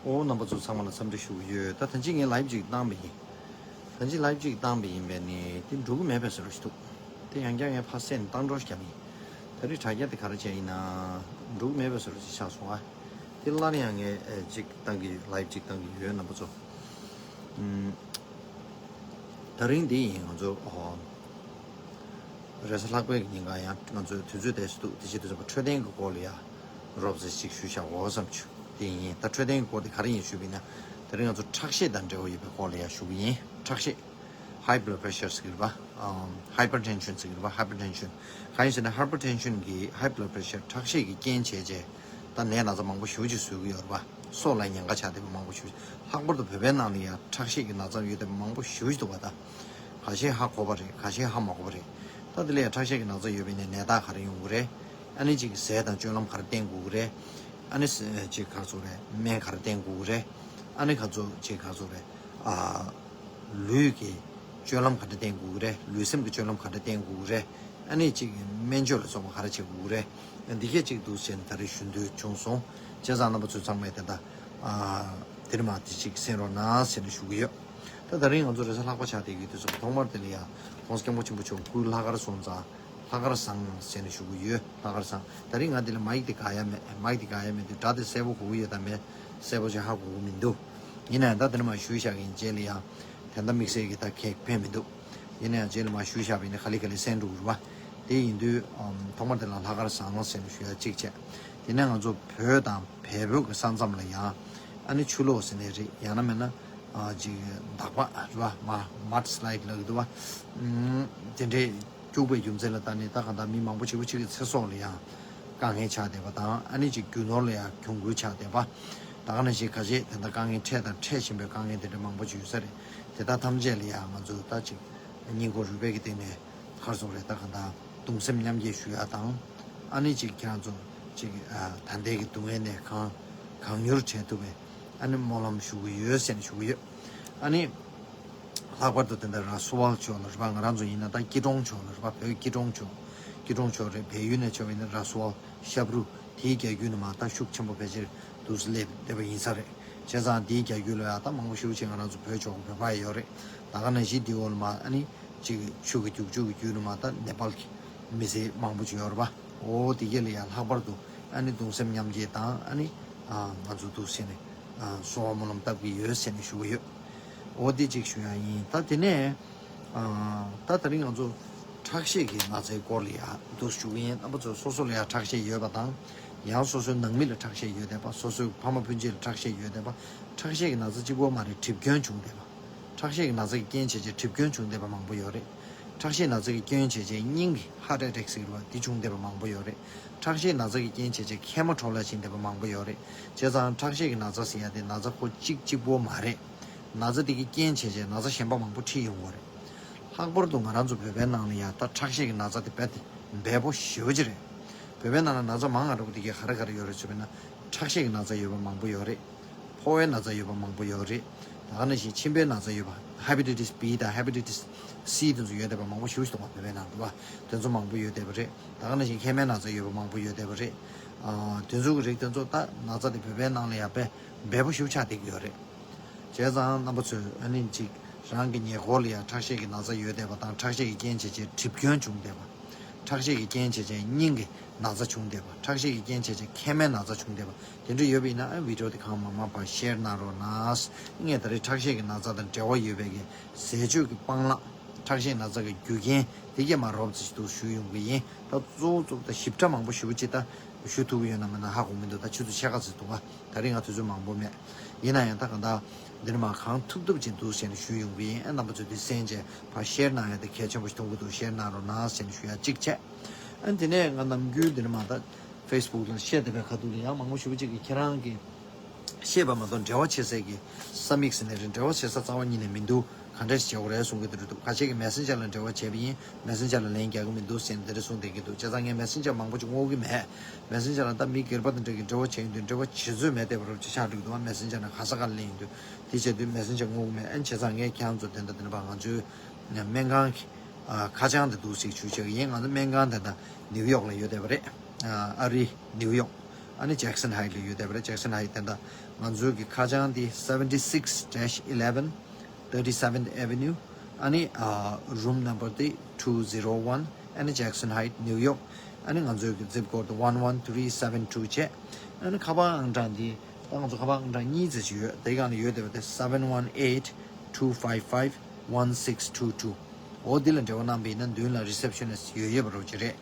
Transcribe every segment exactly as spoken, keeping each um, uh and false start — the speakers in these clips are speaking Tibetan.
ཨོ། རྣམ་པ་ཚོ་ཚང་མ་ལ་འཚམས་འདྲི་ཞུ་གི་ཡོད། ད་ད་ཅི་ངས་live་ཅིག་བཏང་བ་ཡིན། ད་ཅི་live་ཅིག་བཏང་བ་ཡིན་པས་ནི་དེ་འགྲོ་གི་མེད་པའི་བཟོ་འདྲ་ཞིག་འདུག་དེ་ཡང་བསྐྱར་ངས་ཕར་སེན་བཏང་འགྲོ་བརྒྱབ་ཡིན། ད་རེས་དྲ་རྒྱ་དེ་ག་རེ་བྱས་ཡིན་ན་འགྲོ་གི་མེད་པའི་བཟོ་འདྲ་ཞིག་ཆགས་སོང་ཨ། དེ་སླར་ཡང་ངས་ཨེ་ཅིག་བཏང་གི་ཡོད། live་ཅིག་བཏང་གི་ཡོད། རྣམ་པ་ཚོ། ཨུམ། ད་རིང་འདི་ཡིན་ང་ཚོ་ཨོ། རེས་གཟའ་ལྷག་པའི་ཉིན་གང་ཡང་ང་ཚོའི་དུས་ཚོད་དེ་སུ་འདུག་དེ་ཕྱི་དུས་ཚོད་པ་འཕྲོད་བསྟེན་གྱི་སྐོར་ལ་ཡང་རོབ་ཙམ་ཞིག་ཞུ་བཞག་འོ་བསམ་བྱུང་། དེ་ཡིན། ད་འཕྲོད་བསྟེན་གྱི་སྐོར་དེ་ག་རེ་ཡིན་ཞུས་པ་ཡིན་ན། དེ་རིང་ང་ཚོ་ཁྲག་ཤེད་དང་འབྲེལ་བ་ཡོད་པའི་སྐོར་ལ་ཡང་ཞུ་གི་ཡིན། ཁྲག་ཤེད། High blood pressure་ཟེར་གྱི་རེད་པ། ཨམ། Hypertension་ཟེར་གྱི་རེད་པ། Hypertension། གང་ཡིན་ཟེར་ན་Hypertension་གྱི་high blood pressure་ཁྲག་ཤེད་ཀྱི་རྐྱེན་བྱས་རྗེས་ད་ནད་ན་ཚ་མང་པོ་ཞེ་པོ་ཅིག་བཟོ་གི་ཡོད་རེད་པ། སྲོག་ལ་ཉེན་ཁ་ཆགས་བསྡད་པ་མང་པོ་ཞེ་པོ་ཅིག་ལྷག་པར་དུ་བོད་པའི་ནང་ལ་ཡང་ཁྲག་ཤེད་ཀྱི་ན་ཚ་ཡོད་བསྡད་པ་མང་པོ་ཞེ་པོ་ཅིག་འདུག་པ། ད་ཁ་ཤས་ཧ་གོ་བ་རེད། ཁ་ཤས་ཧ་མ་གོ་བ་རེད། ད་དེ་ལ་ཡང་ཁྲག་ཤེད་ཀྱི་ན་ཚ་ཡོད་པ་ཡིན་ན་ནད་རྟགས་ག་རེ་ཡོང་གི་རེད། ཨ་ནི་ཅིག་ཟས་དང་སྤྱོད་ལམ་ག་རེ་བསྟེན་དགོས་ཀྱི་རེད། ཨ་ནི་ཅིག་ག་རེ་ཟེར་དགོས་རེད། སྨན་ག་རེ་བསྟེན་དགོས་ཀྱི་རེད། ཨ་ནི་ག་ཚོད་ཅིག་ག་རེ་ཟེར་དགོས་རེད། ཨ། ལུས་ཀྱི་སྤྱོད་ལམ་ག་འདྲ་བསྟེན་དགོས་ཀྱི་རེད། ལུས་སེམས་ཀྱི་སྤྱོད་ལམ་ག་འདྲ་བསྟེན་དགོས་ཀྱི་རེད། ཨ་ནི་ཅིག་སྨན་བཅོས་ལ་སོགས་པ་ག་རེ་བྱེད་དགོས་ཀྱི་རེད། འདི་གས་ཅིག་འདུག་ཟེར་ནས་ད་རེས་ཞུ་འདོད་བྱུང་སོང་། བྱས་ཙང་རྣམ་པ་ཚོས་ཚང་མས་དེ་འདྲ། ཨ། དེ་རིང་མ་དེ་ཅིག་གསན་རོགས་གནང་ཟེར་ནས་ཞུ་གི་ཡོད། ད་ད་རིང་ང་ཚོ་རེས་གཟའ་ལྷག་པ་ཆགས་བསྡད་ཀྱི་དུས་ཚོད་ཐོག་མར་དེ་ལ་ཡང་༸གོང་ས་༸སྐྱབས་མགོན་ཆེན་པོ་མཆོག་སྐུའི་ལྷག་དཀར་སོང་ཙང་། ལྷག་དཀར་བཟང་ཟེར་ནས་ཞུ་གི་ཡོད། ལྷག་དཀར་བཟང་། ད་རིང་ང་འདི་ལ་མའིག་དེ་ག་ཡ་མེད། མའིག་དེ་ག་ཡ་མེད་དུས་སྒྲ་དེ་གསལ་པོ་གོ་གི་ཡོད་དམ་མེད། གསལ་པོ་ཅིག་ཧ་གོ་གི་མི་འདུག་ཡིན་ན་ཡང་ད་དེ་ནས་མར་ཞུས་བཞག་གི་ཡིན། རྗེས་ལ་ཡང་དེ་འདྲ་དམིགས་བསལ་གྱི་ད་གེགས་ཕན་མི་འདུག་ཡིན་ན་ཡང་རྗེས་ལ་མར་ཞུས་བཞག་པ་ཡིན་ན་ག་ལེ་ག་ལེ་གསན་འགྲོ་གི་རེད་པ། དེ་ཡིན་དུས་ཨམ། ཐོག་མར་དེ་ལ་ལྷག་དཀར་བཟང་ཟེར་ནས་ཞུ་ཡ་གཅིག་བྱས། དེ་ནས་ང་ཚོ་བོད་དང་བལ་བོད་ཀྱི་ས་མཚམས་ལ་ཡང་ཨ་ནི་ཆུ་ལོག་ཟེར་ནའི་རེད། ཡང་ན་མིན་ན་ཨ་ཅིག་འདག་པ་རེད་པ། མ་mud slide་ལབ་ཀྱི་འདུག་པ། ཨམ། དེ་འདྲའི་སྐྱུག་པའི་རྒྱུ་མཚན་ལ་བརྟེན་ནས་ད་གང་ལྟར་མི་མང་པོ་ཞེ་པོ་ཅིག་གི་ཚེ་སྲོག་ལ་ཡང་དཀའ་ངལ་ཆགས་བསྡད་པ་དང་། ཨ་ནི་ཅིག་རྒྱུ་ནོར་ལ་ཡང་གྱོང་གུན་ཆགས་བསྡད་པ། ད་ག་ནང་བཞིན་ཁ་ཤས་དེ་འདྲ་དཀའ་ངལ་འཕྲད་དང་འཕྲད་བཞིན་པའི་དཀའ་ངལ་དེ་འདྲ་མང་པོ་ཅིག་ཡོད་ས་རེད། དེ་དག་ཐམས་ཅད་ལ་ཡང་ང་ཚོས་ད་ཅིག་སྙིང་ཁོང་རུས་པའི་གི་སྟེང་ནས་ག་རེ་ཟེར་དགོས་རེད། ད་གང་ལྟར་གདུང་སེམས་མཉམ་སྐྱེད་ཞུ་ཡ་དང་། ཨ་ནི་ཅིག་ཁྱེད་རང་ཚོ་ཅིག་ཨ་ད་ལྟའི་གི་སྡུག་བསྔལ་ནས་གང་གང་མྱུར་བྲལ་ཐུབ་པའི་ཨ་ནི་སྨོན་ལམ་ཞུ་གི་ཡོད་ཟེར་ནས་ཞུ་གི་ཡོད། ཨ་ནི། ལྷག་པར་དུ་དེ་འདྲ་ར་སུ་ཝལ་ཕྱོགས་ལ་རེད་པ། ང་རང་ཚོ་ཡིན་ན་ད་སྐྱིད་གྲོང་ཕྱོགས་ལ་རེད་པ། བོད་སྐྱིད་གྲོང་ཕྱོགས། སྐྱིད་གྲོང་ཕྱོགས་རེད། བལ་ཡུལ་ནས་ཕྱོགས་ཡིན་ན་ར་སུ་ཝལ་ཤབ་རུ་དེའི་རྒྱ་ཁྱོན་ནས་མར་ད་ཤུགས་ཆེན་པོ་ཕལ་ཆེར་འདུག་སེ་སླེབས་བསྡད་པ་ཡིན་ས་རེད། བྱས་ཙང་དེའི་རྒྱ་ཁྱོན་ལ་ཡང་ད་མང་པོ་ཞེ་པོ་ཅིག་ང་རང་ཚོ་བོད་ཕྱོགས་ཀྱི་བོད་པ་ཡོད་རེད། ད་ག་ནང་བཞིན་དེའི་འོག་ལ་མར་ཨ་ནི་ཅིག་ཆུ་གི་རྒྱུག་ཆུ་གི་རྒྱུད་ལ་མར་ད་ནེ་པཱལ་གྱི་མི་སེར་མང་པོ་ཅིག་ཡོད་རེད་པ། འོ་དེ་གས་ལ་ཡང་ལྷག་པར་དུ་ཨ་ནི་གདུང་སེམས་མཉམ་སྐྱེད་དང་། ཨ་ནི་ཨ་ང་ཚོ་འདུག་སེ་ནས་ཨ་གསོལ་བ་སྨོན་ལམ་བཏབ་ཀྱི་ཡོད་ཟེར་ནས་ཞུ་གི་ཡོད། འོ་དེ་གཅིག་ཞུ་ཡ་ཡིན། ད་དེ་ནས་ཨ་ད་དེ་རིང་ང་ཚོ་ཁྲག་ཤེད་ཀྱི་ན་ཚའི་སྐོར་ལ་ཡ་འདུག་ཞུ་གི་ཡིན། རྣམ་པ་ཚོ་སོ་སོ་ལ་ཡ་ཁྲག་ཤེད་ཡོད་པ་དང་། ཡང་སོ་སོའི་ནང་མི་ལ་ཁྲག་ཤེད་ཡོད་བསྡད་པ། སོ་སོའི་ཕ་མ་སྤུན་མཆེད་ལ་ཁྲག་ཤེད་ཡོད་བསྡད་པ། ཁྲག་ཤེད་ཀྱི་ན་ཚ་གཅིག་པོ་མ་རེད། གྲིབ་སྐྱོན་བྱུང་བསྡད་པ། ཁྲག་ཤེད་ཀྱི་ན་ཚ་གི་རྐྱེན་བྱས་རྗེས་གྲིབ་སྐྱོན་བྱུང་བསྡད་པ་མང་པོ་ཡོད་རེད། ཁྲག་ཤེད་ན་ཚ་གི་རྐྱེན་བྱས་རྗེས་སྙིང་གི་heart attack་ཟེར་བ་འདི་བྱུང་བསྡད་པ་མང་པོ་ཡོད་རེད། ཁྲག་ཤེད་ན་ཚ་གི་རྐྱེན་བྱས་རྗེས་མཁལ་མ་འཕྲོ་བརླག་ཕྱིན་བསྡད་པ་མང་པོ་ཡོད་རེད། བྱས་ཙང་ཁྲག་ཤེད་ཀྱི་ན་ཚ་ཟེར་ཡ་དེ་ན་ཚ་ཁོ་གཅིག་གཅིག་པོ་མ་རེད། ན་ཚ་དེ་གི་རྐྱེན་བྱས་རྗེས་ན་ཚ་གཞན་པ་མང་པོ་འཁྲིད་ཡོང་གི་རེད། ལྷག་པར་དུ་ང་རང་ཚོ་བོད་པའི་ནང་ལ་ཡ་ད་ཁྲག་ཤེད་ཀྱི་ན་ཚ་དེ་རྦད་དེ་འབེལ་པོ་ཞེ་པོ་ཅིག་རེད། བོད་པའི་ནང་ལ་ན་ཚ་མང་ང་རུ་དེ་གས་ག་རེ་ག་རེ་ཡོད་རེད་ཟེར་བ་ཡིན་ན། ཁྲག་ཤེད་ཀྱི་ན་ཚ་ཡོད་པ་མང་པོ་ཡོད་རེད། ཕོ་བའི་ན་ཚ་ཡོད་པ་མང་པོ་ཡོད་རེད། ད་ག་ནང་བཞིན་མཆིན་པའི་ན་ཚ་ཡོད་པ། Hepatitis B་དང་Hepatitis C་དེ་ཚོ་ཡོད་བསྡད་པ་མང་པོ་ཞེ་པོ་ཞིག་འདུག་པ། བོད་པའི་ནང་འདུག་པ། དེ་ཚོ་མང་པོ་ཡོད་བསྡད་པ་རེད། ད་ག་ནང་བཞིན་མཁལ་མའི་ན་ཚ་ཡོད་པ་མང་པོ་ཡོད་བསྡད་པ་རེད། ཨ་དེ་ཚོ་གི་རིགས་དེ་ཚོ་ད་ན་ཚ་དེ་བོད་པའི་ནང་ལ་ཡ་དཔེ་འབེལ་པོ་ཞེ་པོ་ཆགས་བསྡད་ཀྱི་ཡོད་རེད། བྱས་ཙང་རྣམ་པ་ཚོས་ཨ་ནི་ཅིག་རང་གི་ཉེ་འཁོར་ལ་ཡང་ཁྲག་ཤེད་ཀྱི་ན་ཚ་ཡོད་བསྡད་པ་དང་། ཁྲག་ཤེད་ཀྱི་རྐྱེན་བྱས་རྗེས་གྲིབ་སྐྱོན་བྱུང་བསྡད་པ། ཁྲག་ཤེད་ཀྱི་རྐྱེན་བྱས་རྗེས་སྙིང་གི་ན་ཚ་བྱུང་བསྡད་པ། ཁྲག་ཤེད་ཀྱི་རྐྱེན་བྱས་རྗེས་མཁལ་མའི་ན་ཚ་བྱུང་བསྡད་པ། དེ་འདྲ་ཡོད་པ་ཡིན་ན་ཨ་བི་ཌི་ཡོ་དེ་གང་མང་མང་ཕར་ཤེར་གནང་རོགས་གནང་། ངས་ད་རེས་ཁྲག་ཤེད་ཀྱི་ན་ཚ་དང་འབྲེལ་བ་ཡོད་པའི་གི་ཟས་སྤྱོད་ཀྱི་སྤང་བླང་། ཁྲག་ཤེད་ན་ཚ་གི་རྒྱུ་རྐྱེན་དེ་གས་མར་རོབ་ཙམ་ཞིག་ཏུ་ཞུས་ཡོང་གི་ཡིན། ད་གཙོ་བོ་གཙོ་བོ་ད་ཞིབ་ཕྲ་མང་པོ་ཞེ་པོ་ཅིག་ད་ཞུ་ཐུབ་ཀྱི་ཡོད་ན་མེད་ན་ཧ་གོ་མི་འདུག་ད་ཆུ་ཚོད་ཕྱེད་ཀ་ཙམ་འདུག་ག་ད་རེས་ང་དུས་ཚོད་མང་པོ་མེད། ཡིན་ན་ཡང་ད་གང་ལྟར་འདི་ནས་མར་གང་ཐུབ་ཐུབ་ཅིག་འདུག་ཟེར་ནས་ཞུས་ཡོང་གི་ཡིན། ཨ་རྣམ་པ་ཚོས་འདི་གསན་བྱས་ཕར་ཤེར་གནང་ཡ་དེ་གལ་ཆེན་པོ་ཞིག་མཐོང་གི་འདུག་ཤེར་གནང་རོགས་གནང་ཟེར་ནས་ཞུ་ཡ་གཅིག་བྱས། ཨ་དེ་ནས་ང་ནམ་རྒྱུན་འདི་ནས་མར་ད་ཕེ་སི་བུག་ལ་བཤད་བསྡད་པའི་ཁ་ཐུག་ལ་ཡང་མང་པོ་ཞེ་པོ་ཅིག་གིས་ཁྱེད་རང་གི་བཤད་པ་མ་གཏོགས་འབྲེལ་བ་བྱེད་སའི་གི་ས་མིག་ཟེར་ནས་རེད། འབྲེལ་བ་བྱེད་ས་རྩ་བ་ཉིད་ནས་མི་འདུག་ག་འདྲ་ཞིག་བྱེད་དགོས་རེད་གསུང་གི་འདུག་རེད་འདུག་ཁ་ཤས་ཀྱིས་མེ་སེན་ཇར་ལ་འབྲེལ་བ་བྱས་པ་ཡིན། མེ་སེན་ཇར་ལ་ལན་རྒྱག་གི་མི་འདུག་ཟེར་ནས་དེ་འདྲ་གསུངས་བསྡད་ཀྱི་འདུག་བྱས་ཙང་ངས་མེ་སེན་ཇར་མང་པོ་ཅིག་བསྔོག་གི་མེད། མེ་སེན་ཇར་ལ་ད་མི་སྒེར་པ་དང་འདྲ་གི་འབྲེལ་བ་བྱས་ཡོང་དུས་འབྲེལ་བ་བྱེད་ཚོད་མེད་བསྡད་པ་རོབ་ཅིག་ཆགས་འགྲོ་གི་འདུག་མེ་སེན་ཇར་ནང་ག་ས་ག་ལ་ལེན་ཡོང་དུས་དེ་བྱས་དུས་མེ་སེན་ཇར་བསྔོག་གི་མེད། ཨ་ནི་བྱས་ཙང་ངས་ཁྱེད་རང་ཚོ་དེ་འདྲ་དེ་འདྲ་བ་ང་ཚོའི་སྨན་ཁང་གི་ཨ་ཁ་བྱང་དེ་འདུག་ཅིག་ཞུ་བྱེད་ཀྱི་ཡིན། ང་ཚོ་སྨན་ཁང་དེ་ད་ནིའུ་ཡོག་ལ་ཡོད་བསྡད་པ་རེད། ཨ་ཨ་རི་ནིའུ་ཡོག་ཨ་ནི་Jackson Heights ལ་ཡོད་བསྡད་པ་རེད། Jackson Heights དེ་འདྲ་ང་ཚོའི་གི་ཁ་བྱང་དེ་seventy six dash eleven thirty seventh Avenue, ཨ་ནི་ཨ་room number དེ་two zero one, ཨ་ནི་Jackson Heights, New York, ཨ་ནི་ང་ཚོའི་གི་zip code དེ་one one three seven two བྱས། ཨ་ནི་ཁ་པར་ཨང་གྲངས་འདི་ད་ང་ཚོ་ཁ་པར་ཨང་གྲངས་གཉིས་ཙམ་ཅིག་ཡོད། དེ་ག་ནས་ཡོད་བསྡད་པ་དེ་seven one eight two five five one six two two། འོ་འདི་ལ་འབྲེལ་བ་གནང་པ་ཡིན་ན་མདུན་ལ་receptionist ཡོད་ཡོད་པ་རོགས་ཅིག་རེད།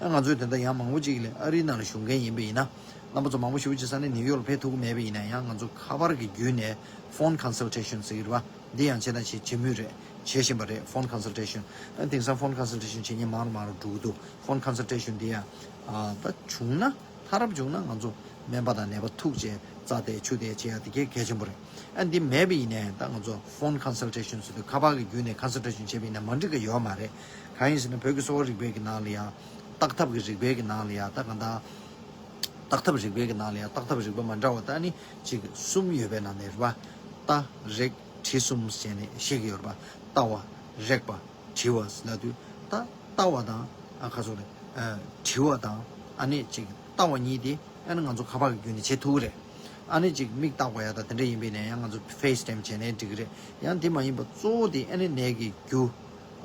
ཨ་ང་ཚོས་དེ་འདྲ་ཡང་མང་པོ་ཅིག་ལས་ཨ་རིའི་ནང་ལ་བཞུགས་མཁན་ཡིན་པ་ཡིན་ན། རྣམ་པ་ཚོ་མང་པོ་ཞེ་པོ་ཅིག་ས་གནས་ནིའུ་ཡོག་ལ་ཕེབས་ཐུབ་ཀྱི་མེད་པ་ཡིན་ན་ཡང་ང་ཚོ་ཁ་པར་གྱི་བརྒྱུད་ནས་phone consultation ཟེར་གྱི་རེད་བ། འདི་ཡང་བྱས་དང་བྱེད་བྱེད་མུས་རེད། བྱེད་བཞིན་པ་རེད། Phone consultation། ཨ་དེང་སང་phone consultation བྱེད་མཁན་མང་རུ་མང་རུ་འགྲོ་གི་འདུག Phone consultation འདི་ཡང་ཨ་ད་བྱུང་ན། མཐའ་རབ་བྱུང་ན་ང་ཚོ་སྨན་པ་དང་ནད་པ་ཐུག་བྱས་རྩ་དེ་ཆུ་དེ་བྱེད་ཡ་དེ་གལ་གལ་ཆེན་པོ་རེད། ཨ་འདི་མེད་པ་ཡིན་ནའི་ད་ང་ཚོ་phone consultation ཟེར་དུས་ཁ་པར་གྱི་བརྒྱུད་ནས་consultation བྱས་པ་ཡིན་ན་མ་འགྲིག་གི་ཡོད་མ་རེད། གང་ཡིན་ཟེར་ན་བོད་ཀྱི་གསོ་བ་རིག་པའི་གི་ནང་ལ་ཡ། བརྟག་ཐབས་ཀྱི་རིག་པའི་གི་ནང་ལ་ཡ་ད་གང་ལྟར། བརྟག་ཐབས་རིག་པའི་གི་ནང་ལ་ཡ་བརྟག་ཐབས་རིག་པ་མ་འདྲ་བ་ད་ནི་གཅིག་གསུམ་ཡོད་པའི་ནང་ནས་རེད་བ། ལྟ། རེག། དྲི་གསུམ་བྱས་ནས་བཤད་ཀྱི་ཡོད་རེད་བ། ལྟ་བ། རེག་པ། དྲི་བ་ཟེར་ལབ་དུས་ད་ལྟ་བ་དང་ཨ་ཁ་སོ་རེད། ཨ་དྲི་བ་དང་ཨ་ནི་ཅིག་ལྟ་བ་གཉིས་དེ་ཨ་ནི་ང་ཚོ་ཁ་པར་གྱི་བརྒྱུད་ནས་བྱེད་ཐུབ་ཀྱི་རེད། ཨ་ནི་ཅིག་མིག་བལྟ་དགོས་ཡ་ད་དེ་འདྲ་ཡིན་པས་ནས་ཡང་ང་ཚོ་FaceTime བྱས་ནས་འགྲིག་གི་རེད། ཡང་དེ་མ་ཡིན་པ་གཙོ་བོ་དེ་ཨ་ནི་ནད་ཀྱི་རྒྱུ།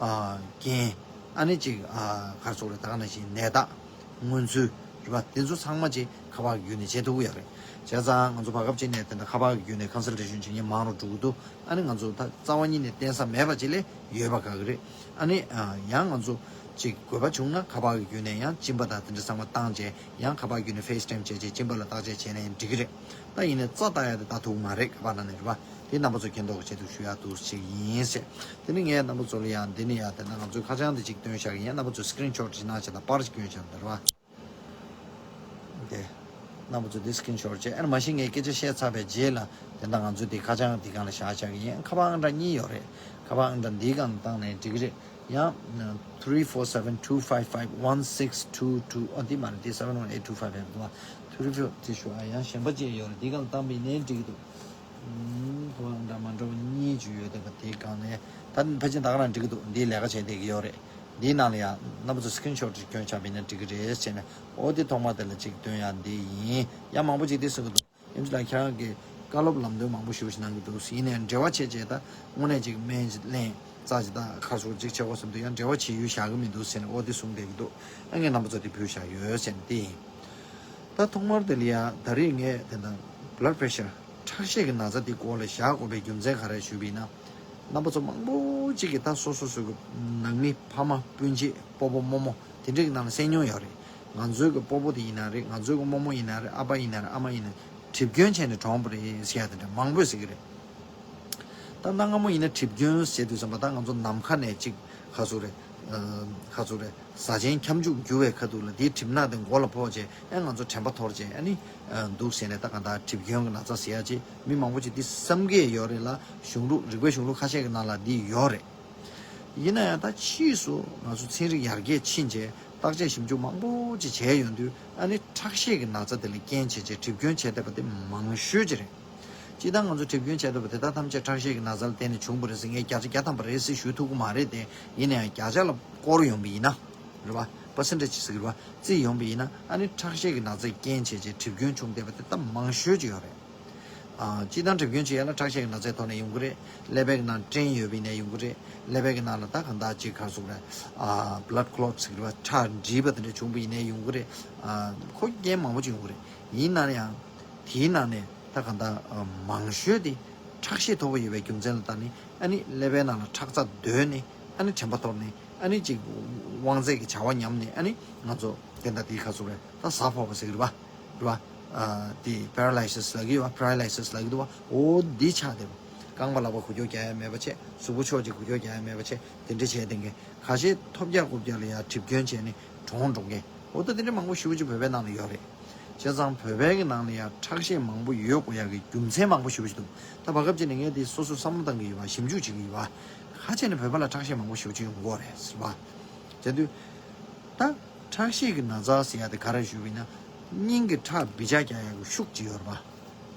ཨ་རྐྱེན། ཨ་ནི་ཅིག་ཨ་ག་རེ་ཟེར་དགོས་རེད། ད་ག་ནང་བཞིན་ནད་རྟགས། མངོན་ཚུལ། རེད་བ། དེ་ཚོ་ཚང་མ་ཅིག་ཁ་པར་གྱི་བརྒྱུད་ནས་བྱེད་ཐུབ་ཀྱི་ཡོད་རེད། བྱས་ཙང་ང་ཚོ་བར་སྐབས་ཅིག་ནས་དེ་འདྲ་ཁ་པར་གྱི་བརྒྱུད་ནས་consultation བྱེད་མཁན་མང་རུ་འགྲོ་གི་འདུག་ཨ་ནི་ང་ཚོ་ད་རྩ་བ་ཉིད་ནས་བསྟེན་ས་མེད་པ་ཅིག་ལས་ཡོད་པ་དགའ་གི་རེད། ཨ་ནི་ཨ་ཡང་ང་ཚོ་ཅིག་དགོས་པ་བྱུང་ན་ཁ་པར་གྱི་བརྒྱུད་ནས་ཡང་གཅིན་པ་དང་དེ་འདྲ་ཚང་མ་བཏང་བྱས། ཡང་ཁ་པར་བརྒྱུད་ནས་FaceTime བྱས་བྱས་གཅིན་པ་ལ་བརྟག་དཔྱད་བྱས་ན་ཡང་འགྲིག་གི་རེད། ད་ཡིན་ནའི་རྩ་བལྟ་ཡ་དེ་ལྟ་ཐུབ་ཀྱི་མ་རེད། ཁ་པར་ནང་ནས་རེད་བ། དེ་རྣམ་པ་ཚོ་མཁྱེན་རྟོགས་ཆེད་དུ་ཞུ་ཡ་འདུག་ཅིག་ཡིན་ཟེར། དེ་ནི་ངས་རྣམ་པ་ཚོ་ལ་ཡང་འདི་ནི་ཡ་དེ་ན་ང་ཚོའི་ཁ་བྱང་འདི་ཅིག་སྟོན་བཞག་གི་ཡིན། རྣམ་པ་ཚོས་screenshot ཅིག་གནང་བྱས་དང་པར་ཅིག་སྐྱོན་བཞག་འདི་རེད་བ། དེ། རྣམ་པ་ཚོ་འདི་screenshot བྱས། ཨ་ནི་མ་གཞི་ངས་སྐད་ཆ་བཤད་ཚར་བའི་རྗེས་ལ་དེ་འདྲ་ང་ཚོ་འདི་ཁ་བྱང་འདི་སྒང་ལ་བཞག་བཞག་གི་ཡིན། ཁ་པར་ཨང་གྲངས་གཉིས་ཡོད་རེད། ཁ་པར་ཨང་གྲངས་འདིའི་སྒང་ལ་བཏང་ནས་འགྲིག་གི་རེད། ཡང་three four seven two five five one six two two ཨ་འདི་མ་རེད། འདི་seven one eight two five five འདུག་བ། three four དེ་ཞུ་ཨ་ཡང་གཞན་པ་ཅིག་ཡོད་རེད། འདི་སྒང་ལ་བཏང་བ་ཡིན་ནའི་འགྲིག་གི་འདུག་ཁ་པར་ཨང་གྲངས་མ་འདྲ་བ་གཉིས་ཅིག་ཡོད་དེ་ག་དེའི་སྒང་ནས་ད་ཕལ་ཆེར་ད་ག་རང་འགྲིག་གི་འདུག་འདིའི་ལས་ཀ་བྱས་བསྡད་ཀྱི་ཡོད་རེད། འདིའི་ནང་ལ་ཡང་རྣམ་པ་ཚོ་screenshot ཅིག་སྐྱོན་ཆགས་པ་ཡིན་ན་འགྲིག་གི་རེད་ཟེར་ནས། འོ་དེ་ཐོག་མ་དེ་ལ་ཅིག་སྟོན་ཡ་འདི་ཡིན། ཡང་མང་པོ་ཅིག་འདི་གསུང་གི་འདུག་ཨེམ་ཆི་ལགས་ཁྱེད་རང་གིས་བཀའ་སློབ་ལམ་སྟོན་མང་པོ་ཞེ་པོ་ཞིག་གནང་གི་འདུག་ཡིན་ནའི་འབྲེལ་བ་བྱས་བྱས་ད་དངོས་གནས་ཅིག་སྨན་ཅིག་ལེན་རྩ་ཅིག་ད་ཁ་སོ་ཅིག་བྱེད་དགོས་བསམ་དུས་ཡང་འབྲེལ་བ་བྱེད་ཡུལ་བཞག་གི་མི་འདུག་ཟེར་ནས་འོ་དེ་གསུངས་བསྡད་ཀྱི་འདུག་ཨ་ངས་རྣམ་པ་ཚོ་དེ་ཕུལ་བཞག་ཡོད་ཟེར་ནས་དེ་ཡིན། ད་ཐོག་མར་དེ་ལ་ཡ་ད་རེས་ངས་དེ་འདྲ་blood pressure ཁྲག་ཤེད་ཀྱི་ན་ཚ་འདི་སྐོར་ལ་བཞག་དགོས་པའི་རྒྱུ་མཚན་ག་རེ་ཞུས་པ་ཡིན་ན། རྣམ་པ་ཚོ་མང་པོ་ཅིག་གིས་ད་སོ་སོ་སོ་གི་ནང་མི་ཕ་མ་སྤུན་མཆེད་སྤོ་བོ་རྨོ་མོ་དེ་འདྲ་གི་ནང་ལ་གསན་མྱོང་ཡོད་རེད། ང་ཚོའི་གི་སྤོ་བོ་དེ་ཡིན་ན་རེད། ང་ཚོའི་གི་རྨོ་མོ་ཡིན་ན་རེད། ཨ་ཕ་ཡིན་ན་རེད། ཨ་མ་ཡིན་ན་གྲིབ་སྐྱོན་བྱས་ནས་གྲོངས་པ་རེད་ཟེར་ཡ་དེ་འདྲ་མང་པོས་ཟེར་གི་རེད། ད་གནའ་སྔ་མོ་ཡིན་ན་གྲིབ་སྐྱོན་ཟེར་དུས་ཙམ་པ་ད་ང་ཚོ་ནམ་མཁའ་ནས་ཅིག་ག་ཚོད་རེད། ག་ཚོད་རེད། བཟའ་ཆེན་ཁྱབ་འཇུག་རྒྱུ་བའི་ཁ་ཐུག་ལ་དེའི་གྲིབ་ནག་དེ་མགོ་ལ་ཕོག་བྱས་ཨེ་ང་ཚོ་དྲན་པ་འཐོར་བྱས་ཨ་ནི་འདུག་ཟེར་ནས་ད་ག་ད་གྲིབ་སྐྱོན་གྱི་ན་ཚ་ཟེར་ཡ་ཅིག་མི་མང་པོ་ཅིག་འདི་བསམ་གི་ཡོད་རེད་ལ། གཞུང་ལུགས་རིག་པའི་གཞུང་ལུགས་ཁ་ཤས་ཀྱི་ནང་ལ་འདི་ཡོད་རེད། ཡིན་ན་ཡང་ད་ཕྱིས་སུ་ང་ཚོ་ཚན་རིག་ཡར་རྒྱས་ཕྱིན་རྗེས་བརྟག་དཔྱད་ཞིབ་འཇུག་མང་པོ་ཅིག་བྱས་ཡོང་དུས་ཨ་ནི་ཁྲག་ཤེད་ཀྱི་ན་ཚ་དེ་ལ་རྐྱེན་བྱས་རྗེས་གྲིབ་སྐྱོན་བྱས་བསྡད་པ་དེ་མང་ཤོས་ཅིག་རེད། སྤྱིར་བཏང་ང་ཚོ་གྲིབ་སྐྱོན་བྱས་བསྡད་པ་དེ་དག་ཐམས་ཅད་ཁྲག་ཤེད་ཀྱི་ན་ཚ་ལ་བརྟེན་ནས་བྱུང་བ་རེད་ཟེར་ངས་བརྒྱ་ཆ་བརྒྱ་ཐམ་པ་རེད་ཟེར་ཞུ་ཐུབ་ཀྱི་མ་རེད་དེ། ཡིན་ན་ཡང་བརྒྱ་ཆ་ལ་སྐོར་ཡོང་བ་ཡིན་ན། རེད་བ། percentage ཟེར་གི་རེད་བ། རྩིས་ཡོང་བ་ཡིན་ན་ཨ་ནི་ཁྲག་ཤེད་ཀྱི་ན་ཚའི་རྐྱེན་བྱས་རྗེས་གྲིབ་སྐྱོན་བྱུང་བསྡད་པ་དེ་དག་མང་ཤོས་ཅིག་ཡོད་རེད། ཨ། སྤྱིར་བཏང་གྲིབ་སྐྱོན་བྱེད་ཡ་ལ་ཁྲག་ཤེད་ཀྱི་ན་ཚའི་ཐོག་ནས་ཡོང་གི་རེད། ཀླད་པའི་ནང་སྐྲན་ཡོད་པ་ཡིན་ནའི་ཡོང་གི་རེད། ཀླད་པའི་ནང་ལ་ད་གང་ལྟར་ཅིག་ག་རེ་ཟེར་དགོས་རེད། ཨ། blood clot ཟེར་གི་རེད་བ། ཁྲག་འདྲེས་པ་དེ་འདྲ་བྱུང་བ་ཡིན་ནའི་ཡོང་གི་རེད། ཨ། ཁོ་རྐྱེན་མང་པོ་ཅིག་ཡོང་གི་རེད། ཡིན་ན་ཡང་། དེའི་ནང་ནས་ད་གང་ལྟར་མང་ཤོས་དེ་ཁྲག་ཤེད་མཐོ་པོ་ཡོད་པའི་རྒྱུ་མཚན་ལ་བརྟེན་ནས་ཨ་ནི་ཀླད་པའི་ནང་ལ་ཁྲག་རྩ་རྡོལ་ནས་ཨ་ནི་དྲན་པ་འཐོར་ནས་ཨ་ནི་ཅིག་དབང་རྫས་ཀྱི་བྱ་བ་ཉམས་ནས་ཨ་ནི་ང་ཚོ་དེ་འདྲ་དེའི་ཁ་ཚུར་རེད་ད་གཟའ་ཕོག་པ་ཟེར་གི་རེད་བ། རེད་བ། ཨ། དེ་paralysis ལབ་ཀྱི་ཡོད་བ། paralysis ལབ་ཀྱི་འདུག་བ། འོ་འདི་ཆགས་བསྡད་པ། རྐང་པ་ལག་པ་འགུལ་སྐྱོད་རྒྱག་ཡ་མེད་པ་བྱས། གཟུགས་པོ་ཕྱོགས་གཅིག་འགུལ་སྐྱོད་རྒྱག་ཡ་མེད་པ་བྱས། དེ་འདྲ་བྱས་བསྡད་མཁན། ཁ་ཤས་ཐོལ་རྒྱག་རྐུབ་རྒྱག་ལ་ཡ་གྲིབ་སྐྱོན་བྱས་ནས་གྲོངས་འགྲོ་མཁན། འོ་ད་དེ་འདྲ་མང་པོ་ཞེ་པོ་ཅིག་བོད་པའི་ནང་ལ་ཡོད་རེད། བྱས་ཙང་བོད་པའི་གི་ནང་ལ་ཡ་ཁྲག་ཤེད་མང་པོ་ཡོད་དགོས་ཡ་གི་རྒྱུ་མཚན་མང་པོ་ཞེ་པོ་ཅིག་འདུག་ད་བར་སྐབས་ཅིག་ནས་ངས་དེ་སོ་སོ་བསམ་བློ་བཏང་གི་ཡོད་པ། ཞིབ་འཇུག་བྱེད་ཀྱི་ཡོད་པ། ཁ་ཤས་ནས་བོད་པ་ལ་ཁྲག་ཤེད་མང་པོ་ཞེ་པོ་ཅིག་ཡོང་གི་ཡོད་རེད་ཟེར་བ། བྱས་དུས། ད་ཁྲག་ཤེད་ཀྱི་ན་ཚ་ཟེར་ཡ་དེ་ག་རེ་ཞུས་པ་ཡིན་ན། སྙིང་གི་ཁྲག་བི་ཇ་རྒྱག་ཡ་གི་ཤུགས་ཅིག་ཡོད་རེད་པ།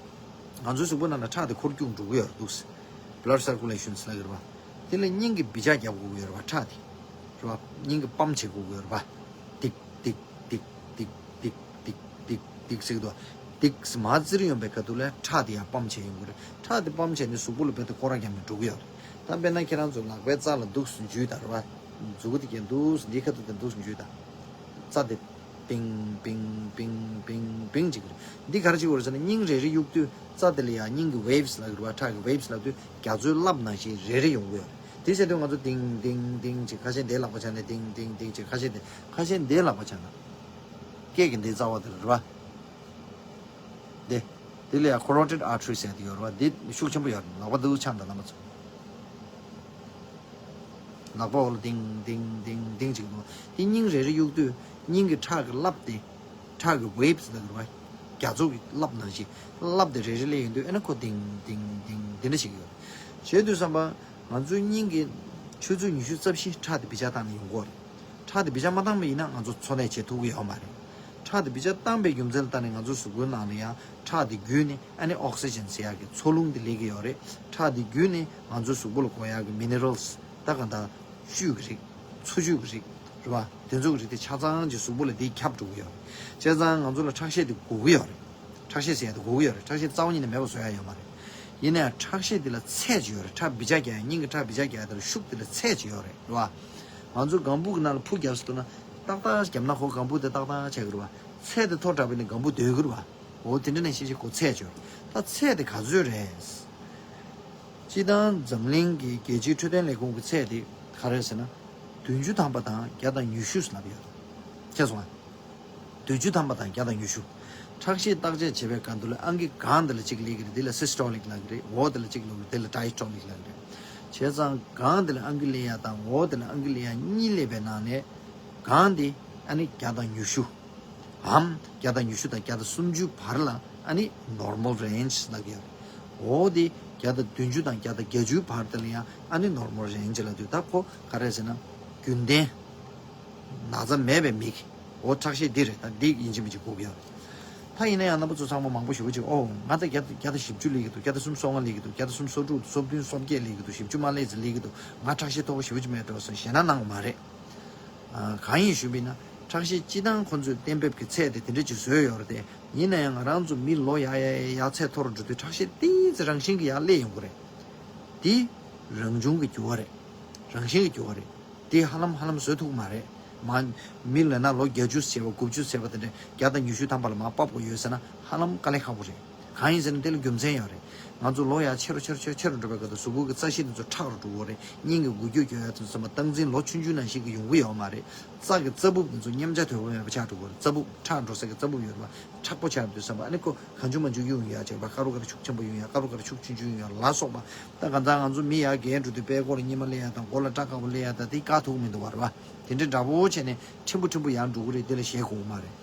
ང་ཚོའི་གཟུགས་པོ་ནང་ལ་ཁྲག་དེ་འཁོར་རྒྱུག་འགྲོ་གི་ཡོད་རེད་འདུག blood circulation ཟེར་གི་རེད་པ། དེ་ལ་སྙིང་གི་བི་ཇ་རྒྱག་དགོས་ཀྱི་ཡོད་རེད་པ། ཁྲག་དེ། རེད་པ། སྙིང་གི་པམ་བྱེད་དགོས་ཀྱི་ཡོད་རེད་པ། ཏིག་ཏིག་ཏིག་ཏིག་ཏིག་ཏིག་ཏིག་ཏིག་ ཏིག་ཟེར་གི་འདུག་ཏིག་མར་བཙིར་ཡོང་པའི་ཁ་ཐུག་ལ་ཁྲག་དེ་ཡར་པམ་བྱས་ཡོང་གི་རེད། ཁྲག་དེ་པམ་བྱས་ནས་གཟུགས་པོ་ལ་རྦད་དེ་སྐོར་ར་བརྒྱབ་ནས་འགྲོ་གི་ཡོད་རེད། ད་དཔེར་ན་ཁྱེད་རང་ཚོ་ལག་པའི་རྩ་ལ་འདུག་སེ་འཇུས་དང་རེད་བ། མཛུ་གུ་དེ་གྱེན་འདུག་སེ་འདིའི་ཁ་ཐུག་དེ་འདུག་སེ་འཇུས་དང་། རྩ་དེ་པིང་པིང་པིང་པིང་པིང་བྱེད་ཀྱི་རེད། འདི་ག་རེ་བྱེད་ཀྱི་རེད་ཟེར་ན་སྙིང་རེ་རེ་གཡུག་དུས་རྩ་དེ་ལ་ཡང་སྙིང་གི་ཝེབ་སི་ལབ་ཀྱི་རེད་བ། ཁྲག་གི་ཝེབ་སི་ལབ་དུས་རྒྱ་མཚོའི་རླབས་ནང་བཞིན་རེ་རེ་ཡོང་གི་ཡོད་རེད། དེ་བྱས་དུས་ང་ཚོ་ཏིང་ཏིང་ཏིང་ཅིག་ཁ་ཤས་འདིའི་ལག་པ་ཆག་ནས་ཏིང་ཏིང་ཏིང་ཅིག་ཁ་ཤས་འདི་ཁ་ཤས་འདིའི་ལག་པ་ཆག་ན། སྐད་ཀྱི་འདིའི་རྩ་བ་དེ་རེད་བ། འདི། འདི་ལ་ཡང་ཁོ་རོ་ཊིཌ་ཨར་ཊི་རི་ཟེར་དེ་ཡོད་རེད་བ། འདི་ཤུགས་ཆེན་པོ་ཡོད་རེད། ལག་པ་འདི་ཆག་འདྲ་ལ་མ་ཚོ། ལག་པ་འོག་ལ་ཏིང་ཏིང་ཏིང་ཏིང་ཅིག་འདུག་དེ་སྙིང་རེ་རེ་གཡུག་དུས་སྙིང་གི་ཁྲག་གི་རླབས་དེ། ཁྲག་གི་ཝེབ་སི་ལབ་ཀྱི་རེད་བ། རྒྱ་མཚོ་གི་རླབས་ནང་བཞིན་རླབས་དེ་རེ་རེ་སླེབས་ཡོང་དུས་ཨ་ནི་ཁོ་ཏིང་ཏིང་ཏིང་འདི་འདྲ་ཞིག་ཡོད་རེད། བྱས་དུས་ཙམ་པ་ང་ཚོའི་སྙིང་གི་ཆུ་ཚོད་ཉི་ཤུ་རྩ་བཞི་ཁྲག་དེ་བི་ཇ་བཏང་ནས་ཡོང་གི་ཡོད་རེད། ཁྲག་དེ་བི་ཇ་མ་བཏང་པ་ཡིན་ན་ང་ཚོ་འཚོ་གནས་བྱེད་ཐུབ་ཀྱི་ཡོད་མ་རེད། ཁྲག་དེ་བི་ཇ་བཏང་པའི་རྒྱུ་མཚན་ལ་བརྟེན་ནས་ང་ཚོའི་གཟུགས་པོའི་ནང་ལ་ཡང་ཁྲག་དེ་བརྒྱུད་ནས་ཨ་ནི་ཨོག་སི་ཇན་ཟེར་ཡག་གི་འཚོ་རླུང་དེ་སླེབས་ཀྱི་ཡོད་རེད། ཁྲག་དེ་བརྒྱུད་ནས་ང་ཚོའི་གཟུགས་པོ་ལ་དགོས་ཡག་གི་མི་ནི་རལ་སི་ད་ག་འདྲ་བཅུད་ཀྱི་རིགས། འཚོ་བཅུད་ཀྱི་རིགས་རེད་བ། དེ་ཚོ་གི་རིགས་དེ་ཆ་ཚང་གི་གཟུགས་པོ་ལ་དེ་ཁྱབ་འགྲོ་གི་ཡོད་རེད། བྱས་ཙང་ང་ཚོ་ལ་ཁྲག་ཤེད་དེ་དགོས་ཀྱི་ཡོད་རེད། ཁྲག་ཤེད་ཟེར་ཡ་དེ་དགོས་ཀྱི་ཡོད་རེད། ཁྲག་ཤེད་རྩ་བ་ཉིད་ནས་མེད་པ་བཟོ་ཡ་ཡོད་མ་རེད། ཡིན་ན་ཡང་ཁྲག་ཤེད་དེ་ལ་ཚད་ཅིག་ཡོད་རེད། ཁྲག་བི་ཇ་རྒྱག་ཡ་སྙིང་གི་ཁྲག་བི་ཇ་རྒྱག་ཡ་དེ་ལ་ཤུགས་དེ་ལ་ཚད་ཅིག་ཡོད་རེད་རེད་བ། ང་ཚོ་ལྒང་བུ་གི་ནང་ལ་ཕུ་བརྒྱབ་སོང་ན་ཏག་ཏག་བརྒྱབ་ན་ཁོ་ལྒང་བུ་དེ་ཏག་ཏག་ཆགས་ཀྱི་རེད་བ། ཚད་དེ་མཐོ་དྲགས་པས་ནི་ལྒང་བུ་སྡོད་ཀྱི་རེད་བ། འོ་དེ་འདྲ་ནས་ཤེས་བྱེད་ཁོ་ཚད་ཅིག་ཡོད་རེད། ད་ཚད་དེ་ག་ཚོད་རེད། སྤྱིར་བཏང་འཛམ་གླིང་གི་རྒྱལ་སྤྱིའི་འཕྲོད་བསྟེན་ལས་ཁུངས་ཀྱི་ཚད་དེ་ག་རེ་ཟེར་ན། བདུན་ཅུ་ཐམ་པ་དང་བརྒྱ་དང་ཉི་ཤུ་ལབ་ཡོད། ཁྱེད་སོང་ང་། བདུན་ཅུ་ཐམ་པ་དང་བརྒྱ་དང་ཉི་ཤུ། ཁྲག་ཤེད་བརྟག་དཔྱད་བྱེད་པའི་སྒང་དུ་ལ་ཨང་ཀི་གང་འདི་ལ་གཅིག་སླེབས་ཀྱི་རེད། འདི་ལ་སི་སི་ཊོ་ལིག་ལབ་ཀྱི་རེད། འོ་འདི་ལ་གཅིག་ལབ་ཀྱི་རེད། འདི་ལ་ཌའི་སི་ཊོ་ལིག་ལབ་ཀྱི་རེད། བྱས་ཙང་གང་འདི་ལ་ཨང་ཀི་སླེབས་ཡ་དང་འོ་འདི་ལ་ཨང་ཀི་སླེབས་ཡ་གཉིས་སླེབས་པའི་ནང་ནས་གང་འདི་ཨ་ནི་བརྒྱ་དང་ཉི་ཤུ། འམ་བརྒྱ་དང་ཉི་ཤུ་དང་བརྒྱ་དང་སུམ་ཅུ་བར་ལ་ཨ་ནི་ནོར་མལ་རེན་ཇི་ལབ་ཀྱི་ཡོད་རེད། འོ་དེ་བརྒྱ་དང་བདུན་ཅུ་དང་བརྒྱ་དང་བརྒྱད་ཅུའི་བར་དེ་ལ་ཡང་ཨ་ནི་ནོར་མལ་རེན་ཇི་ལབ་དུས་ད་ཁོ་ག་རེ་ཟེར་ན་རྒྱུན་ལྡན་ན་ཚ་མེད་པའི་མི་གི་འོ་ཁྲག་ཤེད་འདི་རེད། ད་འདི་ཡིན་གཅིག་མིན་གཅིག་དགོས་ཀྱི་ཡོད་རེད། ད་ཡིན་ན་ཡང་རྣམ་པ་ཚོ་ཚང་མ་མང་པོ་ཞེ་པོ་ཅིག་ཨོ་ང་ད་བརྒྱ་དང་བརྒྱ་དང་བཞི་བཅུ་སླེབས་ཀྱི་འདུག་བརྒྱ་དང་སུམ་ཅུ་སོ་ལྔ་སླེབས་ཀྱི་འདུག་བརྒྱ་དང་སུམ་ཅུ་སོ་དྲུག་སོ་བདུན་སོ་བརྒྱད་སླེབས་ཀྱི་འདུག་བཞི་བཅུ་མ་སླེབས་ཙམ་སླེབས་ཀྱི་འདུག་ང་ཁྲག་ཤེད་མཐོ་པོ་ཞེ་པོ་ཅིག་མེད་འགྲོ་ཟེར་ཞེད་སྣང་གནང་གི་མ་རེད། ཨ། གང་ཡིན་ཞུས་པ་ཡིན་ན་ཁྲག་ཤེད་སྤྱིར་བཏང་ཁོ་ཚོས་གཏན་འབེབས་ཀྱི་ཚད་དེ་དེ་འདྲ་ཅིག་བཟོས་ཡོད་རེད་དེ། ཡིན་ན་ཡང་ང་རང་ཚོ་མི་ལོ་ཡར་ཡར་ཡར་ཡར་ཚད་མཐོ་རུ་འགྲོ་དུས་ཁྲག་ཤེད་ཏོག་ཙམ་རང་བཞིན་གྱིས་ཡར་སླེབས་ཡོང་གི་རེད། དེ་རང་བྱུང་གི་འགྱུར་བ་རེད། རང་བཞིན་གྱི་འགྱུར་བ་རེད། དེ་ཧ་ལམ་ཧ་ལམ་བཟོ་ཐུབ་ཀྱི་མ་རེད། མ། མི་ལབ་ན་ལོ་བརྒྱད་ཅུ་བྱས་པ་དགུ་བཅུ་བྱས་པ་དེ་འདྲ་བརྒྱ་དང་ཉི་ཤུ་ཐམ་པ་ལ་མར་ཕབ་དགོས་ཡོད་ཟེར་ན་ཧ་ལམ་དཀའ་ལས་ཁག་པོ་རེད། གང་ཡིན་ཟེར་ན་དེ་ལ་རྒྱུ་མཚན་ཡོད་རེད། ང་ཚོ་ལོ་ཡར་ཆེ་རུ་ཆེ་རུ་ཆེ་རུ་ཆེ་རུ་འགྲོ་བའི་སྐབས་དུ་གཟུགས་པོ་གི་རྩ་ཤེད་དེ་ཚོ་མཁྲེགས་རུ་འགྲོ་གི་ཡོད་རེད། སྙིང་གི་འགུལ་སྐྱོད་རྒྱག་ཡ་དེ་ཚོ་ཚང་མ་སྟངས་འཛིན་ལོ་ཆུང་ཆུང་ནང་བཞིན་གྱི་ཡོང་གི་ཡོད་མ་རེད། རྩ་གི་རྩ་སྦུབ་དེ་ཚོ་མཉམ་བྱ་དོད་པོ་མེད་པ་ཆགས་འགྲོ་གི་ཡོད་རེད། རྩ་སྦུབ་མཁྲེགས་འགྲོ་ས་གི་རྩ་སྦུབ་ཡོད་རེད་བ། མཁྲེགས་པོ་ཆགས་དུས་ཙམ་པ་ཨ་ནི་ཁོ་གང་བྱུང་མང་བྱུང་གཡུག་ཡོང་ཡ་བྱས་པ་ཀ་རུ་ཀ་རུ་ཤུགས་ཆེན་པོ་ཡོང་ཡ་ཀ་རུ་ཀ་རུ་ཤུགས་ཆུང་ཆུང་ཡོང་ཡ་ལ་སོགས་པ། ད་གང་ལྟར་ང་ཚོ་མི་ཡར་རྒས་འགྲོ་དུས་པད་ཀོ་ལ་གཉིད་མ་སླེབས་ཡ་དང་མགོ་ལ་སྐྲ་དཀར་པོ་སླེབས་ཡ་དང་དེ་བཀག་ཐུབ་མི་འདུག་བ་རེད་བ། དེ་འདྲ་འདྲ་པོ་བྱས་ནས་ཕྲན་བུ་ཕྲན་བུ་ཡར་འགྲོ་གི་རེད། དེ་ལ་ཞེད་དགོས་མ་རེད།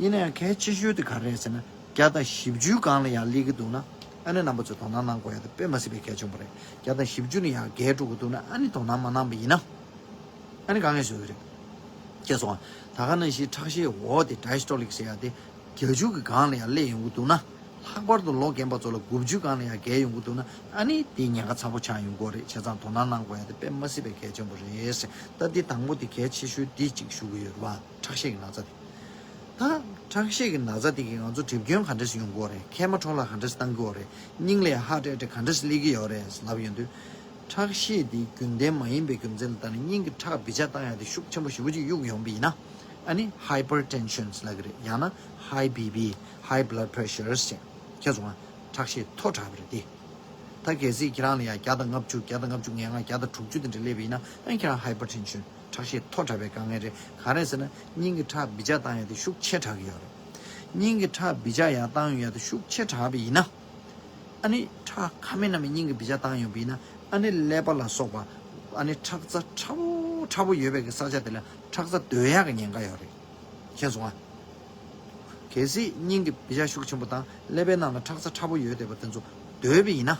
ཡིན་ན་ཡང་གལ་ཆེ་ཤོས་དེ་ག་རེ་རེད་ཟེར་ན་བརྒྱ་དང་བཞི་བཅུའི་སྒང་ལ་ཡར་སླེབས་ཀྱི་འདུག་ན་ཨ་ནི་རྣམ་པ་ཚོས་དོ་སྣང་གནང་དགོས་ཡ་དེ་དཔེ་མ་སྲིད་པའི་གལ་ཆེན་པོ་རེད། བརྒྱ་དང་བཞི་བཅུ་ནས་ཡར་རྒས་འགྲོ་གི་འདུག་ན་ཨ་ནི་དོ་སྣང་མ་གནང་པ་ཡིན་ན་ཨ་ནི་དཀའ་ངལ་བཟོ་གི་རེད། ཁྱེད་སོང་ང་། ད་ག་ནང་བཞིན་ཁྲག་ཤེད་འོ་དེ་ཌའི་སི་ཊོ་ལིག་ཟེར་ཡ་དེ་བརྒྱད་ཅུ་གི་སྒང་ལ་ཡར་སླེབས་ཡོང་གི་འདུག་ན། ལྷག་པར་དུ་ལོ་རྒན་པ་ཚོ་ལ་དགུ་བཅུ་སྒང་ལ་ཡར་རྒས་ཡོང་གི་འདུག་ན་ཨ་ནི་དེ་ཉེན་ཁ་ཚ་པོ་ཆགས་ཡོང་གི་རེད། བྱས་ཙང་དོ་སྣང་གནང་དགོས་ཡ་དེ་དཔེ་མ་སྲིད་པའི་གལ་ཆེན་པོ་རེད། ད་འདི་དང་པོ་དེ་གལ་ཆེ་ཤོས་འདི་གཅིག་ཞུ་གི་ཡོད་རེད་བ། ཁྲག་ཤེད་ཀྱི་ན་ཚ་དེ། ད་ཁྲག་ཤེད་ཀྱི་ན་ཚ་དེ་གིས་ང་ཚོ་གྲིབ་སྐྱོན་ག་འདྲ་ཞིག་ཡོང་གི་ཡོད་རེད། མཁལ་མ་འཕྲོ་བརླག་ག་འདྲ་ཞིག་བཏང་གི་ཡོད་རེད། སྙིང་ལ་ཧར་ཊི་ཨེ་ཊེག་ག་འདྲ་ཞིག་སླེབས་ཀྱི་ཡོད་རེད་ལབ་ཡོང་དུས། ཁྲག་ཤེད་འདི་རྒྱུན་ལྡན་མ་ཡིན་པའི་རྒྱུ་མཚན་ལ་བརྟེན་ནས་སྙིང་གི་ཁྲག་བི་ཇ་བཏང་ཡ་དེ་ཤུགས་ཆེན་པོ་ཞེ་པོ་ཅིག་གཡུག་ཡོང་པ་ཡིན་ན། ཨ་ནི་ཧའི་པར་ཊེན་ཤན་ལབ་ཀྱི་རེད། ཡང་ན་ཧའི་བི་པི། High blood pressure ཞེས། ཁྱེད་ཚོ་ང་ཁྲག་ཤེད་མཐོ་དྲགས་པ་རེད་དེ། ད་གལ་སྲིད་ཁྱེད་རང་ལ་ཡང་བརྒྱ་དང་ལྔ་བཅུ་བརྒྱ་དང་ལྔ་བཅུ་ང་ལྔ་བརྒྱ་དང་དྲུག་ཅུ་དེ་འདྲ་སླེབས་པ་ཡིན་ན་ཨ་ནི་ཁྱེད་རང་ཧའི་པར་ཊེན་ཤན་ཁྲག་ཤེད་མཐོ་དྲགས་པའི་དཀའ་ངལ་རེད། ག་རེ་ཟེར་ན་སྙིང་གི་ཁྲག་བི་ཇ་བཏང་ཡ་དེ་ཤུགས་ཆེ་དྲགས་ཀྱི་ཡོད་རེད། སྙིང་གི་ཁྲག་བི་ཇ་ཡར་བཏང་ཡོང་ཡ་དེ་ཤུགས་ཆེ་དྲགས་པ་ཡིན་ན། ཨ་ནི་ཁྲག་ཁ་མེད་ན་མེད་སྙིང་གི་བི་ཇ་བཏང་ཡོང་པ་ཡིན་ན་ཨ་ནི་ཀླད་པ་ལ་སོགས་པ་ཨ་ནི་ཁྲག་རྩ་ཕྲ་བོ་ཕྲ་བོ་ཡོད་པའི་གི་ས་ཆ་དེ་ལ་ཁྲག་རྩ་སྡོད་ཡག་གི་ཉེན་ཁ་ཡོད་རེད། མཁྱེན་སོང་ང་། གལ་སྲིད་སྙིང་གི་བི་ཇ་ཤུགས་ཆེན་པོ་དང་ཀླད་པའི་ནང་ལ་ཁྲག་རྩ་ཕྲ་བོ་ཡོད་བསྡད་པ་དེ་ཚོ་སྡོད་པ་ཡིན་ན།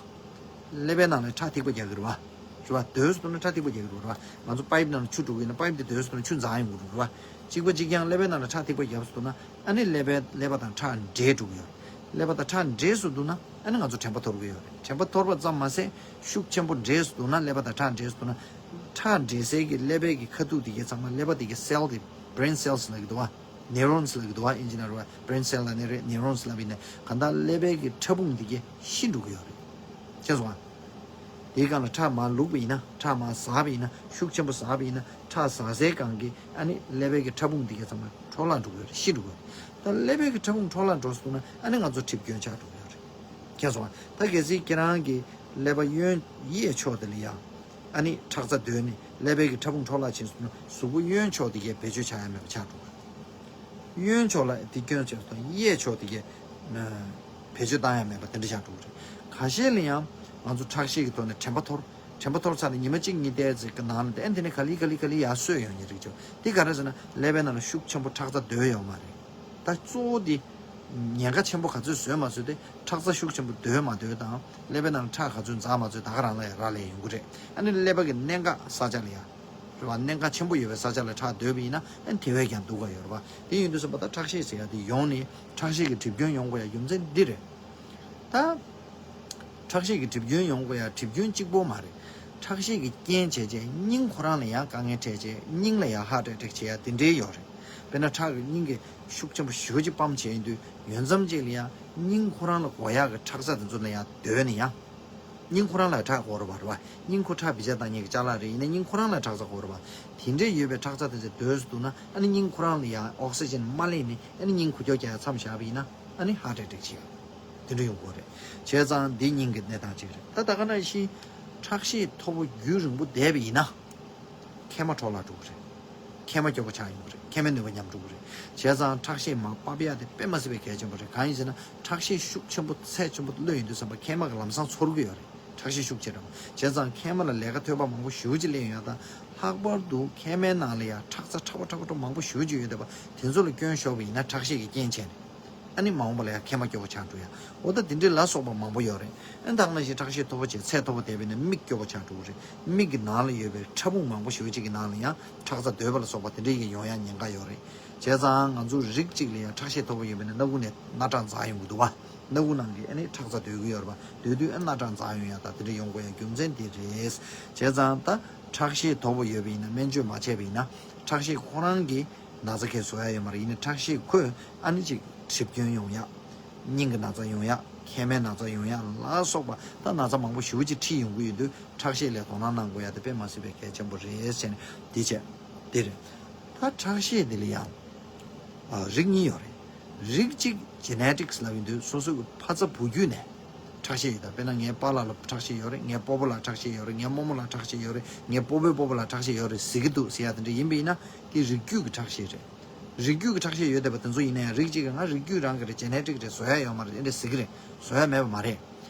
ཀླད་པའི་ནང་ལ་ཁྲག་ཐིགས་པ་རྒྱག་གི་རེད་བ། རེད་བ། སྡོད་སོང་ན་ཁྲག་ཐིགས་པ་རྒྱག་གི་རེད་བ། ང་ཚོ་པའིབ་ནང་ལ་ཆུ་འགྲོ་གི་ཡིན་ན་པའིབ་དེ་སྡོད་སོང་ན་ཆུ་འཛག་ཡོང་གི་རེད་བ། གཅིག་པ་གཅིག་རྐྱང་ཀླད་པའི་ནང་ལ་ཁྲག་ཐིགས་པ་བརྒྱབ་སོང་ན་ཨ་ནི་ཀླད་པའི་ཀླད་པ་དང་ཁྲག་འདྲེས་འགྲོ་གི་ཡོད་རེད། ཀླད་པ་དང་ཁྲག་འདྲེས་སོང་འདུག་ན་ཨ་ནི་ང་ཚོ་དྲན་པ་འཐོར་གི་ཡོད་རེད། དྲན་པ་འཐོར་བ་ཙམ་མ་ཟད་ཤུགས་ཆེན་པོ་འདྲེས་སོང་འདུག་ན་ཀླད་པ་དང་ཁྲག་འདྲེས་སོང་འདུག་ན། ཁྲག་འདྲེས་སའི་གི་ཀླད་པའི་གི་ཁ་ཐུག་དེ་གའི་ཚང་མ་ཀླད་པ་དེ་གའི་སེལ་དེ་brain cells ལབ་ཀྱི་འདུག་བ། neurons་ལབ་ཀྱི་འདུག་བ། ཨིན་ཇི་ནང་རུ་བ་brain cell་ལ་ནི་རེད། neurons་ལབ་ཡིན་ན་གང་ལྟར་ཀླད་པའི་གི་ཕྲ་ཕུང་འདི་གས་ཤི་འགྲོ་གི་ཡོད་རེད། ཤེས་སོང་ཨ། དེའི་སྒང་ལ་ཁྲག་མར་བླུགས་པ་ཡིན་ན། ཁྲག་མར་ཟགས་པ་ཡིན་ན། ཤུགས་ཆེན་པོ་ཟགས་པ་ཡིན་ན། ཁྲག་ཟགས་སའི་སྒང་གི་ཨ་ནི་ཀླད་པའི་གི་ཕྲ་ཕུང་འདི་གས་ཚང་མ་འཕྲོ་བརླག་འགྲོ་གི་ཡོད་རེད། ཤི་འགྲོ་གི་ཡོད་རེད། ད་ཀླད་པའི་གི་ཕྲ་ཕུང་འཕྲོ་བརླག་འགྲོ་སོང་ན་ཨ་ནི་ང་ཚོ་གྲིབ་སྐྱོན་ཆགས་འགྲོ་གི་ཡོད་རེད། མཁྱེན་སོང་ཨ། ད་གལ་སྲིད་ཁྱེད་རང་གི་ཀླད་པ་གཡོན་གཡས་ཕྱོགས་དེ་ལ་ཡང་ཨ་ནི་ཁྲག་རྩ་རྡོལ་ནས་ཀླད་པའི་གི་ཕྲ་ཕུང་འཕྲོ་བརླག་ཕྱིན་སོང་ན་གཟུགས་པོ་གཡོན་ཕྱོགས་དེ་གས་བེད་སྤྱོད་བྱ་ཡ་མེད་པ་ཆགས་འགྲོ་གི་རེད། གཡོན་ཕྱོགས་ལ་དེ་སྐྱོན་བྱས་སོང་གཡས་ཕྱོགས་དེ་གས་བེད་སྤྱོད་བཏང་ཡ་མེད་པ་དེ་འདྲ་ཆགས་འགྲོ་གི་རེད། ཁ་ཤས་ལ་ཡང་ང་ཚོ་ཁྲག་ཤེད་ཀྱི་ཐོག་ནས་དྲན་པ་འཐོར། དྲན་པ་འཐོར་ཚར་ནས་ཉི་མ་གཅིག་གཉིས་བལྟས་ཚེ་གི་ནང་ལ་དེ་ཨ་དེ་ནས་ག་ལེ་ག་ལེ་ག་ལེ་ཡར་སོས་ཡོང་ཉེན་རིགས་བྱུང་། དེ་ག་རེ་ཟེར་ན་ཀླད་པའི་ནང་ལ་ཤུགས་ཆེན་པོ་ཁྲག་རྩ་རྡོལ་ཡོད་མ་རེད། ད་གཙོ་བོ་དེ་ཉེན་ཁ་ཆེན་པོ་ག་ཚོད་བཟོས་མ་བཟོས་དེ་ཁྲག་རྩ་ཤུགས་ཆེན་པོ་རྡོལ་མ་རྡོལ་དང་ཀླད་པའི་ནང་ལ་ཁྲག་ག་ཚོད་འཛག་མ་འཛག་ད་ག་རང་ལ་ཡང་རག་ལས་ཡོང་གི་རེད། ཨ་ནི་ཀླད་པ་གི་གནད་འགག་ས་ཆ་ལ་ཡང་རེད་བ། གནད་འགག་ཆེན་པོ་ཡོད་པའི་ས་ཆ་ལ་ཁྲག་རྡོལ་བ་ཡིན་ན་ཨ་ནི་དེ་བས་ཀྱང་སྡུག་ག་ཡོད་རེད་བ། དེ་ཡིན་དུས་ཙམ་པ་ད་ཁྲག་ཤེད་ཟེར་ཡ་དེ་ཡོང་ནས་ཁྲག་ཤེད་ཀྱི་གྲིབ་སྐྱོན་ཡོང་དགོས་ཡ་རྒྱུ་མཚན་འདི་རེད། ད། ཁྲག་ཤེད་ཀྱི་གྲིབ་སྐྱོན་ཡོང་དགོས་ཡ་གྲིབ་སྐྱོན་གཅིག་པོ་མ་རེད། ཁྲག་ཤེད་ཀྱི་རྐྱེན་བྱས་རྗེས་སྙིང་ཁོ་རང་ལ་ཡང་དཀའ་ངལ་འཕྲད་རྗེས་སྙིང་ལ་ཡང་ཧརཊ་ཨེ་ཊེག་བྱེད་ཡ་དེ་འདྲའི་ཡོད་རེད། དཔེར་ན་ཁྲག་གི་སྙིང་གི་ཤུགས་ཆེན་པོ་ཞེ་པོ་ཅིག་པམ་བྱས་ཡིན་དུས་ཡོད་མཚམས་ཅིག་ལ་ཡང་སྙིང་ཁོ་རང་ལ་དགོས་ཡག་གི་ཁྲག་རྩ་དེ་ཚོ་ལ་ཡང་སྡོད་ནས་ཡང་། སྙིང་ཁོ་རང་ལ་ཁྲག་དགོས་རེད་བ། རེད་བ། སྙིང་ཁོ་ཁྲག་བེད་སྤྱོད་བཏང་མཁན་གྱི་ཅ་ལག་རེད། ཡིན་ན་སྙིང་ཁོ་རང་ལ་ཁྲག་རྩ་དགོས་རེད་བ། དེ་འདྲའི་ཡོད་པའི་ཁྲག་རྩ་དེ་ཚོ་སྡོད་སུ་འདུག་ན་ཨ་ནི་སྙིང་ཁོ་རང་ལ་ཡང་ཨོག་སི་ཇན་མ་སླེབས་ནས་ཨ་ནི་སྙིང་འགུལ་སྐྱོད་རྒྱག་ཡ་མཚམས་བཞག་པ་ཡིན་ན་ཨ་ནི་ཧརཊ་ཨེ་ཊེག་བྱེད་ཡ། དེ་འདྲ་ཡོང་གི་རེད། བྱས་ཙང་འདི་སྙིང་གི་གནས་སྟངས་གཅིག་རེད། ད་ད་ག་ནང་བཞིན་ཁྲག་ཤེད་མཐོ་པོ་རྒྱུན་རིང་པོ་བསྡད་པ་ཡིན་ན། མཁལ་མ་འཕྲོ་བརླག་འགྲོ་གི་རེད། མཁལ་མ་སྐྱོ་པོ་ཆགས་ཡོང་གི་རེད། མཁལ་མའི་ནུས་པ་ཉམས་འགྲོ་གི་རེད། བྱས་ཙང་ཁྲག་ཤེད་མར་ཕབ་ཡ་དེ་དཔེ་མ་སྲིད་པའི་གལ་ཆེན་པོ་རེད། གང་ཡིན་ཟེར་ན་ཁྲག་ཤེད་ཤུགས་ཆེན་པོ་ཚད་ཆེན་པོ་གློད་ཡོང་དུས་ཙམ་པ་མཁལ་མ་གི་ལམ་སང་ཚོར་གི་ཡོད་རེད། ཁྲག་ཤེད་ཤུགས་ཆེ་དྲགས་པ། བྱས་ཙང་མཁལ་མ་ལ་ལས་ཀ་ཐོད་པ་མང་པོ་ཞེ་པོ་ཅིག་སླེབས་ཡོང་ཡ་དང་། ལྷག་པར་དུ་མཁལ་མའི་ནང་ལ་ཡ་ཁྲག་རྩ་ཕྲ་བ་ཕྲ་བ་ཕྲ་བ་མང་པོ་ཞེ་པོ་ཅིག་ཡོད་བསྡད་པ་དེ་ཚོ་ལ་སྐྱོན་ཤོར་བ་ཡིན་ན་ཁྲག་ཤེད་ཀྱི་རྐྱེན་བྱས་ནས། ཨ་ནི་མ་འོངས་པ་ལ་ཡང་མཁལ་མ་སྐྱོ་པོ་ཆགས་འགྲོ་ཡ། འོ་ད་དེ་འདྲའི་ལ་སོགས་པ་མང་པོ་ཡོད་རེད། ཨ་ནི་ད་ག་ནང་བཞིན་ཁྲག་ཤེད་མཐོ་པོ་བྱས་ཚད་མཐོ་པོ་བསྡད་པ་ཡིན་ན་མིག་སྐྱོ་པོ་ཆགས་འགྲོ་གི་རེད། མིག་གི་ནང་ལ་ཡོད་པའི་ཕྲ་ཕུང་མང་པོ་ཞེ་པོ་ཅིག་གི་ནང་ལ་ཡང་ཁྲག་རྩ་རྡོལ་བ་ལ་སོགས་པ་དེ་འདྲའི་ཡི་ཡོང་ཡ་ཉེན་ཁ་ཡོད་རེད། བྱས་ཙང་ང་ཚོ་རིགས་གཅིག་ལ་ཡང་ཁྲག་ཤེད་མཐོ་པོ་ཡོད་པ་ཡིན་ན་སྣ་ཁུག་ནས་སྣ་ཁྲག་འཛག་ཡོང་གི་འདུག་བ། སྣ་ཁུག་ནང་གི་ཨ་ནི་ཁྲག་རྩ་རྡོལ་གི་ཡོད་རེད་བ། རྡོལ་དུས་ཨ་སྣ་ཁྲག་འཛག་ཡོང་ཡ་ད་དེ་འདྲ་ཡོང་དགོས་ཡ་རྒྱུ་མཚན་དེ་རེད། བྱས་ཙང་ད་ཁྲག་ཤེད་མཐོ་པོ་ཡོད་པ་ཡིན་ན་སྨན་བཅོས་མ་བྱས་པ་ཡིན་ན་ཁྲག་ཤེད་ཁོ་རང་གི་ན་ཚ་གས་བཟོ་ཡ་ཡོད་མ་རེད། ཡིན་ནའི་ཁྲག་ཤེད་ཁོས་ཨ་ནི་ཅིག་གྲིབ་སྐྱོན་ཡོང་ཡ། སྙིང་གི་ན་ཚ་ཡོང་ཡ། མཁལ་མའི་ན་ཚ་ཡོང་ཡ་ལ་སོགས་པ་ད་ན་ཚ་མང་པོ་ཞེ་པོ་ཅིག་ཁྲིད་ཡོང་གི་ཡོད་དུས་ཁྲག་ཤེད་ལ་དོ་སྣང་གནང་དགོས་ཡ་དེ་དཔེ་མ་སྲིད་པའི་གལ་ཆེན་པོ་རེད་ཟེར་ནས་འདི་བྱས། འདི་རེད། ད་ཁྲག་ཤེད་འདི་ལ་ཡང་། ཨ། རིགས་གཉིས་ཡོད་རེད། རིགས་གཅིག་ཇེ་ནེ་ཊིག་སི་ལབ་ཡོང་དུས་སོ་སོ་གི་ཕ་ཚ་བུ་རྒྱུད་ནས་ཁྲག་ཤེད་ཡོད། ད་དཔེར་ན་ངའི་པཱ་ལགས་ལ་ཁྲག་ཤེད་ཡོད་རེད། ངའི་སྤོ་བོ་ལ་ཁྲག་ཤེད་ཡོད་རེད། ངའི་རྨོ་མོ་ལ་ཁྲག་ཤེད་ཡོད་རེད། ངའི་སྤོ་བོའི་སྤོ་བོ་ལ་ཁྲག་ཤེད་ཡོད་རེད་ཟེར་གྱི་འདུག་ཟེར་ཡ་དེ་འདྲ་ཡིན་པ་ཡིན་ན་དེ་རིགས་རྒྱུད་ཀྱི་ཁྲག་ཤེད་རེད། རིགས་རྒྱུད་ཀྱི་ཁྲག་ཤེད་ཡོད་བསྡད་པ་དེ་ཚོ་ཡིན་ན་ཡང་རིགས་གཅིག་གིས་ང་རིགས་རྒྱུད་རང་གི་རེད། ཇེ་ནེ་ཊིག་རེད། བཟོ་ཡ་ཡོད་མ་རེད། དེ་འདྲ་ཟེར་གྱི་རེད། བཟོ་ཡ་མེད་པ་མ་རེད།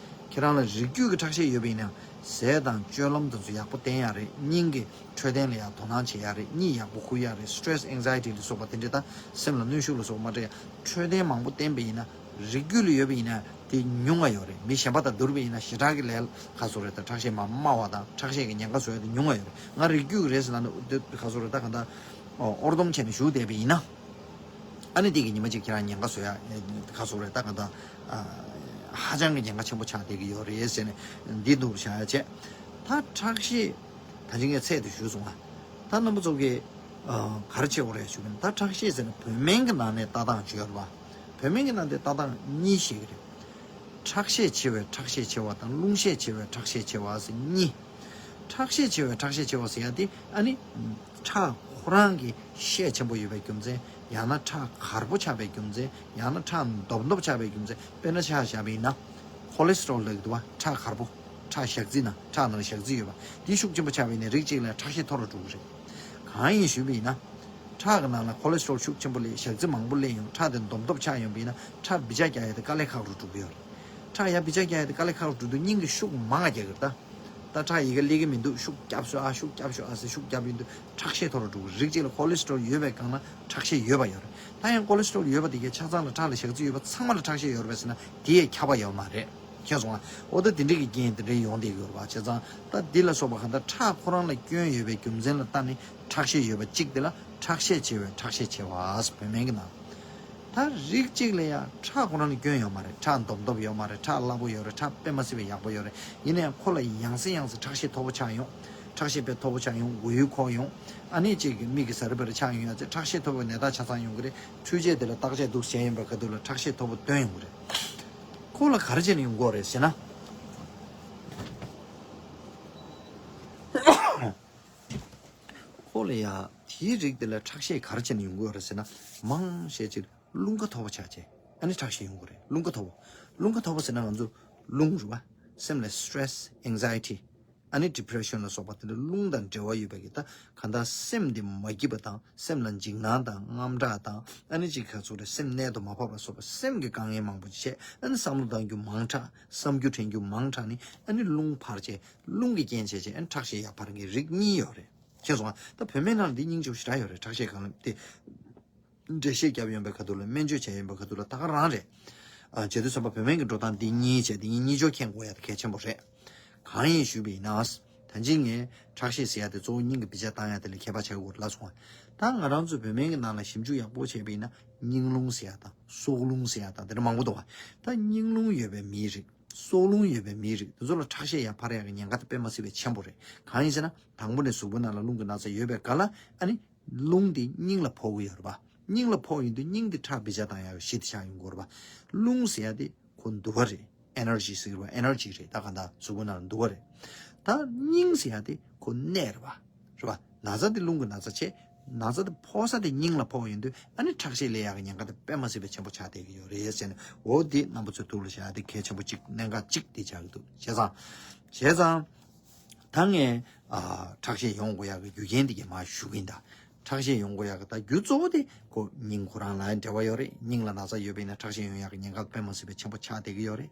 ཁྱེད་རང་ལ་རིགས་རྒྱུད་ཀྱི་ཁྲག་ཤེད་ཡོད་པ་ཡིན་ན་ཟས་དང་སྤྱོད་ལམ་དེ་ཚོ་ཡག་པོ་བསྟེན་ཡ་རེད། སྙིང་གི་འཕྲོད་བསྟེན་ལ་ཡང་དོ་སྣང་བྱེད་ཡ་རེད། གཉིད་ཡག་པོ་ཁུག་ཡ་རེད། སི་ཊེ་རེ་སི་ཨེང་ཛའི་ཊི་ལ་སོགས་པ་དེ་འདྲ་དང་སེམས་ལ་གནོན་ཤུགས་ལ་སོགས་པ་མ་འདྲ་ཡ་འཕྲོད་བསྟེན་མང་པོ་བསྟེན་པ་ཡིན་ན་རིགས་རྒྱུད་ལ་ཡོད་པ་ཡིན་ན་དེ་ཉུང་ང་ཡོད་རེད། མི་གཞན་པ་དང་བསྡུར་བ་ཡིན་ན་ཞེ་དྲག་གི་ལས་ག་ཚོད་རེད། ད་ཁྲག་ཤེད་མར་དམའ་བ་དང་ཁྲག་ཤེད་ཀྱི་ཉེན་ཁ་བཟོ་ཡ་དེ་ཉུང་ང་ཡོད་རེད། ང་རིགས་རྒྱུད་ཀྱི་རེད་ཟེར་ལབ་ན་དེ་ག་ཚོད་རེད། ད་ག་ད་ཨོར་སྡོམ་བྱས་ནས་བཞུགས་བསྡད་པ་ཡིན་ན། ཨ་ནི་དེ་གི་ཉི་མ་གཅིག་ཁྱེད་རང་ཉེན་ཁ་བཟོ་ཡ་ག་ཚོད་རེད། ད་ག་ད་ཧ་ཅང་གི་ཉེན་ཁ་ཆེན་པོ་ཆགས་བསྡད་ཀྱི་ཡོད་རེད་ཟེར་ནས་འདི་འདུག་བྱ་ཡ་བྱས། ད་ཁྲག་ཤེད་ད་ཅི་ངས་ཚད་དུ་ཞུས་སོང་ང་། ད་རྣམ་པ་ཚོ་གི་ག་རེ་བྱེད་དགོས་རེད་ཞུ་གི་ན། ད་ཁྲག་ཤེད་ཟེར་ན་བོད་སྨན་གྱི་ནང་ནས་ལྟ་སྟངས་བྱོས་ར་བ། བོད་སྨན་གྱི་ནང་དེ་ལྟ་སྟངས་གཉིས་ཤིག་རེད། ཁྲག་ཤས་ཆེ་བའི་ཁྲག་ཤས་ཆེ་བ་དང་རླུང་ཤས་ཆེ་བའི་ཁྲག་ཤས་ཆེ་བ་ཟེར་གཉིས། ཁྲག་ཤས་ཆེ་བའི་ཁྲག་ཤས་ཆེ་བ་ཟེར་ཡ་དེ་ཨ་ནི། ཁྲག་ཁོ་རང་གི་ཤས་ཆེན་པོ་ཡོད་པའི་རྒྱུ་མཚན། ཡང་ན་ཁྲག་གར་པོ་ཆགས་པའི་རྒྱུ་མཚན། ཡང་ན་ཁྲག་རྡོབ་རྡོབ་ཆགས་པའི་རྒྱུ་མཚན། དཔེར་ན་ཆ་བཞག་པ་ཡིན་ན། ཁོ་ལེ་སི་ཊོལ་ལབ་ཀྱི་འདུག་བ། ཁྲག་གར་པོ། ཁྲག་ཞག་རྩི་ན་ཁྲག་ནང་ཞག་རྩི་ཡོད་པ་དེ་ཤུགས་ཆེན་པོ་ཆགས་པ་ཡིན་ན་རིགས་གཅིག་ལ་ཁྲག་ཤེད་མཐོ་རུ་འགྲོ་གི་རེད། གང་ཡིན་ཞུས་པ་ཡིན་ན། ཁྲག་གི་ནང་ལ་ཁོ་ལེ་སི་ཊོལ་ཤུགས་ཆེན་པོ་སླེབས། ཞག་རྩི་མང་པོ་སླེབས་ཡོང་། ཁྲག་དེ་རྡོབ་རྡོབ་ཆགས་ཡོང་པ་ཡིན་ན་ཁྲག་བི་ཇ་རྒྱག་ཡ་དེ་དཀའ་ལས་ཁག་རུ་འགྲོ་གི་ཡོད་རེད། ཁྲག་ཡ་བི་ཇ་རྒྱག་ཡ་དེ་དཀའ་ལས་ཁག་རུ་འགྲོ་དུས་སྙིང་གི་ཤུགས་མང་ང་རྒྱག་གི་རེད་ད། ད་ཁྲག་ཡི་གེ་སླེབས་ཀྱི་མི་འདུག་ཤུགས་རྒྱབ་ཤོག་ཨ། ཤུགས་རྒྱབ་ཤོག་ཨ་ཟེར་ཤུགས་རྒྱབ་ཡོང་དུས་ཁྲག་ཤེད་མཐོ་རུ་འགྲོ་གི། རིགས་གཅིག་ལ་ཁོ་ལེ་སི་ཊོལ་ཡོད་པའི་སྒང་ལ་ཁྲག་ཤེད་ཡོད་པ་ཡོད་རེད། ད་ཡང་ཁོ་ལེ་སི་ཊོལ་ཡོད་པ་དེ་གའི་ཆ་ཚང་ལ་ཁྲག་ལ་ཞག་རྩི་ཡོད་པ་ཚང་མ་ལ་ཁྲག་ཤེད་ཡོད་རེད་པས་ཟེར་ན་དེ་ཡས་ཁྱབ་པ་ཡོད་མ་རེད། མཁྱེན་སོང་ང་། འོ་ད་དེ་འདྲ་གི་རྐྱེན་དེ་འདྲ་ཡོང་བསྡད་ཀྱི་ཡོད་རེད་བ། བྱས་ཙང་ད་འདི་ལ་སོགས་པ་གང་ལྟར་ཁྲག་ཁོ་རང་ལ་སྐྱོན་ཡོད་པའི་རྒྱུ་མཚན་ལ་ལྟ་ནས་ཁྲག་ཤེད་ཡོད་པ་གཅིག་དེ་ལ་ཁྲག་ཤས་ཆེ་བའི་ཁྲག་ཤེད་ཆེ་བ་ཟེར་བོད་སྨན་གྱི་ནང་། ད་རིགས་གཅིག་ལ་ཡང་ཁྲག་ཁོ་རང་ལ་སྐྱོན་ཡོད་མ་རེད། ཁྲག་རྡོབ་རྡོབ་ཡོད་མ་རེད། ཁྲག་སླ་པོ་ཡོད་རེད། ཁྲག་དཔེ་མ་སྲིད་པའི་ཡག་པོ་ཡོད་རེད། ཡིན་ན་ཡང་ཁོ་ལ་ཡང་སེ་ཡང་སེ་ཁྲག་ཤེད་མཐོ་པོ་ཆགས་ཡོང་། ཁྲག་ཤེད་དཔེ་མཐོ་པོ་ཆགས་ཡོང་། མགོ་ཡུ་འཁོར་ཡོང་། ཨ་ནི་གཅིག་གི་མིག་གི་ཟ་རི་བ་རི་ཆགས་ཡོང་ཡ་ཚེ་ཁྲག་ཤེད་མཐོ་པོའི་ནད་རྟགས་ཆ་ཚང་ཡོང་གི་རེད། འཕྲུལ་ཆས་དེ་ལ་བརྟག་དཔྱད་འདུག་བྱས་ཡིན་པ་ག་དུས་ལ་ཁྲག་ཤེད་མཐོ་པོ་སྟོན་ཡོང་གི་རེད། ཁོ་ལ་ག་རེ་བྱས་ནས་ཡོང་གི་ཡོད་རེད་ཟེར་ན། ཁོ་ལ་ཡ་དེའི་རིགས་དེ་ལ་ཁྲག་ཤེད་ག་རེ་བྱས་ནས་ཡོང་གི་ཡོད་རེད་ཟེར་ན། མང་ཆེ་ཅིག་རླུང་ཁ་མཐོ་པོ་ཆགས་བྱས་ཨ་ནི་ཁྲག་ཤེད་ཡོང་གི་རེད། རླུང་ཁ་མཐོ་པོ། རླུང་ཁ་མཐོ་པོ་ཟེར་ན་ང་ཚོ་རླུང་རེད་བ། སེམས་ལ་stress, anxiety, ཨ་ནི་depression ལ་སོགས་པ་དེ་འདྲ་རླུང་དང་འབྲེལ་བ་ཡོད་པའི་གི་ད་གང་ལྟར་སེམས་འདི་མ་སྐྱིད་པ་དང་སེམས་ལ་འཇིགས་སྣང་དང་དངངས་སྐྲག་དང་ཨ་ནི་ཅིག་ག་ཚོད་རེད། སེམས་རྣལ་དུ་མ་ཕབ་པ་སོགས་པ་སེམས་ཀྱི་དཀའ་ངལ་མང་པོ་ཅིག་བྱས། ཨ་ནི་བསམ་བློ་གཏང་རྒྱུ་མང་དྲགས། བསམ་རྒྱུ་དྲན་རྒྱུ་མང་དྲགས་ནི་ཨ་ནི་རླུང་འཕར་བྱས། རླུང་གི་རྐྱེན་བྱས་བྱས་ཨ་ནི་ཁྲག་ཤེད་ཡར་འཕར་མཁན་རིགས་གཉིས་ཡོད་རེད། མཁྱེན་སོང་ང་། ད་བུད་མེད་ནང་ལ་འདི་སྙིང་རྗེ་པོ་ཞེ་དྲག་ཡོད་རེད། ཁྲག་ཤེད་གང་ལ་དེ་འགྲེལ་བཤད་བརྒྱབ་ཡོང་པའི་ཁ་ཐུག་ལ་སྨན་བཅོས་བྱས་ཡོང་པའི་ཁ་ཐུག་ལ་ད་ག་རང་རེད། ཨ་བྱེད་དུས་ཙམ་པ་བུད་མེད་ཀྱི་འགྲོ་སྟངས་འདི་གཉིས་བྱས་འདི་གཉིས་གཉིས་ཆ་མཁྱེན་དགོས་ཡ་དེ་གལ་ཆེན་པོ་རེད། གང་ཡིན་ཞུས་པ་ཡིན་ན། ད་ཅི་ངས་ཁྲག་ཤེད་ཟེར་ཡ་དེ་གཙོ་བོ་སྙིང་གི་བི་ཇ་བཏང་ཡ་དེ་ལ་ཁྱད་པར་ཆགས་ཀྱི་ཡོད་རེད་ལབ་སོང་ང་། ད་ང་རང་ཚོ་བུད་མེད་ཀྱི་ནང་ལ་ཞིབ་འཇུག་ཡག་པོ་བྱས་པ་ཡིན་ན་སྙིང་རླུང་ཟེར་ཡ་དང་སྲོག་རླུང་ཟེར་ཡ་དང་དེ་འདྲ་མང་པོ་འདུག་བ། ད་སྙིང་རླུང་ཡོད་པའི་མིའི་རིགས། སྲོག་རླུང་ཡོད་པའི་མིའི་རིགས་དེ་ཚོ་ལ་ཁྲག་ཤེད་ཡར་འཕར་ཡག་གི་ཉེན་ཁ་དེ་དཔེ་མ་སྲིད་པའི་ཆེན་པོ་རེད། གང་ཡིན་ཟེར་ན་དང་པོ་ནས་གཟུགས་པོ་ནང་ལ་རླུང་གི་ན་ཚ་ཡོད་པའི་སྐབས་ལ་ཨ་ནི་རླུང་དེ་སྙིང་ལ་ཕོག་གི་ཡོད་རེད་པ། སྙིང་ལ་ཕོག་ཡོང་དུས་སྙིང་དེ་ཁྲག་བི་ཇ་བཏང་ཡག་གི་གཞི་དེ་ཆགས་ཡོང་གི་ཡོད་རེད་པ། རླུང་ཟེར་ཡ་དེ་ཁོ་འདུ་བ་རེད། ཨེ་ནར་ཇི་ཟེར་གི་རེད་པ། ཨེ་ནར་ཇི་རེད། ད་ག་འདྲ་གཟུགས་པོ་ནང་ལ་འདུ་བ་རེད། ད་སྙིང་ཟེར་ཡ་དེ་ཁོ་གནད་རེད་པ། རེད་པ། ན་ཚ་དེ་རླུང་གི་ན་ཚ་བྱས། ན་ཚ་དེ་ཕོག་ས་དེ་སྙིང་ལ་ཕོག་ཡོང་དུས་ཨ་ནི་ཁྲག་ཤེད་སླེབས་ཡག་གི་ཉེན་ཁ་དེ་དཔེ་མ་སྲིད་པའི་ཆེན་པོ་ཆགས་བསྡད་ཀྱི་ཡོད་རེད་ཟེར་ནས། འོ་འདི་རྣམ་པ་ཚོས་ཐུགས་ལ་བཞག་ཡ་དེ་གལ་ཆེན་པོ་གཅིག་གནད་འགག་གཅིག་དེ་ཆགས་ཀྱི་འདུག་བྱས་ཙང་། བྱས་ཙང་། ད་ངས་ཨ་ཁྲག་ཤེད་ཡོང་དགོས་ཡག་གི་རྒྱུ་རྐྱེན་དེ་གས་མར་ཞུ་གི་ཡིན་ད། ཁྲག་ཤེད་ཡོང་དགོས་ཡག་གི་ད་རྒྱུ་གཙོ་བོ་དེ་ཁོ་སྙིང་ཁོ་རང་ལ་འབྲེལ་བ་ཡོད་རེད། སྙིང་ལ་ན་ཚ་ཡོད་པ་ཡིན་ན་ཁྲག་ཤེད་ཡོང་ཡག་གི་ཉེན་ཁ་དཔེ་མ་སྲིད་པའི་ཆེན་པོ་ཆགས་བསྡད་ཀྱི་ཡོད་རེད།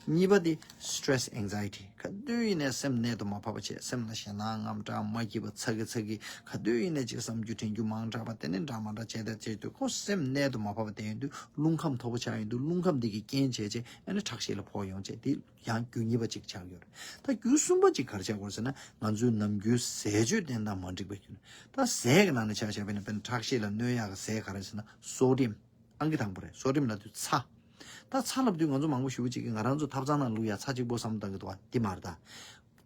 གཉིས་པ་དེ་stress anxiety ག་དུས་ཡིན་ནའི་སེམས་རྣལ་དུ་མ་ཕབ་པ་བྱས། སེམས་ལ་ཞེད་སྣང་དངངས་སྐྲག་མ་སྐྱིད་པ་ཚ་གི་ཚ་གི་ག་དུས་ཡིན་ནའི་ཅིག་བསམ་རྒྱུ་དྲན་རྒྱུ་མང་དྲགས་པ་དེ་ནི་འདྲ་མ་འདྲ་བྱས་ད་བྱས་དུས་ཁོ་སེམས་རྣལ་དུ་མ་ཕབ་པ་དེ་ཡིན་དུས་རླུང་ཁམས་མཐོ་པོ་ཆགས་ཡོང་དུས་རླུང་ཁམས་འདི་གི་རྐྱེན་བྱས་བྱས་ཨ་ནི་ཁྲག་ཤེད་ལ་ཕོག་ཡོང་བྱས་དེ། ཡང་རྒྱུ་གཉིས་པ་གཅིག་ཆགས་ཡོད་རེད། ད་རྒྱུ་གསུམ་པ་གཅིག་ག་རེ་ཆགས་ཡོད་རེད་ཟེར་ན་ང་ཚོའི་ནམ་རྒྱུན་ཟས་སྤྱོད་བསྟེན་སྟངས་མ་འགྲིག་པའི་རྒྱུ་ནི། ད་ཟས་ཀྱི་ནང་ནས་ཆ་བཞག་པ་ཡིན་ན་དཔེར་ན་ཁྲག་ཤེད་ལ་གནོད་ཡག་གི་ཟས་ག་རེ་ཟེར་ན་སོ་ཌི་ཡམ། ཨང་ཀི་དང་པོ་རེད། སོ་ཌི་ཡམ་ལབ་དུས་ཚྭ། ད་ཚྭ་ལབ་དུས་ང་ཚོ་མང་པོ་ཞེ་པོ་ཅིག་གིས་ང་རང་ཚོ་ཐབ་ཚང་ནང་བླུག་ཡ་ཚྭ་གཅིག་པོ་བསམ་བློ་བཏང་གི་འདུག་བ། འདི་མ་རེད་ད།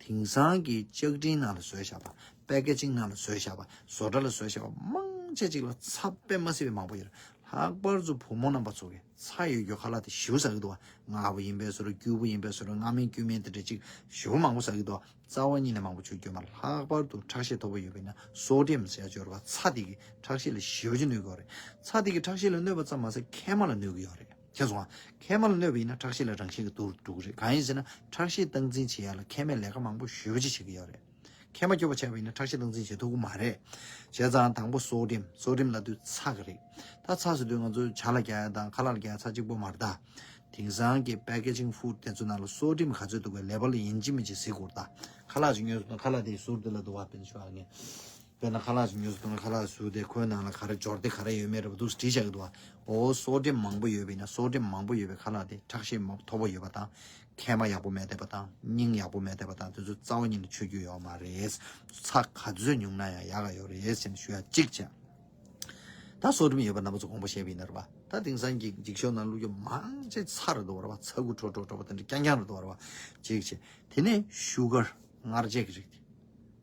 དེང་སང་གི་ལྕགས་ཀྲིན་ནང་ལ་བཟོས་བཞག་པ། པེ་ཀེ་ཇིང་ནང་ལ་བཟོས་བཞག་པ། བཟོ་གྲྭ་ལ་བཟོས་བཞག་པ་མང་ཆེ་ཅིག་ལ་ཚྭ་དཔེ་མ་སྲིད་པའི་མང་པོ་ཡོད་རེད། ལྷག་པར་དུ་བུ་མོ་རྣམ་པ་ཚོ་གིས་ཚྭ་ཡོད་རྒྱུ་ཁ་ལག་དེ་ཞེ་པོ་ཟ་གི་འདུག་བ། མངར་པོ་ཡིན་པའི་བཟོ་འདྲ་སྐྱུར་པོ་ཡིན་པའི་བཟོ་འདྲ་མངར་མིན་སྐྱུར་མིན་དེ་འདྲ་ཅིག་ཞེ་པོ་མང་པོ་ཟ་གི་འདུག་བ། རྩ་བ་ཉིད་ནས་མང་པོ་མཆོད་རྒྱུ་མ་རེད། ལྷག་པར་དུ་ཁྲག་ཤེད་མཐོ་པོ་ཡོད་པ་ཡིན་ན་སོ་ཌི་ཡམ་ཟེར་ཡ་ཅིག་ཡོད་རེད་བ། ཚྭ་དེ་གིས་ཁྲག་ཤེད་ལ་ཞེ་པོ་ཅིག་གནོད་ཀྱི་ཡོད་རེད། ཚྭ་དེ་གིས་ཁྲག་ཤེད་ལ་གནོད་པ་ཙམ་མ་ཟད་མཁལ་མ་ལ་གནོད་ཀྱི་ཡོད་རེད། མཁྱེན་སོང་ང་། མཁལ་མ་ལ་གནོད་པ་ཡིན་ན་ཁྲག་ཤེད་ལ་རང་བཞིན་གྱིས་འགྲོ་གི་རེད། གང་ཡིན་ཟེར་ན་ཁྲག་ཤེད་སྟངས་འཛིན་བྱེད་ཡ་ལ་མཁལ་མས་ལས་ཀ་མང་པོ་ཞེ་པོ་ཅིག་བྱེད་ཀྱི་ཡོད་རེད། མཁལ་མ་སྐྱོ་པོ་ཆགས་པ་ཡིན་ན་ཁྲག་ཤེད་སྟངས་འཛིན་བྱེད་ཐུབ་ཀྱི་མ་རེད། བྱས་ཙང་དང་པོ་སོ་ཌི་ཡམ། སོ་ཌི་ཡམ་ལབ་དུས་ཚྭ་གི་རེད། ད་ཚྭ་ཟེར་དུས་ང་ཚོ་ཇ་ལ་རྒྱག་ཡ་དང་ཁ་ལག་ལ་རྒྱག་ཡ་ཚྭ་གཅིག་པོ་མ་རེད་ད། དེང་སང་གི་པེ་ཀེ་ཇིང་ཕུཌ་དེ་ཚོ་ནང་ལ་སོ་ཌི་ཡམ་ག་ཚོད་འདུག་པའི་ལེ་བལ་ཡིན་གཅིག་མིན་གཅིག་གཟིགས་དགོས་རེད་ད། ཁ་ལག་ཅིག་ཉོས་སོང་ན་ཁ་ལག་དེའི་ཟུར་དེ་ལ་འདུག་བ། དཔེར་ན་ཞུ་བ་ལ་ངས། དཔེར་ན་ཁ་ལག་ཅིག་ཉོས་སོང་ན་ཁ་ལག་ཟུར་དེ་ཁོའི་ནང་ལ་ག་རེ་སྦྱོར་དེ་ག་རེ་ཡོད་མེད་རེད་པ་འདུག་སེ་བྲིས་བཞག་གི་འདུག་བ། འོ་སོ་ཌི་ཡམ་མང་པོ་ཡོད་པ་ཡིན་ན་སོ་ཌི་ཡམ་མང་པོ་ཡོད་པའི་ཁ་ལག་དེ་ཁྲག་ཤེད་མང་མཐོ་པོ་ཡོད་པ་དང་། མཁལ་མ་ཡག་པོ་མེད་བསྡད་པ་དང་། སྙིང་ཡག་པོ་མེད་བསྡད་པ་དང་དེ་ཚོ་རྩ་བ་ཉིད་ནས་མཆོད་རྒྱུ་ཡོད་མ་རེད། ཚྭ་ག་ཚོད་ཉུང་ན་ཡང་ཡག་ག་ཡོད་རེད་ཟེར་ནས་ཞུ་ཡ་གཅིག་བྱས། ད་སོ་ཌི་ཡམ་ཡོད་པ་རྣམ་པ་ཚོ་དགོངས་པ་བཞེས་པ་ཡིན་ན་རེད་པ། ད་དེང་སང་གི་འགྱིག་ཤོག་ནང་བླུགས་རྒྱུ་མང་ཆེ་ཚྭ་རེད་འདུག་རེད་པ། ཚྭ་ཁུ་དྲོ་དྲོ་དྲོ་པོ་དེ་འདྲ་རྐྱང་རྐྱང་རེད་འདུག་རེད་པ། གཅིག་བྱས། དེ་ནས་ཤུ་གར། མངར་ཆ་གི་རིགས་དེ།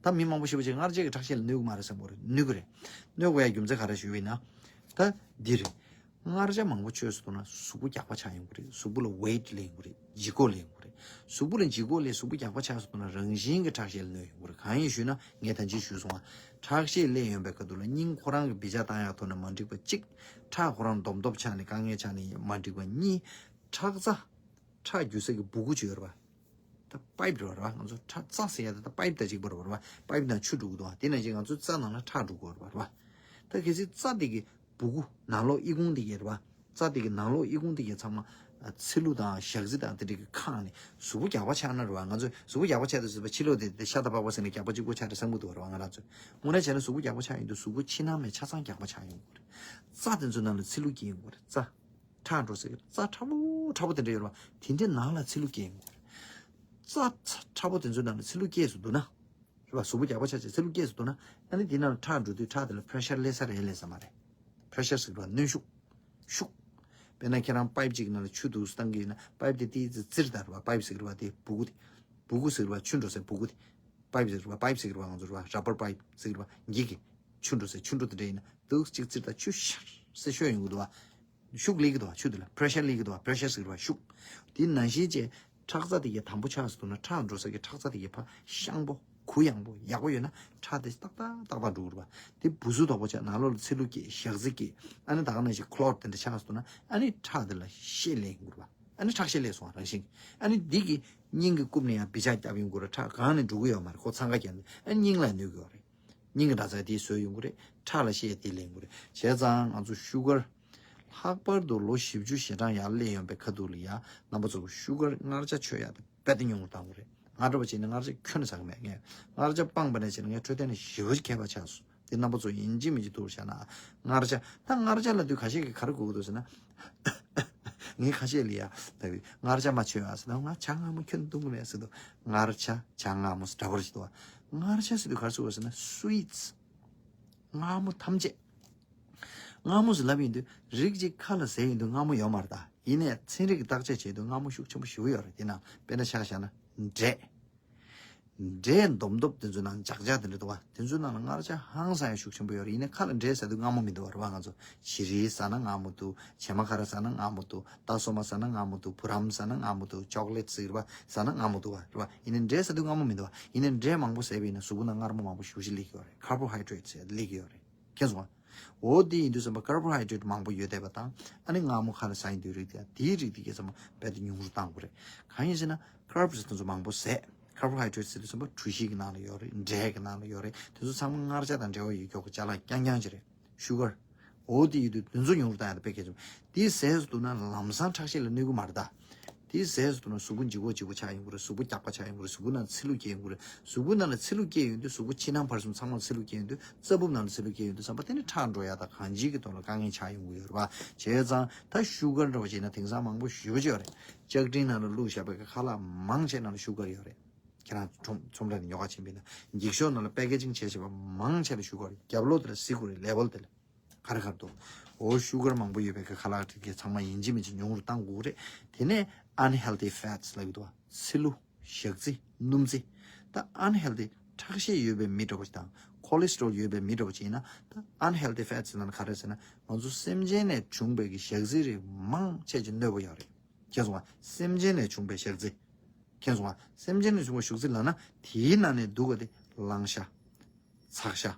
ད་མི་མང་པོ་ཞེ་པོ་ཅིག་མངར་ཆ་གིས་ཁྲག་ཤེད་ལ་གནོད་ཀྱི་མ་རེད་བསམ་གྱི་ཡོད་རེད། གནོད་ཀྱི་རེད། གནོད་དགོས་ཡ་རྒྱུ་མཚན་ག་རེ་ཞུས་པ་ཡིན་ན། ད་འདི་རེད། མངར་ཆ་མང་པོ་མཆོད་སོང་ན་གཟུགས་པོ་རྒྱགས་པ་ཆགས་ཡོང་གི་རེད། གཟུགས་པོ་ལ་ཝེ་ཊི་སླེབས་ཡོང་གི་རེད། ལྗིད་ཁོག་སླེབས་ཡོང་གི་རེད། གཟུགས་པོ་ལ་ལྗིད་ཁོག་སླེབས། གཟུགས་པོ་རྒྱགས་པ་ཆགས་སོང་ན་རང་བཞིན་གྱིས་ཁྲག་ཤེད་ལ་གནོད་ཡོང་གི་རེད། གང་ཡིན་ཞུས་ན་ངས་ད་ཅི་ཞུས་སོང་ང་། ཁྲག་ཤེད་སླེབས་ཡོང་པའི་ཁ་ཐུག་ལ་སྙིང་ཁོ་རང་གི་བི་ཇ་བཏང་ཡག་ཐོག་ནས་མ་འགྲིག་པ་གཅིག། ཁྲག་ཁོ་རང་སྡོམ་སྟོབས་ཆགས་ནས་དཀའ་ངལ་ཆགས་ནས་མ་འགྲིག་པ་གཉིས། ཁྲག་རྩ། ཁྲག་རྒྱུ་ས་གི་སྦུ་གུ་ཅིག་ཡོད་རེད་པ། ད་པའིབ་རེད་པ། རེད་པ། ང་ཚོ་ཁྲག་རྩ་ཟེར་ཡ་དེ་ད་པའིབ་དང་གཅིག་པ་རེད་པ། རེད་པ། པའིབ་ནང་ཆུ་འགྲོ་གི་འདུག་པ། དེ་ནང་བཞིན་ང་ཚོའི་རྩ་ནང་ལ་ཁྲག་འགྲོ་གི་ཡོད་རེད་པ། རེད་པ། ད་གལ་སྲིད་རྩ་དེ་གི་སྦུ་གུ་ནང་ལོགས་ཨི་ཁུང་དེ་གི་རེད་པ། རྩ་དེ་གི་ནང་ལོགས་ཨི་ཁུང་དེ་གི་ཚང་མ་ཨ་ཚི་ལུ་དང་ཞག་རྩི་དང་དེ་འདྲ་གི་ཁེངས་ནས་གཟུགས་པོ་རྒྱགས་པ་ཆགས་ན་རེད་པ། ང་ཚོ་གཟུགས་པོ་རྒྱགས་པ་ཆགས་དུས་ཙམ་པ་ཕྱི་ལོགས་དེ་དེ་ཤ་དང་པགས་པ་ཟེར་ནས་རྒྱགས་པ་གཅིག་པོ་ཆགས་རེད་བསམ་གི་འདུག་པ། རེད་པ། ང་རང་ཚོས་དངོས་གནས་བྱས་ན་གཟུགས་པོ་རྒྱགས་པ་ཆགས་ཡོང་དུས་གཟུགས་པོ་ཕྱི་ནང་མའི་ཆ་ཚང་རྒྱགས་པ་ཆགས་ཡོང་གི་རེད། རྩ་དེ་ཚོའི་ནང་ལ་ཚི་ལུ་སྐྱེ་ཡོང་གི་རེད། རྩ། ཁྲག་འགྲོ་ས་གི་རྩ་ཁྲ་པོ་ཁྲ་པོ་དེ་འདྲ་ཡོད་རེད་པ། དེ་འདྲའི་ནང་ལ་ཚི་ལུ་སྐྱེ་ཡོང་གི་རེད། རྩ་ཁྲ་པོ་དེ་ཚོའི་ནང་ལ་ཚི་ལུ་སྐྱེས་སུ་འདུག་ན། རེད་པ། གཟུགས་པོ་རྒྱགས་པ་ཆགས་བྱས་ཚི་ལུ་སྐྱེས་སུ་འདུག་ན། ཨ་ནི་དེ་ནང་ལ་ཁྲག་འགྲོ་དུས་ཁྲག་དེ་ལ་པེ་རེ་ཤར་སླེབས་ས་རེད་སླེབས་ས་མ་རེད། པེ་རེ་ཤར་ཟེར་གི་རེད་པ། གནོན་ཤུགས། ཤུགས། དཔེར་ན་ཁྱེད་རང་པའིབ་ཅིག་ནང་ལ་ཆུ་འདུག་སེ་བཏང་གི་ཡིན་ན་པའིབ་དེ་ཏོག་ཙམ་བཙིར་ད། རེད་པ། པའིབ་ཟེར་གི་རེད་པ། དེ་སྦུ་གུ་དེ། སྦུ་གུ་ཟེར་གི་རེད་པ། ཆུ་འགྲོ་སའི་སྦུ་གུ་དེ། པའིབ་ཟེར་བ། པའིབ་ཟེར་བ་ང་ཚོ་ར་བ། ར་པར་པའིབ་ཟེར་བ། འགྱིག་གི་ཆུ་འགྲོ་ས། ཆུ་འགྲོ་དེ་འདྲ་ཡིན་ན་ཏོག་ཙམ་ཅིག་བཙིར་ད་ཆུ་ཤར་སེ་ཤོར་ཡོང་གི་འདུག་བ། ཤུགས་སླེབས་ཀྱི་འདུག་བ། ཆུ་དེ་ལ་པེ་རེ་ཤར་སླེབས་ཀྱི་འདུག་བ། པེ་རེ་ཤར་ཟེར་བ། ཤུགས། དེ་ནང་བཞིན་བྱས་ཁྲག་རྩ་དེ་གའི་དམ་པོ་ཆགས་སུ་འདུག་ན། ཁྲག་འགྲོ་ས་གི་ཁྲག་རྩ་དེ་གའི་ཕར་ཤང་པོ་གུ་ཡངས་པོ་ཡག་པོ་ཡོད་ན་ཁྲག་དེ་ཏག་ཏག་ཏག་ཏག་འགྲོ་གི་རེད་བ། དེ་འབུ་སུ་དོག་པོ་ཆགས། ནང་ལོགས་ལ་ཚིལ་ལུ་སྐྱེས། ཞག་རྩི་སྐྱེས། ཨ་ནི་ད་ག་ནང་བཞིན་ཁློར་དེ་འདྲ་ཆགས་སུ་འདུག་ན། ཨ་ནི་ཁྲག་དེ་ལ་ཤེད་ལེན་གི་རེད་བ། ཨ་ནི་ཁྲག་ཤེད་ལེན་སོང་བ་རང་བཞིན། ཨ་ནི་འདི་གི་སྙིང་གི་རྐུབ་ནས་ཡང་བི་ཅག་བརྒྱབ་ཡོང་གི་རེད། ཁྲག་གང་ནས་འགྲོ་གི་ཡོད་མ་རེད། ཁོ་འཚང་ཁ་རྒྱབ་ནས། ཨ་ནི་སྙིང་ལ་གནོད་གི་ཡོད་རེད། སྙིང་གི་འདྲ་ཚ་དེ་བཟོས་ཡོང་གི་རེད། ཁྲག་ལ་ཤེད་དེ་ལེན་གི་རེད། བྱས་ཙང་ང་ཚོ་ཤུ་གར་ལྷག་པར་དུ་ལོ་བཞི་བཅུ་ཞེ་གྲངས་ཡར་སླེབས་ཡོང་པའི་ཁ་ཐུག་ལ་ཡ་རྣམ་པ་ཚོ་ཤུ་གར་མངར་ཆ་མཆོད་ཡག་དེ་རྦད་དེ་ཉུང་རུ་བཏང་དགོས་རེད། ང་འདྲ་བ་བྱས་ན་མངར་ཆ་ཁྱོན་ནས་ཟ་གི་མེད། ངས་མངར་ཆ་སྤངས་པ་ནས་བྱས་ན་ངའི་འཕྲོད་བསྟེན་ནས་ཞེ་པོ་ཅིག་མཁས་པ་ཆགས་སོང་། དེ་རྣམ་པ་ཚོ་ཡིན་གཅིག་མིན་གཅིག་ཐུག་བྱས་ན། མངར་ཆ། ད་མངར་ཆ་ལབ་དུས་ཁ་ཤས་ཀྱིས་ག་རེ་གོ་གི་འདུག་ཟེར་ན། ངས་ཁ་ཤས་ལ་ཡ་ད་མངར་ཆ་མ་མཆོད་ཨ་ཟེར་ན། ང་ཇ་མངར་མོ་ཁྱོན་ནས་འཐུང་གི་མེད་ཟེར་འདུག། མངར་ཆ་ཇ་མངར་མོ་ཟེར་འདྲ་པོ་ཞིག་འདུག་བ། མངར་ཆ་ཟེར་དུས་ག་རེ་ཟེར་དགོས་ཟེར་ན། སུ་ཝིཊ། མངར་མོ་ཐམས་ཅད། མངར་མོ་ཟེར་ལབ་ཡིན་དུས་རིགས་གཅིག་ཁ་ལ་ཟས་ཡིན་དུས་མངར་མོ་ཡོད་མ་རེད་ད། ཡིན་ནའི་ཚན་རིག་གི་བརྟག་དཔྱད་བྱེད་དུས་མངར་མོ་ཤུགས་ཆེན་པོ་ཞེ་པོ་ཡོད་རེད། དེ་ནང་དཔེར་ན་ཆ་བཞག་ན་འབྲས། འབྲས་འདོམ་འདོམ་དེ་ཚོའི་ནང་། ལྕགས་ལྕགས་དེ་འདྲ་འདུག་བ། དེ་ཚོའི་ནང་ལ་མངར་ཆ་ཧང་སང་ཡང་ཤུགས་ཆེན་པོ་ཡོད་རེད། ཡིན་ནའི་ཁ་ལ་འབྲས་ཟ་དུས་མངར་མོ་མི་འདུག་བ། རེད་བ། ང་ཚོ་བྱི་རིལ་ཟ་ན་མངར་མོ་འདུག། བྱེ་མ་ཁ་ར་ཟ་ན་མངར་མོ་འདུག། རྟ་སོ་མ་ཟ་ན་མངར་མོ་འདུག། བུ་རམ་ཟ་ན་མངར་མོ་འདུག། ཅོག་ལེ་ཊི་ཟེར་བ་ཟ་ན་མངར་མོ་འདུག་བ། རེད་བ། ཡིན་ནའི་འབྲས་ཟ་དུས་མངར་མོ་མི་འདུག་བ། ཡིན་ནའི་འབྲས་མང་པོ་ཟས་པ་ཡིན་ན་གཟུགས་པོ་ནང་མངར་མོ་མང་པོ་ཞེ་པོ་ཅིག་སླེབས་ཀྱི་ཡོད་རེད། ཀར་བོ་ཧའི་ཌི་རེ་ཊི་སླེབས་ཀྱི་ཡོད་རེད། མཁྱེན་སོང་ང་། འོ་དེ་ཡིན་དུས་ཙམ་པ་ཀར་བོ་ཧའི་ཌི་རེ་ཊི་མང་པོ་ཡོད་བསྡད་པ་དང་། ཨ་ནི་མངར་མོ་ཁ་ལ་ཟ་ཡིན་དུས་རིགས་དེ། དེའི་རིགས་དེ་གས་ཙམ་པ་རྦད་དེ་ཉུང་རུ་བཏང་དགོས་རེད། གང་ཡིན་ཟེར་ན། ཀར་བོ་ཟེར་དེ་ཚོ་མང་པོ་ཟས། ཀར་བོ་ཧའི་ཌི་རེ་ཊི་ཟེར་དུས་ཙམ་པ་གྲོ་ཞིབ་ཀྱི་ནང་ལ་ཡོད་རེད། འབྲས་ཀྱི་ནང་ལ་ཡོད་རེད། དེ་ཚོ་ཚང་མ་མངར་ཆ་དང་འབྲེལ་བ་ཡོད་མཁན་གྱི་ཅ་ལག་རྐྱང་རྐྱང་ཅིག་རེད། ཤུ་གར། འོ་དེ་ཡིན་དུས་དེ་ཚོ་ཉུང་རུ་བཏང་ཡག་དེ་དཔེ་གལ་ཆེན་པོ། དེ་ཟས་སུ་འདུག་ན་ལམ་སང་ཁྲག་ཤེད་ལ་གནོད་གི་མ་རེད་ད། དེ་ཟས་སུ་འདུག་ན་གཟུགས་པོ་ལྗིད་ཁོག་ལྗིད་ཁོག་ཆགས་ཡོང་གི་རེད། གཟུགས་པོ་རྒྱགས་པ་ཆགས་ཡོང་གི་རེད། གཟུགས་པོ་ནང་ཚིལ་ལུ་སྐྱེ་ཡོང་གི་རེད། གཟུགས་པོ་ནང་ལ་ཚིལ་ལུ་སྐྱེ་ཡོང་དུས། གཟུགས་པོ་ཕྱི་ནང་བར་གསུམ་ཚང་མར་ཚིལ་ལུ་སྐྱེ་ཡོང་དུས། རྩ་སྦུབས་ནང་ལ་ཚིལ་ལུ་སྐྱེ་ཡོང་དུས་ཙམ་པ་དེ་ནི་ཁྲག་འགྲོ་ཡག་དང་གང་ཅིའི་གི་ཐོག་ལ་དཀའ་ངལ་ཆགས་ཡོང་གི་ཡོད་རེད་བ། བྱས་ཙང་ད་ཤུ་གར་འདྲ་བ་བྱས་ན་དེང་སང་མང་པོ་ཞེ་པོ་ཅིག་ཡོད་རེད། ལྕགས་ཀྲིན་ནང་ལ་བླུགས་བཞག་པའི་ཁ་ལག་མང་ཆེ་ནང་ལ་ཤུ་གར་ཡོད་རེད། ཁྱེད་རང་ཁྲོམ་ཁྲོམ་ར་ནས་ཉོ་ག་ཕྱིན་པ་ཡིན་ན། འགྱིག་ཤོག་ནང་ལ་པེ་ཀེ་ཇིང་བྱས་བྱས་པ་མང་ཆེ་ལ་ཤུ་གར་རྒྱབ་ལོགས་དེ་ལ་གཟིགས་དགོས་རེད། ལེ་བལ་དེ་ལ། ག་རེ་ག་རེ་འདུག། འོ་ཤུ་གར་མང་པོ་ཡོད་པའི་ཁ་ལག་དེ་གས་ཚང་མ་ཡིན་གཅིག་མིན་གཅིག་ཉུང་རུ་བཏང་དགོས་རེད། དེ་ནས་unhealthy fats་ལབ་ཀྱི་འདུག་བ། ཚིལ་ལུ། ཞག་རྩི། སྣུམ་རྩི། ད་unhealthy། ཁྲག་ཤེད་ཡོད་པའི་མི་འདྲ་པོ་ཞིག་དང་cholesterol་ཡོད་པའི་མི་འདྲ་པོ་ཞིག་ཡིན་ན། ད་unhealthy fats་ལབ་ན་ག་རེ་ཟེར་ན། ང་ཚོ་སེམས་ཅན་ནས་བྱུང་བའི་གི་ཞག་རྩི་རིགས་མང་ཆེ་ཅིག་གནོད་པ་ཡོད་རེད། མཁྱེན་སོང་ང་། སེམས་ཅན་ནས་བྱུང་བའི་ཞག་རྩི། མཁྱེན་སོང་ང་། སེམས་ཅན་ནས་བྱུང་བའི་ཞག་རྩི་ལབ་ན་དེའི་ནང་ནས་སྡུག་ག་དེ་གླང་ཤ། ཚག་ཤ།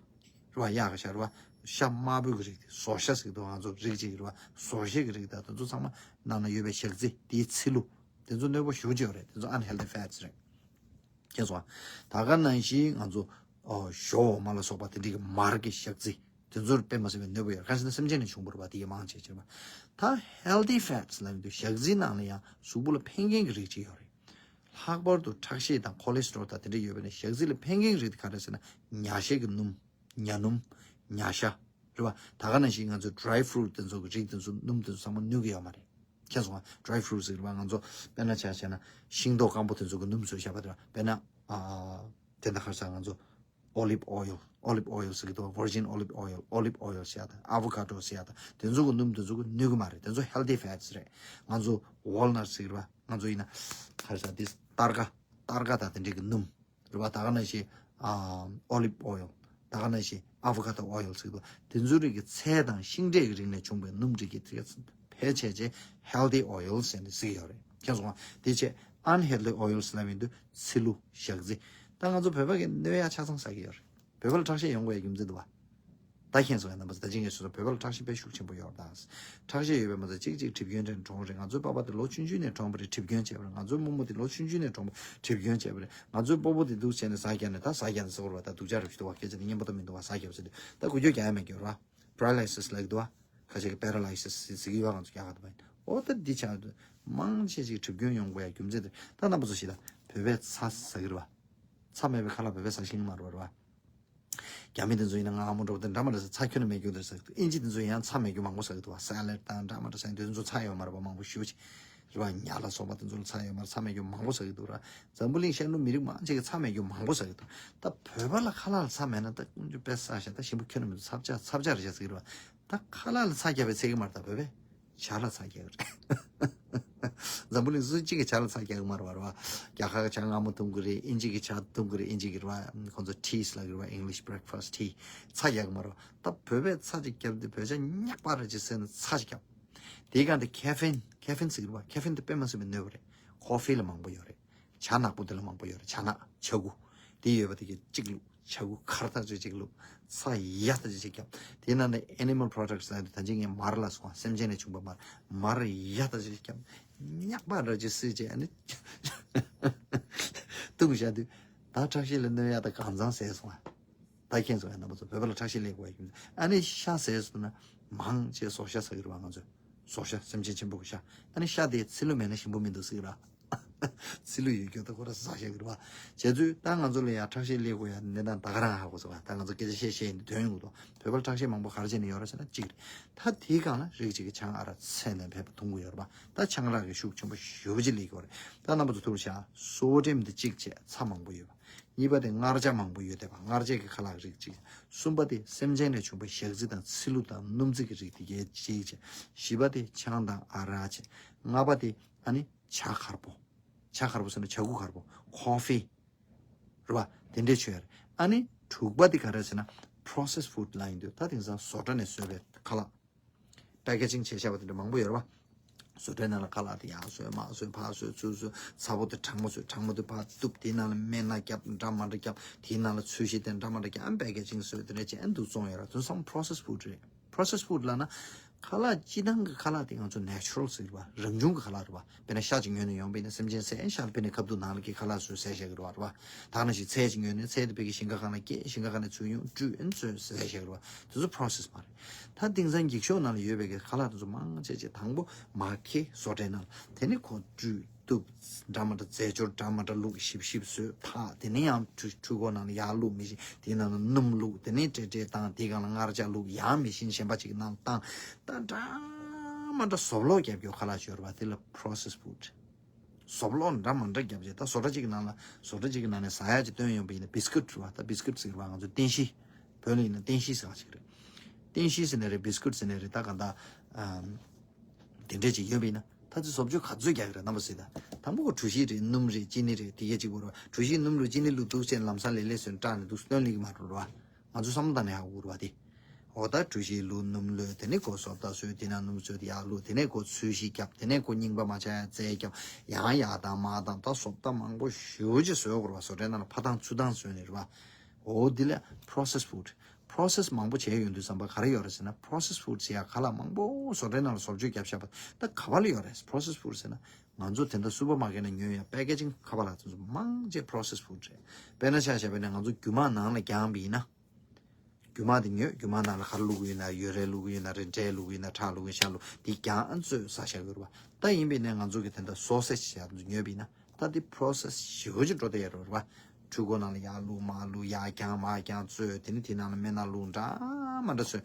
རེད་བ། གཡག་ཤ་རེད་བ། ཤ་དམར་པོའི་གི་རིགས་དེ། ཟོ་ཤ་ཟེར་གི་འདུག། ང་ཚོ་རིགས་གཅིག་རེད་བ། ཟོ་ཤའི་གི་རིགས་དང་དེ་ཚོ་ཚང་མ་ནང་ན་ཡོད་པའི་ཞག་རྩི་དེའི་ཚིལ་ལུ། དེ་ཚོ་གནོད་པ་ཞེ་པོ་ཅིག་ཡོད་རེད། དེ་ཚོ་unhealthy fats་རེད། མཁྱེན་སོང་ང་། ད་ག་ནང་བཞིན་ང་ཚོ་ཨོ་ཞོ་འོ་མ་ལ་སོགས་པ་དེ་འདྲའི་གི་མར་གྱི་ཞག་རྩི། དེ་ཚོར་དཔེ་མ་སྲིད་པའི་གནོད་པ་ཡོད། གང་ཞེ་ན་སེམས་ཅན་ནས་བྱུང་བ་རེད་བ། དེ་གའི་མང་ཆེ་ཆེ་བ། ད་healthy fats་ལབ་ཡོང་དུས་ཞག་རྩིའི་ནང་ལ་ཡང་གཟུགས་པོ་ལ་ཕན་མཁན་གྱི་རིགས་ཅིག་ཡོད་རེད། ལྷག་པར་དུ་ཁྲག་ཤེད་དང་cholesterol་དང་དེ་འདྲ་ཡོད་པ་ཡིན་ན། ཞག་རྩི་ལ་ཕན་མཁན་གྱི་རིགས་དེ་ག་རེ་ཟེར་ན། ཉ་ཤ་གི་སྣུམ། ཉ་སྣུམ། ཉ་ཤ། རེད་བ། ད་ག་ནང་བཞིན་ང་ཚོ་dry fruit་དེ་ཚོ་གི་རིགས་དེ་ཚོ་སྣུམ་དེ་ཚོ་ཚང་མ་ནུས་ཀྱི་ཡོད་མ་རེད། མཁྱེན་སོང་ང་། dry fruit་ཟེར་བ་ང་ཚོ་དཔེར་ན་ཆ་བཞག་ན་ཤིང་ཏོག་སྐམ་པོ་དེ་ཚོ་གི་སྣུམ་བཟོས་བཞག་པ་དེ་རེད་བ། དཔེར་ན་ཨ་དེ་འདྲ་ག་རེ་ཟེར། ང་ཚོ་olive oil། olive oil་ཟེར་གི་འདུག། virgin olive oil། olive oil་ཟེར་ཡ་དང་avocado་ཟེར་ཡ་དང་། དེ་ཚོ་གི་སྣུམ་དེ་ཚོ་གི་ནུས་ཀྱི་མ་རེད། དེ་ཚོ་healthy fats་རེད། ང་ཚོ་walnut་ཟེར་གི་རེད་བ། ང་ཚོ་ཡིན་ན་ག་རེ་ཟེར། this་སྟར་ཀ། སྟར་ཀ་དང་དེ་འདྲའི་གི་སྣུམ། རེད་བ། ད་ག་ནང་བཞིན་ཨ་olive oil། ད་ག་ནང་བཞིན་avocado oil་ཟེར་གི་འདུག། དེ་ཚོའི་རིགས་ཀྱི་ཚལ་དང་ཤིང་འབྲས་ཀྱི་རིགས་ནས་བྱུང་བའི་སྣུམ་རིགས་ཀྱི་དེ་ཕལ་ཆེར་ཆེ་healthy oil་ཟེར་ནས་ཟེར་གྱི་ཡོད་རེད། མཁྱེན་སོང་ང་། དེ་ཆེ་unhealthy oil་ཟེར་ལབ་ཡོང་དུས་ཚིལ་ལུ། ཞག་རྩི། ད་ང་ཚོ་བོད་པ་གི་གནོད་ཡག་ཆ་ཚང་ཟ་གི་ཡོད་རེད། བོད་པ་ལ་ཁྲག་ཤེད་ཡོང་དགོས་ཡ་རྒྱུ་མཚན་འདུག་བ། ད་མཁྱེན་སོང་ཡ། རྣམ་པ་ཚོ་ད་ཅི་ངས་ཞུས་སོང་། བོད་པ་ལ་ཁྲག་ཤེད་དཔེ་ཤུགས་ཆེན་པོ་ཡོད་རེད་ད། ཁྲག་ཤེད་ཡོད་པའི་མ་ཚད་གཅིག་གཅིག་གྲིབ་སྐྱོན་དེ་འདྲ་འགྲོ་གི་རེད། ང་ཚོའི་པ་ཕ་དེ་ལོ་ཆུང་ཆུང་ནས་གྲོངས་པ་རེད། གྲིབ་སྐྱོན་བྱས་པ་རེད། ང་ཚོའི་རྨོ་མོ་དེ་ལོ་ཆུང་ཆུང་ནས་གྲོངས་པ། གྲིབ་སྐྱོན་བྱས་པ་རེད། ང་ཚོའི་སྤོ་བོ་དེ་འདུག་བྱས་ནས་ཟ་རྒྱག་ནས་ད་ཟ་རྒྱག་ནས་ཟེར་བ་རེད་བ། ད་སྡུག་ཅག་རེད་ཞུ་འདུག་བ། སྐད་ཆ་དེ་སྙན་པོ་ཏོ་མི་འདུག་བ། ཟ་རྒྱག་ཟེར་དུས་ད་འགུལ་སྐྱོད་རྒྱག་ཡ་མེད་རྒྱུ་རེད་བ། paralysis་ལབ་ཀྱི་འདུག་བ། ཁ་ཤས་ཀྱིས་paralysis་ཟེར་གྱི་ཡོད་བ། ང་ཚོ་རྒྱ་གར་དུ་བ། འོ་ད་འདི་ཆགས་འདུག། མང་ཆེ་ཞིག་གྲིབ་སྐྱོན་ཡོང་དགོས་ཡ་རྒྱུ་མཚན་དེ། ད་རྣམ་པ་ཚོ་ཞིག་ལ་བོད་པས་ཚྭ་ཟ་གི་རེད་བ། ཚྭ་མེད་པའི་ཁ་ལག་བོད་པས་ཟ་ཤེས་ཀྱི་མ་རེད་བ། རེད་བ། རྒྱ་མི་དེ་ཚོ་ཡིན་ན་ང་ཨ་མོ་འདྲ་པོ་དེ་འདྲ་མ་འདྲ་ཟ། ཚྭ་ཁྱོན་ནས་མེད་རྒྱུ་དེ་ཟ། ཨིན་ཇི་དེ་ཚོ་ཡང་ཚྭ་མེད་རྒྱུ་མང་པོ་ཟ་གི་འདུག་བ། salad་དང་འདྲ་མ་འདྲ་ཟ། དེ་ཚོ་ཚྭ་ཡོད་མ་རེད་པ། མང་པོ་ཞེ་པོ་ཅིག་རེད་བ། ཉ་ལ་སོགས་པ་དེ་ཚོ་ལ་ཚྭ་ཡོད་མ་རེད། ཚྭ་མེད་རྒྱུ་མང་པོ་ཟ་གི་འདུག་ར། འཛམ་བུ་གླིང་ཤར་ནུབ་མི་རིགས་མང་ཆེ་གིས་ཚྭ་མེད་རྒྱུ་མང་པོ་ཟ་གི་འདུག། ད་བོད་པ་ལ་ཁ་ལག་ལ་ཚྭ་མེད་ན་ད་ཀུན་སྤྱོད་དཔེ་བསགས་ཤག། ད་ཞིམ་པོ་ཁྱོན་ནས་མི་འདུག། ཚྭ་ཆ་ཚྭ་ཆ་རེད་ཤག་ཟེར་གི་རེད་བ། ད་ཁ་ལག་ལ་ཚྭ་བརྒྱབ་པའི་ཚད་ཀྱི་མ་རེད། ད་བོད་པས་ཇ་ལ་ཚྭ་བརྒྱབ་ཀྱི་རེད། འཛམ་བུ་གླིང་སུ་གཅིག་གི་ཇ་ལ་ཚྭ་རྒྱག་གི་མ་རེད་བ། རེད་བ། རྒྱ་གར་གྱི་ཇ་མངར་མོ་འཐུང་གི་རེད། དབྱིན་ཇི་གི་ཇ་འཐུང་གི་རེད། དབྱིན་ཇི་གི་རེད་བ། ཁོང་ཚོ་tea་ཟེར་གི་རེད་བ། English breakfast tea། ཚྭ་རྒྱག་གི་མ་རེད་བ། ད་བོད་པས་ཚྭ་ཅིག་བརྒྱབ་དུས་བོད་ཇ་ཉག་པ་རེད་ཅེས་ཟེར་ནས་ཚྭ་ཅིག་བརྒྱབ། དེའི་སྒང་དེ་caffeine། caffeine་ཟེར་གི་རེད་བ། caffeine་དེ་དཔེ་མ་སྲིད་པའི་གནོད་པ་རེད། ཁོ་ཧྥི་ལ་མང་པོ་ཡོད་རེད། ཇ་ནག་པོ་དེ་ལ་མང་པོ་ཡོད་རེད། ཇ་ནག་ཇ་ཁུ། དེ་ཡོད་པ་དེ་གི་གཅིག་བླུགས། ཇ་ཁུ་ཁར་ཐག་ཆོད་གཅིག་བླུགས། ཚྭ་ཡག་ཐག་ཆོད་གཅིག་བརྒྱབ། དེ་ནང་ནས་animal products་ལ་ད་ཅི་ངས་མར་ལ་སོང་། སེམས་ཅན་ལས་བྱུང་བ་མར། མར་ཡག་ཐག་ཆོད་གཅིག་བརྒྱབ། ཉག་པ་ར་ཅིག་སྲིད་ཅེས་ཨ་ནི་བཏུང་བཞག་དུས། ད་ཁྲག་ཤེད་ལ་གནོད་ཡག་ད་གང་ཚང་ཟས་སོང་ཨ། ད་མཁྱེན་སོང་ཡ། རྣམ་པ་ཚོ་བོད་པ་ལ་ཁྲག་ཤེད་སླེབས་དགོས་ཡ་ཁྱོད་ཨ་ནི་ཤ་ཟས་སོང་ན་མང་ཆེ་ཟོག་ཤ་ཟ་གི་རེད་བ། ང་ཚོས་ཟོག་ཤ་སེམས་ཅན་ཆེན་པོ་གི་ཤ། ཨ་ནི་ཤ་དེ་ཚིལ་ལུ་མེད་ན་ཞིམ་པོ་མི་འདུག་ཟེར་གི་ར། ཚིལ་ལུ་ཡོད་རྒྱུ་ད་ཁོ་ར་ཟ་ཤ་གི་རེད་བ། བྱས་ཚུལ་ད་ང་ཚོ་ལ་ཡ་ཁྲག་ཤེད་སླེབས་དགོས་ཡ་གནས་སྟངས་ད་ག་རང་ཧ་གོ་སོང་བ། ད་ང་ཚོ་སྐད་ཆ་བཤད་བཤད་ཡིན་དུས་དོན་ཡོང་གི་འདུག་བོད་པ་ལ་ཁྲག་ཤེད་མང་པོ་ག་རེ་བྱས་ནས་ཡོད་རེད་ཟེར་ན་གཅིག་རེད། ད་དེའི་སྒང་ལ་རིགས་གཅིག་གི་ཆང་ཨ་རག་ཚད་ལས་བརྒལ་བ་འཐུང་གི་ཡོད་རེད་བ། ད་ཆང་རག་གི་ཤུགས་ཆེན་པོ་ཞེ་པོ་ཅིག་སླེབས་ཀྱི་ཡོད་རེད། ད་རྣམ་པ་ཚོ་ཐུགས་ལ་བཞག་སོ་ཌི་ཡམ་དེ་གཅིག་བྱས་ཚྭ་མང་པོ་ཡོད་པ། གཉིས་པ་དེ་མངར་ཇ་མང་པོ་ཡོད་བསྡད་པ། མངར་ཇ་གི་ཁ་ལག་རིགས་གཅིག་གསུམ་པ་དེ་སེམས་ཅན་ལས་བྱུང་བའི་ཞག་རྩི་དང་ཚིལ་ལུ་དང་སྣུམ་རྩི་གི་རིགས་དེ་གའི་གཅིག་བྱས། བཞི་པ་དེ་ཆང་དང་ཨ་རག་བྱས། ལྔ་པ་དེ་ཨ་ནི་ཇ་དཀར་པོ། ཇ་དཀར་པོ་ཟེར་ན་ཇ་ཁུ་དཀར་པོ། ཁོ་ཧྥི། རེད་བ། དེ་འདྲས་བྱོས་ཡ་རེད། ཨ་ནི་དྲུག་པ་དེ་ག་རེ་ཟེར་ན་processed food་ལབ་ཡིན་དུས། ད་དེང་སང་བཟོ་གྲྭ་ནས་བཟོས་པའི་ཁ་ལག packaging་བྱས་བཞག་པ་དེ་འདྲ་མང་པོ་ཡོད་རེད་བ། བཟོ་གྲྭའི་ནང་ལ་ཁ་ལག་དེ་ཡར་བཟོས་མར་བཟོས་ཕར་བཟོས་ཚུར་བཟོས། ཚྭ་པོ་དེ་གྲང་མོ་བཟོས། གྲང་མོ་དེ་ཕར་གཏུབ། དེའི་ནང་ལ་སྨན་སྣ་བརྒྱབ། འདྲ་མ་འདྲ་བརྒྱབ། དེའི་ནང་ལ་ཚོས་གཞི་དེ་འདྲ་མ་འདྲ་བརྒྱབ། ཨ་packaging་བཟོས་དེ་འདྲ་བྱས། ཨ་འདུག་བཙོང་ཡོད་ར། དེ་ཚང་processed food་རེད། processed food་ལབ་ན་ཁ་ལག་སྤྱིར་བཏང་གི་ཁ་ལག་དེ་ང་ཚོ་natural་ཟེར་བ། རང་བྱུང་གི་ཁ་ལག་རེད་བ། དཔེར་ན་ཤ་ཅིག་ཉོས་ནས་ཡོང་པ་ཡིན་ན་སེམས་ཅན་བསད། ཤ་དེ་དཔེར་ན་ཁབ་ཏུ་ནང་ལ་གི་ཁ་ལག་བཟོས་བཟས་བཞག་གི་རེད་བ། རེད་བ། ད་ནང་བཞིན་ཚལ་ཅིག་ཉོས་ནས་ཚལ་དེ་བོད་ཀྱི་ཞིང་ཁ་ཁང་ལ་སྐྱེས། ཞིང་ཁ་ཁང་ནས་ཚུར་ཡོང་བཀྲུས། ཨེ་ནས་ཚོས་བཟས་བཞག་གི་རེད་བ། དེ་ཚོ་process་མ་རེད། ད་དེང་སང་འགྱིག་ཤོག་ནང་ལ་ཡོད་པའི་གི་ཁ་ལག་དེ་ཚོ་མང་ཆེ་ཆེ་དང་པོ་མར་ཁེ་བཟོ་གྲྭའི་ནང་ལ། དེ་ནས་ཁོ་བཀྲུས་གཏུབ། འདྲ་མ་འདྲ་རྫས་སྦྱོར་འདྲ་མ་འདྲ་བླུགས། ཞིབ་ཞིབ་བཟོས་ཕག། དེ་ནས་ཡང་འཕྲུལ་འཕྲུལ་འཁོར་ནང་ལ་ཡར་བླུགས། མི་ཤིན། དེའི་ནང་ལ་སྣུམ་བླུགས། དེ་ནས་བྲེལ་བྲེལ་བཏང་། དེའི་སྒང་ལ་མངར་ཇ་བླུགས། ཡང་མི་ཤིན་གཞན་པ་ཅིག་གི་ནང་བཏང་། ད་འདྲ་མ་འདྲ་ཟོབ་ལོག་རྒྱབ་རྒྱུ་ཁ་ལག་ཅིག་ཡོད་རེད་བ། དེ་ལ་processed food། ཟོབ་ལོག་འདྲ་མ་འདྲ་རྒྱབ་བྱས། ད་བཟོ་གྲྭ་གཅིག་གི་ནང་ལ། བཟོ་གྲྭ་གཅིག་གི་ནང་ནས་ཟ་ཡག་ཅིག་བཏོན་ཡོང་པ་ཡིན་ན། བིས་ཀུད་རེད་བ། ད་བིས་ཀུད་ཟེར་བ་ང་ཚོ་ཏིན་ཤི། བོད་ལ་ཡིན་ན་ཏིན་ཤི་ཟེར་བ་ཅིག་རེད། ཏིན་ཤི་ཟེར་ནའི་རེད། བིས་ཀུད་ཟེར་ནའི་རེད། ད་གང་ལྟར་ཨམ། དེ་འདྲས་ཅིག་ཡོད་པ་ཡིན་ན། ད་ཚོ་བཟོ་བཅོས་ག་ཚོད་རྒྱག་གི་རེད། རྣམ་པ་ཚོས་ད་དང་པོ་གྲོ་ཞིབ་རེད། སྣུམ་རེད། ཅི་ནི་རེད། དེ་གས་གཅིག་པོ་རེད་བ། གྲོ་ཞིབ་སྣུམ་བླུགས། ཅི་ནི་བླུགས། འདུག་སེ་ལམ་སང་ལེ་ལེ་བཟོས་ནས་སྐྲག་ནས་འདུག་སྟོན་ལེ་གི་མ་འགྲོ་རེད་བ། ང་ཚོ་བསམ་བློ་བཏང་ནས་ཧ་གོ་རེད་བ་དེ། འོ་ད་གྲོ་ཞིབ་བླུགས། སྣུམ་བླུགས། དེ་ནས་ཁོ་བཟོ་ལྟ་བཟོས། དེ་ནས་སྣུམ་བཟོས། དེ་ཡར་བླུགས། དེ་ནས་ཁོ་ཚོས་གཞི་བརྒྱབ། དེ་ནས་ཁོ་རྙིང་པ་མ་ཆགས་ཡ་རྫས་བརྒྱབ། ཡང་ཡར་བཏང་མར་བཏང་། ད་བཟོ་ལྟ་མང་པོ་ཞེ་པོ་ཅིག་བཟོས་དགོས་རེད་བ། བཟོ་གྲྭའི་ནང་ལ་ཕར་བཏང་ཚུར་བཏང་བཟོས་ནས་རེད་བ། འོ་འདི་ལ་processed food། process་མང་པོ་བྱས་ཡོང་དུས་ཙམ་པ་ག་རེ་ཡོད་རེད་ཟེར་ན། processed food་ཟེར་ཡ་ཁ་ལག་མང་པོ་བཟོ་གྲྭའི་ནང་ལ་བཟོ་བཅོས་བརྒྱབ་བཞག་པ་ད་ག་བ་ལ་ཡོད་རེད། processed food་ཟེར་ན་ང་ཚོ་དེ་འདྲ་སུ་པར་མར་ཀེཊ་ནས་ཉོ་ཡ་packaging་ཁ་པར་ལ་དེ་ཚོ་མང་ཆེ་processed food་རེད། དཔེར་ན་ཆ་བཞག་པ་ཡིན་ན་ང་ཚོ་རྒྱུ་མ་ནང་ལ་བརྒྱངས་པ་ཡིན་ན། རྒྱུ་མ་དེ་ཉོས། རྒྱུ་མ་ནང་ལ་ག་རེ་བླུགས་ཀྱི་ཡོད་ན། ཡོས་རས་བླུགས་ཀྱི་ཡོད་ན་རེད། འབྲས་བླུགས་ཀྱི་ཡོད་ན། ཁྲག་བླུགས་ཀྱི་ཡོད་ན། ཤ་བླུགས། དེ་བརྒྱངས་ཨ་ནི་ཚོས་ཟ་བཞག་གི་རེད་བ། ད་ཡིན་པ་ཡིན་ན་ང་ཚོ་གི་དེ་འདྲ་sausage་བྱས་ཉོས་པ་ཡིན་ན། ད་དེ་process་ཞེ་པོ་ཅིག་འགྲོ་བསྡད་ཡོད་རེད་བ། འཕྲུལ་འཁོར་ནང་ལ་ཡར་བླུགས་མར་བླུགས། ཡར་བརྒྱངས་མར་བརྒྱངས་བཙོས། དེ་ནས་དེའི་ནང་ལ་སྨན་སྣ་བླུགས། འདྲ་མ་འདྲ་བཟོས།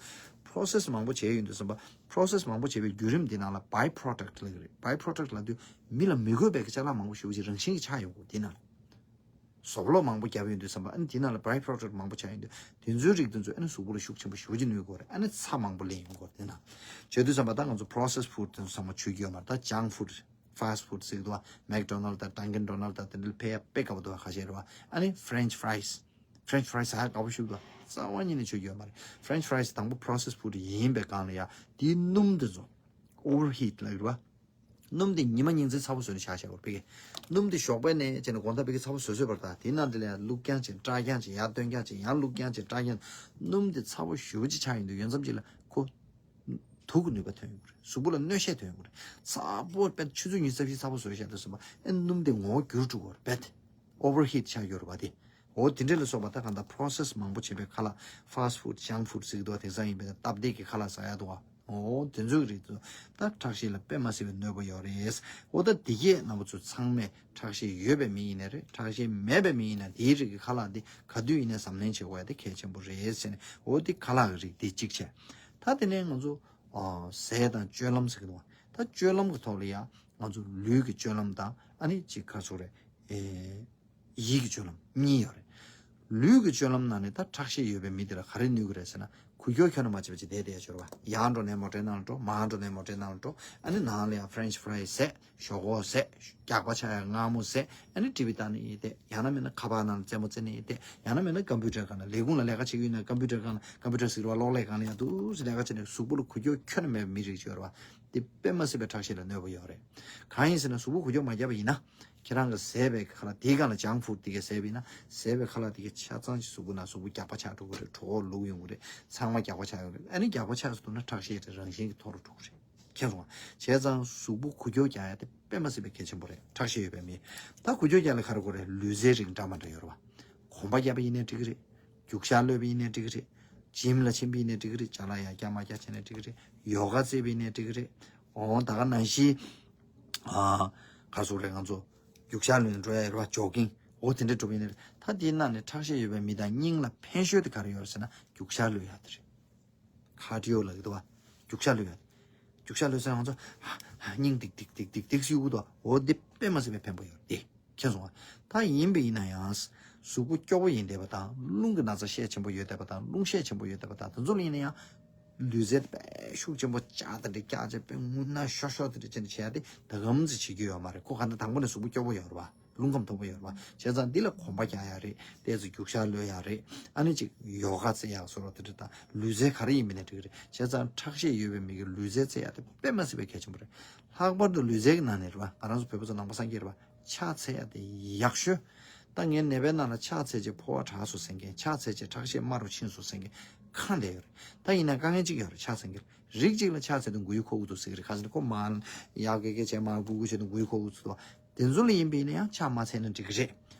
process་མང་པོ་བྱས་ཡོང་དུས་ཙམ་པ། process་མང་པོ་བྱས་པའི་བརྒྱུད་རིམ་དེ་ནང་ལ་by-product་ལབ་ཀྱི་རེད། by-product་ལབ་དུས་མི་ལ་མི་དགོས་པའི་ཅ་ལག་མང་པོ་ཞེ་པོ་ཅིག་རང་བཞིན་གྱིས་ཆགས་ཡོང་གི་དེ་ནང་ལ། ཟོག་ལོག་མང་པོ་བརྒྱབ་ཡོང་དུས་ཙམ་པ། ཨ་ནི་དེ་ནང་ལ་by-product་མང་པོ་ཆགས་ཡོང་དུས། དེ་ཚོའི་རིགས་དེ་ཚོ་ཨ་ནི་གཟུགས་པོ་ལ་ཤུགས་ཆེན་པོ་ཞེ་པོ་ཅིག་གནོད་ཀྱི་ཡོད་རེད། ཨ་ནི་ཚྭ་མང་པོ་ལེན་ཡོང་གི་ཡོད་རེད། དེ་ནང་བྱས་དུས་ཙམ་པ་ད་ང་ཚོ་processed food་དེ་ཚོ་ཚང་མ་མཆོད་ཀྱི་ཡོད་མ་རེད། ད་junk food། fast food་ཟེར་གྱི་འདུག་བ། McDonald་དང་Dunkin Donald་དང་དེ་འདྲ་ཕལ་ཡ་དཔེ་དགའ་པོ་འདུག་བ། ཁ་ཤས་རེད་བ། ཨ་ནི་French fries། French fries་ཧ་དགའ་པོ་ཞིག་འདུག་བ། རྩ་བ་ཉིད་ནས་མཆོད་ཀྱི་ཡོད་མ་རེད། French fries་དང་པོ་processed food་ཡིན་པའི་སྒང་ལ་ཡ་དེའི་སྣུམ་དེ་ཚོ་overheat་ལབ་ཀྱི་རེད་བ། སྣུམ་དེ་ཉི་མ་ཉིན་མཚན་ཚ་པོ་བཟོས་ནས་བཞག་བཞག་པ་རེད། ཕ་གི་སྣུམ་དེ་ཞོགས་པ་ནས་བྱས་ནས་དགོང་དག་ཕ་གི་ཚ་པོ་བཟོས་བཟོས་བར་དུ་དེའི་ནང་དེ་ལ་ཡ་བླུགས་རྐྱང་བྱས་སྐྲག་རྐྱང་བྱས། ཡར་བཏོན་རྐྱང་བྱས། ཡར་བླུགས་རྐྱང་བྱས་སྐྲག་རྐྱང་། སྣུམ་དེ་ཚ་པོ་ཞེ་པོ་ཅིག་ཆགས་ཡོང་དུས་ཡོང་མཚམས་ཅིག་ལ་ཁོ་དུག་གི་ནུས་པ་ཐོན་ཡོང་གི་རེད། གཟུགས་པོ་ལ་གནོད་ཤས་ཐོན་ཡོང་གི་རེད། ཚ་པོ་དཔེ་ཆུ་ཚོད་ཉི་ཤུ་རྩ་བཞི་ཚ་པོ་བཟོས་བཞག་དུས་ཙམ་པ་ཨེ་སྣུམ་དེ་ངོ་བོ་འགྱུར་འགྲོ་གི་རེད། དཔེ་overheat་ཆགས་ཡོད་རེད་བ་དེ། འོ་དེ་འདྲ་ལ་སོགས་པ་ད་གང་ལྟར་process་མང་པོ་བྱས་པའི་ཁ་ལག fast food junk food་ཟེར་གྱི་འདུག་བ། དེང་སང་ཡིན་པས་ན་སྟབས་བདེ་གི་ཁ་ལག་ཟ་ཡ་འདུག་བ། འོ་དེ་ཚོའི་རིགས་དེ་ད་ཁྲག་ཤེད་ལ་དཔེ་མ་སྲིད་པའི་གནོད་པ་ཡོད་རེད། འོ་ད་དེ་གས་རྣམ་པ་ཚོ་ཚང་མས་ཁྲག་ཤེད་ཡོད་པའི་མི་ཡིན་ན་རེད། ཁྲག་ཤེད་མེད་པའི་མི་ཡིན་ན་དེའི་རིགས་ཀྱི་ཁ་ལག་འདི་ག་དུས་ཡིན་ན་གཟབ་ནན་བྱེད་དགོས་ཡ་དེ་གལ་ཆེན་པོ་རེད་ཟེར་ནས། འོ་དེ་ཁ་ལག་གི་རིགས་འདི་གཅིག་བྱས། ད་དེ་ནས་ང་ཚོ་ཨ་ཟས་དང་སྤྱོད་ལམ་ཟེར་གྱི་འདུག་བ། ད་སྤྱོད་ལམ་གྱི་ཐོག་ལ་ཡ་ང་ཚོ་ལུས་ཀྱི་སྤྱོད་ལམ་དང་ཨ་ནི་གཅིག་ག་ཚོད་རེད། ཨེ། ཡིད་ཀྱི་སྤྱོད་ལམ་གཉིས་ཡོད་རེད། ལུས་ཀྱི་སྤྱོད་ལམ་ནང་ནས་ད་ཁྲག་ཤེད་ཡོད་པའི་མི་དེ་ལ་ག་རེ་ནུས་ཀྱི་རེད་ཟེར་ན། འགུལ་སྐྱོད་ཁྱོན་ནས་མ་བྱེད་པ་ཅིག་བསྡད་བསྡད་ཡོད་ཤོར་བ། ཡར་འགྲོ་ནས་མོ་ཊའི་ནང་ལ་འགྲོ། མར་འགྲོ་ནས་མོ་ཊའི་ནང་ལ་འགྲོ། ཨ་ནི་ནང་ལ་ཡང་ཕ་རེན་ཆི་ཕ་རའི་ཟས། ཞོག་ཁོག་ཟས། རྒྱགས་པ་ཆག་ཡག་མངར་མོ་ཟས། ཨ་ནི་ཊི་ཝི་ལྟ་ནས་ཡིན་བསྡད། ཡང་ན་མིན་ན་ཁ་པར་ནང་ལ་རྩེད་མོ་རྩེ་ནས་ཡིན་བསྡད། ཡང་ན་མིན་ན་ཀམ་པུ་ཊར་སྒང་ལ། ལས་ཁུངས་ལ་ལས་ཀ་བྱེད་ཀྱི་ཡོད་ན་ཀམ་པུ་ཊར་སྒང་ལ། ཀམ་པུ་ཊར་ཟེར་བ་གློག་ཀླད་སྒང་ལ་ཡང་འདུག་སེ་ལས་ཀ་བྱས་ནས་གཟུགས་པོ་ལ་འགུལ་སྐྱོད་ཁྱོན་ནས་མེད་པའི་མི་རིགས་ཅིག་ཡོད་རེད་བ། དེ་དཔེ་མ་སྲིད་པའི་ཁྲག་ཤེད་ལ་གནོད་པ་ཡོད་རེད། གང་ཡིན་ཟེར་ན་གཟུགས་པོ་འགུལ་སྐྱོད་མ་བརྒྱབ་པ་ཡིན་ན། ཁྱེད་རང་གི་བཟས་པའི་ཁ་ལག་དེའི་སྒང་ལ་ཇང་ཕུཌ་དེ་ག་བཟས་པ་ཡིན་ན། བཟས་པའི་ཁ་ལག་དེ་ག་ཆ་ཚང་ཞིག་གཟུགས་པོ་ནང་གཟུགས་པོ་རྒྱགས་པ་ཆགས་འགྲོ་གི་རེད། གྲོད་ཁོག་ལུག་ཡོང་གི་རེད། ཚང་མ་རྒྱགས་པ་ཆགས་ཡོང་གི་རེད། ཨ་ནི་རྒྱགས་པ་ཆགས་སོང་ན་ཁྲག་ཤེད་དེ་རང་བཞིན་གྱིས་མཐོ་རུ་འགྲོ་གི་རེད། མཁྱེན་སོང་ང་། བྱས་ཙང་གཟུགས་པོ་འགུལ་སྐྱོད་རྒྱག་ཡ་དེ་དཔེ་མ་སྲིད་པའི་གལ་ཆེན་པོ་རེད། ཁྲག་ཤེད་ཡོད་པའི་མི། ད་འགུལ་སྐྱོད་རྒྱག་ལ་ག་རེ་དགོས་རེད། ལུས་རྩལ་རིགས་འདྲ་མ་འདྲ་ཡོད་རེད་བ། གོམ་པ་བརྒྱབ་པ་ཡིན་ནའི་འགྲིག་གི་རེད། རྒྱུག་ཤར་གློད་པ་ཡིན་ནའི་འགྲིག་གི་རེད། ཇིམ་ལ་ཕྱིན་པ་ཡིན་ནའི་འགྲིག་གི་རེད། ཅ་ལག་ཡར་རྒྱག་མར་རྒྱག་བྱས་ནའི་འགྲིག་གི་རེད། ཡོ་ག་རྩེས་པ་ཡིན་ནའི་འགྲིག་གི་རེད། འོ་ད་ག་ནང་བཞིན། ཨ། ག་རེ་ཟེར་དགོས་རེད། ང་ཚོ་རྒྱུག་ཤར་གློད་ནས་འགྲོ་ཡ་ཡོད་རེད་བ། ཇོག་གིང་། འོ་དེ་འདྲ་འགྲོ་བ་ཡིན་ནའི་རེད། ད་དེའི་ནང་ནས་ཁྲག་ཤེད་ཡོད་པའི་མི་དང་སྙིང་ལ་ཕན་ཤོས་དེ་ག་རེ་ཡོད་རེད་ཟེར་ན་རྒྱུག་ཤར་གློད་ཡ་དེ་རེད། ཀར་ཌི་ཡོ་ལབ་ཀྱི་འདུག་བ། རྒྱུག་ཤར་གློད་ཡ། རྒྱུག་ཤར་གློད་ས་ང་ཚོ་ཧ་ཧ་སྙིང་ཏིག་ཏིག་ཏིག་ཏིག་ཏིག་གཡུག་གི་འདུག་བ། འོ་འདི་དཔེ་མ་སྲིད་པའི་ཕན་པོ་ཡོད་རེད། མཁྱེན་སོང་ང་། ད་ཡིན་པ་ཡིན་ན་ཡང་། གཟུགས་པོ་སྐྱོ་བོ་ཡིན་བསྡད་པ་དང་། རླུང་གི་ན་ཚ་ཤས་ཆེན་པོ་ཡོད་བསྡད་པ་དང་། རླུང་ཤས་ཆེན་པོ་ཡོད་བསྡད་པ་དང་། དེ་ཚོ་ལ་ཡིན་ན་ཡང་། ལུས་རྩལ་དཔེ་ཤུགས་ཆེན་པོ་ལྕགས་དེ་འདྲ་བཀྱག་བྱས། དཔེ་རྔུལ་ནག་ཤོག་ཤོག་དེ་འདྲ་བྱས་ནས་བྱས་ཏེ་ད་གམ་ཙི་བྱེད་རྒྱུ་ཡོད་མ་རེད། ཁོ་ག་འདྲ་དང་པོ་ནས་གཟུགས་པོ་སྐྱོ་བོ་ཡོད་རེད་བ། རླུང་ཁམས་མཐོ་པོ་ཡོད་རེད་བ། བྱས་ཙང་འདི་ལ་གོམ་པ་རྒྱག་ཡ་རེད། ཏོག་ཙམ་རྒྱུག་ཤར་གློད་ཡ་རེད། ཨ་ནི་ཅིག་ཡོ་ག་རྩེ་ཡག་བཟོ་འདྲ་དེ་འདྲ་དང་། ལུས་རྩལ་ག་རེ་ཡིན་པ་ཡིན་ནའི་འགྲིག་གི་རེད། བྱས་ཙང་ཁྲག་ཤེད་ཡོད་པའི་མི་གིས་ལུས་རྩལ་རྩེ་ཡ་དེ་དཔེ་མ་སྲིད་པའི་གལ་ཆེན་པོ་རེད། ལྷག་པར་དུ་ལུས་རྩལ་གྱི་ནང་ནས་རེད་བ། ང་རང་ཚོ་བོད་པ་ཚོ་ནང་པ་སངས་རྒྱས་རེད་བ། ཕྱག་འཚལ་ཡ་དེ་ཡག་ཤོས། ད་ངས་ནད་པའི་ནང་ལ་ཕྱག་འཚལ་རྗེས་ཕོ་བ་དྲག་སོང་ཟེར་མཁན། ཕྱག་འཚལ་རྗེས་ཁྲག་ཤེད་དམའ་རུ་ཕྱིན་སོང་ཟེར་མཁན་གང་བསྡད་ཡོད་རེད། ད་ཡིན་ན་དཀའ་ངལ་གཅིག་ཡོད་རེད། ཕྱག་འཚལ་མཁན་རིགས་གཅིག་ལ་ཕྱག་འཚལ་དུས་འགུལ་ཡུག་འཁོར་གྱི་འདུག་ཟེར་གྱི་རེད། ག་ཟེར་ན་ཁོ་མར་ཡར་གེ་གེ་བྱས། མར་སྒུར་སྒུར་བྱས་དུས་འགུལ་ཡུག་འཁོར་གྱི་འདུག་དེ་ཚོ་ལ་ཡིན་པ་ཡིན་ན་ཡང་ཕྱག་མ་འཚལ་ན་འགྲིག་གི་རེད།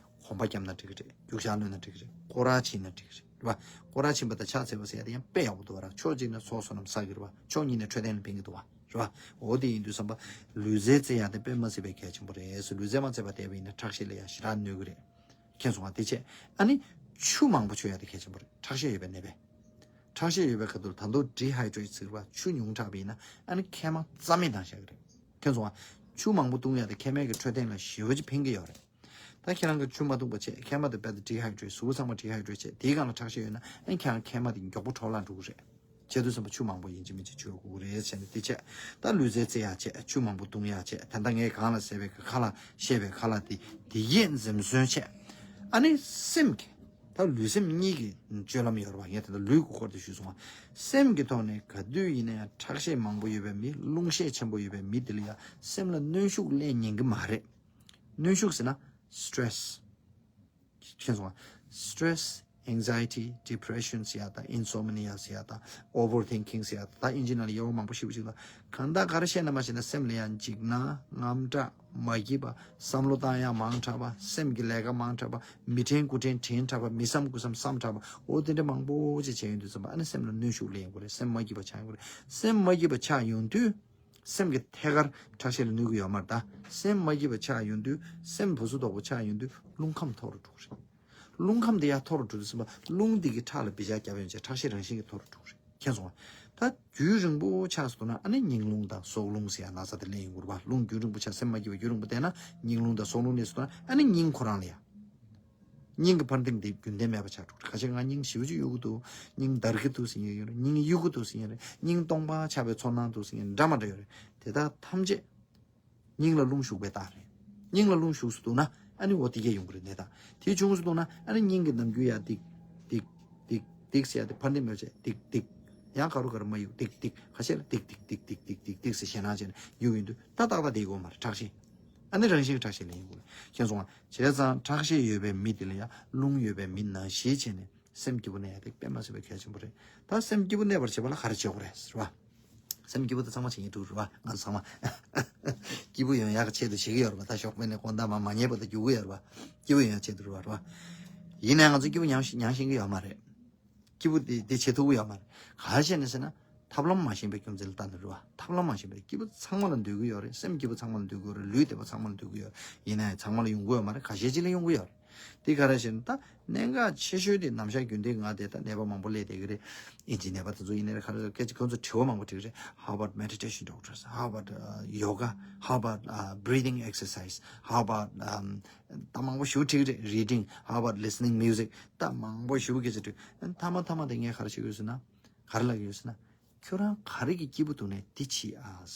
གོམ་པ་བརྒྱབ་ན་འགྲིག་གི་རེད། རྒྱུག་ཤར་གློད་ན་འགྲིག་གི་རེད། སྐོར་ར་ཕྱིན་ན་འགྲིག་གི་རེད། རེད་བ། སྐོར་ར་ཕྱིན་པ་དང་ཕྱག་འཚལ་བ་ཟེར་ཡ་དེ་ཡང་དཔེ་ཡག་པོ་འདུག་བ་ར། ཕྱོགས་གཅིག་ནས་ཚོགས་བསོད་ནམས་བསགས་ཀྱི་རེད་བ། ཕྱོགས་གཉིས་ནས་འཕྲོད་བསྟེན་ལ་ཕན་གྱི་འདུག་བ། རེད་བ། འོ་དེ་ཡིན་དུས་ཙམ་པ། ལུས་རྩལ་རྩེ་ཡ་དེ་དཔེ་མ་སྲིད་པའི་གལ་ཆེན་པོ་རེད། ལུས་རྩལ་མ་རྩེས་པ་བསྡད་པ་ཡིན་ན་ཁྲག་ཤེད་ལ་ཡང་ཞེ་དྲག་གནོད་ཀྱི་རེད། མཁྱེན་སོང་ང་། དེ་བྱས། ཨ་ནི། ཆུ་མང་པོ་མཆོད་ཡ་དེ་གལ་ཆེན་པོ་རེད། ཁྲག་ཤེད་ཡོད་པའི་ནད་པས། ཁྲག་ཤེད་ཡོད་པའི་ཁ་ཐུག་ད་དུང་ཌི་ཧའི་ཌེ་རེཊ་ཟེར་བ། ཆུ་ཉུང་དྲགས་པ་ཡིན་ན་ཨ་ནི་མཁལ་མ་རྩ་མེད་བཏང་བཞག་གི་རེད། མཁྱེན་སོང་ང་། ཆུ་མང་པོ་བཏུང་ཡ་དེ་མཁལ་མའི་གི་འཕྲོད་བསྟེན་ལ་ཞེ་པོ་ཅིག་ཕན་གྱི་ཡོད་རེད། ད་ཁྱེད་རང་གིས་ཆུ་མ་བཏུང་བ་བྱས། མཁལ་མ་དེ་རྦད་དེ་ཌི་ཧའི་ཌེ་རེཊ། གཟུགས་པོ་ཚང་མ་ཌི་ཧའི་ཌེ་རེཊ་བྱས། དེའི་སྒང་ལ་ཁྲག་ཤེད་ཡོད་ན་ཨ་ནི་ཁྱེད་རང་མཁལ་མ་དེ་མགྱོགས་པོ་འཕྲོ་བརླག་འགྲོ་གི་རེད། བྱས་དུས་ཙམ་པ་ཆུ་མང་པོ་ཡིན་གཅིག་མིན་གཅིག་མཆོད་དགོས་ཀྱི་རེད་ཟེར་ནས་དེ་བྱས། ད་ལུས་རྩལ་རྩེ་ཡག་བྱས། ཆུ་མང་པོ་བཏུང་ཡག་བྱས། ད་ལྟ་ངས་གོང་ལ་བཤད་པའི་ཁ་ལག་བཤད་པའི་ཁ་ལག་དེ་དེ་གས་འཛེམ་ཟོན་བྱས། ཨ་ནི་སེམས་ཀྱི། ད་ལུས་སེམས་གཉིས་ཀྱི་སྤྱོད་ལམ་ཡོད་རེད་བ། ངས་ད་ལྟ་ལུས་ཀྱི་སྐོར་དེ་ཞུས་སོང་བ། སེམས་ཀྱི་ཐོག་ནས་ག་དུས་ཡིན་ན་ཡང་ཁྲག་ཤེད་མང་པོ་ཡོད་པའི་མི། རླུང་ཤས་ཆེན་པོ་ཡོད་པའི་མི་དེ་ལ་ཡང་སེམས་ལ་གནོན་ཤུགས་སླེབས་ཉན་གྱི་མ་རེད། གནོན་ཤུགས་ཟེར་ན་སི་ཊེ་རེ་སི། མཁྱེན་སོང་ང་། སི་ཊེ་རེ་སི། ཨེང་ཛའི་ཊི། ཌི་པི་རེ་ཤན་ཟེར་ཡ་དང་། ཨིན་སོམ་ནི་ཡ་ཟེར་ཡ་དང་། ཨོ་ཝར་ཐིང་ཀིང་ཟེར་ཡ་དང་། ད་ཨིན་ཇི་ནང་ལ་ཡོ་ག་མང་པོ་ཞེ་པོ་ཅིག་འདུག་གང་ལྟར་ག་རེ་བཤད་ན་མ་བཤད་ན་སེམས་ལ་ཡང་འཇིགས་སྣང་། དངངས་སྐྲག། མ་སྐྱིད་པ། བསམ་བློ་བཏང་ཡ་མང་དྲགས་པ། སེམས་ཀྱི་ལས་ཀ་མང་དྲགས་པ། མི་དྲན་དགུ་དྲན་དྲན་དྲགས་པ། མི་བསམ་དགུ་བསམ་བསམ་དྲགས་པ། འོ་དེ་འདྲ་མང་པོ་ཅིག་བྱས་ཡོང་དུས་ཙམ་པ་ཨ་ནི་སེམས་ལ་གནོན་ཤུགས་སླེབས་ཡོང་གི་རེད། སེམས་མ་སྐྱིད་པ་ཆགས་ཡོང་གི་རེད། སེམས་མ་སྐྱིད་པ་ཆགས་ཡོང་དུས། སེམས་ཀྱི་ཐད་ཀར་ཁྲག་ཤེད་ལ་གནོད་ཀྱི་ཡོད་མ་རེད། ད་སེམས་མ་སྐྱིད་པ་ཆགས་ཡོང་དུས། སེམས་བུ་སུ་དོག་པོ་ཆགས་ཡོང་དུས་རླུང་ཁམས་མཐོ་རུ་འགྲོ་གི་རེད། རླུང་ཁམས་དེ་ཡར་མཐོ་རུ་འགྲོ་དུས་ཙམ་པ་རླུང་འདི་གིས་ཁྲག་ལ་བི་ཇ་བརྒྱབ་ཡོང་བྱས་ཁྲག་ཤེད་རང་བཞིན་གྱིས་མཐོ་རུ་འགྲོ་གི་རེད། མཁྱེན་སོང་ང་། ད་རྒྱུན་རིང་པོ་ཆགས་སོང་ན་ཨ་ནི་སྙིང་རླུང་དང་སྲོག་རླུང་ཟེར་ཡ་ན་ཚ་དེ་སླེབས་ཡོང་གི་རེད་བ། རླུང་རྒྱུན་རིང་པོ་ཆགས། སེམས་མ་སྐྱིད་པ་རྒྱུན་རིང་པོ་བསྡད་ན་སྙིང་རླུང་དང་སྲོག་རླུང་སླེབས་སོང་ན་ཨ་ནི་སྙིང་ཁོ་རང་ལ་ཡ། སྙིང་གི་འཕར་ལྡིང་དེ་རྒྱུན་ལྡན་མེད་པ་ཆགས་འགྲོ་གི་རེད། ཁ་ཤས་ང་སྙིང་ཞེ་པོ་ཅིག་གཡུག་གི་འདུག་སྙིང་འདར་གི་འདུག་ཟེར་མཁན་ཡོད་རེད། སྙིང་གཡུག་གི་འདུག་ཟེར་མཁན་རེད། སྙིང་སྟོང་པ་ཆགས་པའི་ཚོར་སྣང་འདུག་ཟེར་མཁན་འདྲ་མ་འདྲ་ཡོད་རེད། དེ་དག་ཐམས་ཅད་སྙིང་ལ་རླུང་ཞུགས་པའི་རྟགས་རེད། སྙིང་ལ་རླུང་ཞུགས་སུ་འདུག་ན་ཨ་ནི་འོ་དེ་གས་ཡོང་གི་རེད། ནད་རྟགས་དེ་བྱུང་སུ་འདུག་ན་ཨ་ནི་སྙིང་གི་ནམ་རྒྱུན་ཡ་ཏིག་ཏིག་ཏིག་ཏིག་ཟེར་ཡ་དེ་འཕར་ལྡིང་མེད་བྱས་ཏིག་ཏིག་ཡང་ག་རུ་ག་རུ་མ་གཡུག་ཏིག་ཏིག་ཁ་ཤས་ལ་ཏིག་ཏིག་ཏིག་ཏིག་ཏིག་ཏིག་ཟེར་ཞེད་སྣང་བྱས་ནས་གཡུག་ཡོང་དུས་ད་ཏག་ཏག་དེ་གོ་མ་རེད། ཁྲག་ཤེད། ཨ་ནི་རང་བཞིན་གྱི་ཁྲག་ཤེད་ལེན་ཡོང་གི་རེད། མཁྱེན་སོང་ང་། བྱས་ཙང་ཁྲག་ཤེད་ཡོད་པའི་མི་དེ་ལ་ཡང་རླུང་ཡོད་པའི་མི་ནང་བཞིན་བྱས་ནས་སེམས་སྐྱིད་པོ་གནས་ཡ་དེ་དཔེ་མ་སྲིད་པའི་གལ་ཆེན་པོ་རེད། ད་སེམས་སྐྱིད་པོ་གནས་པར་བྱེད་པ་ལ་ག་རེ་བྱེད་དགོས་རེད་ཟེར་བ། སེམས་སྐྱིད་པོ་དེ་ཚང་མ་བྱེད་མཁན་འགྲོ་རེད་བ། ང་ཚོ་ཚང་མ་སྐྱིད་པོ་ཡོང་ཡག་གི་ཆེད་དུ་བྱེད་ཀྱི་ཡོད་རེད་བ། ད་ཞོགས་པ་ནས་དགོང་དག་མར་མ་ཉལ་བར་དུ་རྒྱུག་གི་ཡོད་རེད་བ། སྐྱིད་པོ་ཡོང་ཡག་ཆེད་དུ་རེད་བ། ཡིན་ནའང་ང་ཚོ་སྐྱིད་པོ་མྱང་ཤེས་མྱང་ཤེས་ཀྱི་ཡོད་མ་རེད། སྐྱིད་པོ་དེ་དེ་བྱེད་ཐུབ་ཀྱི་ཡོད་མ་རེད། ག་རེ་བྱས་ནས་ཟེར་ན། ཐབས་ལམ་མ་ཤེས་པའི་རྐྱེན་བྱས་ལ་ལྟ་ན་རེད་བ། ཐབས་ལམ་མ་ཤེས་པའི། སྐྱིད་པོ་ཚང་མ་ལ་འདོད་ཀྱི་ཡོད་རེད། སེམས་སྐྱིད་པོ་ཚང་མ་ལ་འདོད་ཀྱི་ཡོད་རེད། ལུས་བདེ་པོ་ཚང་མ་ལ་འདོད་ཀྱི་ཡོད་རེད། ཡིན་ནའི་ཚང་མ་ལ་ཡོང་གི་ཡོད་མ་རེད། ཁ་ཤས་ཅིག་ལ་ཡོང་གི་ཡོད་རེད། དེ་ག་རེ་ཞེ་ན། ད་གནད་འགག་ཆེ་ཤོས་དེ་ནམ་ཞག་རྒྱུན་ལྡན་ང་དེ་ད་ནད་པ་མང་པོ་སླེབས་བསྡད་ཀྱི་རེད། ཨིན་ཇིའི་ནད་པ་དེ་ཚོ་ཡིན་ནའི་རེད། ག་རེ་སྐད་ཆ་ཁོང་ཚོ་དྲི་བ་མང་པོ་དྲི་གི་རེད། How about meditation, doctors? How about uh, yoga? How about uh, breathing exercise? How about um, ད་མང་པོ་ཞེ་པོ་དྲི་གི་རེད། Reading? How about listening music? ད་མང་པོ་ཞེ་པོ་སྐད་ཆ་དྲི། མཐའ་མ་མཐའ་མ་དེ་ངས་ག་རེ་ཞུ་གི་ཡོད་ཟེར་ན། ག་རེ་ལབ་ཀྱི་ཡོད་ཟེར་ན། ཁྱོད་རང་ག་རེ་གི་སྐྱིད་པོ་འདུག་ནས་འདི་བྱེད་ཨ།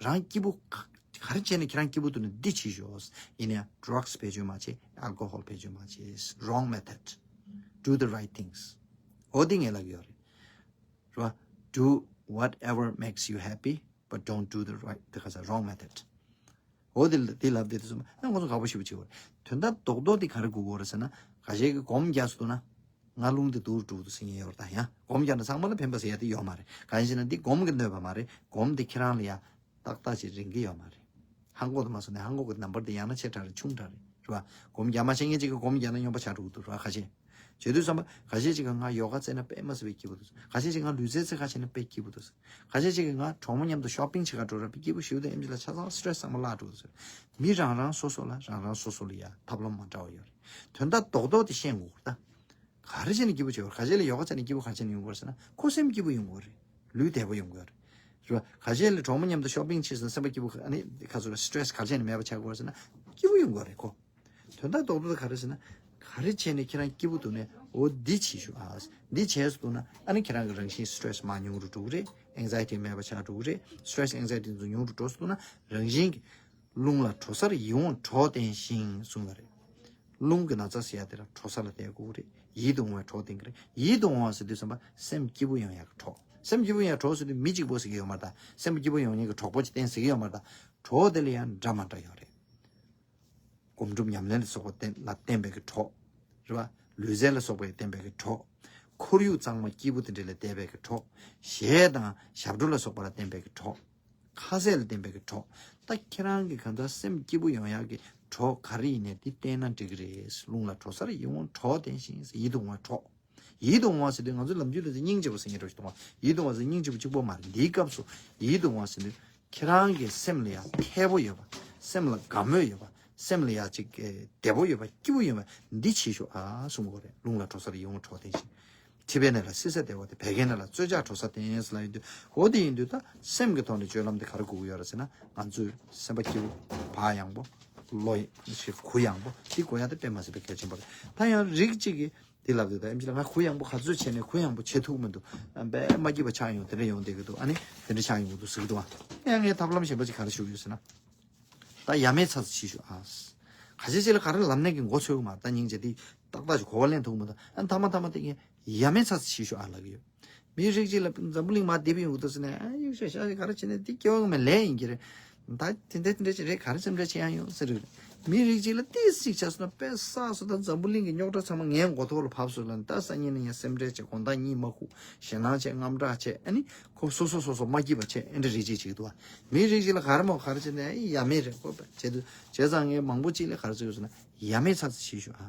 རང་སྐྱིད་པོ་ག་ག་རེ་བྱས་ནས་ཁྱེད་རང་སྐྱིད་པོ་འདུག་ནས་འདི་བྱེད་ཤོག་ཡིན་ན་ཡང་ཌྲག་སི་བེད་སྤྱོད་མ་བྱེད། ཨལ་ཀོ་ཧོལ་བེད་སྤྱོད་མ་བྱེད། Wrong method. Do the right things. འོ་འདི་ངས་ལབ་ཀྱི་ཡོད་རེད། རེད་བ། Do whatever makes you happy, but don't do the right, དེ་ག་ས་wrong method. འོ་དེ་དེ་ལབ་དེ་དེ་ཚོ་ཨ་ཁོ་ཚོ་དགའ་པོ་ཞེ་པོ་བྱེད་པ་རེད། དོན་དག་རྡོག་རྡོག་དེ་ག་རེ་དགོས་ཀྱི་ཡོད་རེད་ཟེར་ན། ཁ་ཤས་ཀྱིས་སྒོམ་རྒྱག་སོང་ན་ང་རླུང་དེ་སྡུག་རུ་འགྲོ་གི་འདུག་ཟེར་མཁན་ཡོད་རེད། ད་ཡང་སྒོམ་རྒྱག་ན་ཚང་མ་ལ་ཕན་པ་ཟེར་ཡ་དེ་ཡོད་མ་རེད། གང་ཡིན་ཟེར་ན་འདི་སྒོམ་གྱི་གནོད་པ་མ་རེད། སྒོམ་དེ་ཁྱེད་རང་ལ་ཡ་ཏག་ཏག་ཅིག་རིང་གི་ཡོད་མ་རེད། ཧང་གོ་དུ་མ་སོང་ནས་ཧང་གོ་གི་ནམ་བར་དེ་ཡང་ན་ཆེ་དྲགས་རེད། ཆུང་དྲགས་རེད། རེད་བ། སྒོམ་རྒྱག་མ་ཤེས་མཁན་ཅིག་གིས་སྒོམ་རྒྱག་ན་སྨྱོན་པ་ཆགས་འགྲོ་གི་འདུག་རེད་བ། ཁ་ཤས། བྱེད་དུས་ཙམ་པ་ཁ་ཤས་ཅིག་གིས་ང་ཡོ་ག་རྩེ་ན་དཔེ་མ་སྲིད་པའི་སྐྱིད་པོ་འདུག་ཁ་ཤས་ཅིག་ང་ལུས་རྩལ་རྩེ་ཁ་བྱས་ན་དཔེ་སྐྱིད་པོ་འདུག་ཁ་ཤས་ཅིག་གིས་ང་གྲོགས་མོ་མཉམ་དུ་ཤོ་པིང་བྱེད་ག་འགྲོ་ར་དཔེ་སྐྱིད་པོ་ཞེ་པོ་འདུག་ཨེམ་ཆི་ལ་ཆ་ཚང་སི་ཊེ་རེ་སི་ཚང་མ་བརླག་འགྲོ་གི་འདུག་མི་རང་རང་སོ་སོ་ལ་རང་རང་སོ་སོ་ལ་ཡ་ཐབས་ལམ་མ་འདྲ་བ་ཡོད་རེད། དོན་དག་རྡོག་རྡོག་དེ་ཤེས་དགོས་རེད་ད། ག་རེ་བྱས་ནས་སྐྱིད་པོ་བྱེད་པར་ཁ་ཤས་ལ་ཡོ་ག་བྱས་ནས་སྐྱིད་པོ་ག་རེ་བྱས་ནས་ཡོང་དགོས་ཟེར་ན་ཁོ་སེམས་སྐྱིད་པོ་ཡོང་དགོས་རེད། ལུས་བདེ་པོ་ཡོང་དགོས་རེད། རེད་བ། ཁ་ཤས་ལ་གྲོགས་མོ་མཉམ་དུ་ཤོ་པིང་བྱས་ཟིན་སེམས་པ་སྐྱིད་པོ་ཨ་ནི་ཁ་ཚུར་ལ་སི་ཊེ་རེ་སི་ག་རེ་བྱས་ནས་མེད་པ་ཆགས་དགོས་ཟེར་ན་སྐྱིད་པོ་ཡོང་དགོས་རེད་ཁོ། དོན་དག་རྡོག་རྡོག་ག་རེ་ཟེར་ན། ག་རེ་བྱས་ནས་ཁྱེད་རང་སྐྱིད་པོ་འདུག་ནས་འོ་འདི་བྱེད་ཤོག་ཨ། འདི་བྱས་སུ་འདུག་ན་ཨ་ནི་ཁྱེད་རང་གི་རང་བཞིན་སི་ཊེ་རེ་སི་མར་ཉུང་རུ་འགྲོ་གི་རེད། ཨེང་ཛའི་ཊི་མེད་པ་ཆགས་འགྲོ་གི་རེད། སི་ཊེ་རེ་སི་ཨེང་ཛའི་ཊི་ཚོ་ཉུང་རུ་འགྲོ་སུ་འདུག་ན་རང་བཞིན་གྱིས། རླུང་ལ་དྲོ་སར་ཡིད་འོང་གྲོགས་བསྟེན་ཞིང་གསུངས་པ་རེད། རླུང་གི་ན་ཚ་ཟེར་ཡ་དེ་ལ་དྲོ་ས་ལ་བསྡད་དགོས་ཀྱི་རེད། ཡིད་དུ་འོང་བའི་གྲོགས་བསྟེན་གྱི་རེད། ཡིད་དུ་འོང་བ་ཟེར་དུས་ཙམ་པ་སེམས་སྐྱིད་པོ་ཡོང་ཡག་གི་གྲོགས། སེམས་སྐྱིད་པོ་ཡོང་ཡག་གྲོགས་ཟེར་དུས་མི་གཅིག་པོ་ཟེར་གྱི་ཡོད་མ་རེད་ད། སེམས་སྐྱིད་པོ་ཡོང་མཁན་གྱི་གྲོགས་པོ་ཅིག་བསྟེན་ཟེར་གྱི་ཡོད་མ་རེད་ད། གྲོགས་དེ་ལ་ཡང་འདྲ་མ་འདྲ་ཡོད་རེད། སྒོམ་སྒྲུབ་ཉམས་ལེན་ལ་སོགས་པ་བསྟེན་ལ་བསྟེན་པའི་གི་གྲོགས། རེད་བ། ལུས་རྩལ་ལ་སོགས་པ་ལ་བསྟེན་པའི་གི་གྲོགས། ཁོར་ཡུག་གཙང་མ་སྐྱིད་པོ་དེ་འདྲ་ལ་བསྟེན་པའི་གི་གྲོགས། གཞས་དང་ཞབས་བྲོ་ལ་སོགས་པ་ལ་བསྟེན་པའི་གི་གྲོགས། ཁ་ཟས་ལ་བསྟེན་པའི་གི་གྲོགས། ད་ཁྱེད་རང་གི་གང་ལྟར་སེམས་སྐྱིད་པོ་ཡོང་ཡག་གི་གྲོགས་ག་རེ་ཡིན་ནའི་དེ་བསྟེན་ན་འགྲིག་གི་རེད། རླུང་ལ་དྲོ་སར་ཡིད་འོང་གྲོགས་བསྟེན་ཞིང་ཡིད་དུ་འོང་བའི་གྲོགས། ཡིད་དུ་འོང་བ་ཟེར་དུས་ང་ཚོའི་ལམ་རྒྱུད་ལ་ཚེ་སྙིང་རྗེ་པོ་ཟེར་མཁན་འདྲ་ཞིག་འདུག་བ། ཡིད་དུ་འོང་བ་ཟེར་སྙིང་རྗེ་པོ་གཅིག་པོ་མ་རེད། འདིའི་སྐབས་སུ་ཡིད་དུ་འོང་བ་ཟེར་དུས་ཁྱེད་རང་གི་སེམས་ལ་ཡང་མཁས་པོ་ཡོད་པ། སེམས་ལ་དགའ་མོས་ཡོད་པ། སེམས་ལ་ཡང་ཅིག་བདེ་པོ་ཡོད་པ་སྐྱིད་པོ་ཡོད་པ་འདི་བྱེད་ཤོག་ཨ་གསུང་གི་རེད། རླུང་ལ་དྲོ་སར་ཡིད་འོང་གྲོགས་བསྟེན་ཞིང་། ཁྲི་པའི་གནས་ལ་སྲིད་ས་བདེ་བ་སྟེ། བད་ཀན་ནད་ལ་རྩོལ་བཅག་དྲོ་ས་བསྟེན་ཟེར་ལབ་ཡོང་དུས་འོ་དེ་ཡིན་དུས་ད་སེམས་ཀྱི་ཐོག་ནས་སྤྱོད་ལམ་དེ་ག་རེ་དགོས་ཀྱི་ཡོད་རེད་ཟེར་ན་ང་ཚོས་སེམས་པ་སྐྱིད་པོ་བག་ཡངས་པོ་བློ་ཡི་གུ་ཡངས་པོ་དེ་དགོས་ཡ་དེ་དཔེ་མ་སྲིད་པའི་གལ་ཆེན་པོ་རེད། ད་ཡང་རིགས་གཅིག་གིས་དེ་ལབ་དུས་ད་ཨེམ་ཆི་ལ་ང་གུ་ཡངས་པོ་ག་ཚོད་བྱས་ནས་གུ་ཡངས་པོ་བྱེད་ཐུབ་མི་འདུག་དཔེ་མ་སྐྱིད་པ་ཆགས་ཡོང་དེ་འདྲ་ཡོང་བསྡད་ཀྱི་འདུག་ཨ་ནི་དེ་འདྲ་ཆགས་ཡོང་གི་འདུག་ཟེར་གྱི་འདུག་ཨ་ཡང་ངས་ཐབས་ལམ་གཞན་པ་ཅིག་ག་རེ་ཞུ་གི་ཡོད་ཟེར་ན། ད་ཡ་མེད་ཚ་ཚ་བྱེད་ཤོག་ཨ། ཁ་ཤས་ཅིག་ལ་ག་རེ་ལབ་ནས་ཀྱི་མགོ་ཚོས་གི་མ་རེད། ད་སྙིང་རྗེ་དེ་ཏག་ཏག་ཅིག་གོ་བ་ལེན་ཐུབ་མི་འདུག་ཨ་མཐའ་མ་མཐའ་མ་དེ་ངས་ཡ་མེད་ཚ་ཚ་བྱེད་ཤོག་ཨ་ལབ་ཀྱི་ཡོད། མི་རིགས་ཅིག་ལ་འཛམ་བུ་གླིང་མར་རྡིབ་ཡོང་གི་འདུག་ཟེར་ནས་ཨ་ཡུག་ཤ་ཤ་ཅིག་ག་རེ་བྱས་ནས་འདི་སྐྱེ་བ་སྔོན་མའི་ལས་ཡིན་གྱི་རེད། ད་དེ་འདྲ་དེ་འདྲ་ཅིག་རེད། ག་རེ་སེམས་ཁྲལ་བྱེད་ཡ་ཡོད་ཟེར་གི་རེད། མི་རིགས་གཅིག་ལ་ཏིས་ཅིག་བྱས་སོང་ན་དཔེ་བསགས་སོང་། ད་འཛམ་བུ་གླིང་གི་རྙོག་དྲ་ཚང་མ་ངའི་མགོ་ཐོག་ལ་བབས་སོང་ལབ་ནས་ད་སང་ཉིན་ནས་ཡང་སེམས་ཁྲལ་བྱེད། དགོང་དག་གཉིད་མ་ཁུག་ཞེད་སྣང་བྱེད། དངངས་སྐྲག་བྱེད། ཨ་ནི་ཁོ་སོ་སོ་སོ་སོ་མ་སྐྱིད་པ་བྱེད། ཨེ་འདྲ་རིགས་གཅིག་བྱེད་ཀྱི་འདུག་བ། མི་རིགས་གཅིག་ལ་ག་རེ་མོ་ག་རེ་བྱེད་ནས་ཨེ་ཡ་མེད་རེད་ཁོ་བྱེད་དུས་བྱས་ཙང་ངས་མང་པོ་གཅིག་ལ་ག་རེ་བྱེད་དགོས་ཟེར་ན་ཡ་མེད་ཚ་ཚ་བྱེད་ཤོག་ཨ།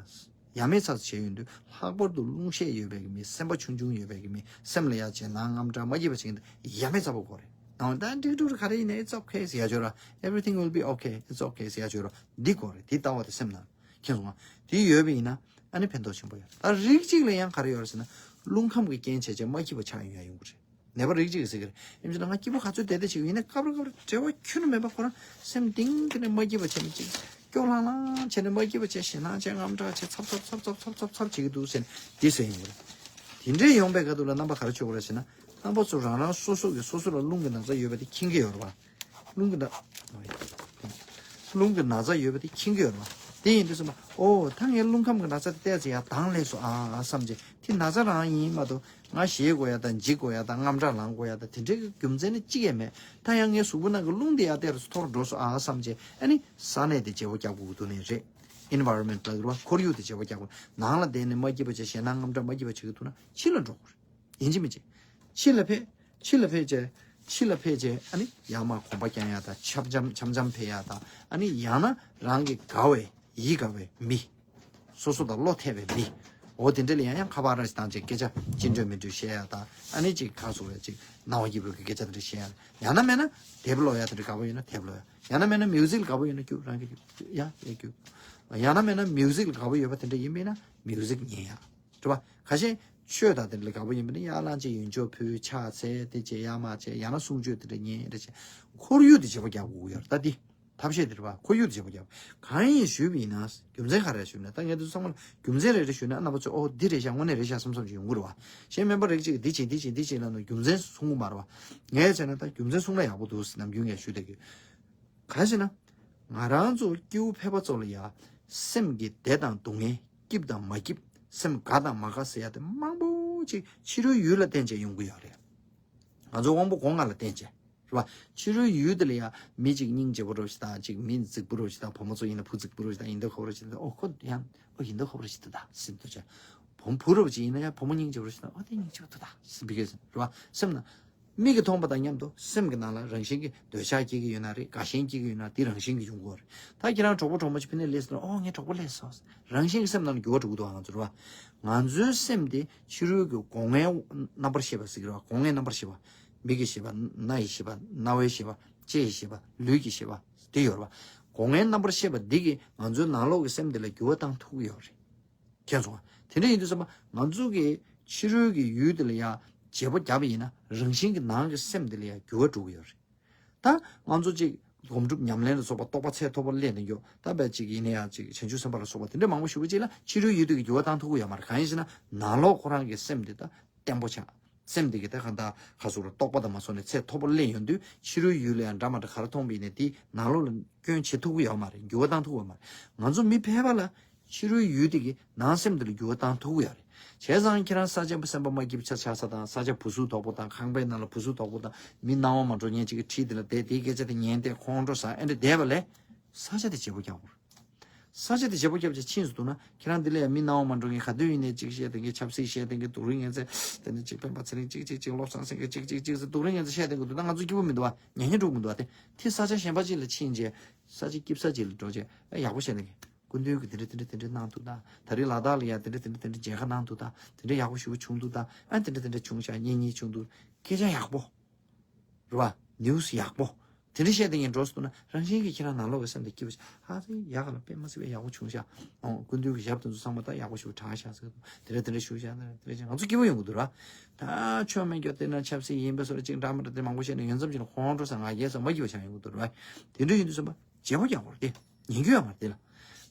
ཡ་མེད་ཚ་ཚ་བྱེད་ཡོང་དུས་ལྷག་པར་དུ་རླུང་ཤས་ཡོད་པའི་གི་མི། སེམས་པ་ཆུང་ཆུང་ཡོད་པའི་གི་མི། སེམས་ལ་ཡ་བྱེད་ན་དངངས་སྐྲག་མ་སྐྱིད་པ་བྱེད་ཀྱི་འདུག་ཡ་མེད་ཚ་པོ་དགོས་རེད། ནང་ད་འགྲིག་འགྲིག་རེད། ག་རེ་ཡིན་ནའི་it's okay ཟེར་ཡ་ཆོག་ར། Everything will be okay, it's okay ཟེར་ཡ་ཆོག་ར། འདི་དགོས་རེད། འདི་ལྟ་བ་དེ་སེམས་ནང་མཁྱེན་སོང་ང་། དེ་ཡོད་པ་ཡིན་ན་ཨ་ནི་ཕན་ཐོགས་ཆེན་པོ་ཡོད། ད་རིགས་གཅིག་ལ་ཡང་ག་རེ་ཡོད་རེད་ཟེར་ན་རླུང་ཁམས་ཀྱི་རྐྱེན་བྱས་བྱས་མ་སྐྱིད་པ་ཆགས་ཡོང་ཡ་ཡོང་གི་རེད། ནད་པ་རིགས་གཅིག་གིས་ཟེར་གི་རེད། ཡིན་ཕྱིན་ང་སྐྱིད་པོ་ག་ཚོད་བསྡད་བསྡད་བྱེད་ཀྱི་ཡིན་ན་སྐབས་རེ་སྐབས་རེ་བྲེལ་བ་ཁྱོན་ནས་མེད་པ་ཁོ་རང་སེམས་གཏིང་གི་ནས་མ་སྐྱིད་པ་བྱས་ནས་ཅིག་སྐྱོ་ལྷང་ལྷང་བྱས་ནས་མ་སྐྱིད་པ་བྱས། ཞེད་སྣང་བྱས། དངངས་སྐྲག་བྱས། ཚབ་ཚབ་བྱེད་ཀྱི་འདུག་ཟེར་ནས་འདི་ཟེར་ཡོང་གི་རེད། དེ་འདྲས་ཡོང་པའི་ཁ་ཐུག་ལ་རྣམ་པ་ག་རེ་བྱེད་དགོས་རེད་ཟེར་ན། རྣམ་པ་ཚོ་རང་རང་སོ་སོ་གིས་སོ་སོ་ལ་རླུང་གི་ན་ཚ་ཡོད་པ་དེ་མཁྱེན་གྱི་ཡོད་རེད་བ། རླུང་གི་ན། རླུང་གི་ན་ཚ་ཡོད་པ་དེ་མཁྱེན་གྱི་ཡོད་རེད་བ། དེ་ཡིན་དུས་ཙམ་པ་ཨོ་ད་ངའི་རླུང་ཁམས་ཀྱི་ན་ཚ་དེ་ཏོག་ཙམ་ཡར་ལྡང་སླེབས་སོང་ཨ་བསམ་བྱས། དེ་ན་ཚ་རང་ཡིན་མ་གཏོགས་ང་ཞེད་དགོས་ཡ་དང་འཇིགས་དགོས་ཡ་དང་དངངས་སྐྲག་ལངས་དགོས་ཡ་དང་དེ་འདྲའི་རྒྱུ་མཚན་ནི་གཅིག་ཡང་མེད། ད་ཡང་ངའི་གཟུགས་པོ་ནང་གི་རླུང་དེ་ཡར་ཏོག་ཙམ་མཐོ་རུ་འགྲོ་སོང་ཨ་བསམ་བྱས། ཨ་ནི་ས་གནས་དེ་བརྗེ་པོ་རྒྱག་དགོས་ཀྱི་འདུག་ནི་རེད། Environment ལབ་ཀྱི་རེད་བ། ཁོར་ཡུག་དེ་བརྗེ་པོ་རྒྱག་དགོས། ནང་ལ་བསྡད་ནས་མ་སྐྱིད་པ་བྱས། ཞེད་སྣང་དངངས་སྐྲག་མ་སྐྱིད་པ་བྱེད་ཀྱི་འདུག་ན་ཕྱི་ལ་འགྲོ་དགོས་རེད། ཡིན་གཅིག་མིན་གཅིག་ཕྱི་ལ་ཕེབས། ཕྱི་ལ་ཕེབས་བྱས། ཕྱི་ལ་ཕེབས་བྱས་ཨ་ནི་ཡར་མར་གོམ་པ་རྒྱག་ཡ་དང་། འཆམ་འཆམ་འཆམ་འཆམ་ཕེབས་ཡ་དང་། ཨ་ནི་ཡང་ན་རང་གི་དགའ་བའི་ཡིད་དགའ་བའི་མི། སོ་སོ་དང་བློ་འཐད་པའི་མི། འོ་དེ་འདྲ་ལ་ཡང་ཡང་ཁ་པར་ར་ཞིག་བཏང་བྱས་སྐད་ཆ་ཅི་འདྲ་མི་འདྲ་བཤད་ཡ་དང་། ཨ་ནི་ཅིག་ཁ་སོ་བའི་ཅིག་སྣང་བ་སྐྱིད་པོའི་སྐད་ཆ་དེ་འདྲ་བཤད་ཡ། ཡང་ན་མེད་ན་དེབ་ཀློག་ཡ་དེ་འདྲ་དགའ་པོ་ཡོད་ན་དེབ་ཀློག་ཡ། ཡང་ན་མེད་ན་མིའུ་ཟིག་ལ་དགའ་པོ་ཡོད་ན་རྒྱུགས། རང་གི་རྒྱུགས་ཡ་ཡ་རྒྱུགས། ཡང་ན་མེད་ན་མིའུ་ཟིག་ལ་དགའ་པོ་ཡོད་པ་དེ་འདྲ་ཡིན་པས་ན་མིའུ་ཟིག་ཉན་ཡ། རེད་བ། ཁ་ཤས་ཆོས་དང་དེ་འདྲ་ལ་དགའ་པོ་ཡིན་པ་ནི་ཡར་ལངས་བྱས་ཡོན་ཆབ་ཕུལ། ཕྱག་འཚལ། དེ་བྱས་ཡར་མར་བྱས། ཡང་ན་གསུང་ཆོས་དེ་འདྲ་ཉན་རེ་བྱས། ཁོར་ཡུག་དེ་བརྗེ་པོ་རྒྱག་དགོས་ཀྱི་ཡོད་རེད་ད་འདི། ཐབས་ཤེས་དེ་རེད་བ། ཁོར་ཡུག་དེ་བྱེད་པོ་རྒྱབ། གང་ཡིན་ཞུས་པ་ཡིན་ན་རྒྱུ་མཚན་ག་རེ་ཞུས་ན། ད་ངས་དེ་ཚོ་ཚང་མ་ལ་རྒྱུ་མཚན་རེ་རེ་ཞུས་ན་རྣམ་པ་ཚོས་ཨོ་འདི་རེད་ཤག་དངོས་གནས་རེད་ཤག་བསམ་བསམ་ཞིག་ཡོང་གི་རེད་བ། གཞན་མེད་པ་རིགས་གཅིག་གིས་འདི་བྱེད་འདི་བྱེད་འདི་བྱེད་ལབ་ན་རྒྱུ་མཚན་གསུང་གི་མ་རེད་བ། ངས་བྱས་ན་ད་རྒྱུ་མཚན་གསུང་ན་ཡག་པོ་འདུག་ཟེར་ནམ་རྒྱུན་ངས་ཞུ་བསྡད་ཀྱི། ག་རེ་ཟེར་ན། ང་རང་ཚོ་སྐྱེ་བོ་ཕལ་པ་ཚོ་ལ་ཡ་སེམས་ཀྱི་བདེ་དང་སྡུག་བསྔལ་སྐྱིད་དང་མ་སྐྱིད་སེམས་དགའ་དང་མ་དགའ་ཟེར་ཡ་དེ་མང་པོ་ཅིག་ཕྱི་རོལ་ཡུལ་ལ་བརྟེན་བྱས་ཡོང་གི་ཡོད་རེད། ང་ཚོ་དབང་པོ་སྒོ་ལྔ་ལ་བརྟེན་བྱས། རེད་བ། ཕྱི་རོལ་ཡུལ་དེ་ལ་ཡང་མི་གཅིག་སྙིང་རྗེ་པོ་རོ་ཞིག་དང་། གཅིག་མི་རྫིག་པོ་རོ་ཞིག་དང་། བུ་མོ་ཚོ་ཡིན་ན་བུ་རྫིག་པོ་རོ་ཞིག་དང་། ཡིན་མདོག་ཁ་པོ་རོ་ཞིག་དང་། ཨོ་ཁོ་ཡང་ཨོ་ཡིན་མདོག་ཁ་པོ་རོ་ཞིག་འདུག་ད་ཟེར་འདུག་བྱས། བུ་བུ་རོ་ཅིག་ཡིན་ན་ཡང་བུ་མོ་སྙིང་རྗེ་པོ་རོ་ཞིག་དང་། ཨོ་དེ་སྙིང་རྗེ་པོ་འདུག་ད་ཟེར་བི་གེ་ཟེར། རེད་བ། སེམས་ན་མིག་གིས་མཐོང་པ་དང་མཉམ་དུ་སེམས་ཀྱི་ནང་ལ་རང་བཞིན་གྱིས་འདོད་ཆགས་སྐྱེ་གི་ཡོད་ན་རེད། དགའ་ཞེན་སྐྱེ་གི་ཡོད་ན་དེ་རང་བཞིན་གྱིས་ཡོང་གི་ཡོད་རེད། ད་ཁྱེད་རང་གྲོགས་པོ་གྲོགས་མོ་ཅིག་ཕ་ནས་སླེབས་སོང་ན། ཨོ་ངའི་གྲོགས་པོ་སླེབས་སོང་། རང་བཞིན་གྱིས་སེམས་ནང་ལ་འགྱུར་བ་འགྲོ་གི་འདུག་ང་ཚོ་རེད་བ། ང་ཚོའི་སེམས་དེ་ཕྱི་རོལ་གྱི་སྒོ་ལྔའི་རྣམ་པར་ཤེས་པ་ཟེར་གྱི་རེད་བ། སྒོ་ལྔའི་རྣམ་པར་ཤེས་པ། མིག་གི་ཤེས་པ། རྣ་ཡི་ཤེས་པ། རྣ་བའི་ཤེས་པ། ལྕེ་ཡི་ཤེས་པ། ལུས་ཀྱི་ཤེས་པ་དེ་ཡོད་རེད་བ། སྒོ་ལྔའི་རྣམ་པར་ཤེས་པ་འདི་གིས་ང་ཚོའི་ནང་ལོགས་ཀྱི་སེམས་དེ་ལ་འགྱུར་བ་བཏང་ཐུབ་ཀྱི་ཡོད་རེད། མཁྱེན་སོང་ང་། དེ་འདྲ་ཡིན་དུས་ཙམ་པ་ང་ཚོ་གི་ཕྱི་རོལ་གྱི་ཡུལ་དེ་ལ་ཡ་བརྗེ་པོ་བརྒྱབ་པ་ཡིན་ན་རང་བཞིན་གྱི་ནང་གི་སེམས་དེ་ལ་ཡ་འགྱུར་བ་འགྲོ་གི་ཡོད་རེད། ད་ང་ཚོ་གཅིག་སྒོམ་སྒྲུབ་ཉམས་ལེན་ལ་སོགས་པ་རྟོགས་པ་ཚད་མཐོ་པོ་སླེབས་ནས་ཡོད། ད་བས་གཅིག་ཡིན་ན་ཡང་གཅིག་བྱང་ཆུབ་སེམས་དཔའ་ལ་སོགས་པ་དེ་འདྲ་མང་པོ་ཞུ་བ་གཅིག་ལ་ཕྱི་རོལ་ཡུལ་དེ་གི་འགྱུར་བ་བཏང་ཐུབ་ཀྱི་ཡོད་མ་རེད། གང་ཡིན་ཟེར་ན་ནང་ལོགས་ཁོ་རང་གི་སེམས་དེ་ད་བརྟན་པོ་ཆགས། སེམས་དེ་གི་ད་གང་ལྟར་ཁ་སོ་རུ་རྟོགས་པ་དང་མ་སོང་ནས་ཚད་མཐོ་པོ་སླེབས་ཡོང་དུས་ཕྱི་རོལ་ཡུལ་ལ་ཡང་འདྲ་མ་འདྲ་ག་རེ་མཐོང་བ་ཡིན་ནའི་དེ་ནང་ལོགས་ལ་སྐྱོན་བྱེད་ཐུབ་ཀྱི་ཡོད་མ་རེད། འགྱུར་བ་བཏང་ཐུབ་ཀྱི་ཡོད་མ་རེད། ང་ཚོ་མི་ཕལ་པ་ལ་ཕྱི་རོལ་ཡུལ་དེ་གི་ནང་སེམས་དེ་ལ་འགྱུར་བ་བཏང་ཐུབ་ཀྱི་ཡོད་རེད། བྱས་ཙང་ཁྱེད་རང་ས་ཆ་སེམས་པ་མ་སྐྱིད་པ་ཆགས་ས་དང་། ས་ཆ་བུ་སུ་དོག་པོ་དང་། ཁང་པའི་ནང་ལ་བུ་སུ་དོག་པོ་དང་། མི་སྣང་བ་མ་འགྲོ་མཁན་ཅིག་གི་འཁྲིས་དེ་ལ་བསྡད། དེའི་སྐད་ཆ་དེ་ཉན་ཏེ་ཁོང་ཁྲོ་ཟ། ཨེ་འདྲ་བསྡད་པ་ལས་ས་ཆ་དེ་བརྗེ་པོ་རྒྱག་དགོས་རེད། ས་ཆ་དེ་བརྗེ་པོ་རྒྱབ་བྱས་ཕྱིན་སོང་འདུག་ན་ཁྱེད་རང་འདི་ལ་ཡང་མི་སྣང་བ་མ་འགྲོ་མཁན། ག་དུས་ཡིན་ནའི་གཅིག་བཤད་བསྡད་མཁན། ཆབ་སྲིད་བཤད་བསྡད་མཁན། རྡོ་རིང་ངན་ཚད་དེ་ནས་གཅིག་སྤེན་པ་ཚེ་རིང་གཅིག་གཅིག་གཅིག་བློ་བཟང་སེང་གེ་གཅིག་གཅིག་གཅིག་ཟེར་རྡོ་རིང་ངན་ཚད་བཤད་བསྡད་མཁན་འདུག་ན་ང་ཚོ་སྐྱིད་པོ་མི་འདུག་བ། ཉན་ཉན་འགྲོ་མི་འདུག་བ། དེ་དེ་ས་ཆ་གཞན་པ་ཅིག་ལ་ཕྱིན་རྗེས་ས་ཆ་སྐྱིད་ས་ཅིག་ལ་འགྲོ་རྗེས་ཨ་ཡག་པོ་བཤད་བསྡད་མཁན། སྐུ་མདུན་གྱིས་དེ་འདྲ་དེ་འདྲ་དེ་འདྲ་གནང་འདུག་ད། དེ་རིང་ལ་དྭགས་ལ་ཡ་དེ་འདྲ་དེ་འདྲ་དེ་འདྲ་མཇལ་ཁ་གནང་འདུག་ད། དེ་འདྲ་ཡག་པོ་ཞེ་པོ་བྱུང་འདུག་ད། ཨ་དེ་འདྲ་དེ་འདྲ་བྱུང་ཤག་གཉེན་ཉེ་བྱུང་འདུག་སྐད་ཆ་ཡག་པོ། རེད་བ། ནིའུ་སི་ཡག་པོ། དེ་འདྲ་བཤད་དེ་ངས་འགྲོ་སོང་ན་རང་བཞིན་གྱིས་ཁྱེད་རང་ནང་ལོགས་ཀྱི་སེམས་དེ་སྐྱིད་པོ་ཆགས། ཧ་ཚེ་ཡག་ག་ལ་དཔེ་མ་སྲིད་པའི་ཡག་པོ་བྱུང་ཤག་ཨོ་སྐུ་མདུན་གྱི་ཞབས་དེ་ཚོ་ཚང་མ་ད་ཡག་པོ་ཞིག་དྲངས་ཤག་ཟེར། དེ་འདྲ་དེ་འདྲ་ཞུ་ཤག་དེ་འདྲ་ང་ཚོ་སྐྱིད་པོ་ཡོང་གི་འདུག་ར། ད་ཆོ་མེད་སྐྱོ་དེ་ན་ཆབ་སྲིད་ཡིན་པ་སོགས་ཅིག་འདྲ་མི་འདྲ་དེ་མང་པོ་བཤད་ནས་ཡོང་མཚམས་ཅིག་ལ་ཁོང་ཁྲོ་ཟ། ང་རྒྱལ་ཟ། མ་སྐྱིད་པ་ཆགས་ཡོང་གི་འདུག་ར། དེ་འདྲ་ཡིན་དུས་ཙམ་པ་བརྗེ་པོ་རྒྱག་དགོས་རེད་དེ། ཉན་རྒྱུ་ཡོད་མ་རེད་དེ་ལ།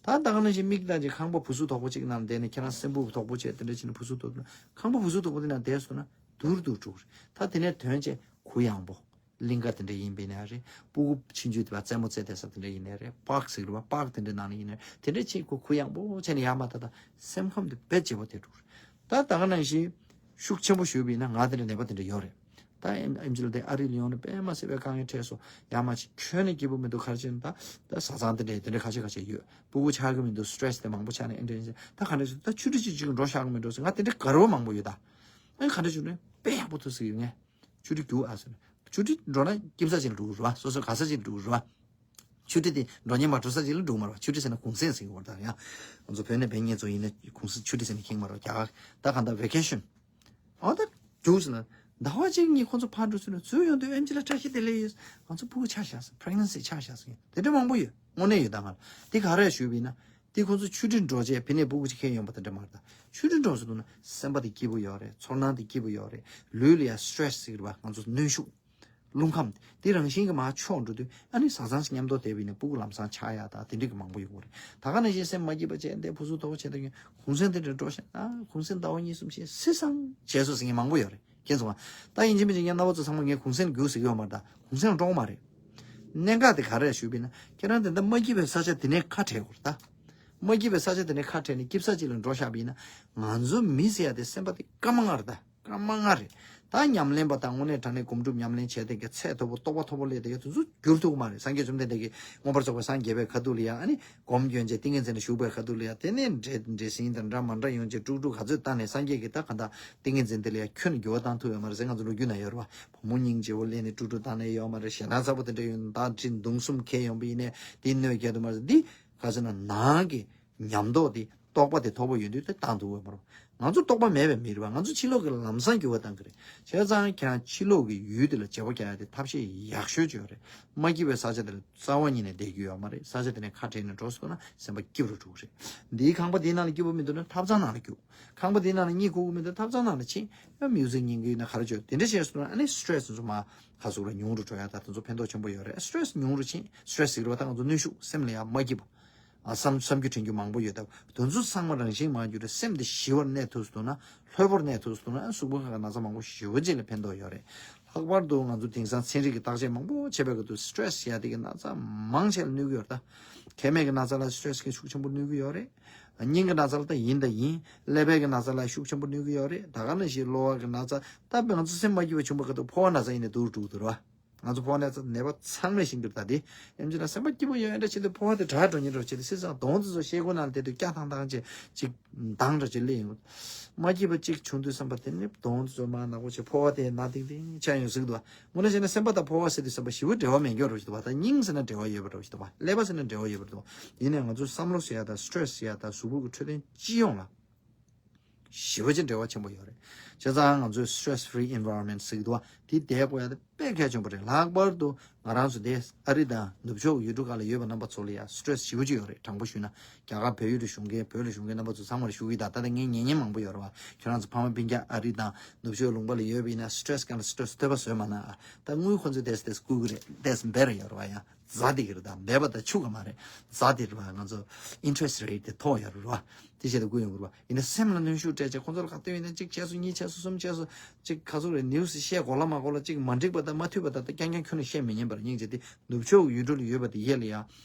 ད་ད་ག་ནང་བཞིན་མིག་ལྟ་ཅིག་ཁང་པ་བུ་སུ་དོག་པོ་ཅིག་ནང་བསྡད་ནས་ཁྱེད་རང་སེམས་པོ་དོག་པོ་བྱས་དེ་འདྲ་བྱས་ནས་བུ་སུ་དོག་པོ་ན་ཁང་པ་བུ་སུ་དོག་པོ་དེ་ནང་བསྡད་སོང་ན་དུར་དུར་འགྲོ་གི་རེད། ད་དེ་ནས་ཐོན་བྱས་གུ་ཡངས་པོ། གླིང་ག་དེ་འདྲ་ཡིན་པ་ཡིན་ན་རེད། སྤུ་གུ་ཆུང་ཆུང་དེ་བ་རྩེད་མོ་རྩེ་བསྡད་ས་དེ་འདྲ་ཡིན་ནའི་རེད། པཱརྐ་ཟེར་གི་རེད་བ། པཱརྐ་དེ་འདྲ་ནང་ལ་ཡིན་ནའི་རེད། དེ་འདྲ་ཅིག་གུ་གུ་ཡངས་པོ་བྱས་ནས་ཡར་མར་ད་ད་སེམས་ཁམས་དེ་རྦད་བརྗེ་པོ་ཐེབས་འགྲོ་གི་རེད། ད་ད་ག་ནང་བཞིན་ཤུགས་ཆེན་པོ་ཞུས་པ་ཡིན་ན་ང་དེ་འདྲ་ནད་པ་དེ་འདྲ་ཡོད་རེད། ད་ཨེམ་ཨེམ་ཆི་ལ་དེ་ཨ་རི་ལ་ཡོང་ནས་དཔེ་མ་སྲིད་པའི་དཀའ་ངལ་འཕྲད་སོང་། ཡར་མར་ཅིག་ཁྱོན་ནས་སྐྱིད་པོ་མི་འདུག་ག་རེ་བྱས་ན་ད་ད་བཟའ་ཚང་དེ་འདྲ་དེ་འདྲ་ཁ་ཤས་ཁ་ཤས་ཡོད། སྤུ་གུ་ཆགས་ཀྱི་མི་འདུག་སི་ཊེ་རེ་སི་དེ་མང་པོ་ཆགས་ནས་ཨེ་འདྲ་ཡིན་ཟེར། ད་ག་འདྲ་བྱས་ད་ཆུ་ཊི་ཅིག་ཅིག་འགྲོ་བཞག་གི་མི་འགྲོ་ཟེར། ང་དེ་འདྲ་དགའ་རབས་མང་པོ་ཡོད་ད། ཨ་ནི་ག་འདྲ་བྱས་ན་དཔེ་ཡག་པོ་འདུག་ཟེར་གི་ཡོད་ངས། ཆུ་ཊི་རྒྱུགས་ཨ་ཟེར། ཆུ་ཊི་འགྲོ་ན་སྐྱིད་ས་ཅིག་ལ་འགྲོ་གི་རེད་བ། སོ་སོ་དགའ་ས་ཅིག་ལ་འགྲོ་གི་རེད་བ། ཆུ་ཊི་དེ་འགྲོ་སྙིང་མ་བྲོ་ས་ཅིག་ལ་འགྲོ་གི་མ་རེད་བ། ཆུ་ཊི་ཟེར་ན་གུང་སེང་ཟེར་གི་ཡོད་རེད་ད། ཡང་ང་ཚོ་བོད་ནས་བོད་ངེད་ཚོ་ཡིན་ན་གུང་སེང་ཆུ་ཊི་ཟེར་ནས་ཁེངས་མ་རེད་བ། རྒྱ་གར་ད་གང་ལྟར་ཝེ་ཀེ་ཤན། ཨོ་ད་རྒྱུགས་ཟེར་ན་ཟླ་བ་གཅིག་གཉིས་ཁོང་ཚོ་ཕར་འགྲོ་ཚུར་འགྲོ་ཚུར་ཡོང་དུས་ཨེམ་ཆི་ལ་བཀྲ་ཤིས་བདེ་ལེགས་ཡོད། ང་ཚོ་སྤུ་གུ་ཆགས་ཤག་ཟེར། པི་རེག་ནེན་སི་ཆགས་ཤག་ཟེར། དེ་འདྲ་མང་པོ་ཡོད། དངོས་གནས་ཡོད་ད། ང་ལ་དེ་ག་རེ་ཞུས་པ་ཡིན་ན། དེ་ཁོང་ཚོ་ཆུ་ཊི་འགྲོ་རྗེས་ཕ་ནས་སྤུ་གུ་ཅིག་ཁྱེར་ཡོང་པ་དེ་འདྲ་མ་རེད་ད། ཆུ་ཊི་འགྲོ་ཚུར་འདུག་ན་སེམས་པ་དེ་སྐྱིད་པོ་ཡོད་རེད། ཚོར་སྣང་དེ་སྐྱིད་པོ་ཡོད་རེད། ལུས་ལ་ཡང་སི་ཊེ་རེ་སི་ཟེར་གི་རེད་བ། ང་ཚོ་གནོན་ཤུགས། རླུང་ཁམས་དེ་རང་བཞིན་གྱིས་མར་ཕྱོགས་འགྲོ་དུས་ཨ་ནི་བཟའ་ཚང་ཞིག་མཉམ་དུ་བསྡད་པ་ཡིན་ན་སྤུ་གུ་ལམ་སང་ཆགས་ཡག་དང་དེ་འདྲ་གི་མང་པོ་ཡོང་གི་རེད། ད་ག་ནང་བཞིན་སེམས་མ་སྐྱིད་པ་བྱས་འདི་བུ་གཟུགས་དོག་པོ་བྱས་འདི་གུང་སེང་དེ་འདྲ་འགྲོ་ཤག་ཨ་གུང་སེང་ཟླ་བ་གཉིས་གསུམ་ཤག་སི་སང་བྱས་སོང་ཟེར་མཁན་མང་པོ་ཡོད་རེད། མཁྱེན་སོང་ང་། ད་ཡིན་གཅིག་མིན་གཅིག་ངས་རྣམ་པ་ཚོ་ཚང་མ་ངས་གུང་སེང་རྒྱུགས་ཟེར་གི་ཡོད་མ་རེད་ད། གུང་སེང་འགྲོ་གི་མ་རེད། གནད་འགག་དེ་ག་རེ་རེད་ཞུས་པ་ཡིན་ན་ཁྱེད་རང་དེ་འདྲ་མ་སྐྱིད་པའི་ས་ཆ་དེ་ནས་ཁ་བྲལ་དགོས་རེད་ད། མ་སྐྱིད་པའི་ས་ཆ་དེ་ནས་ཁ་བྲལ་ནས་སྐྱིད་ས་ཅིག་ལ་འགྲོ་བཞག་པ་ཡིན་ན་ང་ཚོ་མི་ཟེར་ཡ་དེ་སེམས་པ་དེ་སྐར་མ་ལྔ་རེད་ད། སྐར་མ་ལྔ་རེད། ད་ཉམས་ལེན་པ་དང་དངོས་གནས་དྲང་གནས་སྒོམ་སྒྲུབ་ཉམས་ལེན་བྱས་དེ་གའི་ཚད་མཐོ་པོ་རྟོགས་པ་མཐོ་པོ་སླེབས་དེ་གའི་དེ་ཚོ་འགྱུར་ཐུབ་ཀྱི་མ་རེད། སངས་རྒྱས་བཅོམ་ལྡན་འདས་ཀྱིས་མངོན་པར་རྫོགས་པའི་སངས་རྒྱས་པའི་ཁ་ཐུག་ལ་ཡ་ཨ་ནི་སྒོམ་སྐྱོན་བྱས་ཏིང་ངེ་འཛིན་ལ་བཞུགས་པའི་ཁ་ཐུག་ལ་ཡ་དེ་ནས་འདྲེ་འདྲེ་སྲིན་དང་འདྲ་མ་འདྲ་ཡོང་བྱས་དཀྲུག་དཀྲུག་ག་ཚོད་བཏང་ནས་སངས་རྒྱས་ཀྱིས་ད་ག་འདྲ་ཏིང་ངེ་འཛིན་དེ་ལ་ཡ་ཁྱོན་ནས་འགྱུར་བ་བཏང་ཐུབ་ཡོད་མ་རེད་ཟེར་ང་ཚོ་ལོ་རྒྱུས་ན་ཡོད་རེད་བ། བུ་མོ་སྙིང་རྗེ་བོ་སླེབས་ནས་དཀྲུག་དཀྲུག་བཏང་ནས་ཡོད་མ་རེད། ཞེ་སྡང་ཚ་པོ་དེ་འདྲ་ཡོད་ན་ད་ཁྲི་མདུང་གསུམ་ཁྱེར་ཡོང་པ་ཡིན་ནའི་དེ་གནོད་སྐྱེལ་དུ་མ་རེད། འདི་ག་ཚོད་ན་ནང་གི་ཉམས་རྟོགས་དེ་རྟོགས་པ་དེ་མཐོ་པོ་ཡོད་དུས་དེ་བཏང་ཐུབ་ཡོད་མ་རེད། ང་ཚོ་རྟོགས་པ་མེད་པའི་མི་རེད་བ། ང་ཚོ་ཕྱི་ལོགས་ཀྱི་ལམ་སང་འགྱུར་བ་བཏང་གི་རེད། བྱས་ཙང་ཁྱེད་རང་ཕྱི་ལོགས་ཀྱི་ཡུལ་དེ་ལ་བྱེད་པོ་རྒྱག་ཡ་དེ་ཐབས་ཤེས་ཡག་ཤོས་ཅིག་ཡོད་རེད། མ་སྐྱིད་པའི་ས་ཆ་དེ་ལ་རྩ་བ་ཉིད་ནས་བསྡད་རྒྱུ་ཡོད་མ་རེད། ས་ཆ་དེ་ནས་ཁ་བྲལ་ནས་འགྲོ་སོང་ན་སེམས་པ་སྐྱིད་རུ་འགྲོ་གི་རེད། འདིའི་ཁང་པ་འདིའི་ནང་ལ་སྐྱིད་པོ་མི་འདུག་ན་ཐབ་ཚང་ནང་ལ་རྒྱུགས། ཁང་པ་འདིའི་ནང་ལ་གཉིད་ཁུག་གི་མི་འདུག་ཐབ་ཚང་ནང་ལ་ཕྱིན། ཡང་མིའུ་ཟིག་ཉན་གི་ཡོད་ན་ག་རེ་བྱོས། དེ་འདྲ་བྱས་སོང་ན་ཨ་ནི་སི་ཊེ་རེ་སི་འདི་ཚོ་མར་ཁ་ཟུག་ལ་ཉུང་རུ་འགྲོ་ཡ། ད་དེ་ཚོ་ཕན་ཐོགས་ཆེན་པོ་ཡོད་རེད། སི་ཊེ་རེ་སི་ཉུང་རུ་ཕྱིན། སི་ཊེ་རེ་སི་ཟེར་བ་ད་ང་ཚོ་གནོན་ཤུགས། སེམས་ལ་ཡང་མ་སྐྱིད་པ། ཨ་བསམ་བསམ་རྒྱུ་དྲན་རྒྱུ་མང་པོ་ཡོད་སྟབས། དེ་ཚོ་ཚང་མ་རང་བཞིན་མར་གྱུར་ཏེ་སེམས་དེ་ཞི་བར་གནས་ཐུབ་སོང་ན། ལྷོད་པོར་གནས་ཐུབ་སོང་ན་གཟུགས་པོ་ཁག་གི་ན་ཚ་མང་པོ་ཞེ་པོ་ཅིག་ལ་ཕན་ཐོགས་ཡོད་རེད། ལྷག་པར་དུ་ང་ཚོ་དེང་སང་ཚན་རིག་གི་བརྟག་དཔྱད་མང་པོ་བྱས་པའི་སྐབས་དུ་སི་ཊེ་རེ་སི་ཡ་དེ་གི་ན་ཚ་མང་ཆེ་ལ་གནོད་ཀྱི་ཡོད་རེད་ད། མཁལ་མའི་གི་ན་ཚ་ལ་སི་ཊེ་རེ་སི་གི་ཤུགས་ཆེན་པོ་གནོད་ཀྱི་ཡོད་རེད། སྙིང་གི་ན་ཚ་ལ་ད་ཡིན་ད་ཡིན། ཀླད་པའི་གི་ན་ཚ་ལ་ཤུགས་ཆེན་པོ་གནོད་ཀྱི་ཡོད་རེད། ད་ག་ནང་བཞིན་གློ་བ་གི་ན་ཚ། ད་ང་ཚོ་སེམས་མ་སྐྱིད་པ་བྱུང་བའི་སྐབས་དུ་ཕོ་བ་ན་ཚ་ཡིན་ནས་སྡུག་རུ་འགྲོ་ར། ང་ཚོ་ཕོ་བ་ན་ཚ་ནད་པ་ཚང་མས་ཤེས་ཀྱི་རེད་ད། དེ་ཨེམ་ཆི་ལ་སེམས་པ་སྐྱིད་པོ་ཡོད་འདྲ་བྱེད་དུས་ཕོ་བ་དེ་དྲག་འགྲོ་ཉེན་འགྲོ་བྱེད་དུས་སི་ཙང་གདོང་དེ་ཚོ་ཤེལ་སྒོ་ནང་དེ་དུས་སྐྱ་ཐང་ཐང་བྱེད་ཅིག་མདངས་འདྲ་ཅིག་སླེབས་ཡོང་། མ་སྐྱིད་པ་གཅིག་བྱུང་དུས་བསམ་པ་དེ་ནི་གདོང་དེ་ཚོ་མར་ནག་པོ་བྱེད། ཕོ་བ་དེ་ན་ཏིང་ཏིང་ཆགས་ཡོང་ཟིག་འདུག་བ། དངོས་གནས་བྱས་ན་སེམས་པ་དང་ཕོ་བ་ཟེར་དུས་བསམ་པ་ཞེ་པོ་འབྲེལ་བ་མེད་མཁན་རོ་ཞིག་འདུག་བ། ད་སྙིང་ཟེར་ན་འབྲེལ་བ་ཡོད་པ་རོ་ཞིག་འདུག་བ། ཀླད་པ་ཟེར་ན་འབྲེལ་བ་ཡོད་པ་རེད་འདུག་བ། ཡིན་ནའི་ང་ཚོའི་བསམ་བློ་ཟེར་ཡ་དང་སི་ཊེ་རེ་སི་ཟེར་ཡ་དང་གཟུགས་པོ་གི་འཕྲོད་བསྟེན་སྤྱི་ཡོངས་ལ་ཞེ་པོ་ཅིག་འབྲེལ་བ་ཆེན་པོ་ཡོད་རེད། བྱས་ཙང་ང་ཚོས་stress free environment ཟེར་གི་འདུག་བ། དེ་བསྡད་དགོས་ཡ་དེ་དཔེ་གལ་ཆེན་པོ་རེད། ལྷག་པར་དུ་ང་རང་ཚོ་དེ་ཨ་རི་དང་ནུབ་ཕྱོགས་ཡུལ་གྲུ་ཁག་ལ་ཡོད་པ་རྣམ་པ་ཚོ་ལ་ཡ་སི་ཊེ་རེ་སི་ཞེ་པོ་ཅིག་ཡོད་རེད། དྲང་པོ་ཞུས་ན། རྒྱ་གར་བལ་ཡུལ་དུ་བཞུགས་མཁན། བོད་ལ་བཞུགས་མཁན་རྣམ་པ་ཚོ་ཚང་མར་ཞུ་གི། ད་ལྟ་ད་ངས་ཉན་མཁན་མང་པོ་ཡོད་རེད་བ། ཁྱོད་རང་ཚོ་ཕ་མ་སྤུན་ཀྱག་ཨ་རི་དང་ནུབ་ཕྱོགས་ལུང་པ་ལ་ཡོད་པ་ཡིན་ན་སི་ཊེ་རེ་སི་སྒང་ལ་སི་ཊེ་རེ་སི་ཐོད་པ་བཟོས་མ་གནང་ཨ། ད་དངུལ་ཁོ་ཚོས་ཏོག་ཙམ་ཏོག་ཙམ་བསྐུར་གི་རེད། ཏོག་ཙམ་འབེལ་ཡོད་རེད་བ། ཡ་ཛ་དེ་གི་རེད། ད་འབེལ་བ་ད་འཆུག་གི་མ་རེད། ཛ་དེ་རེད་བ། ང་ཚོ་interest rate དེ་མཐོ་ཡོད་རེད་བ། དེ་བྱས་ཏེ་བསྐུར་ཡོང་གི་རེད་བ། ཡིན་ན་སེམས་ལ་གནོན་ཤུགས་སྤྲད་བྱས་ཁོ་ཚོ་ལ་ག་དུས་ཡིན་ན་གཅིག་བྱས་སོང་། གཉིས་བྱས་སོང་། གསུམ་བྱས་སོང་། གཅིག་ག་ཚོད་རེད། ནིའུ་སི་བཤད་གོ་ལ་མ་གོ་ལ། གཅིག་མ་འགྲིག་པ་དང་མ་འཐུས་པ་དང་ད་རྐྱང་རྐྱང་ཁྱོན་ནས་བཤད་མི་ཉན་པར། སྙིང་རྗེ་དེ་ནུབ་ཕྱོགས་ཡུལ་གྲུ་ལ་ཡོད་པ་དེ་ཡས་ལ་ཡ་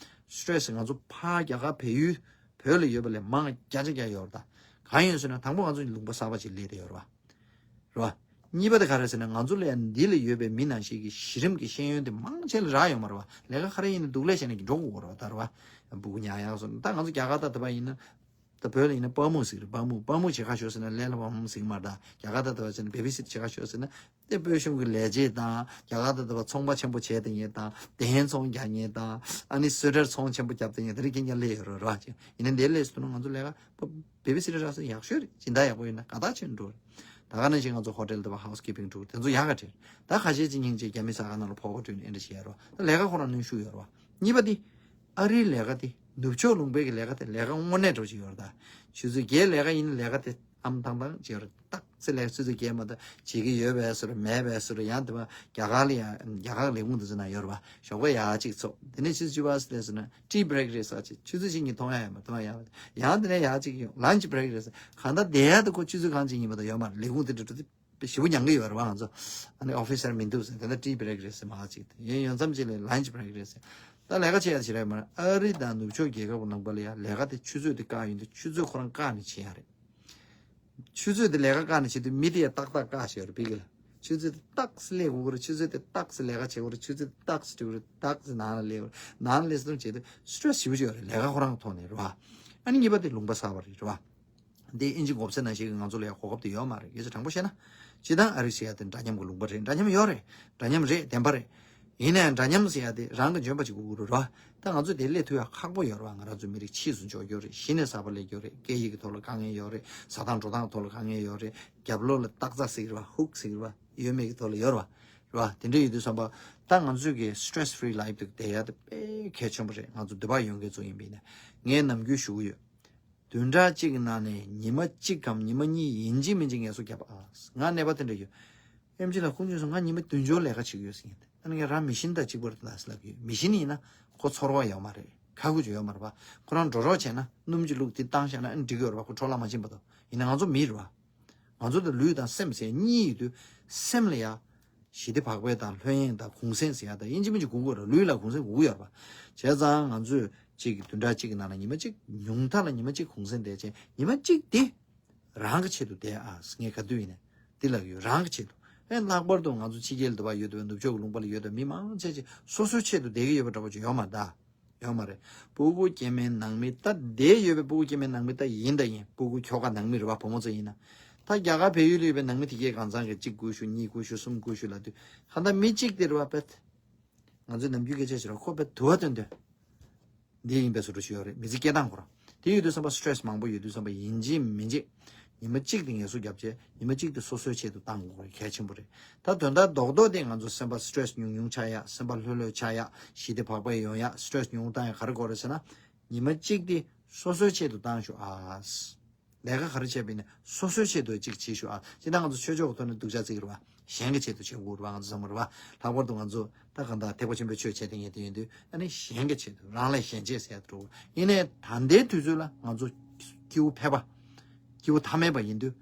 སི་ཊེ་རེ་སི་ང་ཚོ་ཕར་རྒྱ་གར་བལ་ཡུལ་བོད་ལ་ཡོད་པ་ལས་མང་བརྒྱ་ཆ་བརྒྱ་ཡོད་རེད་ད། གང་ཡིན་ཟེར་ན་དང་པོ་ང་ཚོ་ལུང་པ་གསར་པ་ཅིག་སླེབས་བསྡད་ཡོད་རེད་བ། རེད་བ། གཉིས་པ་དེ་ག་རེ་ཟེར་ན་ང་ཚོ་ལ་ཡ་འདི་ལ་ཡོད་པའི་མི་ནང་བཞིན་གྱི་གཞི་རིམ་གྱི་ཤེས་ཡོན་དེ་མང་ཆེ་ལ་རག་ཡོད་མ་རེད་བ། ལས་ཀ་ག་རེ་ཡིན་ན་སྡུག་ལས་བྱས་ནས་འགྲོ་དགོས་རེད་བ། ད་རེད་བ། སྤུ་གུ་ཉར་ཡག་སོགས། ད་ང་ཚོ་རྒྱ་གར་ད་ད་བ་ཡིན་ན། ད་བོད་ལ་ཡིན་ན་པཱ་མུ་ཟེར་གི་རེད། པཱ་མུ། པཱ་མུ་བྱེད་ག་ཤོག་ཟེར་ན་ལས་སླ་པོ་ཟིག་མ་རེད་ད། རྒྱ་གར་ད་ད་བ་བྱས་ན་བེ་བི་སིཊ་བྱེད་ག་ཤོག་ཟེར་ན། དེ་སྤོས་ཤུན་གྱི་ལས་བྱེད་དང་། རྒྱ་གར་ད་ད་བ་ཚོང་པ་ཆེན་པོ་བྱས་བསྡད་མཁན་དང་། གདན་ཚོང་རྒྱག་མཁན་དང་། ཨ་ནི་སུ་ཊར་ཚོང་ཆེན་པོ་བརྒྱབ་བསྡད་མཁན་དེ་རིགས་རྐྱང་རྐྱང་སླེབས་ཡོད་རེད་བ། ཡིན་ན་འདིར་སླེབས་སོང་ན་ང་ཚོ་ལས་ཀ་བེ་བི་སིཊ་རག་སོང་ཡག་ཤོས་རེད། སྦྱིན་བདག་ཡག་པོ་ཡོད་ན་དགའ་ཐག་ཆོད་ནས་འགྲོ་རེད། ད་ག་ནང་བཞིན་ང་ཚོ་ཧོ་ཊེལ་ད་བ་ཧའུ་སི་ཀི་པིང་འགྲོ་དེ་ཚོ་ཡག་ག་བྲལ། ད་ཁ་ཤས་ཅིག་སྙིང་རྗེ་རྒྱ་མི་ས་ཁང་ནང་ལ་ཕོག་པ་བྲོས་ནས་ཨེ་འདྲ་བྱེད་ཡ་རེད་བ། ད་ལས་ཀ་ཁོ་རང་གནོན་ཤུགས་ཡོད་རེད་བ། གཉིས་པ་དེ། ཨ་རིའི་ལས་ཀ་དེ། ནུབ་ཕྱོགས་ལུང་པའི་གི་ལས་ཀ་དེ་ལས་ཀ་དངོས་གནས་འགྲོ་བཞིན་ཡོད་རེད་ད། ཆུ་ཚོད་བརྒྱད་ལས་ཀ་ཡིན་ན་ལས་ཀ་དེ་ཨམ་ཐང་ཐང་བྱེད་ཡོད་རེད། ཏག་ཙེ་ལས་ཆུ་ཚོད་བརྒྱད་མ་གཏོགས་བྱེད་ཀྱི་ཡོད་པའི་བཟོ་འདྲ་མེད་པའི་བཟོ་འདྲ། ཡང་དེ་མ་རྒྱ་གར་ལ་ཡང་རྒྱ་གར་ལས་ཁུངས་དེ་ཚོ་ན་ཡོད་རེད་བ། ཞོགས་པ་ཡག་ཅིག་ཚོགས། དེ་ནས་ཆུ་ཚོད་བཅུ་པ་ཟེར་ན་tea break རེད་ཟེར་ཅིག་ཆུ་ཚོད་གཅིག་གཉིས་མཐོང་ཡ་ཡོད་མ་མཐོང་ཡ་ཡོད། ཡང་དེ་ནས་ཡག་ཅིག་ཡོང་lunch break རེད་ཟེར། གང་ལྟར་བསྡད་ཡ་དེ་ཁོ་ཆུ་ཚོད་གང་ཅིག་ཡིན་པ་དང་ཡོད་མ་རེད། ལས་ཁུངས་དེ་འདྲ་འགྲོ་དུས། ཞེ་པོ་མྱང་གི་ཡོད་རེད་བ། ང་ཚོ་ཨ་ནི་ཨོ་ཕི་སར་མི་འདུག་ཟེར། དེ་འདྲ་tea break རེད་ཟེར་མ་གཅིག་དེ་ཡིན། ཡོང་མཚམས་གཅིག་ལ་lunch break རེད་ཟེར། ད་ལས་ཀ་བྱེད་ཡ་ཞིག་རེད་མ་རེད། ཨ་རི་དང་ནུབ་ཕྱོགས་རྒྱལ་ཁབ་ནང་པ་ལ་ཡ་ལས་ཀ་དེ་ཆུ་ཚོད་དེ་བཀག་ཡོང་དུས་ཆུ་ཚོད་ཁོ་རང་བཀག་ནས་བྱེད་ཡ་རེད། ཆུ་ཚོད་དེ་ལས་ཀ་བཀག་ནས་བྱེད་དུས་མི་དེ་ཡ་ཏག་ཏག་བཀག་བྱས་ཡོད་རེད་བི་གི་ལ། ཆུ་ཚོད་དེ་ཏག་སེ་སླེབས་དགོས་ཀྱི་རེད། ཆུ་ཚོད་དེ་ཏག་སེ་ལས་ཀ་བྱེད་དགོས་རེད། ཆུ་ཚོད་དེ་ཏག་སེ་འགྲིག་གི་རེད། ཏག་སེ་ནང་ལ་སླེབས་དགོས་རེད། ནང་ལ་སླེབས་སོང་བྱེད་དུས་སི་ཊེ་རེ་སི་ཞེ་པོ་ཅིག་ཡོད་རེད། ལས་ཀ་ཁོ་རང་གི་ཐོག་ནས་རེད་བ། ཨ་ནི་གཉིས་པ་དེ་ལུང་པ་གསར་པ་རེད་རེད་བ། འདི་ཨིན་ཇི་མགོ་ཚོད་ནང་བཞིན་གྱི་ང་ཚོ་ལ་ཡང་གོ་སྐབས་དེ་ཡོད་མ་རེད། ཡོད་ཚད་དྲང་པོ་བཤད་ན། སྤྱིར་བཏང་ཨ་རི་ཟེར་ཡ་དེ་འདྲ་མཉམ་གྱི་ལུང་པ་རེད། འདྲ་མཉམ་ཡོད་རེད། འདྲ་མཉམ་རེད། བདེན་པ་རེད། ཡིན་ནའང་འདྲ་མཉམ་ཟེར་ཡ་དེ་རང་གི་འཇོན་པ་ཅིག་དགོས་ཀྱི་རེད་ར། ད་ང་ཚོ་དེ་སླེབས་ཐུབ་ཡ་ཁག་པོ་ཡོད་རེད་བ། ང་རང་ཚོ་མི་རིགས་ཕྱིས་སུ་འཇོག་རྒྱུ་རེད། གཞི་ནས་གསར་པ་སླེབས་རྒྱུ་རེད། སྐད་ཡིག་གི་ཐོག་ལ་དཀའ་ངལ་ཡོད་རེད། ཟ་སྟངས་འགྲོ་སྟངས་ཐོག་ལ་དཀའ་ངལ་ཡོད་རེད། རྒྱབ་ལོགས་ལ་སྟག་རྩ་ཟེར་གྱི་རེད་བ། ཧུག་ཟེར་གྱི་རེད་བ། ཡོད་མེད་ཀྱི་ཐོག་ལ་ཡོད་རེད་བ། རེད་བ། དེ་འདྲ་ཡོད་དུས་ཙམ་པ། ད་ང་ཚོས་ཀྱི་stress free life དེ་བསྡད་ཡ་དེ་དཔེ་གལ་ཆེན་པོ་རེད། ང་ཚོ་འདི་པར་ཡོང་མཁན་ཚོ་ཡིན་པ་ཡིན་ན། ངས་ནམ་རྒྱུན་ཞུ་གི་ཡོད། བདུན་ཕྲག་གཅིག་གི་ནང་ནས་ཉི་མ་གཅིག་གམ་ཉི་མ་གཉིས་ཡིན་གཅིག་མིན་གཅིག་ངལ་གསོ་བརྒྱབ་ཨ། ང་ནད་པ་དེ་འདྲ་ཡོད། ཨེམ་ཆི་ལགས་ཁོང་ཚོས་སོང་ང་ཉི་མ་བདུན་ཕྱོགས་ལས་ཀ་བྱེད་ཀྱི་ཡོད་ཟེར་གྱིན། ཨ་ནི་ངས་རང་མི་ཤིན་དང་གཅིག་པ་རེད་ལབ་ཀྱི་ཡོད། མི་ཤིན་ཡིན་ན་ཁོ་ཚོར་བ་ཡོད་མ་རེད། ཁ་ཁུ་ཅིག་ཡོད་མ་རེད་པ། ཁོ་རང་འགྲོ་རོགས་བྱས་ན་སྣུམ་གྱི་བླུགས་དེ་བཏང་བཞག་ན་ཨ་ནི་འགྲིག་གི་ཡོད་རེད་པ། ཁོ་འཕྲོ་བརླག་མ་ཕྱིན་པ་དང་། ཡིན་ན་ང་ཚོ་མི་རེད་པ། ང་ཚོ་དང་ལུས་དང་སེམས་ཟེར་གཉིས་ཡོད་དུས་སེམས་ལ་ཡ། ཞི་བདེ་བག་ཕེབས་དང་ལྷོད་གཡེང་དང་གུང་སེང་ཟེར་ཡ་དང་ཡིན་གཅིག་མིན་གཅིག་དགོས་ཀྱི་རེད། ལུས་ལ་གུང་སེང་དགོས་ཀྱི་ཡོད་རེད་པ། བྱས་ཙང་ང་ཚོས་གཅིག་གི་བདུན་ཕྲག་གཅིག་གི་ནང་ལ་ཉི་མ་གཅིག་ཉུང་མཐའ་ལ་ཉི་མ་གཅིག་གུང་སེང་བསྡད་བྱས་ཉི་མ་གཅིག་དེ་རང་གི་ཆེད་དུ་བསྡད་ཨ། ངས་ག་དུས་ཡིན་ནའི་འདི་ལབ་ཀྱི་ཡོད། རང་གི་ཆེད་དུ། ཨེ་ལྷག་པར་དུ་ང་ཚོ་ཕྱི་རྒྱལ་དུ་བ་ཡོད་དུ་བའི་ནུབ་ཕྱོགས་ཀྱི་ལུང་པ་ལ་ཡོད་དུ་བའི་མི་མང་ཆེ་ཆེ་སོ་སོའི་ཆེད་དུ་བསྡད་ཀྱི་ཡོད་པ་འདྲ་པོ་ཅིག་ཡོད་མ་རེད་ད། ཡོད་མ་རེད། སྤུ་གུ་སྐྱེས་མའི་ནང་མི་ད་བསྡད་ཡོད་པའི་སྤུ་གུ་སྐྱེས་མའི་ནང་མི་ད་ཡིན་ད་ཡིན། སྤུ་གུ་ཁྱོ་ག་ནང་མི་རེད་བ། བུ་མོ་ཚོ་ཡིན་ན། ད་རྒྱ་གར་བལ་ཡུལ་ལ་ཡོད་པའི་ནང་མི་དེ་གས་གང་ཚང་གི་གཅིག་བསྐུར་ཞུ། གཉིས་བསྐུར་ཞུ། གསུམ་བསྐུར་ཞུ་ལབ་དུས་གང་ལྟར་མི་གཅིག་དེ་རེད་བ། པད། ང་ཚོས་ནམ་རྒྱུན་སྐད་ཆ་བཤད་རོགས་ཁོ་པད་དུ་བ་སྟོན་དོན། འདི་ཡིན་པའི་བཟོ་འདྲ་ཞིག་ཡོད་རེད། མི་ཚེ་སྐྱེལ་སྟངས་ཁོ་རང་། དེ་ཡོད་དུས་ཙམ་པ་སི་ཊེ་རེ་སི་མང་པོ་ཡོད་དུས་ཙམ་པ་ཡིན་གཅིག་མིན་གཅིག་ཉི་མ་གཅིག་དེ་ངལ་གསོ་བརྒྱབ་བྱས་ཉི་མ་གཅིག་དེ་སོ་སོའི་ཆེད་དུ་བཏང་དགོས་གལ་ཆེན་པོ་རེད། ད་དོན་དག་རྡོག་རྡོག་དེ་ང་ཚོ་སེམས་པ་སི་ཊེ་རེ་སི་ཉུང་ཉུང་ཆགས་ཡ། སེམས་པ་ལྷོད་ལྷོད་ཆགས་ཡ། ཞི་བདེ་བག་ཕེབས་ཡོང་ཡ། སི་ཊེ་རེ་སི་ཉུང་བཏང་ཡ་ག་རེ་དགོས་རེད་ཟེར་ན། ཉི་མ་གཅིག་དེ་སོ་སོའི་ཆེད་དུ་བཏང་ཤོག་ཨ། ལས་ཀ་ག་རེ་བྱས་པ་ཡིན་ན་སོ་སོའི་ཆེད་དུ་གཅིག་བྱེད་ཤོག་ཨ། སྤྱིར་བཏང་ང་ཚོ་ཆོས་ཕྱོགས་ཀྱི་ཐོག་ནས་སྡུག་ཅག་བརྩི་གི་རེད་བ། གཞན་གྱི་ཆེད་དུ་བྱེད་དགོས་རེད་བ། ང་ཚོ་བསམ་གི་རེད་བ། ལྷག་པར་དུ་ང་ཚོ་ད་གང་ལྟར་ཐེག་པ་ཆེན་པོའི་ཆོས་བྱེད་བསྡད་མཁན་དེ་ཡིན་དུས་ཨ་ནི་གཞན་གྱི་ཆེད་དུ། རང་ལས་གཞན་གཅེས་ཟེར་ཡ་དེ་འདྲ་བོ། ཡིན་ནའི་ད་ལྟའི་དུས་ཚོད་ལ་ང་ཚོ་སྐྱིད་པོ་ཕལ་པ། སྐྱིད་པོ་ཐ་མལ་པ་ཡིན་དུས།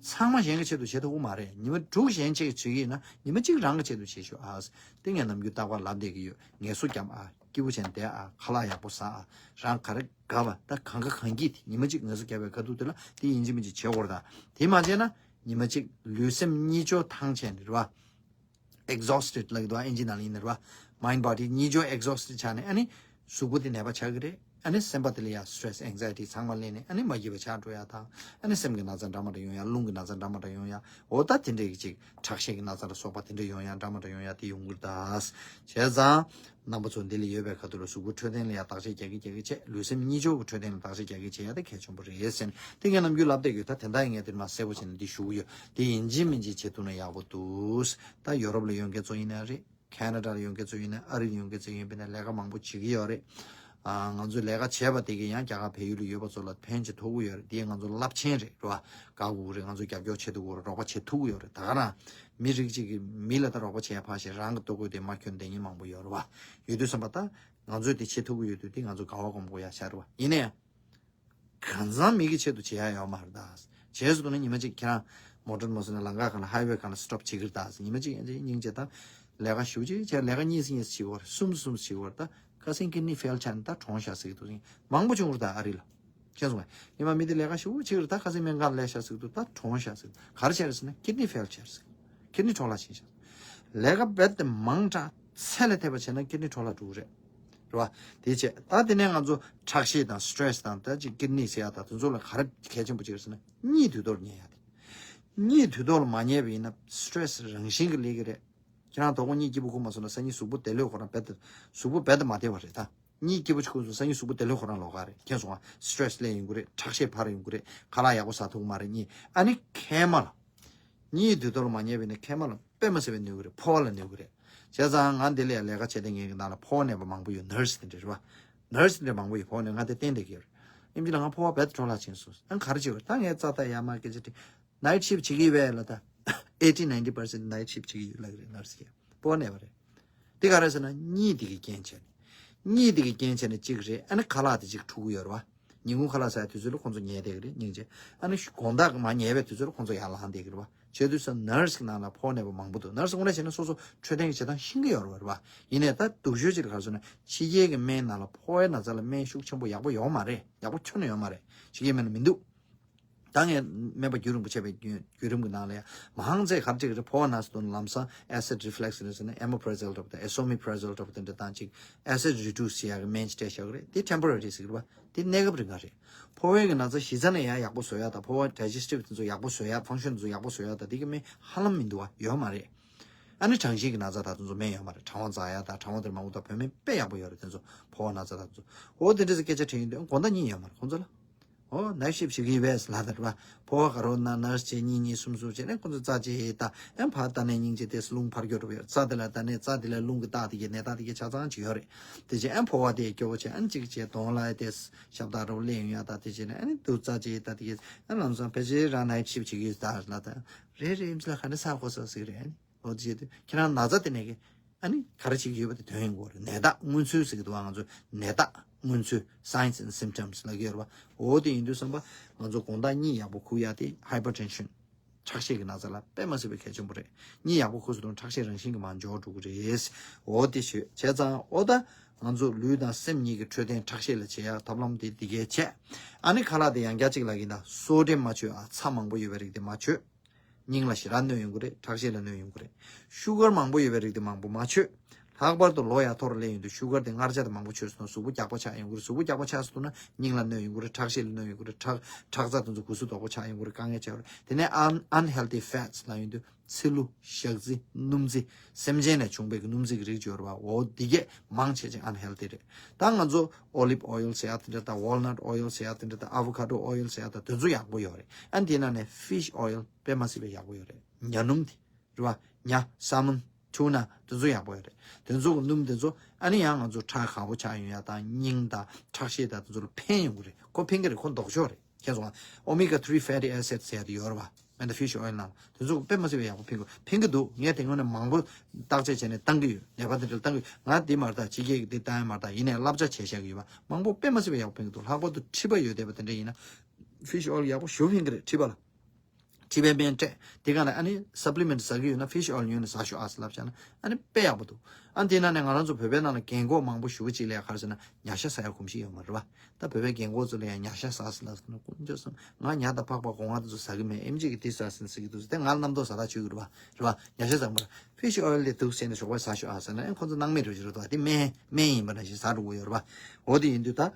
ཚང་མ་གཞན་གྱི་ཆེད་དུ་བྱེད་ཐུབ་ཀྱི་མ་རེད། ཉི་མ་དྲུག་གཞན་གཅེས་བྱེད་ཀྱི་ཡིན་ན་ཉི་མ་གཅིག་རང་གི་ཆེད་དུ་བྱེད་ཤོག་ཨ། དེ་ངས་ནམ་རྒྱུན་རྟག་པར་ལབ་བསྡད་ཀྱི་ཡོད། ངལ་གསོ་རྒྱབ་ཨ། སྐྱིད་པོ་བྱས་ནས་བསྡད་ཨ། ཁ་ལག་ཡག་པོ་ཟ་ཨ། རང་ག་རེ་དགའ་བ་ད་གང་ག་གང་སྐྱིད་དེ་ཉི་མ་གཅིག་ངལ་གསོ་རྒྱབ་པའི་ཁ་ཐུག་དེ་ལ་དེ་ཡིན་གཅིག་མིན་གཅིག་བྱེད་དགོས་རེད་ད། དེ་མ་བྱས་ན་ཉི་མ་གཅིག་ལུས་སེམས་གཉིས་ཆ་ཐང་ཆད་ནས་རེད་བ། ཨེག་ཛོ་སི་ཊེཌ་ལབ་ཀྱི་འདུག་ཨ། ཨིན་ཇི་ནང་ལ་ཡིན་ན་རེད་བ། མའིན་ཌི་བྷོ་ཌི་གཉིས་ཆ་ཨེག་ཛོ་སི་ཊེཌ་ཆགས་ནས་ཨ་ནི་གཟུགས་པོ་དེ་ནད་པ་ཆགས་ཀྱི་རེད། ཨ་ནི་སེམས་པ་དེ་ལ་ཡང་སི་ཊེ་རེ་སི་ཨེང་ཛའི་ཊི་ཚང་མ་སླེབས་ནས་ཨ་ནི་མ་སྐྱིད་པ་ཆགས་འགྲོ་ཡ་དང་། ཨ་ནི་སེམས་ཀྱི་ན་ཚ་འདྲ་མི་འདྲ་ཡོང་ཡ། རླུང་གི་ན་ཚ་འདྲ་མི་འདྲ་ཡོང་ཡ། འོ་ད་དེ་འདྲའི་གི་ཅིག་ཁྲག་ཤེད་ཀྱི་ན་ཚ་ལ་སོགས་པ་དེ་འདྲ་ཡོང་ཡ་འདྲ་མི་འདྲ་ཡོང་ཡ་དེ་ཡོང་གི་རེད་ད། བྱས་ཙང་རྣམ་པ་ཚོ་འདི་ལ་ཡོད་པའི་ཁ་ཐུག་ལ་གཟུགས་པོ་འཕྲོད་བསྟེན་ལ་ཡ་བརྟག་དཔྱད་རྒྱག་གི་རྒྱག་གི་བྱས། ལུས་སེམས་གཉིས་ཆ་གི་འཕྲོད་བསྟེན་ལ་བརྟག་དཔྱད་རྒྱག་གི་བྱས་ཡ་དེ་གལ་ཆེན་པོ་རེད་ཟེར་ནས་དེ་ངས་ནམ་རྒྱུན་ལབ་བསྡད་ཡོད། ད་དེ་འདྲ་ཡིན། ངས་དེ་མ་གསལ་པོ་བྱས་ནས་འདི་ཞུ་གི་ཡོད། དེ་ཡིན་གཅིག་མིན་གཅིག་བྱེད་ཐུབ་ན་ཡག་པོ་འདུག་ད་ཡོ་རོབ་ལ་ཡོད་མཁན་ཚོ་ཡིན་ན་རེད། ཁེ་ན་ཌ་ལ་ཡོད་མཁན་ཚོ་ཡིན་ན། ཨ་རི་ལ་ཡོད་མཁན་ཚོ་ཡིན་པ་ཡིན་ན་ལས་ཀ་མང་པོ་བྱེད་ཀྱི་ཡོད་རེད། ཨ། ང་ཚོས་ལས་ཀ་བྱས་པ་དེ་གིས་ཡང་རྒྱ་གར་བལ་ཡུལ་ལ་ཡོད་པ་ཚོ་ལ་ཕན་ཅིག་ཐོགས་ཀྱི་ཡོད་རེད། དེ་ང་ཚོ་རླབས་ཆེན་རེད། རེད་བ། དགའ་དགོས་རེད། ང་ཚོས་རྒྱབ་སྐྱོར་བྱེད་ཐུབ་ཀྱི་ཡོད་རེད། རོགས་པ་བྱེད་ཐུབ་ཀྱི་ཡོད་རེད། ད་ག་རང་མི་རིགས་གཅིག་གིས་མི་ལ་ད་རོགས་པ་བྱེད་ཡ་ཕར་བཞག་རང་གི་ལྟོ་གོས་དེ་མ་གྱོན་བསྡད་མཁན་མང་པོ་ཡོད་རེད་བ། ཡོད་དུས་ཙམ་པ་ད་ང་ཚོས་དེ་བྱེད་ཐུབ་ཀྱི་ཡོད་དུས་དེ་ང་ཚོ་དགའ་བ་སྒོམ་དགོས་ཡ་ཤར་རེད་བ། ཡིན་ན་ཡང་། གང་ཚང་མི་གི་ཆེད་དུ་བྱེད་ཡ་ཡོད་མ་རེད་ད། བྱས་སོང་ན་ཉི་མ་གཅིག་ཁྱེད་རང་མོ་ཊ་མ་བཟོས་ན་ལམ་ཁ་སྒང་ལ་ཧའི་ཝེ་སྒང་ལ་སི་ཊོབ་བྱེད་ཀྱི་རེད་ད། ཉི་མ་གཅིག་ཡང་ཅིག་སྙིང་རྗེ་ད། ལས་ཀ་ཞེ་པོ་ཅིག་བྱས། ལས་ཀ་གཉིས་སུ་གཉིས་སུ་བྱེད་ཀྱི་ཡོད་རེད། གསུམ་སུ་གསུམ་སུ་བྱེད་ཀྱི་ཡོད་རེད་ད། ཁ་སང་ཀིཌ་ནི་ཕེལ་ཆགས་ནས་ད་གྲོངས་ཤག་ཟེར་གྱི་འདུག་མང་པོ་བྱུང་རེད་ད་ཨ་རི་ལ། མཁྱེན་སོང་ངས། ཉི་མ་མི་དེ་ལས་ཀ་ཞེ་པོ་བྱེད་ཀྱི་རེད་ད། ཁ་སང་སྨན་ཁང་ལ་སླེབས་ཤག་ཟེར་གྱི་འདུག་ད་གྲོངས་ཤག་ཟེར་གྱི་འདུག་ག་རེ་བྱས་རེད་ཟེར་ན་ཀིཌ་ནི་ཕེལ་བྱས་རེད་ཟེར་གྱི་འདུག་ཀིཌ་ནི་འཕྲོ་བརླག་ཕྱིན་ཤག་ལས་ཀ་རྦད་དེ་མང་དྲགས་ཚད་ལས་འདས་པ་བྱས་ན་ཀིཌ་ནི་འཕྲོ་བརླག་འགྲོ་གི་རེད། རེད་བ། དེ་བྱས་ད་དེ་ནས་ང་ཚོ་ཁྲག་ཤེད་དང་སི་ཊེ་རེ་སི་དང་ད་ཅིག་ཀིཌ་ནི་ཟེར་ཡ་དང་དེ་ཚོ་ལ་ག་རེ་གལ་ཆེན་པོ་ཅིག་རེད་ཟེར་ན་གཉིད་དུས་ཐོག་ལ་ཉལ་ཡ་དེ། གཉིད་དུས་ཐོག་ལ་མ་ཉལ་བ་ཡིན་ན་སི་ཊེ་རེ་སི་རང་བཞིན་གྱིས་སླེབས་ཀྱི་རེད། ཁྱེད་རང་དོ་དགོང་གཉིད་སྐྱིད་པོ་ཁུག་མ་སོང་ན་སང་ཉིན་གཟུགས་པོ་བདེ་ལོས་ཁོ་རང་རྦད་དེ་གཟུགས་པོ་རྦད་དེ་མ་བདེ་བ་རེད་ད། གཉིད་སྐྱིད་པོ་ཅིག་ཁུག་སོང་སང་ཉིན་གཟུགས་པོ་བདེ་ལོས་ཁོ་རང་ལོག་ག་རེད། མཁྱེན་སོང་ང་། སི་ཊེ་རེ་སི་སླེབས་ཡོང་གི་རེད། ཁྲག་ཤེད་འཕར་ཡོང་གི་རེད། ཁ་ལག་ཡག་པོ་ཟ་ཐུབ་ཀྱི་མ་རེད་གཉིད། ཨ་ནི་མཁལ་མ་ལ། གཉིད་དུས་ཐོག་ལ་མ་ཉལ་བ་ཡིན་ན་མཁལ་མ་ལ་དཔེ་མ་སྲིད་པའི་གནོད་ཀྱི་རེད། ཕོ་བ་ལ་གནོད་ཀྱི་རེད། བྱས་ཙང་ང་འདི་ལ་ཡང་ལས་ཀ་བྱེད་བསྡད་མཁན་གྱི་ནང་ལ་ཕོ་བ་ནད་པ་མང་པོ་ཡོད། ནར་སི་དེ་འདྲ་རེད་བ། ནར་སི་དེ་འདྲ་མང་པོ་ཡོད། ཕོ་བ་ནད། ང་དེ་བསྟེན་བསྡད་ཀྱི་ཡོད་རེད། ཨེམ་ཆི་ལ་ང་ཕོ་བ་རྦད་དེ་འཕྲོ་བརླག་ཕྱིན་སོང་། ཨ་ག་རེ་བྱེད་དགོས་རེད། ད་ངས་རྩ་ལྟ་ཡ་མ་སྐད་ཆ་དྲིས། ནའིཊ་ཤིཕ་བྱེད་ཀྱི་ཡོད་པས་ལབ་ད། ཨེ་ཊི་ནའིན་ཊི་པར་སེན་ཊི་ནའིཊ་ཤིཕ་བྱེད་ཀྱི་ཡོད་ལབ་ཀྱི་རེད་ནར་སི་གིས། ཕོ་བ་ནད་པ་རེད། དེ་ག་རེ་ཟེར་ན་གཉིད་དེ་གི་རྐྱེན་བྱས་ནས། གཉིད་དེ་གི་རྐྱེན་བྱས་ནས་གཅིག་རེད། ཨ་ནི་ཁ་ལག་དེ་གཅིག་འཁྲུག་གི་ཡོད་རེད་བ། ཉིན་གུང་ཁ་ལག་ཟ་ཡ་དུས་ཚོད་ལ་ཁོང་ཚོ་ཉལ་བསྡད་ཀྱི་རེད་སྙིང་རྗེ། ཨ་ནི་དགོང་དག་མར་ཉལ་བའི་དུས་ཚོད་ལ་ཁོང་ཚོ་ཡར་ལངས་བསྡད་ཀྱི་རེད་བ། བྱས་དུས་ཙམ་ནར་སི་གི་ནང་ལ་ཕོ་བ་ནད་པ་མང་པོ་འདུག་ནར་སི་དངོས་གནས་བྱས་ན་སོ་སོ་འཕྲོད་བསྟེན་གྱི་བྱེད་སྟངས་ཤེས་ཀྱི་ཡོད་རེད་བ། ཡིན་ནའི་ད་སྡུག་ཤོས་ཅིག་ལ་ག་རེ་ཟེར་ན་ཕྱི་རྒྱལ་གྱི་སྨན་ནང་ལ་ཕོ་བའི་ན་ཚ་ལ་སྨན་ཤུགས་ཆེན་པོ་ཡག་པོ་ཡོད་མ་རེད། ཡག་པོ་ཁྱོན་ནས་ཡོད་མ་རེད། ཕྱི་རྒྱལ་སྨན་ལ་མི་འདུག་ད་ངས་སྨན་པ་བརྒྱུད་རིམ་པ་བྱས་པའི་བརྒྱུད་རིམ་གྱི་ནང་ལ་ཡང་མང་ཆེ་ག་རེ་བྱེད་ཀྱི་རེད། ཕོ་བ་ན་ཚ་དེ་ལམ་སང་ཨེ་སིཌ་རི་ཕི་ལེག་སི་ཟེར་ན་ཨེ་མོ་པི་ར་ཛོལ་འདྲ་པོ་དང་ཨེ་སོ་མེ་པི་ར་ཛོལ་འདྲ་པོ་དེ་འདྲ་དང་ཅིག་ཨེ་སིཌ་རི་ཌུ་སི་བྱེད་ཡག་གི་སྨན་ཅིག་སྤྲད་བཞག་གི་རེད། དེ་ཊེམ་པོ་ར་རི་ཟེར་གི་རེད་བ། དེ་གནས་སྐབས་རིང་ག་རེད། ཕོ་བའི་གི་ན་ཚ་གཞི་རྩ་ནས་ཡང་ཡག་པོ་བཟོ་ཡག་དང་ཕོ་བ་ཌའི་ཇེ་སི་ཊིབ་དེ་ཚོ་ཡག་པོ་བཟོ་ཡག་ཕང་ཤན་དེ་ཚོ་ཡག་པོ་བཟོ་ཡག་དང་དེ་གི་སྨན་ཧ་ལམ་མི་འདུག་བ། ཡོད་མ་རེད། ཨ་ནི་གྲང་ཤིང་གི་ན་ཚ་དང་དེ་ཚོ་སྨན་ཡོད་མ་རེད། གྲང་བ་འཛག་ཡག་དང་གྲང་བ་དེར་མང་པོ་དང་བོད་སྨན་དཔེ་ཡག་པོ་ཡོད་རེད། དེ་ཚོ་ཕོ་བ་ན་ཚ་དང་དེ་ཚོ། འོ་དེ་འདྲ་ཚོ་སྐད་ཆ་དྲིས་ཡོང་དུས་དགོང་དག་གཉིད་ཡོད་མ་རེད་ཁོང་ཚོ་ལ། ཨོ་ནའིཊ་ཤིཕ་བྱེད་ཀྱི་ཡོད་པས་ལབ་ད་རེད་བ། ཕོ་བ་ག་རོ་ན་ནར་སི་བྱས་གཉིས་གཉིས་གསུམ་གསུམ་བྱས་ནས་ཁོ་ཚོ་རྩ་བཅད་ད་ཨེ་ཕར་ལྟ་ནས་སྙིང་རྗེ་དེ་རླུང་འཕར་སྐྱོད་འགྲོ་གི་ཡོད། རྩ་དེ་ལ་ལྟ་ནས་རྩ་དེ་ལ་རླུང་གི་རྟགས་དེ་གའི་ནད་རྟགས་དེ་གའི་ཆ་ཚང་ཅིག་ཡོད་རེད། དེ་རྗེས་ཨེ་ཕོ་བ་དེ་སྐྱོ་བོ་བྱས་ཨ་ནི་གཅིག་བྱས་གདོང་ལ་ཨེ་དེ་ཞབས་ཐག་འདྲ་བོ་སླེབས་ཡོང་ཡ་ད་དེ་བྱས་ནས་ཨ་ནི་འདུག་རྩ་བཅད་ད་དེ་གའི་ཨ་ལམ་སང་ཕལ་ཆེར་རང་ནའིཊ་ཤིཕ་བྱེད་ཀྱི་ཡོད་ད་ལབ་ད། རེད་རེད་ཨེམ་ཆི་ལ་ག་འདྲ་ཚ་གོ་སོང་ཟེར་གི་རེད། ཨ་ནི། འོ་དེ་བྱེད་དུས་ཁྱེད་རང་ན་ཚ་དེ་ནས་ཀྱི་ཨ་ནི་ག་རེ་བྱེད་ཀྱི་ཡོད་པ་དེ་ཐོན་ཡོང་གི་རེད། ནད་རྟགས་མངོན་ཚུལ་ཟེར་གྱི་འདུག་བ། ང་ཚོས་ནད་རྟགས་མངོན་ཚུལ་Signs and Symptoms ལབ་ཀྱི་ཡོད་རེད་བ། འོ་དེ་ཡིན་དུས་ཙམ་པ་ང་ཚོ་དགོང་དག་གཉིད་ཡག་པོ་ཁུག་ཡ་དེ་ཧའི་པར་ཊེན་ཤན་ཁྲག་ཤེད་ཀྱི་ན་ཚ་ལ་དཔེ་མ་སྲིད་པའི་གལ་ཆེན་པོ་རེད། གཉིད་ཡག་པོ་ཁུག་སོང་དུས་ཁྲག་ཤེད་རང་བཞིན་གྱིས་མར་འཇོག་འགྲོ་གི་རེད། འོ་དེ་བྱོས་བྱས་ཙང་འོ་ད་ང་ཚོ་ལུས་དང་སེམས་གཉིས་ཀྱི་འཕྲོད་བསྟེན་ཁྲག་ཤེད་ལ་བྱེད་ཡ་ཐབས་ལམ་དེ་འདི་གས་བྱས། ཨ་ནི་ཁ་ལག་དེ་ཡང་བསྐྱར་གཅིག་ལབ་ཀྱི་ཡིན་ད། སོ་ཌི་ཡམ་མ་མཆོད་ཨ། ཚྭ་མང་པོ་ཡོད་པའི་རིགས་དེ་མ་མཆོད། སྙིང་ལ་ཞེ་དྲག་གནོད་ཡོང་གི་རེད། ཁྲག་ཤེད་ལ་གནོད་ཡོང་གི་རེད། ཤུ་གར་མང་པོ་ཡོད་པའི་རིགས་དེ་མང་པོ་མ་མཆོད། ལྷག་པར་དུ་ལོ་ཡར་མཐོ་རུ་སླེབས་ཡོང་དུས་ཤུ་གར་དེ་མངར་ཆ་དང་མང་པོ་མཆོད་སོང་ན་གཟུགས་པོ་རྒྱགས་པ་ཆགས་ཡོང་གི་རེད། གཟུགས་པོ་རྒྱགས་པ་ཆགས་སོང་ན་སྙིང་ལ་གནོད་ཡོང་གི་རེད། ཁྲག་ཤེད་ལ་གནོད་ཡོང་གི་རེད། ཁྲག་ཁྲག་རྩ་དེ་ཚོ་གུ་གཟུགས་དོག་པོ་ཆགས་ཡོང་གི་རེད། དཀའ་ངལ་ཆགས་ཡོང་རེད། དེ་ནས་un unhealthy fats ལབ་ཡོང་དུས་ཚི་ལུ། ཞག་རྩི། སྣུམ་རྩི། སེམས་ཅན་ནས་བྱུང་བའི་གི་སྣུམ་རྩི་གི་རིགས་ཡོད་རེད་བ། འོ་འདི་གས་མང་ཆེ་ཆེ་unhealthy རེད། ད་ང་ཚོ་olive oil ཟེར་ཡ་དེ་འདྲ་དང་walnut oil ཟེར་ཡ་དེ་འདྲ་དང་avocado oil ཟེར་ཡ་དང་དེ་ཚོ་ཡག་པོ་ཡོད་རེད། ཨ་ནི་དེ་ནང་ནས་fish oil དཔེ་མ་སྲིད་པའི་ཡག་པོ་ཡོད་རེད། ཉ་སྣུམ་དེ། རེད་བ། ཉ། སལ་མོན། ཊུ་ན། དེ་ཚོ་ཡག་པོ་ཡོད་རེད། དེ་ཚོ་གི་སྣུམ་དེ་ཚོ་ཨ་ནི་ཡང་ང་ཚོ་ཁྲག་ཁག་པོ་ཆགས་ཡོང་ཡ་དང་སྙིང་དང་ཁྲག་ཤེད་དང་དེ་ཚོ་ལ་ཕན་ཡོང་གི་རེད། ཁོ་ཕན་གི་རེད། ཁོ་ལྡོག་ཕྱོགས་རེད། ཁྱེད་ཚོ་omega three fatty acid ཟེར་ཡ་དེ་ཡོད་རེད་བ། མེ་ད་fish oil ནང་དེ་ཚོ་དཔེ་མ་སྲིད་པའི་ཡག་པོ་ཕན་གི་ཕན་གི་འདུག་ངས་དེ་སྔོན་ནས་མང་པོ་བརྟག་དཔྱད་བྱས་ནས་བཏང་གི་ཡོད། ནད་པ་དེ་འདྲ་བཏང་གི་ཡོད། ང་དེ་མ་རེད་ད་ཕྱི་རྒྱལ་གི་དེ་བཏང་ཡ་མ་རེད་ད། ཡིན་ནའི་བསླབ་བྱ་བྱས་བཞག་གི་ཡོད་པ། མང་པོ་དཔེ་མ་སྲིད་པའི་ཡག་པོ་ཕན་གི་འདུག་ལྷག་པར་དུ་མཁྲིས་པ་ཡོད་བསྡད་པ་དེ་འདྲ་ཡིན་ན་fish oil ཡག་པོ་ཞེ་པོ་ཕན་གི་རེད་མཁྲིས་པ་ལ། མཁྲིས་པའི་སྨན་སྤྲད། དེ་ག་ནས་ཨ་ནི་supplement ཟ་གི་ཡོད་ན་fish oil ཉོས་ནས་ཟ་ཤོག་ཨ་ཟེར་ལབ་བྱས་ན་ཨ་ནི་དཔེ་ཡག་པོ་འདུག་ཨ་ནི་དེ་ནང་ནས་ང་རང་ཚོ་བོད་པའི་ནང་ལ་རྒན་གོག་མང་པོ་ཞེ་པོ་ཅིག་ལ་ཡ་ག་རེ་ཟེར་ན་ཉ་ཤ་ཟ་ཡ་གོམས་གཤིས་ཡོད་མ་རེད་བ། ད་བོད་པའི་རྒན་གོག་ཚོ་ལ་ཡ་ཉ་ཤ་ཟ་ཟེར་ལབ་སོང་ན་དཀོན་མཆོག་གསུམ། ང་ཉ་དང་ཕག་པ་སྒོ་ང་དེ་ཚོ་ཟ་གི་མེད། ཨེམ་ཆི་གིས་དེ་ཟ་ཟིན་ཟེར་གི་འདུག་དེ་ང་ལ་རྣམ་རྟོག་ཟ་ཐག་ཆོད་གི་རེད་བ། རེད་བ། ཉ་ཤ་ཟ་མ་རེད། fish oil དེ་འདུག་ཟེར་ནས་ཞོགས་པ་ཟ་ཤོག་ཨ་ཟེར་ན་ཨེ་ཁོ་ཚོ་སྣང་མེད་འགྲོ་གི་རེད་དོ། དེ་སྨན་སྨན་ཡིན་པ་ནང་བཞིན་ཟ་འགྲོ་གི་ཡོད་རེད་བ། འོ་དེ་ཡིན་དུས་ད།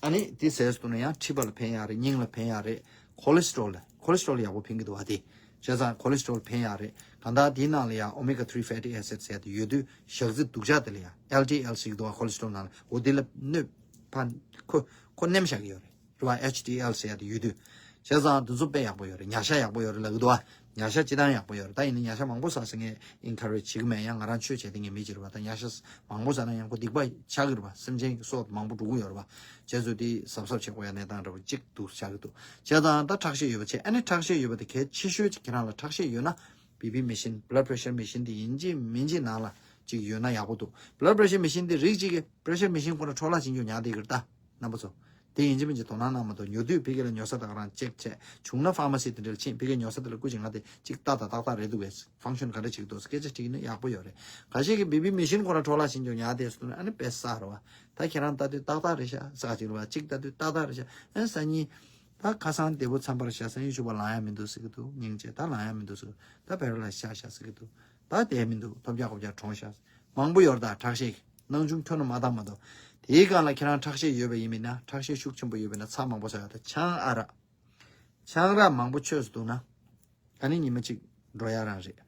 ཨ་ནི་དེ་ཟས་སུ་ན་ཡང་མཁྲིས་པ་ལ་ཕན་ཡག་རེད། སྙིང་ལ་ཕན་ཡག་རེད། cholesterol ལ་cholesterol ཡག་པོ་ཕན་གི་འདུག་བ་དེ། བྱས་ཙང་cholesterol ཕན་ཡག་རེད། གང་ལྟར་དེའི་ནང་ལ་ཡང་omega three fatty acid ཟེར་དེ་ཡོད་དུས་ཞག་རྩི་སྡུག་ཅག་དེ་ལ་ཡང་LDL ཟེར་གི་འདུག་བ། cholesterol ནང་ལ་འོ་དེ་ལ་གནོད་ཕན་ཁོ་ཁོ་ནེམ་བཞག་གི་ཡོད་རེད། རེད་བ། HDL ཟེར་ཡག་དེ་ཡོད་དུས། བྱས་ཙང་དེ་ཚོ་དཔེ་ཡག་པོ་ཡོད་རེད། ཉ་ཤ་ཡག་པོ་ཡོད་རེད་ལབ་གི་འདུག་བ། ཉ་ཤ་སྤྱི་བཏང་ཡག་པོ་ཡོད་རེད། ད་ཡིན་ན་ཉ་ཤ་མང་པོ་ཟ་ཟེར་ངས་encourage བྱེད་ཀྱི་མེད། ཡང་ང་རང་ཆོས་བྱས་ཏེ་ངས་མི་བྱེད་རེད་བ། ད་ཉ་ཤ་མང་པོ་ཟ་ན་ཡང་ཁོ་སྡིག་པ་ཆགས་ཀྱི་རེད་བ། སེམས་ཅན་གྱི་སྲོག་མང་པོ་འགྲོ་གི་ཡོད་རེད་བ། བྱས་ཙང་དེ་གཟབ་གཟབ་བྱེད་དགོས་ཡ་གནས་སྟངས་འདྲ་བོ་གཅིག་འདུག་ཆགས་ཀྱི་འདུག་བྱས་ཙང་ད་ཁྲག་ཤེད་ཡོད་པ་བྱས། ཨ་ནི་ཁྲག་ཤེད་ཡོད་པ་དེ་གལ་ཆེ་ཤོས་ཀྱི་ཁྱེད་རང་ལ་ཁྲག་ཤེད་ཡོད་ན་བི་པི་machine blood pressure machine དེ་ཡིན་གཅིག་མིན་གཅིག་ནང་ལ་གཅིག་ཡོད་ན་ཡག་པོ་འདུག blood pressure machine དེ་རིགས་གཅིག་གི་pressure machine ཁོ་ན་འཕྲོ་བརླག་ཕྱིན་རྒྱུ་ཉག་དེ་གི་རེད་ད། རྣམ་པ་ཚོ། དེ་ཡིན་གཅིག་མིན་གཅིག་དོ་སྣང་གནང་མ་གཏོགས། ཉོ་དུས་ཕ་གི་ལ་ཉོ་ས་དང་རང་ཅེག་བྱས། བྱུང་ན་ཕར་མ་སི་དེ་འདྲ་ལ་ཕྱིན། ཕ་གི་ཉོ་ས་དེ་ལ་སྐུ་མཁྱེན་ང་དེ་ཅིག་ལྟ་དང་ཏག་ཏག་རེད་འདུག་བས། function ག་འདྲ་ཅིག་འདུག་སྐད་ཆ་དྲིས་ན་ཡག་པོ་ཡོད་རེད། ཁ་ཤས་ཀྱིས་བི་པི་མེ་ཤིན་ཁོ་རང་འཕྲོ་བརླག་ཕྱིན་ཀྱང་ཉག་དེ་སུ་ན་ཨ་ནི་དཔེ་བསགས་རེད་བ། ད་ཁྱེད་རང་ལྟ་དུས་ཏག་ཏག་རེད་ཤག་ཟེར་ག་ཅིག་རེད་བ། ཅིག་ལྟ་དུས་ཏག་ཏག་རེད་ཤག་ཨ་ནི་སང་ཉིན། ད་ཁ་སང་བདེ་པོ་འཚམས་པ་རེད་ཤག་སང་ཉིན་ཕྱུ་པ་ལངས་ཡ་མི་འདུག་ཟེར་གི་འདུག་སྙིང་རྗེ། ད་ལངས་ཡ་མི་འདུག་ཟེར་གི་འདུག་ད་བེ་ར་ལ་ཤག་ཤག་ཟེར་གི་འདུག་ད་དེ་མི་འདུག་ཐོབ་རྒྱག་ཁོབ་རྒྱག་གྲོངས་ཤག་མང་པོ་ཡོད་རེད་ད་ཁྲག་ཤེད། སྣང་ཆུང་ཁྱོན་ནས་མ་བཏང་མ་གཏོགས། དེའི་སྒང་ལ་ཁྱེད་རང་ཁྲག་ཤེད་ཡོད་པ་ཡིན་མིན་ན། ཁྲག་ཤེད་ཤུགས་ཆེན་པོ་ཡོད་པ་ཡིན་ན་ཚྭ་མང་པོ་ཟ་ཡག་དང་ཆང་ཨ་རག་ཆང་རག་མང་པོ་མཆོད་སུ་འདུག་ན། ཨ་ནི་ཉི་མ་གཅིག་འགྲོ་ཡག་རང་རེད།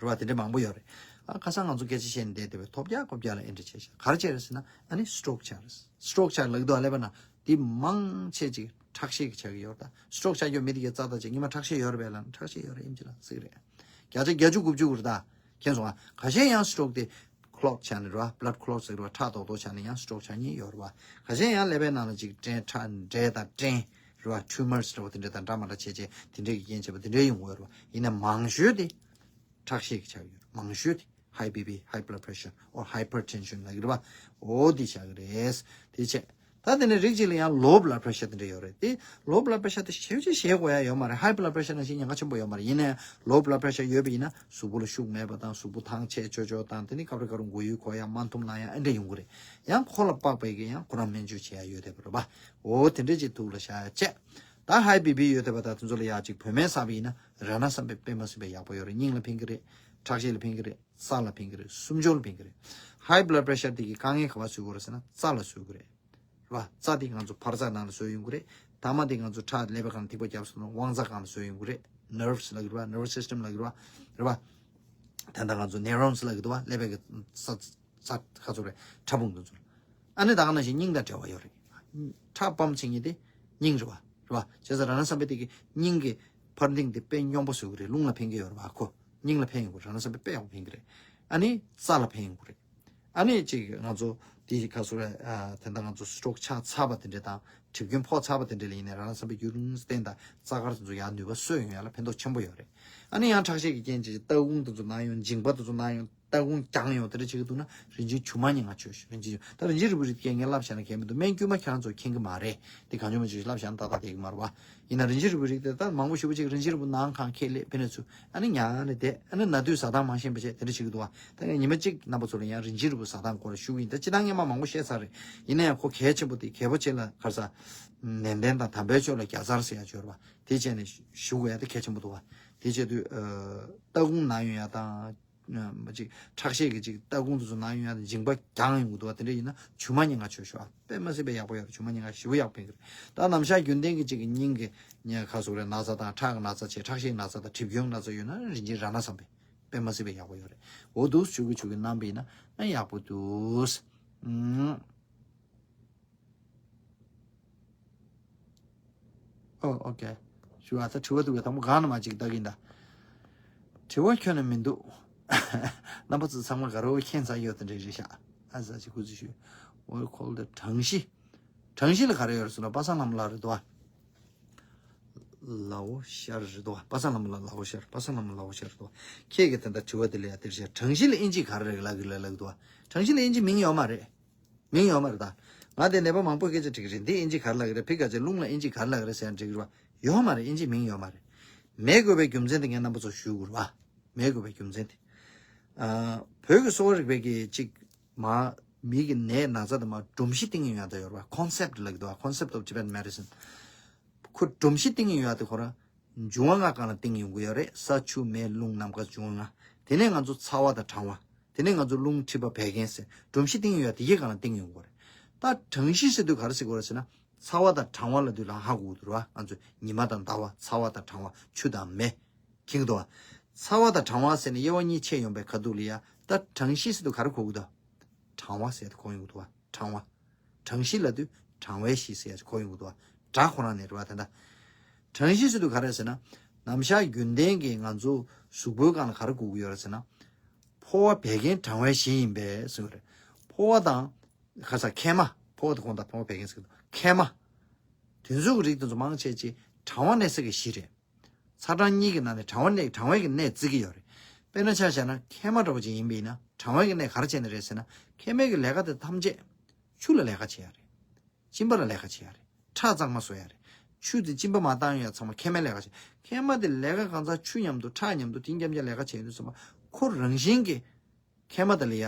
རེད་བ། དེ་འདྲ་མང་པོ་ཡོད་རེད། ཨ་ཁ་སང་ང་ཚོ་སྐད་ཆ་བཤད་ནས་བསྡད་བསྡད་པའི་ཐོབ་རྒྱག་ཁོབ་རྒྱག་ལ་ཨེ་འདྲ་བྱས་ཤག་ག་རེ་བྱས་རེད་ཟེར་ན་ཨ་ནི་stroke ཆགས་རེད། stroke ཆགས་ལབ་ཀྱི་འདུག་ཨ་ལེ་པ་ན། དེ་མང་ཆེ་ཅིག་ཁྲག་ཤེད་ཀྱི་ཆགས་ཀྱི་ཡོད་རེད་ད། stroke ཆགས་ཀྱི་ཡོད་མི་དེ་གའི་རྩ་དང་བཅས་ཉི་མ་ཁྲག་ཤེད་ཡོད་རེད་པས་ལབ་ན་ཁྲག་ཤེད་ཡོད་རེད་ཨེམ་ཆི་ལ་ཟེར་གི་རེད། བརྒྱ་ཆ་བརྒྱད་ཅུ་དགུ་བཅུ་གི་རེད་ད། མཁྱེན་སོང་ཨ། ཁ་ཤས་ཡང་stroke དེ་clot ཆགས་ནས་རེད་བ། blood clot ཟེར་རེད་བ། ཁྲག་རྡོག་རྡོག་ཆགས་ནས་ཡང་stroke ཆགས་མཁན་ཡོད་རེད་བ། ཁ་ཤས་ཡང་ཀླད་པའི་ནང་ལ་ཅིག་སྐྲན་ཁྲག་འབྲས་དང་སྐྲན་རེད་བ། tumors འདྲ་བོ་དེ་འདྲ་དང་འདྲ་མ་འདྲ་བྱས་བྱས་དེ་འདྲས་ཀྱི་རྐྱེན་བྱས་པ་དེ་འདྲས་ཡོང་གི་ཡོད་རེད་བ། ཡིན་ན་མང་ཤོས་དེ་ཁྲག་ཤེད་ཀྱི་ཆགས་ཡོད་རེད། མང་ཤོས་དེ་high B P, high blood pressure or hypertension ལབ་ཀྱི་རེད་བ། འོ་དེ་ཆགས་ཀྱི་རེད། དེ་བྱས། ད་དེ་ནས་རིགས་གཅིག་ལ་ཡང་low blood pressure དེ་འདྲ་ཡོད་རེད་དེ། low blood pressure དེ་ཞེ་པོ་ཅིག་ཞེད་དགོས་ཡ་ཡོད་མ་རེད། high blood pressure ནང་བཞིན་ཉེན་ཁ་ཆེན་པོ་ཡོད་མ་རེད། ཡིན་ནའི་low blood pressure ཡོད་པ་ཡིན་ན་གཟུགས་པོ་ལ་ཤུགས་མེད་པ་དང་། གཟུགས་པོ་ཐང་ཆད་ཆོག་ཆོག་དང་། དེ་ནི་སྐབས་རེ་སྐབས་རེ་མགོ་ཡུ་འཁོར་ཡ། དམར་འཐུམ་ལངས་ཡ་ཨེ་འདྲ་ཡོང་གི་རེད། ཡང་ཁོ་ལ་དཔག་པའི་གི་ཡང་ཁོ་རང་སྨན་བཅོས་བྱེད་ཡ་ཡོད་བསྡད་པ་རེད་པ། འོ་དེ་འདྲ་ཅིག་ཐུགས་ལ་བཞག་ཡ་བྱས། ད་high B P ཡོད་བསྡད་པ་དང་དེ་ཚོ་ལ་ཡ་ཅིག་བོད་སྨན་ཟ་བ་ཡིན་ན་ར་ན་སམ་པའི་དཔེ་མ་སྲིད་པའི་ཡག་པོ་ཡོད་རེད། སྙིང་ལ་ཕན་གི་རེད། ཁྲག་ཤེད་ལ་ཕན་གི་རེད། རྩ་ལ་ཕན་གི་རེད། སུམ་ཅུ་ལ་ཕན་གི་རེད། high blood pressure དེ་གི་དཀའ་ངལ་ག་པར་བཟོ་གི་རེད་ཟེར་ན་རྩ་ལ་བཟོ་གི་རེད། རེད་བ། རྩ་དེ་ང་ཚོ་འཕར་རྩ་ནང་ལ་བཟོས་ཡོང་གི་རེད། མཐའ་མ་དེ་ང་ཚོ་ཁྲག་ཀླད་པའི་སྒང་ལ་ཐིགས་པ་བརྒྱབ་སོང་ན་དབང་རྩ་སྒང་ལ་བཟོས་ཡོང་གི་རེད། nerves ལབ་ཀྱི་རེད་བ། nervous system ལབ་ཀྱི་རེད་བ། རེད་བ། དེ་འདྲ་ང་ཚོ་neurons ལབ་ཀྱི་འདུག་བ། ཀླད་པའི་གི་རྩ་རྩ་ཁ་ཚུར་རེད། ཕྲ་ཕུང་དེ་ཚོར། ཨ་ནི་ད་ག་ནང་བཞིན་སྙིང་དང་འབྲེལ་བ་ཡོད་རེད། ཁྲག་པམ་བྱེད་མཁན་དེ་སྙིང་རེད་བ། རེད་བ། བྱས་ཙང་ར་ན་སམ་པའི་དེ་གི་སྙིང་གི་འཕར་ལྡིང་དེ་དཔེ་སྙོམས་པོ་བཟོ་གི་རེད། རླུང་ལ་ཕན་གི་ཡོད་རེད་བ། ཁོ་སྙིང་ལ་ཕན་ཡོང་གི་རེད། ར་ན་སམ་པའི་དཔེ་ཡག་པོ་ཕན་གི་རེད། ཨ་ནི་རྩ་ལ་ཕན་ཡོང་གི་རེད། ཨ་ནི་ཅིག་ང་ཚོ་དེ་ག་ཚོད་རེད། ཨ་དེ་འདྲ་ང་ཚོ་stroke ཆགས་ཚར་བ་དེ་འདྲ་དང་། གྲིབ་སྐྱོན་ཕོག་ཚར་བ་དེ་འདྲ་ལ་ཡིན་ནའི་ར་ན་སམ་པའི་རྒྱུན་རིང་བསྟེན་དང་རྩ་དཀར་དེ་ཚོ་ཡར་ནུས་པ་གསོ་ཡོང་ཡ་ལ་ཕན་ཐོགས་ཆེན་པོ་ཡོད་རེད། ཨ་ནི་ཡང་ཁྲག་ཤེད་ཀྱི་རྐྱེན་གྱིས་ལྟ་སྐོང་དེ་ཚོ་ན་ཡོང་། མཇིང་པ་དེ་ཚོ་ན་ཡོང་། ལྟ་སྐོང་རྐྱང་ཡོང་། དེ་འདྲ་བྱེད་ཀྱི་འདུག་ན་རིན་ཆེན་ཆུང་མ་ཉེན་ཁ་ཆེ་ཤོས། རིན་ཆེན་ཆུང་། ད་རིན་ཆེན་རིལ་བུའི་རིགས་དེ་ངས་བསླབ་བྱས་ན་གལ་མི་འདུག་སྨན་དཀྱུས་མ་ཁྱེད་རང་ཚོ་མཁྱེན་གྱི་མ་རེད། དེ་གང་བྱུང་མ་བྱུང་ཞིག་བསླབ་བྱས་ན་ཏག་ཏག་བསྡད་ཀྱི་མ་རེད་བ། ཡིན་ན་རིན་ཆེན་རིལ་བུའི་རིགས་དེ་ད་མང་པོ་ཞེ་པོ་ཅིག་རིན་ཆེན་རིལ་བུ་ནང་གང་ཁེ་ལས་ཕན་ནས་ཚུ་ཨ་ནི་ཉལ་ནས་བསྡད། ཨ་ནི་ན་དུས་ཟ་སྟངས་མ་ཤེས་པ་བྱས་དེ་འདྲ་བྱེད་ཀྱི་འདུག་བ། ད་ངས་ཉི་མ་གཅིག་རྣམ་པ་ཚོ་ལ་ཡང་རིན་ཆེན་རིལ་བུ་ཟ་སྟངས་སྐོར་ལ་ཞུ་གི་ཡིན། ད་སྤྱིར་བཏང་སྔས་མ་མང་པོ་བཤད་ཚར་རེད། ཡིན་ན་ཡང་ཁོ་གལ་ཆེན་པོ་དེ་གལ་པོ་ཆེ་ལ་ག་རེ་ཟ། ནན་ཏན་དང་དམ་པའི་ཆོས་ལ་བརྒྱ་ཚར་ཟེར་ཡ་ཡོད་རེད་བ། དེ་བྱས་ནས་ཞུ་དགོས་ཡ་དེ་གལ་ཆེན་པོ་འདུག་བ། དེ་བྱས་དུས་ཨ་ལྟ་སྐོང་ན་ཡོང་ཡ་དང་། ཅིག་ཁྲག་ཤེད་ཀྱི་ཅིག་ལྟ་ཁུང་དུ་སུ་ན་ཡོང་ཡ་དང་མཇིང་པ་རྒྱང་ཡོང་གི་འདུག་བ། དེ་འདྲ་ཡིན་ན་ཇུ་མ་ཉིན་ང་ཆོས་ཤོག་ཨ། དཔེ་མ་སྲིད་པའི་ཡག་པོ་ཡོད་རེད། ཇུ་མ་ཉིན་ང་ཞེ་པོ་ཡག་པོ་ཡིན་གི་རེད། ད་ནམ་ཞག་རྒྱུན་ལྡན་གྱི་ཅིག་གི་སྙིང་གི་ཉེ་ཁ་སོགས་རེད་ན་ཚ་དང་ཁྲག་གི་ན་ཚ་བྱས་ཁྲག་ཤེད་ན་ཚ་དང་གྲིབ་སྐྱོན་ན་ཚ་ཡོད་ན་རིན་ཆེན་ར་ན་བསམ་པས་དཔེ་མ་སྲིད་པའི་ཡག་པོ་ཡོད་རེད། འོ་འདུག་ཆུ་གི་ཆུ་གི་རྣམ་པ་ཡིན་ན་ཡག་པོ་འདུག་ཨོ་ཨོ་ཀེ། ཞུ་ཨ་ད་དྲི་བ་འདུག་གས། དང་པོ་གང་ན་མ་ཅིག་ལྟ་གིན་ད། དྲི་བ་ཁྱོན་ནས་མི་འདུག་རྣམ་པ་ཚོ་ཚང་མ་དགའ་རོགས་མཁྱེན་ཚར་ཡོད་དེ་འདྲ་རེད་ཤག་ཨ་ཟ་ཅིག་སྐུ་ཚེ་ཞུ། What you call the གྲངས་གཞི། གྲངས་གཞི་ལ་ག་རེ་ཡོད་རེད་ཟེར་ན་པ་སངས་ལྷ་མོ་ལགས་རེད་དོ། ལའོ་ཤར་རེད་དོ། པ་སངས་ལྷ་མོ་ལགས་ལའོ་ཤར། པ་སངས་ལྷ་མོ་ལའོ་ཤར་རེད་དོ། ཁྱེད་ཀྱིས་ད་ལྟ་དྲི་བ་དེ་ལ་ཡ་དེར་ཤར། གྲངས་གཞི་ལ་ཨིན་ཇི་ག་རེ་རེད་ལབ་གི་ལབ་ལབ་གི་དོ། གྲངས་གཞི་ལ་ཨིན་ཇི་མིང་ཡོད་མ་རེད། མིང་ཡོད་མ་རེད་ད། ང་དེ་ནད་པ་མང་པོ་སྐད་ཆ་དྲིས་ཀྱི་རེད། འདི་ཨིན་ཇི་ག་རེ་ལབ་ཀྱི་རེད། ཕི་ག་ཅེ་རླུང་ལ་ཨིན་ཇི་ག་རེ་ལབ་ཀྱི་རེད་ཟེར་ཡང་དྲིས་ཀྱི་རེད་བ། ཡོད་མ་རེད། ཨིན་ཇི་མིང་ཡོད་མ་རེད། མེད་དགོས་པའི་རྒྱུ་མཚན་དེ་ངས་རྣམ་པ་ཚོ་ཞུ་དགོས་རེད་བ། མེད་དགོས་པའི་རྒྱུ་མཚན་དེ། ཨ། བོད་ཀྱི་གསོ་བ་རིག་པའི་གི་གཅིག་མ། མི་གི་ནད་ན་ཚ་དེ་མ་སྒྲོམ་གཞི་བཏིང་གི་ཡོད་ད་ཡོད་རེད་བ། Concept ལབ་ཀྱི་འདུག་བ། Concept of Tibetan Medicine། ཁོ་སྒྲོམ་གཞི་བཏིང་གི་ཡོད་དེ་ཁོ་རང་འབྱུང་བ་ལྔ་སྒང་ལ་བཏིང་གི་ཡོང་གི་ཡོད་རེད། ས་ཆུ་མེ་རླུང་ནམ་མཁའ་འབྱུང་བ་ལྔ། དེ་ནས་ང་ཚོ་ཚ་བ་དང་གྲང་བ། དེ་ནས་ང་ཚོ་རླུང་མཁྲིས་པ་བད་ཀན་ཟེར་སྒྲོམ་གཞི་བཏིང་གི་ཡོད་དེ་གའི་སྒང་ལ་བཏིང་གི་ཡོང་གི་རེད། ད་གྲངས་གཞི་ཟེར་དུས་ག་རེ་ཟེར་དགོས་རེད་ཟེར་ན། ཚ་བ་དང་གྲང་བ་ལབ་དུས་ལ་ཧ་གོ་གི་འདུག་ར། ང་ཚོ་ཉི་མ་དང་ཟླ་བ། ཚ་བ་དང་གྲང་བ། ཆུ་དང་མེ། མཁྱེན་གྱི་འདུག་བ། ཚ་བ་དང་གྲང་བ་ཟེར་ནས་དབྱེ་བ་གཉིས་ཕྱེ་ཡོང་པའི་ཁ་ཐུག་ལ་ཡ། ད་གྲངས་གཞི་ཟེར་དུས་ག་རེ་གོ་གི་འདུག་གྲང་བ་ཟེར་དུས་གོ་ཡོང་གི་འདུག་བ། གྲང་བ། གྲངས་གཞི་ལབ་དུས་གྲང་བའི་གཞི་ཟེར་ཡ་གོ་ཡོང་གི་འདུག་བ། སྒྲ་ཁོ་རང་ནས་རེད་བ། དེ་འདྲ། གྲངས་གཞི་ཟེར་དུས་ག་རེ་ཟེར་ན། ནམ་ཞག་རྒྱུན་ལྡན་གྱི་ང་ཚོ་གཟུགས་པོའི་སྒང་ལ་ག་རེ་གོ་གི་ཡོད་རེད་ཟེར་ན། ཕོ་བ་བད་ཀན་གྲང་བའི་གཞི་ཡིན་པས་ཟེར་གི་རེད། ཕོ་བ་དང་། ཁ་ས་མཁལ་མ། ཕོ་བ་དང་ཁོང་དང་ཕོ་བ་བད་ཀན་ཟེར་གི་འདུག་མཁལ་མ། དེ་ཚོ་གི་རིགས་དེ་ཚོ་མང་ཆེ་ཆེ་གྲང་བ་གནས་ས་གི་གཞི་རེད། ཚ་གྲང་གཉིས་ཀྱི་ནང་ནས་གྲང་བ་གནས། གྲང་བའི་གི་གནས་བརྩི་གི་ཡོད་རེད། དཔེར་ན་ཆ་བཞག་ན་མཁལ་མ་འདྲ་བོ་ཅིག་ཡིན་པ་ཡིན་ན་གྲང་བའི་གི་གནས་ག་རེ་བྱས་ནས་རེད་ཟེར་ན། མཁལ་མའི་གི་ལས་ཀ་དེ་ཐམས་ཅད་ཆུ་ལ་ལས་ཀ་བྱེད་ཡ་རེད། གཅིན་པ་ལ་ལས་ཀ་བྱེད་ཡ་རེད། ཁྲག་གཙང་མ་བཟོ་ཡ་རེད། ཆུ་དེ་གཅིན་པ་མ་བཏང་ཡ་ཚང་མ་མཁལ་མའི་ལས་ཀ་བྱེད། མཁལ་མ་དེ་ལས་ཀ་གང་ཚང་ཆུ་མཉམ་དུ་ཁྲག་མཉམ་དུ་དེ་མཉམ་མཉམ་ལས་ཀ་བྱེད་ཡོང་དུས་ཙམ་པ་ཁོ་རང་བཞིན་གྱི་མཁལ་མ་དེ་ལ་ཡ་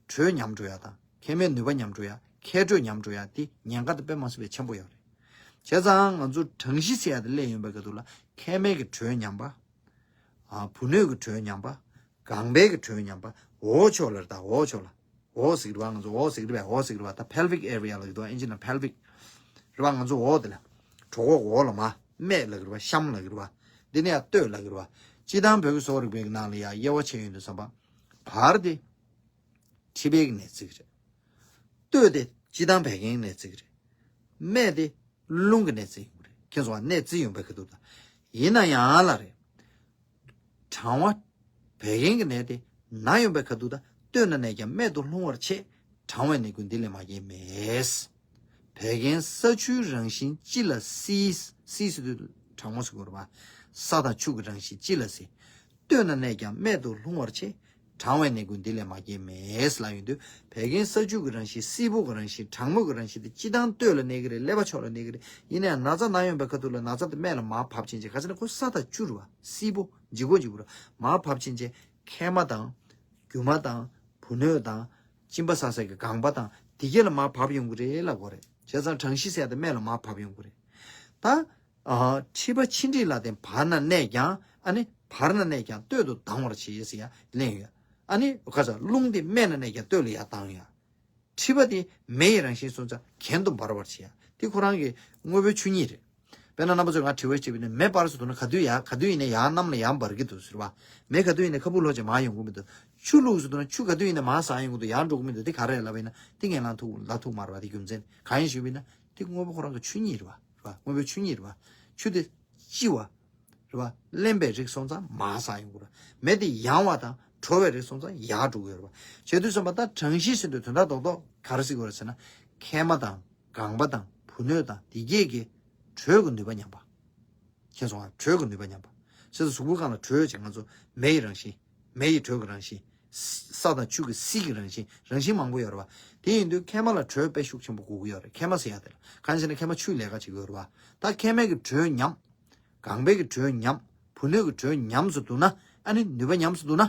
དྲོད་ཉམས་འགྲོ་ཡ་དང་མཁལ་མའི་ནུས་པ་ཉམས་འགྲོ་ཡ། མཁལ་དྲོད་ཉམས་འགྲོ་ཡ་དེ་ཉེན་ཁ་དེ་དཔེ་མ་སྲིད་པའི་ཆེན་པོ་ཡོད་རེད། བྱས་ཙང་ང་ཚོ་གྲངས་གཞི་ཟེར་ཡ་དེ་སླེབས་ཡོང་པའི་སྐབས་དུ་ལ་མཁལ་མའི་གི་དྲོད་ཉམས་པ། ཨ། བུ་སྣོད་ཀྱི་དྲོད་ཉམས་པ། ལྒང་པའི་གི་དྲོད་ཉམས་པ། འོག་ཕྱོགས་ལ་རེད་ད། འོག་ཕྱོགས་ལ། འོག་ཟེར་གི་རེད་བ། ང་ཚོ་འོག་ཟེར་གི་རེད་པས། འོག་ཟེར་གི་རེད་བ། ད་pelvic area ལབ་ཀྱི་འདུག་ཨིན་ཇི་ནང་pelvic རེད་བ། ང་ཚོ་འོག་དེ་ལ། གྲོད་ཁོག་འོག་ལ་མར་སྨད་ལབ་ཀྱི་རེད་བ། གཤམ་ལབ་ཀྱི་རེད་བ། འདི་ནས་ཡར་སྟོད་ལབ་ཀྱི་རེད་བ། སྤྱིར་བཏང་བོད་ཀྱི་གསོ་བ་རིག་པའི་གི་ནང་ལ་ཡ་དབྱེ་བ་ཕྱེ་ཡོང་དུས་ཙམ་པ། བར་དེ་མཁྲིས་པའི་གི་གནས་བརྩི་གི་རེད། སྟོད་དེ་སྤྱིར་བཏང་བད་ཀན་གནས་བརྩི་གི་རེད། སྨད་དེ་རླུང་གི་གནས་བརྩི་ཡོང་གི་རེད། མཁྱེན་སོང་བ། གནས་བརྩི་ཡོང་པའི་ཁ་ཐུག་ད། ཡིན་ན་ཡང་ལ་རེད། གྲང་བ། བད་ཀན་གྱི་ནད་དེ་ན་ཡོང་པའི་ཁ་ཐུག་ད། སྟོད་ན་གནས་ཀྱང་སྨད་དུ་ལྷུང་བར་བྱེད། གྲང་བའི་ནད་ཀུན་འདི་ལས་མ་སྐྱེས་མེད། བད་ཀན་ས་ཆུའི་རང་བཞིན་སྤྱི་ལ་བསིལ། བསིལ་ཟེར་དུས་གྲང་མོ་ཟེར་དགོས་རེད་པ། ས་དང་ཆུ་གི་རང་བཞིན་སྤྱི་ལ་བསིལ། སྟོད་ན་གནས་ཀྱང་སྨད་དུ་ལྷུང་བར་བྱེད། གྲང་བའི་ནད་ཀུན་འདི་ལས་མ་སྐྱེས་མེད་ལབ་ཡོང་དུས། བད་ཀན་ས་ཆུ་གི་རང་བཞིན། བསིལ་པོ་གི་རང་བཞིན། གྲང་མོ་གི་རང་བཞིན་དེ་སྤྱིར་བཏང་སྟོད་ལ་གནས་ཀྱི་རེད། ཀླད་པ་ཕྱོགས་ལ་གནས་ཀྱི་རེད། ཡིན་ན་ཡང་ན་ཚ་ན་ཡོང་པའི་ཁ་ཐུག་ལ་ན་ཚ་དེ་སྨད་ལ་མར་བབས་ཕྱིན་ཆད། ག་ཚོད་ན་ཁོ་ས་དང་ཆུ་རེད་བ། བསིལ་པོ་ལྗིད་ཁོག་ལྗིད་པོ་རེད། མར་བབས་ཕྱིན་ཆད་མཁལ་མ་དང་། རྒྱུ་མ་དང་། བུ་སྣོད་དང་། གཅིན་པ་ཟ་སའི་གི་ལྒང་པ་དང་དེ་གྱད་ལ་མར་བབས་ཡོང་གི་རེད་ལབ་དགོས་རེད། བྱས་ཙང་གྲང་གཞི་ཟེར་ཡ་དེ་སྨད་ལ་མར་བབས་ཡོང་གི་རེད། ད། ཨ། མཁྲིས་པ་མཆིན་མཁྲིས་ལ་བརྟེན་བར་ན་གནས་ཀྱང་། ཨ་ནི་བར་ན་གནས་ཀྱང་སྟོད་དུ་ལྡང་བར་བྱེད་ཟེར་ཡ་གླེང་ཡོད། ཨ་ནི་ཁ་ས་རླུང་དེ་སྨད་ན་གནས་ཀྱང་སྟོད་ལ་ཡར་ལྡང་ཡ། མཁྲིས་པ་དེ་མེ་ཡི་རང་བཞིན་སོང་ཙང་གྱེན་དུ་འབར་བར་བྱེད་ཡ། དེ་ཁོ་རང་གི་དངོས་པོའི་ཆོས་ཉིད་རེད། དཔེར་ན་རྣམ་པ་ཚོས་ང་དྲི་བ་དྲིས་པ་ཡིན་ན། མེ་སྤར་ཟེར་འདུག་ན་ག་དུས་ཡར། ག་དུས་ཡིན་ནའི་ཡར་གནམ་ལ་ཡར་འབར་གྱི་འདུག་ཟེར་བ། མེ་ག་དུས་ཡིན་ནའི་ཁ་སྦུག་ལྷོད་བྱས་མར་ཡོང་གི་མི་འདུག་ཆུ་བླུགས་ཟེར་འདུག་ན་ཆུ་ག་དུས་ཡིན་ནའི་མར་ཟག་ཡོང་གི་འདུག་ཡར་འགྲོ་གི་མི་འདུག་དེ་ག་རེ་རེད་ལབ་པ་ཡིན་ན། དེ་ངས་ལབ་ཐུབ། ལབ་ཐུབ་མ་རེད་བ། དེ་རྒྱུ་མཚན་གང་ཡིན་ཞུས་པ་ཡིན་ན། དེ་དངོས་པོ་ཁོ་རང་གི་ཆོས་ཉིད་རེད་བ། རེད་བ། དངོས་པོའི་ཆོས་ཉིད་རེད་བ། ཆུ་དེ་ལྕི་བ། རེད་བ། རླན་པའི་རིགས་སོང་ཙང་མར་ཟག་ཡོང་གི་རེད། མེ་དེ་ཡང་བ་དང་དྲོ་བའི་རིགས་སོང་ཙང་ཡར་འགྲོ་གི་ཡོད་རེད་བ། བྱས་དུས་ཙམ་པ་ད་གྲང་གཞི་ཟེར་དུས་དོན་དག་རྡོག་རྡོག་ག་རེ་ཟེར་དགོས་རེད་ཟེར་ན། མཁལ་མ་དང་། ལྒང་པ་དང་། བུ་སྣོད་དང་། དེ་གྱད་ཀྱི་དྲོད་ཀྱི་ནུས་པ་ཉམས་པ། མཁྱེན་སོང་ང་། དྲོད་ཀྱི་ནུས་པ་ཉམས་པ། བྱས་ཙང་གཟུགས་པོའི་སྒང་ལ་དྲོད་ཅིག་ང་ཚོ་མེ་ཡི་རང་བཞིན། མེ་ཡི་དྲོད་ཀྱི་རང་བཞིན། ས་དང་ཆུ་གི་བསིལ་གྱི་རང་བཞིན། རང་བཞིན་མང་པོ་ཡོད་རེད་བ། དེ་ཡིན་དུས་མཁལ་མ་ལ་དྲོད་དཔེ་ཤུགས་ཆེན་པོ་དགོས་ཀྱི་ཡོད་རེད། མཁལ་མ་ཟེར་ཡ་དེ་ལ། གང་ཡིན་ཟེར་ན་མཁལ་མ་ཆུའི་ལས་ཀ་བྱེད་ཀྱི་ཡོད་རེད་བ། ད་མཁལ་མའི་གི་དྲོད་ཉམས། ལྒང་པའི་གི་དྲོད་ཉམས། བུ་སྣོད་ཀྱི་དྲོད་ཉམས་སུ་འདུག་ན། ཨ་ནི་ནུས་པ་ཉམས་སུ་འདུག་ན།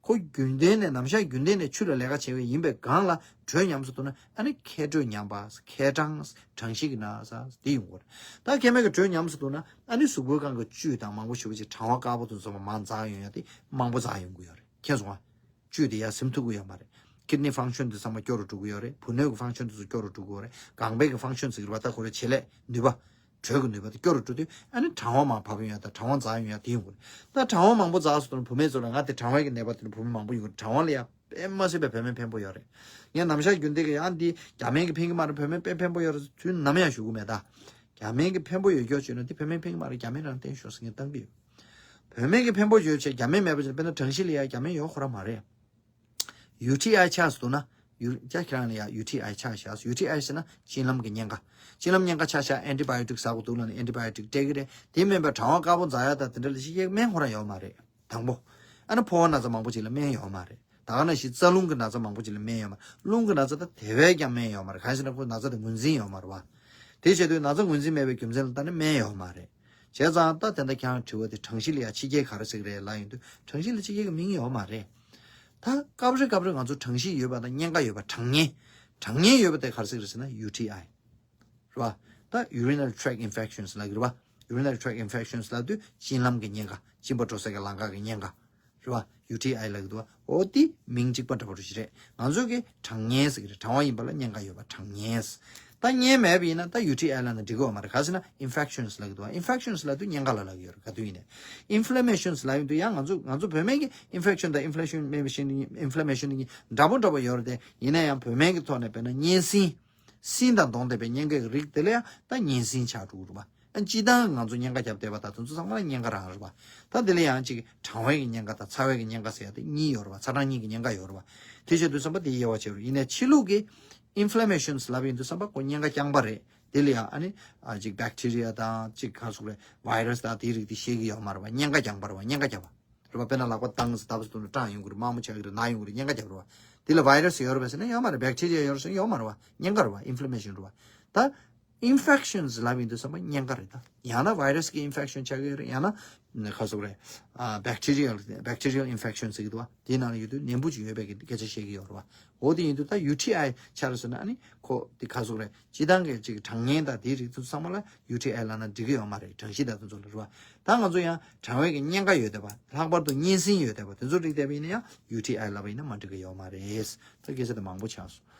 ཁོ་རྒྱུན་ལྡན་ནས་ནམ་ཞག་རྒྱུན་ལྡན་ནས་ཆུ་ལ་ལས་ཀ་བྱེད་པའི་ཡིན་པའི་སྒང་ལ་དྲོད་ཉམས་སུ་འདུག་ན། ཨ་ནི་མཁལ་དྲོད་ཉམས་པ། མཁལ་གྲང་། གྲང་གཞི་གི་ན་ཚ་འདི་ཡོང་གི་རེད། ད་མཁལ་མའི་གི་དྲོད་ཉམས་སུ་འདུག་ན། ཨ་ནི་གཟུགས་པོའི་སྒང་གི་བཅུད་དང་མང་པོ་ཞེ་པོ་ཅིག་གྲང་བ་དཀར་པོ་དེ་ཚོ་མར་འཛག་ཡོང་ཡ་དེ་མང་པོ་འཛག་ཡོང་གི་ཡོད་རེད། མཁྱེན་སོང་ང་། བཅུད་དེ་ཡར་ཟིན་ཐུབ་ཀྱི་ཡོད་མ་རེད། kidney function་དེ་ཚང་མ་སྐྱོ་རུ་འགྲོ་གི་ཡོད་རེད། བུ་སྣོད་ཀྱི་function་དེ་ཚོ་སྐྱོ་རུ་འགྲོ་གི་ཡོད་རེད། ལྒང་པའི་གི་function་ཟེར་གྱི་རེད་པ། ད་ཁོ་རའི་བྱེད་ལས་ནུས་པ། དྲོད་ཀྱི་ནུས་པ་དེ་སྐྱོ་རུ་འགྲོ་དུས་ཨ་ནི་གྲང་བ་མར་བབས་ཡོང་ཡ་དང་གྲང་བ་འཛག་ཡོང་ཡ་དེ་ཡོང་གི་རེད། ད་གྲང་བ་མང་པོ་འཛག་སོང་ན་བུད་མེད་ཚོ་ལ་ང་དེ་གྲང་བའི་གི་ནད་པ་དེ་ནི་བུད་མེད་མང་པོ་ཡོང་གི་རེད། གྲང་བ་ལ་ཡ་དཔེ་མ་སྲིད་པའི་བུད་མེད་ཕན་པོ་ཡོད་རེད། ངས་ནམ་ཞག་རྒྱུན་ལྡན་གྱི་ཡང་འདི་རྒྱ་སྨན་གྱིས་ཕན་གྱི་མ་རེད། བུད་མེད་དཔེ་ཕན་པོ་ཡོད་རེད་དུས་ནམ་ཡང་ཞུ་གི་མེད་ད། རྒྱ་སྨན་གྱིས་ཕན་པོ་ཡོད་སྐྱོ་བྱས་ན་འདི་བུད་མེད་ཕན་གྱི་མ་རེད། རྒྱ་སྨན་རང་བསྟེན་ཤོག་ཟེར་ངས་བཏང་གི་ཡོད། བུད་མེད་ཀྱིས་ཕན་པོ་ཡོད་བྱས་རྒྱ་སྨན་མེད་པ་བྱས་ན་དཔེར་ན་གྲང་གཤིས་ལ་ཡ་རྒྱ་སྨན་ཡོད་ཁོ་རང་མ་རེད། ཡུ་ཊི་ཨའི་ཆགས་སུ་འདུག་ན། ཡུ་ཅག་ཁྱེད་རང་ལ་ཡ་ཡུ་ཊི་ཨའི་ཆགས་བཞག་ཡུ་ཊི་ཨའི་ཟེར་ན་གཅིན་ལམ་གྱི་གཉན་ཁ། གཅིན་ལམ་གཉན་ཁ་ཆགས་བཞག་ཨན་ཊི་བྷ་ཡོ་ཊིག་ཟ་དགོས་འདུག་ལབ་ནས་ཨན་ཊི་བྷ་ཡོ་ཊིག་སྤྲད་ཀྱི་རེད། དེ་མིན་པ་གྲང་བ་དཀར་པོ་འཛག་ཡ་དང་དེ་འདྲ་ལ་ཞིག་སྨན་ཁོ་རང་ཡོད་མ་རེད། དང་པོ། ཨ་ནི་ཕོ་བ་ན་ཚ་མང་པོ་ཅིག་ལ་སྨན་ཡོད་མ་རེད། ད་ག་ནང་བཞིན་རྩ་རླུང་གི་ན་ཚ་མང་པོ་ཅིག་ལ་སྨན་ཡོད་མ་རེད། རླུང་གི་ན་ཚ་ད་དེ་བས་ཀྱང་སྨན་ཡོད་མ་རེད། གང་ཞེ་ན་ཁོ་ན་ཚ་དེ་ངོས་འཛིན་ཡོད་མ་རེད་བ། དེ་བྱེད་དུས་ན་ཚ་ངོས་འཛིན་མེད་པའི་རྒྱུ་མཚན་ལ་ལྟ་ན་སྨན་ཡོད་མ་རེད། བྱས་ཙང་ད་དེ་འདྲ་ཁྱེད་རང་དྲི་བ་དེ་གྲང་གཤིས་ལ་ཡ་ཕྱི་རྒྱལ་ག་རེ་ཟེར་གི་རེད་ལབ་ཡོང་དུས་གྲང་གཤིས་ལ་ཕྱི་རྒྱལ་གི་མིང་ཡོད་མ་རེད། ད་སྐབས་རེ་སྐབས་རེ་ང་ཚོ་གྲང་གཤིས་ཡོད་པ་དང་གཉན་ཁ་ཡོད་པ། གྲང་གཉན། གྲང་གཉན་ཡོད་པ་དེ་ག་རེ་ཟེར་གི་རེད་ཟེར་ན་ཡུ་ཊི་ཨའི། རེད་བ། ད་urinary tract infections་ལབ་ཀྱི་རེད་བ། urinary tract infections་ལབ་དུས་གཅིན་ལམ་གྱི་གཉན་ཁ། གཅིན་པ་འགྲོ་ས་གི་ལམ་ཁ་གི་གཉན་ཁ། རེད་བ། ཡུ་ཊི་ཨའི་ལབ་ཀྱི་འདུག་བ། འོ་དེ་མིང་གཅིག་པ་འདྲ་པོ་རེད་ཞིག་རེད། ང་ཚོ་གི་གྲང་གཉན་ཟེར་གྱི་རེད། གྲང་བ་ཡིན་པ་ལ་གཉན་ཁ་ཡོད་པ། གྲང་གཉན། ད་གཉན་མེད་པ་ཡིན་ན་ད་ཡུ་ཊི་ཨའི་ལབ་ན་འགྲིག་གི་ཡོད་མ་རེད། ག་ཟེར་ན་infections་ལབ་ཀྱི་འདུག་བ། infections་ལབ་དུས་གཉན་ཁ་ལ་ལབ་ཀྱི་ཡོད་རེད། ག་དུས་ཡིན་ནའི་inflammations་ལབ་ཡོང་དུས་ཡང་ང་ཚོ་ང་ཚོ་བོད་སྨན་གྱི་infection་དང་inflammation inflammation་གཉིས་འདྲ་པོ་འདྲ་པོ་ཡོད་རེད་དེ། ཡིན་ན་ཡང་བོད་སྨན་གྱི་ཐོག་ནས་དཔེར་ན་གཉན་སྲིན། སྲིན་དང་བསྡོངས་བསྡད་པའི་གཉན་ཁའི་རིགས་དེ་ལ་ཡང་ད་གཉན་སྲིན་ཆགས་འགྲོ་གི་རེད་པ། ཨ་སྤྱིར་བཏང་ང་ཚོ་གཉན་ཁ་བརྒྱབ་བསྡད་པ་དང་དེ་ཚོ་ཚང་མ་གཉན་ཁ་རང་རེད་པ། ད་དེ་ལ་ཡང་ཅིག་གྲང་བའི་གི་གཉན་ཁ་དང་ཚ་བའི་གི་གཉན་ཁ་ཟེར་ཡ་དེ་གཉིས་ཡོད་རེད་པ། ཚ་གྲང་གཉིས་ཀྱི་གཉན་ཁ་ཡོད་རེད་པ། དེ་བྱེད་དུས་བསམ་པ་དེ་དབྱེ་བ་ཕྱེ་རུ་ཡིན་ནའི་ཕྱི་ལུགས་ཀྱི་inflammations་ལབ་ཡོང་དུས་བསམ་པ་ཁོ་གཉན་ཁ་རྐྱང་པ་རེད། དེ་ལ་ཡང་ཨ་ནི་ཨ་ཅིག་bacteria་དང་ཅིག་ག་རེ་ཟེར་དགོས་རེད། virus་དང་དེའི་རིགས་དེ་ཤེས་ཀྱི་ཡོད་མ་རེད་པ། གཉན་ཁ་རྐྱང་པ་རེད་པ། གཉན་ཁ་རྐྱང་པ། རེད་པ། དཔེར་ན་ལག་པ་བཏང་ཟེར་ལྟ་བུ་ཟེར་དུས་ན་སྐྲངས་ཡོང་གི་རེད། དམར་མོ་ཆགས་ཀྱི་རེད། ན་ཡོང་གི་རེད། གཉན་ཁ་རྒྱབ་རེད་པ། དེ་ལ་virus་ཡོད་རེད་པས་ཟེར་ན་ཡོད་མ་རེད། bacteria་ཡོད་རེད་ཟེར་ན་ཡོད་མ་རེད་པ། གཉན་ཁ་རེད་པ། inflammation་རེད་པ། ད་infections་ལབ་ཡོང་དུས་ཙམ་པ་གཉན་ཁ་རེད་ད། ཡང་ན་virus་གི་infection་ཆགས་ཀྱི་ཡོད་རེད། ཡང་ན་ག་ཟེར་དགོས་རེད། ཨ་bacterial bacterial infection་ཟེར་གྱི་འདུག་པ། དེའི་ནང་ལ་ཡོད་དུས་ནད་འབུ་ཅིག་ཡོད་པའི་སྐད་ཆ་བཤད་ཀྱི་ཡོད་རེད་པ། འོ་དེ་ཡིན་དུས་ད་ཡུ་ཊི་ཨའི་ཆགས་རེད་ཟེར་ན་ཨ་ནི་ཁོ་དེ་ག་ཟེར་དགོས་རེད། སྤྱིར་བཏང་གི་ཅིག་གྲང་གཉན་དང་དེའི་རིགས་ཚོ་ཚང་མ་ལ་ཡུ་ཊི་ཨའི་ལབ་ན་འགྲིག་གི་ཡོད་མ་རེད། གྲང་གཤིས་དང་དེ་ཚོ་ལ་རེད་པ། ད་ང་ཚོ་ཡང་གྲང་བའི་གི་གཉན་ཁ་ཡོད་བསྡད་པ། ལྷག་པར་དུ་གཉན་སྲིན་ཡོད་བསྡད་པ་དེ་ཚོ་རིགས་བསྡད་པ་ཡིན་ན་ཡང་ཡུ་ཊི་ཨའི་ལབ་པ་ཡིན་ན་མ་འགྲིག་གི་ཡོད་མ་རེད། ད་སྐད་ཆ་དེ་མང་པོ་ཆགས་སོང་།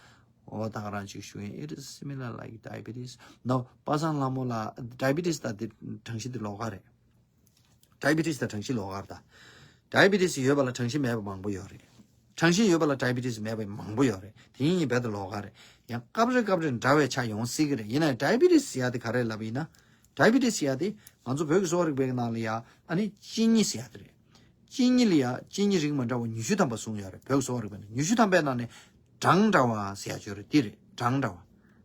འོ་ད་ག་རང་ཅིག་ཞུ་ཡིན། It is similar like diabetes. No, པ་སངས་ལྷ་མོ་ལགས། diabetes་དང་དེ་གྲང་གཤིས་དེ་ལོགས་ཀ་རེད། diabetes་དང་གྲང་གཤིས་ལོགས་ཀ་རེད་ད། diabetes་ཡོད་པ་ལ་གྲང་གཤིས་མེད་པ་མང་པོ་ཡོད་རེད། གྲང་གཤིས་ཡོད་པ་ལ་diabetes་མེད་པ་མང་པོ་ཡོད་རེད། དེ་གཉིས་རྦད་དེ་ལོགས་ཀ་རེད། ཡང་སྐབས་རེ་སྐབས་རེ་འདྲ་བའི་ཆ་ཡོང་སྲིད་ཀྱི་རེད། ཡིན་ནའི་diabetes་ཟེར་ཡ་དེ་ག་རེ་ལབ་ཡིན་ན། diabetes་ཟེར་ཡ་དེ་ང་ཚོ་བོད་ཀྱི་གསོ་བ་རིག་པའི་ནང་ལ་ཡ་ཨ་ནི་གཅིན་སྙི་ཟེར་ཡ་དེ་རེད། གཅིན་སྙི་ལ་ཡ་གཅིན་སྙི་རིགས་མི་འདྲ་བ་ཉི་ཤུ་ཐམ་པ་གསུངས་ཡོད་རེད། བོད་ཀྱི་གསོ་བ་རིག་པའི་ནང་ཉི་ཤུ་ཐམ་པའི་ནང་ནས་སྦྲང་འདྲ་བ་ཟེར་ཡ་ཅིག་ཡོད་རེད། དེ་རེད། སྦྲང་འདྲ་བ།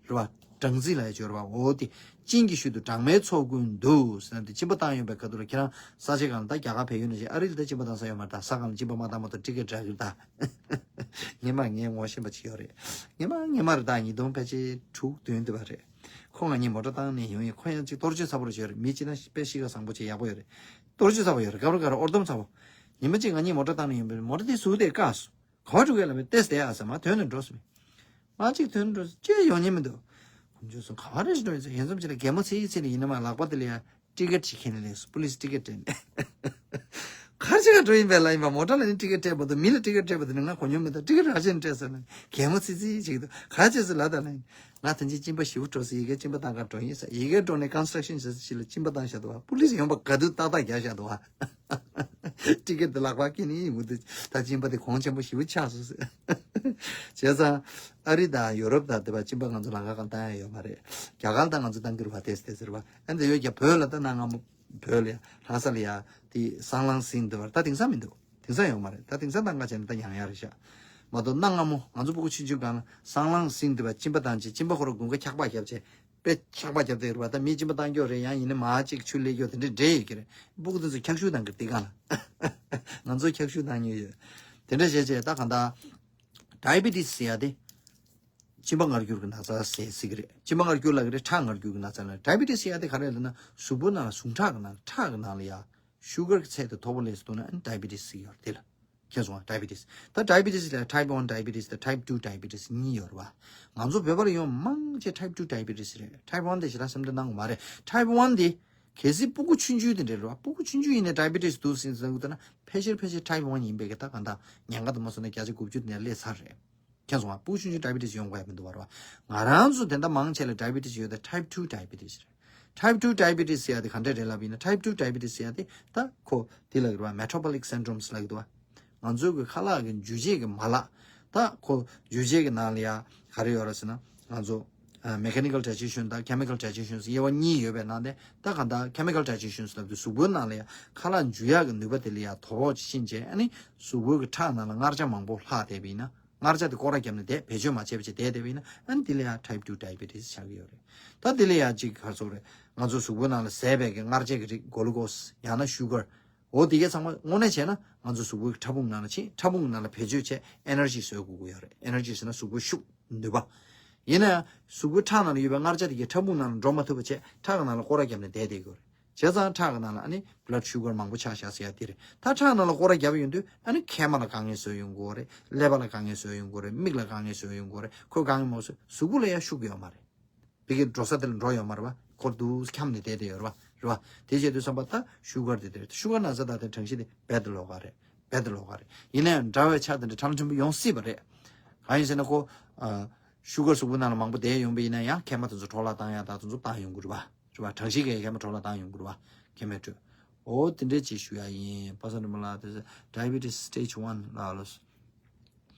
རེད་བ། སྦྲང་རྩི་ལབ་ཡ་ཅིག་ཡོད་རེད་བ། འོ་དེ། གཅིན་གྱི་ཤུལ་དུ་སྦྲང་མའི་ཚོགས་ཀུན་འདུ་ཟེར་ན་དེ་གཅིན་པ་བཏང་ཡོང་པའི་ཁ་ཐུག་ལ་ཁྱེད་རང་ས་ཆ་གང་ལ། ད་རྒྱ་གར་བལ་ཡུལ་ནང་བཞིན་ཨ་རི་ལ་ད་གཅིན་པ་བཏང་ས་ཡོད་མ་རེད། ད་ས་གང་ལ་གཅིན་པ་མ་བཏང་མ་གཏོགས་ཊི་ཀེ་ཊི་རག་གི་རེད་ད། སྔོན་མ་ངས་ངོ་ཤེས་པ་ཅིག་ཡོད་རེད། སྔོན་མ་སྔོན་མ་རེད་ད། ཉིས་སྟོང་ཕལ་ཆེར་དྲུག་བདུན་དེ་བ་རེད། ཁོ་ང་གཉིས་མོ་ཊ་བཏང་ནས་ཡོང་ཡིན། ཁོ་ཡང་ཅིག་གཏོར་སྐྱོན་ཚ་པོ་རེ་བྱས་རེད། མི་གཅིག་ན་དཔེ་གཤིས་ཀ་བཟང་པོ་བྱས་ཡག་པོ་ཡོད་རེད། གཏོར་སྐྱོན་ཚ་པོ་ཡོད་རེད། སྐབས་རེ་སྐབས་རེ་ཨོར་སྡོམ་ཚ་པོ། ཉི་མ་གཅིག་ང་གཉིས་མོ་ཊ་བཏང་ནས་ཡོང་པས་མོ་ཊ་དེ་ཟུག་དེ་བཀག་སོང་། ག་པར་འགྲོ་གི་ལབ་པས། ཏེས་དེ་ཨ་ས་མ་དོན་ནས་འགྲོ་སོང་། མ་གཅིག་དོན་འགྲོ་ཅེས་ཡོང་ཉན་མི་འདུག་ཁོང་ཚོས་སོང་ག་པར་རེ་ཞིག་འགྲོ་ཡིན་ཟེར། ཡིན་ཙམ་ཅིག་ལ་གད་མོ་ཚིག་ཚིག་ནས་ཡིན་ན་མ་ལག་པ་དེ་ལ་ཡ་ཊི་ཀེ་ཊི་ཅིག་ཁྱེར་ནས་སླེབས་སོང་། པུ་ལིས་ཊི་ཀེ་ཊི་སྤྲད་ནས། ག་རེ་བྱེད་ག་འགྲོ་ཡིན་པས་ལབ་ཡིན་པ། མོ་ཊ་ལ་ནི་ཊི་ཀེ་ཊི་སྤྲད་མ་གཏོགས་མི་ལ་ཊི་ཀེ་ཊི་སྤྲད་པ་དེ་ནི་ང་གོ་མྱོང་མེད། ད་ཊི་ཀེ་ཊི་ག་བྱས་ནས་སྤྲད་ཟེར་ན་གད་མོ་ཚིག་ཚིག་བྱེད་ཀྱི་འདུག་ག་རེ་བྱས་ཟེར་ལབ་ད་ལབ་ཡིན། ང་ད་ཅི་གཅིན་པ་ཞེ་པོ་འགྲོ་ཟེར། ཡ་གིར་གཅིན་པ་བཏང་ག་འགྲོ་ཡིན་ཟེར། ཡ་གིར་འགྲོ་ནས་ཀོན་སི་ཊྲག་ཤན་བྱེད་ས་ཞིག་ལ་གཅིན་པ་བཏང་བཞག་འདུག་བ། པུ་ལིས་ཡོང་པ་ག་དུས་ཏག་ཏག་རྒྱག་བཞག་འདུག་བ། ཊི་ཀེ་ཊི་དེ་ལག་པར་འཁྱེར་ནས་ཡིན་མི་འདུག་ད་གཅིན་པ་དེ་གོང་ཆེན་པོ་ཞེ་པོ་ཆགས་སོང་ཟེར། བྱས་ཙང་ཨ་རི་དང་ཡོ་རོབ་དང་དེ་བ་གཅིན་པ་ང་ཚོ་ལམ་ཁ་སྒང་བཏང་ཡ་ཡོད་མ་རེད། རྒྱ་གར་དང་ང་ཚོ་བཏང་གི་རེད་བ། ཏེས་ཏེས་ཟེར་བ། ཨ་འདི་ཡོད་ཀྱང་བོད་ལ་ད་གནའ་སྔ་མོ། བོད་ལ་ཡ་ལྷ་ས་ལ་ཡ་དེ་སྲང་ལམ་ཟིན་འདུག་བ། ད་དེང་སང་མི་འདུག་དེང་སང་ཡོད་མ་རེད། ད་དེང་སང་བཏང་ག་བྱས་ན་ད་ཡང་ཡག་རེད་ཤག་མ་གཏོགས་གནའ་སྔ་མོ་ང་ཚོ་སྤུ་གུ་ཆུང་ཆུང་སྒང་ལ་སྲང་ལམ་ཟིན་འདུག་བ། གཅིན་པ་བཏང་བྱས་གཅིན་པ་ཁོ་ར་དགུན་ཁ་འཁྱག་པ་བརྒྱབ་བྱས། དཔེ་འཁྱག་པ་བརྒྱབ་བསྡད་རེད་བ། ད་མིས་གཅིན་པ་བཏང་རྒྱུ་རེད། ཡང་ཡིན་ན་མར་གཅིག་ཆུ་སླེབས་རྒྱུ་དེ་འདྲས་འདྲ་ཡོད་ཀྱི་རེད། སྤུ་གུ་དེ་ཚོ་འཁྱག་ཤུགས་བཏང་གི་རེད་དེ་སྒང་ལ། ང་ཚོ་འཁྱག་ཤུགས་བཏང་མྱོང་ཡོད། དེ་འདྲ་བྱས་བྱས་ད་གང་ལྟར་ཌའི་བི་ཊི་སི་ཟེར་ཡ་དེ་གཅིན་པ་མངར་སྐྱུར་གྱི་ན་ཚ་ཟེར་སྲིད་ཀྱི་རེད། གཅིན་པ་མངར་སྐྱུར་ལབ་ཀྱི་རེད། ཁྲག་མངར་སྐྱུར་གྱི་ན་ཚ་ལབ། ཌའི་བི་ཊི་སི་ཟེར་ཡ་དེ་ག་རེ་ལབ་ན་གཟུགས་པོ་ནང་ལ་ཟུངས་ཁྲག་གི་ནང་ཁྲག་གི་ནང་ལ་ཡ་ཤུ་གར་གྱི་ཚད་དེ་མཐོ་པོ་སླེབས་སོང་ན་ཨ་ནི་ཌའི་བི་ཊི་སི་ཟེར་གྱི་ཡོད་རེད། དེ་ལ། མཁྱེན་སོང་ང་། ཌའི་བི་ཊི་སི། ད་ཌའི་བི་ཊི་སི་ལ་ཊའིབ་ཝན་ཌའི་བི་ཊི་སི་དང་ཊའིབ་ཊུ་ཌའི་བི་ཊི་སི་གཉིས་ཡོད་རེད་བ། ང་ཚོ་བོད་པ་ལ་ཡོང་མང་ཆེ་ཊའིབ་ཊུ་ཌའི་བི་ཊི་སི་རེད། ཊའིབ་ཝན་དེ་ཞེ་དྲག་སེམས་ཁྲལ་གནང་དགོས་མ་རེད། ཊའིབ་ཝན་དེ་ གལ་སྲིད་སྤུ་གུ་ཆུང་ཆུང་དེ་འདྲ་རེད་བ། སྤུ་གུ་ཆུང་ཆུང་ཡིན་ནའི་ཌའི་བི་ཊི་སི་འདུག་ཟེར་ཟེར་གི་འདུག་ན་ཕལ་ཆེར་ཕལ་ཆེར་ཊའིབ་ཝན་ཡིན་པའི་གི་ད་ག་འདྲ་ཉེན་ཁ་དུ་མ་སོང་ན་བརྒྱ་ཆ་དགུ་བཅུ་ནས་སླེབས་ཚར་རེད། མཁྱེན་སོང་ང་། སྤུ་གུ་ཆུང་ཆུང་ཌའི་བི་ཊི་སི་ཡོང་དགོས་ཡ་མི་འདུག་བ་རེད་བ། ང་རང་ཚོ་དེ་འདྲ་མང་ཆེ་ལ་ཌའི་བི་ཊི་སི་ཡོད་དེ་ཊའིབ་ཊུ་ཌའི་བི་ཊི་སི་རེད། ཊའིབ་ཊུ་ཌའི་བི་ཊི་སི་ཟེར་ཡ་དེ་ག་འདྲ་རེད་ལབ་ཡིན་ན། ཊའིབ་ཊུ་ཌའི་བི་ཊི་སི་ཟེར་ཡ་དེ་ད་ཁོ་དེ་ལབ་ཀྱི་རེད་བ། མེ་ཊ་བོ་ལིག་སིན་ཌོམ་སི་ལབ་ཀྱི་འདུག་བ། ང་ཚོའི་གི་ཁ་ལག་གི་འཇུ་བྱེད་ཀྱི་མ་ལག་ད་ཁོ་འཇུ་བྱེད་ཀྱི་ནང་ལ་ཡ་ག་རེ་ཡོད་རེད་ཟེར་ན། ང་ཚོ་ཨ་མེ་ཁ་ནི་ཀལ་ཌའི་ཇེ་ཤན་དང་ཁེ་མི་ཀལ་ཌའི་ཇེ་ཤན་དབྱེ་བ་གཉིས་ཡོད་པའི་ནང་ནས། ད་གང་ལྟར་ཁེ་མི་ཀལ་ཌའི་ཇེ་ཤན་ལབ་དུས་གཟུགས་པོའི་ནང་ལ་ཡ་ཁ་ལག་འཇུ་ཡག་གི་ནུས་པ་དེ་ལ་ཡ་དོ་ཕོག་ཅིག་ཕྱིན་རྗེས། ཨ་ནི་གཟུགས་པོའི་གི་ཁྲག་ནང་ལ་མངར་ཆ་མང་པོ་ལྷག་བསྡད་པ་ཡིན་ན། མངར་ཆ་དེ་སྐོར་ར་བརྒྱབ་ནས་བསྡད། བེད་སྤྱོད་མ་བྱས་པ་བྱས་བསྡད་བསྡད་པ་ཡིན་ན། ཨ་ནི་དེ་ལ་ཡ་ཊའིབ་ཊུ་ཌའི་བི་ཊི་སི་ཆགས་ཀྱི་ཡོད་རེད། ད་དེ་ལ་ཡ་ཅིག་ག་རེ་ཟེར་དགོས་རེད། ང་ཚོ་གཟུགས་པོའི་ནང་ལ་ཟས་པའི་གི་མངར་ཆའི་གི་རིགས། གུ་ལུ་ཀོ་སི་ཡང་ན་ཤུ་གར། འོ་དེ་གས་ཚང་མ་དངོས་གནས་བྱས་ན་ང་ཚོ་གཟུགས་པོའི་ཕྲ་ཕུང་ནང་ལ་ཕྱིན། ཕྲ་ཕུང་ནང་ལ་བེད་སྤྱོད་བྱས་ཨེ་ནར་ཇི་བཟོ་དགོས་ཀྱི་ཡོད་རེད། ཨེ་ནར་ཇི་ཟེར་ན་གཟུགས་པོའི་ཤུགས་ནུས་པ། ཡིན་ན་ཡང་གཟུགས་པོའི་ཁྲག་ནང་ལ་ཡོད་པའི་མངར་ཆ་དེ་གས་ཕྲ་ཕུང་ནང་ལ་འགྲོ་མ་ཐུབ་པ་བྱས་ཁྲག་གི་ནང་ལ་སྐོར་ར་བརྒྱབ་ནས་བསྡད་བསྡད་ཀྱི་ཡོད་རེད། བྱས་ཙང་ཁྲག་གི་ནང་ལ་ཨ་ནི་བྷི་ལཌ་ཤུ་གར་མང་པོ་ཆགས་བཞག་ཟེར་ཡ་དེ་རེད། ད་ཁྲག་ནང་ལ་སྐོར་ར་བརྒྱབ་ཡོང་དུས་ཨ་ནི་མཁལ་མ་ལ་དཀའ་ངལ་བཟོ་ཡོང་གི་ཡོད་རེད། ཀླད་པ་ལ་དཀའ་ངལ་བཟོ་ཡོང་གི་ཡོད་རེད། མིག་ལ་དཀའ་ངལ་བཟོ་ཡོང་གི་ཡོད་རེད། ཁོས་དཀའ་ངལ་མ་བཟོས། གཟུགས་པོ་ལ་ཡང་ཤུགས་ཡོད་མ་རེད། དེ་གི་འགྲོ་ས་དེ་ལ་འགྲོ་ཡོད་མ་རེད་བ། ཁོ་འདུག་འཁྱམས་ནས་བསྡད་བསྡད་ཡོད་རེད་བ། རེད་བ། དེ་བྱེད་དུས་ཙམ་པ་ད་ཤུ་གར་དེ་དེ་རེད། ཤུ་གར་ན་ཚ་དང་དེ་གྲངས་གཞི་དེ་བེད་ལོག་ག་རེད། བེད་ལོག་ག་རེད། ཡིན་ན་ཡང་འདྲ་བའི་ཆ་དེ་འདྲ་ཕྲ་ཕྲན་བུ་ཡོང་སྲིད་པ་རེད། གང་ཡིན་ཟེར་ན་ཁོ་ཨ་ཤུ་གར་གཟུགས་པོ་ནང་ལ་མང་པོ་བསྡད་ཡོང་པ་ཡིན་ན་ཡང་མཁལ་མ་དེ་ཚོ་འཕྲོ་བརླག་བཏང་ཡ་ད་དེ་ཚོ་བཏང་ཡོང་གི་རེད་བ། རེད་བ། གྲངས་གཞི་གི་མཁལ་མ་འཕྲོ་བརླག་བཏང་ཡོང་གི་རེད་བ། མཁལ་མའི་ཁྲོད། འོ་དེ་འདྲས་ཅིག་ཞུ་ཡ་ཡིན། པ་སངས་ཀྲིན་པ་ལགས། དེ་ཌའི་བི་ཊི་སི་སི་ཊེ་ཇི་ཝན་ལ་ལོ།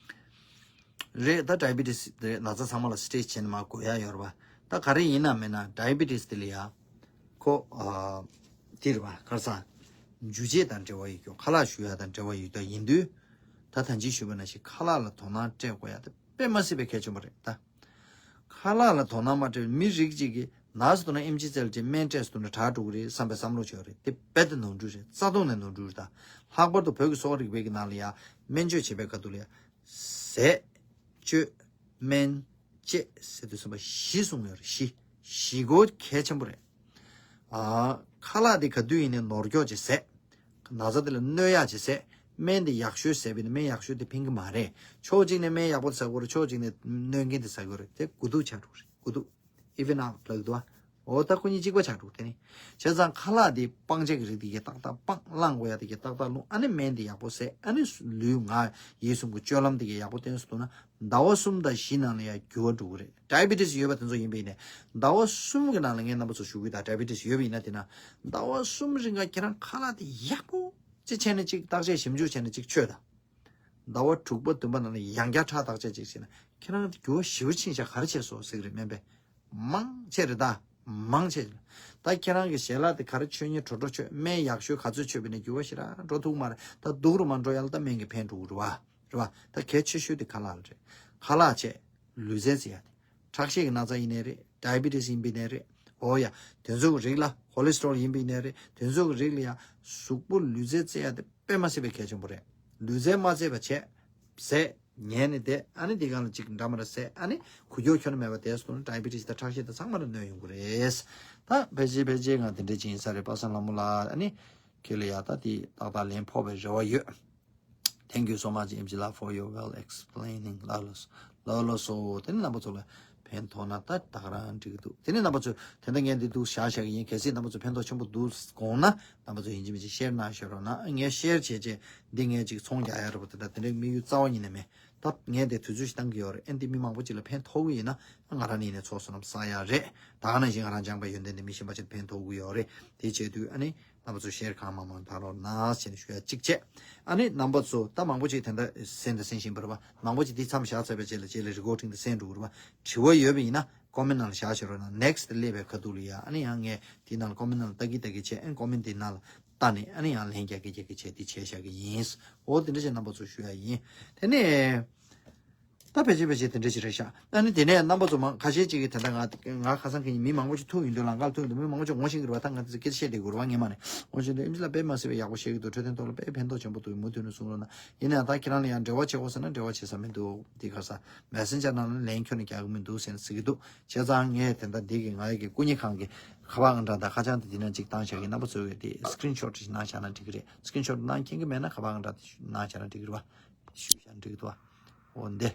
རེད། ད་ཌའི་བི་ཊི་སི་རེད། ན་ཚ་ཚང་མ་ལ་སི་ཊེ་ཇི་བྱས་ནས་མར་འགོས་ཡ་ཡོད་རེད་བ། ད་ག་རེ་ཡིན་ན་མིན་ན་ཌའི་བི་ཊི་སི་དེ་ལ་ཡ་ཁོ་ཨ་དེ་རེད་བ། ཁར་སང་འཇུ་བྱེད་དང་འབྲེལ་བ་ཡོད་རྒྱུ། ཁ་ལག་བཞུ་ཡ་དང་འབྲེལ་བ་ཡོད་རྒྱུ་ཡིན་དུས། ད་ད་ཅི་ཞུས་པ་ནང་བཞིན་ཁ་ལག་ལ་དོ་སྣང་སྤྲད་དགོས་ཡ་དེ་དཔེ་མ་སྲིད་པའི་གལ་ཆེན་པོ་རེད་ད། ཁ་ལག་ལ་དོ་སྣང་མ་སྤྲད་པའི་མི་རིགས་གཅིག་གིས་ན་ཟེར་དུས་ན་ཨེམ་ཆི་བཙལ་རྗེས་སྨན་སྤྲད་ཟེར་དུས་ན་དྲག་འགྲོ་གི་རེད་བསམ་པའི་བསམ་བློ་བྱས་པ་རེད། དེ་རྦད་དེ་ནོར་འཁྲུལ་རེད། རྩ་ལྟུང་ནས་ནོར་འཁྲུལ་རེད་ད། ལྷག་པར་དུ་བོད་ཀྱི་གསོ་བ་རིག་པའི་གི་ནང་ལ་ཡ་སྨན་བཅོས་བྱེད་པའི་སྐབས་དུ་ལ་ཡ་ཟས། སྤྱོད། སྨན། བཅད་ཟེར་དུས་ཙམ་པ་བཞི་གསུངས་ཡོད་རེད། བཞི། བཞི་གོ་གལ་ཆེན་པོ་རེད། ཨ། ཁ་ལག་དེ་ག་དུས་ཡིན་ནའི་ནོར་སྐྱོག་ཅིག་ཟས། ན་ཚ་དེ་ལ་གནོད་ཡག་ཅིག་ཟས། སྨན་དེ་ཡག་ཤོས་ཟས་པ་ཡིན་ན་སྨན་ཡག་ཤོས་དེ་ཕན་གི་མ་རེད། ཕྱོགས་གཅིག་ནས་སྨན་ཡག་པོ་དེ་ཟ་དགོས་རེད། ཕྱོགས་གཅིག་ནས་གནོད་མཁན་དེ་ཟ་དགོས་རེད། དེ་དགུ་ཐུག་ཆགས་འགྲོ་གི་རེད། དགུ་ཐུག even out ལབ་ཀྱི་འདུག་བ། འོ་ད་ཁོ་གཉིས་གཅིག་པ་ཆགས་འགྲོ་གི། དེ་ནི་བྱས་ཙང་ཁ་ལག་དེ་སྤང་བྱ་གི་རིགས་དེ་གས་ཏག་ཏག་སྤང་། བླང་དགོས་ཡ་དེ་གས་ཏག་ཏག་བླང་། ཨ་ནི་སྨན་དེ་ཡག་པོ་ཟས། ཨ་ནི་ལུས་ངག་ཡིད་གསུམ་གྱི་སྤྱོད་ལམ་དེ་གས་ཡག་པོ་བསྟེན་སོང་ན་ཟླ་བ་གསུམ་དང་བཞི་ནང་ལ་ཡ་འགྱུར་བ་འགྲོ་གི་རེད། ཌའི་བི་ཊི་སི་ཡོད་པ་དེ་ཚོ་ཡིན་པ་ཡིན་ནའི་ཟླ་བ་གསུམ་གི་ནང་ལ་ངས་རྣམ་པ་ཚོ་ཞུ་གི་ཡོད་ད། ཌའི་བི་ཊི་སི་ཡོད་པ་ཡིན་ན་དེ་ན་ཟླ་བ་གསུམ་རིང་ག་ཁྱེད་རང་ཁ་ལག་དེ་ཡག་པོ་ཅིག་བྱས་ནས་ཅིག་བརྟག་དཔྱད་ཞིབ་འཇུག་བྱས་ནས་ཅིག་མཆོད་ད། ཟླ་བ་དྲུག་པ་བདུན་པ་ནང་ལ་ཡང་བསྐྱར་ཁྲག་བརྟག་དཔྱད་ཅིག་བྱས་ན་ཁྱེད་རང་འགྱུར་བ་ཞེ་པོ་ཕྱིན་ཤག་ག་རེ་བྱས་སོང་ཟེར་གི་རེད། སྨན་པས། མང་ཆེ་རེད་ད། མང་ཆེ་རེད། ད་ཁྱེད་རང་གི་ཞལ་ལག་དེ་ག་རེ་མཆོད་ཉེ་དྲོ་དྲོ་མཆོད། སྨན་ཡག་ཤོས་ག་ཚོད་མཆོད་པ་ཡིན་ནའི་འགྱུར་བ་ཞེ་དྲག་འགྲོ་ཐུབ་མ་རེད། ད་སྡུག་རུ་མ་འགྲོ་ཡ་ལ་ད་སྨན་གྱིས་ཕན་འགྲོ་གི་རེད་བ། རེད་བ། ད་གལ་ཆེ་ཤོས་དེ་ཁ་ལག་རེད། ཁ་ལག་བྱས། ལུས་རྩལ་རྩེ་ཡ་དེ། ཁྲག་ཤེད་ཀྱི་ན་ཚ་ཡིན་ནའི་རེད། ཌའི་བི་ཊི་སི་ཡིན་པ་ཡིན་ནའི་རེད། འོ་ཡ། དེ་ཚོ་གི་རིགས་ལ། ཁོ་ལེ་སི་ཊོ་རོལ་ཡིན་པ་ཡིན་ནའི་རེད། དེ་ཚོ་གི་རིགས་ལ་ཡ། གཟུགས་པོ་ལུས་རྩལ་རྩེ་ཡ་དེ་དཔེ་མ་སྲིད་པའི་གལ་ཆེན་པོ་རེད། ལུས་རྩལ་མ་རྩེ་བ་བྱས། ཟས། ཉལ་ནས་བསྡད། ཨ་ནི་འདི་གང་ལ་ཅིག་འདྲ་མ་འདྲ་ཟས། ཨ་ནི་འགུལ་སྐྱོད་ཁྱོན་ནས་མེད་པ་བསྡད་སོང་ན་ཌའི་བི་ཊི་སི་དང་ཁྲག་ཤེད་དང་ཚང་མ་ལ་གནོད་ཡོང་གི་རེད། ད་ཕལ་ཆེར་ཕལ་ཆེར་ང་དེ་འདྲས་ཅིག་ཡིན་ས་རེད། པ་སངས་ལྷ་མོ་ལགས། ཨ་ནི་ཁྱེད་ལ་ཡ་ད་དེ་ཏག་ཏག་ལན་ཕོག་པའི་རེ་བ་ཡོད། Thank you so much ཨེམ་ཆི་ལགས། for your well explaining ལགས་ལགས་སོ། ལགས་ལགས་སོ། དེ་ནི་རྣམ་པ་ཚོ་ལ་ཕན་ཐོགས་ན་ད་ད་ག་རང་འགྲིག་གི་འདུག་དེ་ནི་རྣམ་པ་ཚོ་དེ་འདྲ་ངས་འདི་འདུག་བཞག་བཞག་གི་ཡིན། གལ་སྲིད་རྣམ་པ་ཚོ་ཕན་ཐོགས་ཆེན་པོ་འདུག་དགོངས་ན་རྣམ་པ་ཚོ་ཡིན་གཅིག་མིན་གཅིག་ཤེར་གནང་ཤོག་རོགས་གནང་། ངས་ཤེར་བྱས་རྗེས་འདི་ངས་ཅིག་ཚོང་རྒྱག་ཡ་རེད་པ། དེ་འདྲ་དེ་འདྲའི་དམིགས་ཡུལ་རྩ་བ་ཉིད་ནས་མེད། ད་ངས་དེ་དུས་ཚོད་ཞིག་བཏང་གི་ཡོད་རེད། ཨེ་འདི་མི་མང་པོ་ཅིག་ལ་ཕན་ཐོགས་གི་ཡིན་ན་ང་རང་ནི་ཡིན་ནས་ཚོགས་བསོད་ནམས་བསགས་ཡ་རེད། ད་ག་ནང་བཞིན་ང་རང་སྦྱངས་པའི་ཡོན་ཏན་དེ་མི་གཞན་པ་ཅིག་ལ་ཕན་ཐོགས་གི་ཡོད་རེད། དེ་བྱས་དུས་ཨ་ནི་རྣམ་པ་ཚོ་ཤེར་གང་མང་མང་བཏང་རོགས་གནང་ཟེར་ནས་ཞུ་ཡ་གཅིག་བྱས། ཨ་ནི་རྣམ་པ་ཚོ་ད་མང་པོ་ཅིག་དེ་འདྲ་གསན་དང་གསན་བཞིན་པ་རེད་པ། མང་པོ་ཅིག་འདི་མཚམས་བཞག་ཚར་བའི་རྗེས་ལ་རྗེས་ལ་རི་ཀོར་ཌིང་དེ་གསན་འགྲོ་གི་རེད་པ། དྲི་བ་ཡོད་པ་ཡིན་ན་ཀོ་མེན་ནང་ལ་བཞག་ཤོག་རོགས་གནང་། ནེག་སི་ཊི་སླེབས་པའི་ཁ་ཐུག་ལ་ཡ་ཨ་ནི་ཡང་ངས་དེའི་ནང་ལ་ཀོ་མེན་ནང་ལ་ལྟ་གི་ལྟ་གི་བྱས། ཨ་ནི་ཀོ་མེན་དེའི་ནང་ལ་ལྟ་ནས་ཨ་ནི་ཡང་ལན་རྒྱག་གི་རྒྱག་གི་བྱས་དེ་བྱས་བཞག་གི་ཡིན། འོ་དེ་འདྲ་བྱས་རྣམ་པ་ཚོ་ཞུ་ཡ་ཡིན། དེ་ནས། ད་ཕལ་ཆེར་ཕལ་ཆེར་དེ་འདྲ་ཞིག་རེད་ཤག་ཨ་ནི་དེ་ནས་རྣམ་པ་ཚོ་མང་ཁ་ཤས་ཅིག་གིས་དེ་འདྲ་ང་ང་ཁ་སང་གི་མི་མང་པོ་ཞིག་ཐུག་ཡོང་དུས་ལམ་ཁར་ཐུག་ཡོང་དུས་མི་མང་པོ་ཅིག་ངོ་ཤེས་ཀྱི་རེད་པ། ད་ང་ཚོ་སྐད་ཆ་བཤད་བསྡད་ཀྱི་རེད་པ། ངས་མ་ནས་ངོ་ཤེས་དུས་ཨེམ་ཆི་ལགས་དཔེ་མ་སྲིད་པའི་ཡག་པོ་བཤད་ཀྱི་འདུག་འཕྲོད་བསྟེན་ཐོག་ལ་དཔེ་ཕན་ཐོགས་ཆེན་པོ་འདུག་མུ་མཐུད་ནས་གསུང་རོགས་གནང་། ཡིན་ན་ཡང་ད་ཁྱེད་རང་ལ་ཡང་འབྲེལ་བ་བྱེད་དགོས་ཟེར་ན་འབྲེལ་བ་བྱེད་ས་མི་འདུག་འདི་ག་ས་མེ་སེན་ཇར་ནང་ལ་ལན་ཁྱོན་ནས་རྒྱག་གི་མི་འདུག་ཟེར་ནས་ཟེར་གྱི་འདུག་བྱས་ཙང་ངས་དེ་འདྲ་འདི་གི་ང་ཡི་གི་སྐུ་ཉིད་ཁང་གི་ཁ་པར་ཨང་གྲངས་དང་ཁ་བྱང་དེ་འདི་ན་གཅིག་བཏང་བཞག་གི། རྣམ་པ་ཚོས་གི་དེ་སི་ཀི་རིན་ཤོཊ་ཞིག་གནང་བཞག་ན་འགྲིག་གི་རེད། སི་ཀི་རིན་ཤོཊ་གནང་མཁྱེན་གི་མེད་ན་ཁ་པར་ཨང་གྲངས་དེ་གནང་བཞག་ན་འགྲིག་གི་རེད་པ། ཞུས་བཞག་ན་འགྲིག་གི་འདུག་པ། འོ་འདི།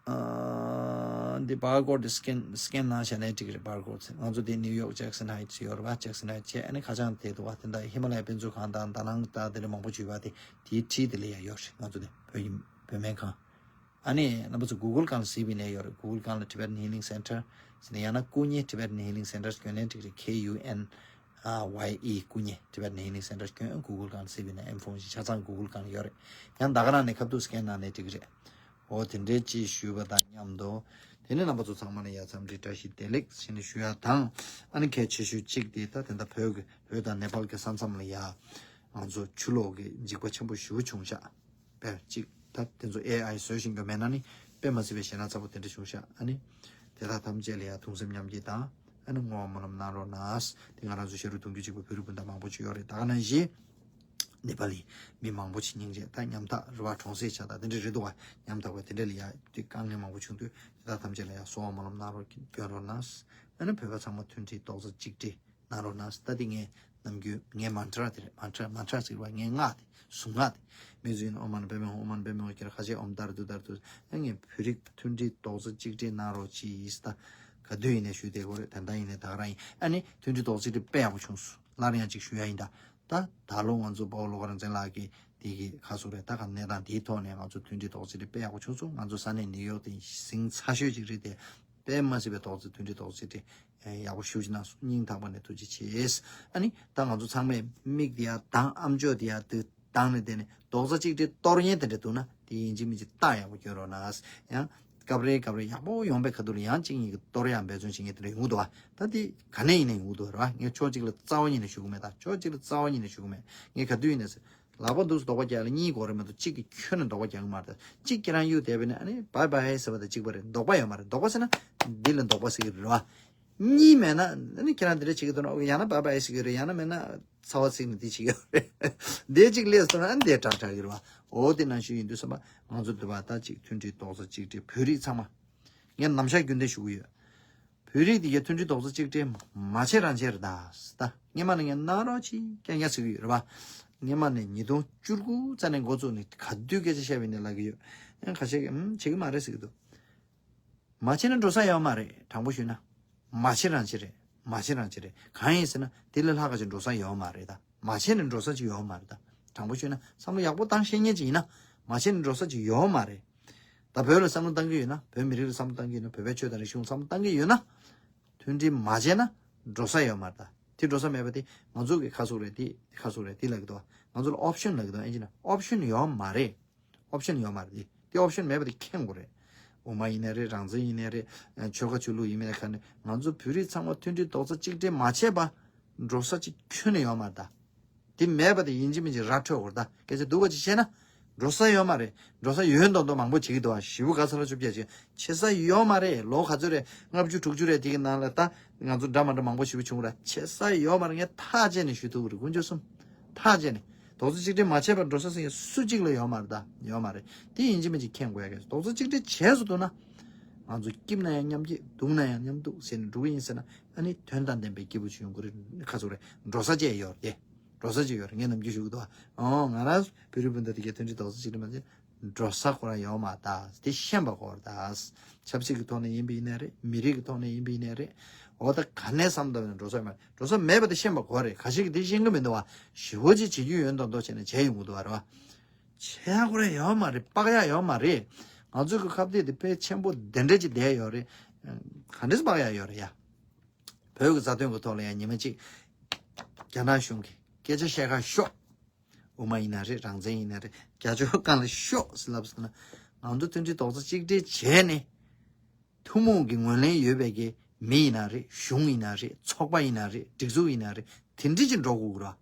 འདི་བར་ཀོ་ཌི་སི་ཀེན་སི་ཀེན་གནང་བྱས་ནས་འགྲིག་རེད། བར་ཀོ་ཌི་ང་ཚོ་འདི་ནིའུ་ཡོག་ཇེག་སན་ཧའི་ཊི་ཡོད་རེད་པ། ཇེག་སན་ཧའི་ཊི་བྱས་ཨ་ནི་ཁ་བྱང་དེ་འདུག་པ། དེ་འདྲ་ཧི་མ་ལ་ཡའི་དཔེ་མཛོད་ཁང་དང་དཱ་ནང་དང་དེ་འདྲ་མང་པོ་ཞིག་ཡོད་པ། དེ་དེའི་འཁྲིས་དེ་ལ་ཡང་ཡོད་རེད། ང་ཚོ་དེ་བོད་ཡིག་བོད་སྨན་ཁང་། ཨ་ནི་རྣམ་པ་ཚོ་གུ་གལ་སྒང་ལ་གཟིགས་པ་ཡིན་ན་ཡོད་རེད། གུ་གལ་སྒང་ལ་Tibetan Healing Center ཟེར་ནས། ཡང་ན་སྐུ་ཉིད་Tibetan Healing Center བསྐྱོན་ནས་འགྲིག་རེད། ཁེ་ཡུ་ཨེན་ཨ་ཝའི་ཨི་སྐུ་ཉིད་Tibetan Healing Center བསྐྱོན། གུ་གལ་སྒང་ལ་གཟིགས་པ་ཡིན་ན་ཨེམ་ཕོན་ཞིག་ཆ་ཚང་གུ་གལ་སྒང་ལ་ཡོད་རེད། ཡང་ད་ག་རང་ནས་ཁ་ཐུག་སི་ཀེན་གནང་ནས་འགྲིག་རེད། འོ་དེ་འདྲའི་ཅིག་ཞུས་པ་དང་མཉམ་དུ། དེ་ནས་རྣམ་པ་ཚོ་ཚང་མ་ལ་ཡ་འཚམས་འདྲི་བཀྲ་ཤིས་བདེ་ལེགས་ཞེས་ནས་ཞུ་ཡ་དང་། ཨ་ནི་གལ་ཆེ་ཤོས་གཅིག་དེ་ད་དེ་འདྲ་བོད་ཀྱི་བོད་དང་ནེ་པཱལ་གྱི་ས་མཚམས་ལ་ཡ་ང་ཚོ་ཆུ་ལོག་གི་འཇིགས་པ་ཆེན་པོ་ཞེ་པོ་བྱུང་ཤག་དཔེར་གཅིག་ད་དེ་ཚོ་ཨེ་ཨའི་བཟོ་བཞིན་པ་མེད་ན་ནི་དཔེ་མ་སྲིད་པའི་ཞེད་སྣང་ཚ་པོ་དེ་འདྲ་བྱུང་ཤག་ཨ་ནི་དེ་དག་ཐམས་ཅད་ལ་ཡ་གདུང་སེམས་མཉམ་སྐྱེད་དང་། ཨ་ནི་བསྔོ་བ་སྨོན་ལམ་གནང་རོགས་གནང་། དེ་ང་རང་ཚོ་ཤ་རུས་གདུང་རྒྱུད་གཅིག་པ་བོད་རིགས་སྤུན་ཟླ་མང་པོ་ཅིག་ཡོད་རེད། ད་ག་ནང་བཞིན་ནེ་པ་ལི་མི་མང་པོ་ཅིག་སྙིང་རྗེ་ད་ཉམ་ཐག་རེད་པ། གྲོང་གསེབ་ཆགས་ད་དེ་འདྲ་རེད་འདུག་པ། ཉམ་ཐག་པ་དེ་འདྲ་ལ་ཡ་དེ་དཀའ་ངལ་མང་པོ་བྱུང་དུས་དེ་དག་ཐམས་ཅད་ལ་ཡ་གསོལ་བ་སྨོན་ལམ་གནང་རོགས་སྐྱོན་རོགས་གནང་། ཨ་ནི་བོད་པ་ཚང་མ་མཐུན་སྒྲིལ་རྡོག་རྩ་གཅིག་སྒྲིལ་གནང་རོགས་གནང་། ད་དེ་ངའི་ནམ་རྒྱུན་ངའི་མན་ཏྲ་དེ་རེད། མན་ཏྲ་མན་ཏྲ་ཟེར་བ་ངའི་སྔགས་དེ། གཟུངས་སྔགས་དེ། མི་ཚུན་ཨོཾ་མ་ཎི་པདྨེ་ཧཱུྃ། ཨོཾ་མ་ཎི་པདྨེ་ཧཱུྃ། ཁྱེད་རང་ཁ་ཤས་ཨོཾ་ཏཱ་རེ་ཏུཏྟཱ་རེ་ཏུ། ཨ་ངས་བོད་རིགས་མཐུན་སྒྲིལ་རྡོག་རྩ་གཅིག་སྒྲིལ་གནང་རོགས་གྱིས་ད། ག་དུས་ཡིན་ནའི་ཞུས་བསྡད་ཀྱི་ཡོད་རེད། ད་ལྟ་ཡིན་ནའི་ད་ག་རང་ཡིན། ཨ་ནི་མཐུན་སྒྲིལ་རྡོག་རྩ་གཅིག་སྒྲིལ་དཔེ་ཡག་པོ་བྱུང་སོང་། སླར་ཡང་གཅིག་ཞུ་ཡ་ཡིན་ད། ད་ད་ལོ་ང་ཚོ་དཔའ་བོ་བློ་དགའ་རང་བཙན་ལགས་ཀྱིས་དེ་གི་ཁ་གསོ་རེད། ད་ག་གནས་སྟངས་དེའི་ཐོག་ནས་ང་ཚོ་མཐུན་སྒྲིལ་རྡོག་རྩ་གཅིག་སྒྲིལ་དཔེ་ཡག་པོ་བྱུང་སོང་། ང་ཚོ་ས་གནས་ནིའུ་ཡོག་དེ་ཟིང་ཚ་ཤོས་ཅིག་རེད་དེ། དཔེ་མ་སྲིད་པའི་རྡོག་རྩ་མཐུན་སྒྲིལ་རྡོག་རྩ་གཅིག་སྒྲིལ་ཡག་པོ་ཞེ་པོ་ཅིག་གནང་སོང་། སྙིང་ཐག་པ་ནས་ཐུགས་རྗེ་ཆེ། ཨ་ནི་ད་ང་ཚོ་ཚང་མས་མིག་དེ་ཡ་དང་ཨམ་ཅོག་དེ་ཡ་དེ་བཏང་ནས་དེ་ནས་རྡོག་རྩ་གཅིག་སྒྲིལ་གཏོར་མཁན་དེ་འདྲ་འདུག་ན་དེ་ཡིན་གཅིག་མིན་གཅིག་རྟགས་ཡག་པོ་སྐྱོན་རོགས་གནང་། ཡང་སྐབས་རེ་སྐབས་རེ་ཡག་པོ་ཡོང་པའི་ཁ་ཐུག་ལ་ཡང་གཅིག་གཉིས་ཀྱིས་གཏོར་ཡག་འབད་བརྩོན་བྱེད་མཁན་དེ་འདྲ་ཡོང་གི་འདུག་བ། ད་དེ་ག་ནས་ཡིན་ནའི་ཡོང་གི་འདུག་ར། ངས་ཕྱོགས་གཅིག་ལ་རྩ་བ་ཉིད་ནས་ཞུ་གི་མེད། ད་ཕྱོགས་གཅིག་ལ་རྩ་བ་ཉིད་ནས་ཞུ་གི་མེད། ངས་ག་དུས་ཡིན་ནའི་ཟེར། ལག་པ་འདུག་སེ་རྡོག་པ་རྒྱག་ལ་གཉིས་དགོས་རེད་མ་གཏོགས་གཅིག་གིས་ཁྱོན་ནས་རྡོག་པ་རྒྱག་གི་མ་རེད། གཅིག་ཁྱེད་རང་གཡུག་བསྡད་པ་ཡིན་ན་ཨ་ནི་བའི་བའི་ཟེར་བ་དང་གཅིག་པ་རེད། རྡོག་པ་ཡོད་མ་རེད། རྡོག་པ་ཟེར་ན་འདི་ལ་རྡོག་པ་ཟེར་གི་རེད་བ། གཉིས་མེད་ན་ཨ་ནི་ཁྱེད་རང་འདི་འདྲ་བྱེད་ཀྱི་འདུག་ན། ཡང་ན་བའི་བའི་ཟེར་གི་རེད། ཡང་ན་མེད་ན་ཚ་བ་ཟེར་ནས་འདི་བྱེད་ཀྱི་རེད། འདི་གཅིག་སླེབས་སོང་ན་ཨ་ནི་འདི་དྲག་དྲག་གི་རེད་བ། འོ་དེ་ནང་བཞིན་ཡིན་དུས་ཙམ་པ་ང་ཚོ་འདི་བ་ད་གཅིག་མཐུན་སྒྲིལ་རྡོག་རྩ་གཅིག་སྒྲིལ། བོད་རིགས་ཚང་མ་ངས་ནམ་ཞག་རྒྱུན་ལྡན་ཞུ་གི་ཡོད། བོད་རིགས་དེ་གའི་མཐུན་སྒྲིལ་རྡོག་རྩ་གཅིག་སྒྲིལ་མ་བྱེད་རང་བྱེད་རེད་ད། ད་སྔོན་མ་ནས་ངས་གནང་རོགས་གྱིས་རྐྱང་རྐྱང་ཟེར་གྱི་ཡོད་རེད་པ། སྔོན་མ་ནས་ཉིས་སྟོང་བཅུ་དགུ་རྩ་ནས་འགོ་བཙུགས་ནས་ག་དུས་སྐད་ཆ་བཤད་པ་ཡིན་ནའི་ལབ་ཀྱི་ཡོད། ཡང་ཁ་ཤས་ཀྱིས་ཨུམ་བྱེད་ཀྱི་མ་རེད་ཟེར་གྱི་འདུག་མ་བྱེད་ན་འགྲོ་ས་ཡོད་མ་རེད། དྲང་པོ་ཞུས་ན། མ་བྱེད་རང་བྱེད་རེད། མ་བྱེད་རང་བྱེད་རེད། གང་ཡིན་ཟེར་ན་དེ་ལས་ལྷག་ག་ཅིག་འགྲོ་ས་ཡོད་མ་རེད་ད། མ་བྱས་ནས་འགྲོ་ས་ཅིག་ཡོད་མ་རེད་ད། དྲང་པོ་ཤོད་ན་བསམ་བློ་ཡག་པོ་བཏང་ཤེས་མཁན་ཅིག་ཡིན་ན། མ་བྱས་ནས་འགྲོ་ས་ཅིག་ཡོད་མ་རེད། ད་བོད་ལ་བསམ་བློ་བཏང་གི་ཡོད་ན། བོད་མི་རིགས་ལ་བསམ་བློ་བཏང་གི་ཡོད་ན། བོད་པའི་ཆོས་དང་རིག་གཞུང་བསམ་བློ་བཏང་གི་ཡོད་ན། མཐུན་སྒྲིལ་མ་བྱས་ན་འགྲོ་ས་ཡོད་མ་རེད་ད། དེ་འགྲོ་ས་མེད་པ་དེ་ང་ཚོ་གི་ཁ་ཟུག་རེད། དེ་ཁ་ཟུག་རེད། དེ་ལབ་ཀྱི་འདུག་ང་ཚོ་ལ་ཨོབ་ཤན་ལབ་ཀྱི་འདུག་ཨིན་ཇི་ནས་ཨོབ་ཤན་ཡོད་མ་རེད། ཨོབ་ཤན་ཡོད་མ་རེད། དེ་ཨོབ་ཤན་མེད་པ་དེ་མཁྱེན་དགོས་རེད། དབུ་མ་ཡིན་ནའི་རེད། རང་བཙན་ཡིན་ནའི་རེད། ཆོལ་ཁ་ཆོས་ལུགས་ཡིན་མིན་ལ་ཁ་ནས་ང་ཚོ་བོད་རིགས་ཚང་མ་མཐུན་སྒྲིལ་རྡོག་རྩ་གཅིག་སྒྲིལ་མ་བྱས་པ་འགྲོ་ས་གཅིག་ཁྱོན་ནས་ཡོད་མ་རེད་ད། དེ་མེད་པ་དེ་ཡིན་གཅིག་མིན་གཅིག་ར་འཕྲོད་དགོས་རེད་ད། སྐད་ཆ་སྡུག་པ་ཅིག་བཤད་ན། འགྲོ་ས་ཡོད་མ་རེད། འགྲོ་ས་ཡོད་མདོག་མདོག་མང་པོ་བྱེད་ཀྱི་འདུག་ཨ། ཞེ་པོ་དགའ་ཚོར་ལ་བཅུ་བརྒྱ་ཅིག་བྱེད་ས་ཡོད་མ་རེད། ལོ་ག་ཚོད་རེད། ལྔ་བཅུ་དྲུག་ཅུ་རེད། དེ་གི་ནང་ལ་ད་ང་ཚོ་འདྲ་མ་འདྲ་མང་པོ་ཞེ་པོ་བྱུང་ར། བྱེད་ས་ཡོད་མ་རེད། ངས་ཐག་བཅད་ནས་ཞུ་ཐུབ་ཀྱི་རེད། དཀོན་མཆོག་གསུམ། ཐག་བཅད་ནས། རྡོག་རྩ་གཅིག་སྒྲིལ་མ་བྱས་པར་འགྲོ་ས་ཟེར་མཁན་སུ་གཅིག་ལ་ཡོད་མ་རེད་ད། ཡོད་མ་རེད། དེ་ཡིན་གཅིག་མིན་གཅིག་མཁྱེན་དགོས་ཡ་གལ་ཆེ། རྡོག་རྩ་གཅིག་སྒྲིལ་བྱས་སུ་འདུག་ན། ང་ཚོ་སྐྱིད་ན་ཡང་མཉམ་སྐྱིད། སྡུག་ན་ཡང་མཉམ་སྡུག་ཟེར་ནས་འགྲོ་གི་ཡིན་ཟེར་ན། ཨ་ནི་དོན་དང་ལྡན་པའི་སྐྱིད་པོ་ཅིག་ཡོང་གི་རེད། ཁ་ཚུགས་རེད། འགྲོ་ས་བཅས་ཡོད་རེད། འགྲོ་ས་བཅས་ཡོད་རེད། ངས་ནམ་རྒྱུན་ཞུ་གི་འདུག་ཨ། ཨོ་ང་རང་བོད་རིགས་སྤུན་ཟླ་དེ་གའི་མཐུན་སྒྲིལ་རྡོག་རྩ་གཅིག་སྒྲིལ་མ་བྱས། འགྲོ་ས་ཁོ་རང་ཡོད་མ་རེད་ད། དེ་ཤེས་པ་དགོས་རེད་ད། ཆབ་སྲིད་ཀྱི་ཐོག་ནས་ཡིན་པ་ཡིན་ནའི་རེད། མི་རིགས་ཀྱི་ཐོག་ནས་ཡིན་པ་ཡིན་ནའི་རེད། འོ་ད་ག་ནས་བསམ་བཏང་ན་འགྲོ་ས་ཡོད་མ་རེད། འགྲོ་ས་མེད་པ་དེ་ཤེས་པ་དགོས་རེད། ཁ་ཤས་ཀྱིས་དེ་ཤེས་ཀྱི་མི་འདུག་བ། ཞེ་པོ་ཅིག་བྱེད་རྒྱུ་ཡོད་མདོག་མདོག་བྱས་ནས་བྱས་ཡོང་གི་འདུག་བ། རེད་བ། བྱེད་ཡག་ཁོ་རང་ཡོད་མ་རེད། དཔག་ཡག་ཡོད་མ་རེད། ང་ཚོ་གི་ཁ་གཏད་དེ་དཔེ་ཆེན་པོ་དེ་འདྲ་ཅིག་བསྡད་ཡོད་རེད། ག་འདྲས་དཔག་ཡག་ཡོད་རེད་ཡ། བོད་ཀྱི་རྩ་དོན་གྱི་ཐོག་ལ་ཡང་ཉི་མ་གཅིག་རྒྱ་ནག་གཞུང་གིས་སྐད་ཆ་བཤད་ཁ་ཤོག་དབུ་མ་ཡིན་ན་རེད། རང་བཙན་ཡིན་ན་རེད། རྒྱ་ཆོས་སྒང་ལ་ཤོག་ཟེར་ལབ་སོང་ན། ང་ཚོ་མཐུན་སྒྲིལ་རྡོག་རྩ་གཅིག་སྒྲིལ་བྱས་ནས། ཐུན་མོང་གི་ངོས་ལེན་ཡོད་པའི་གི་མི་ཡིན་ན་རེད། གཞུང་ཡིན་ན་རེད། ཚོགས་པ་ཡིན་ན་རེད། སྒྲིག་འཛུགས་ཡིན་ན་རེད། དེ་འདྲ་ཅིག་འགྲོ་དགོས་ཀྱི་རེད།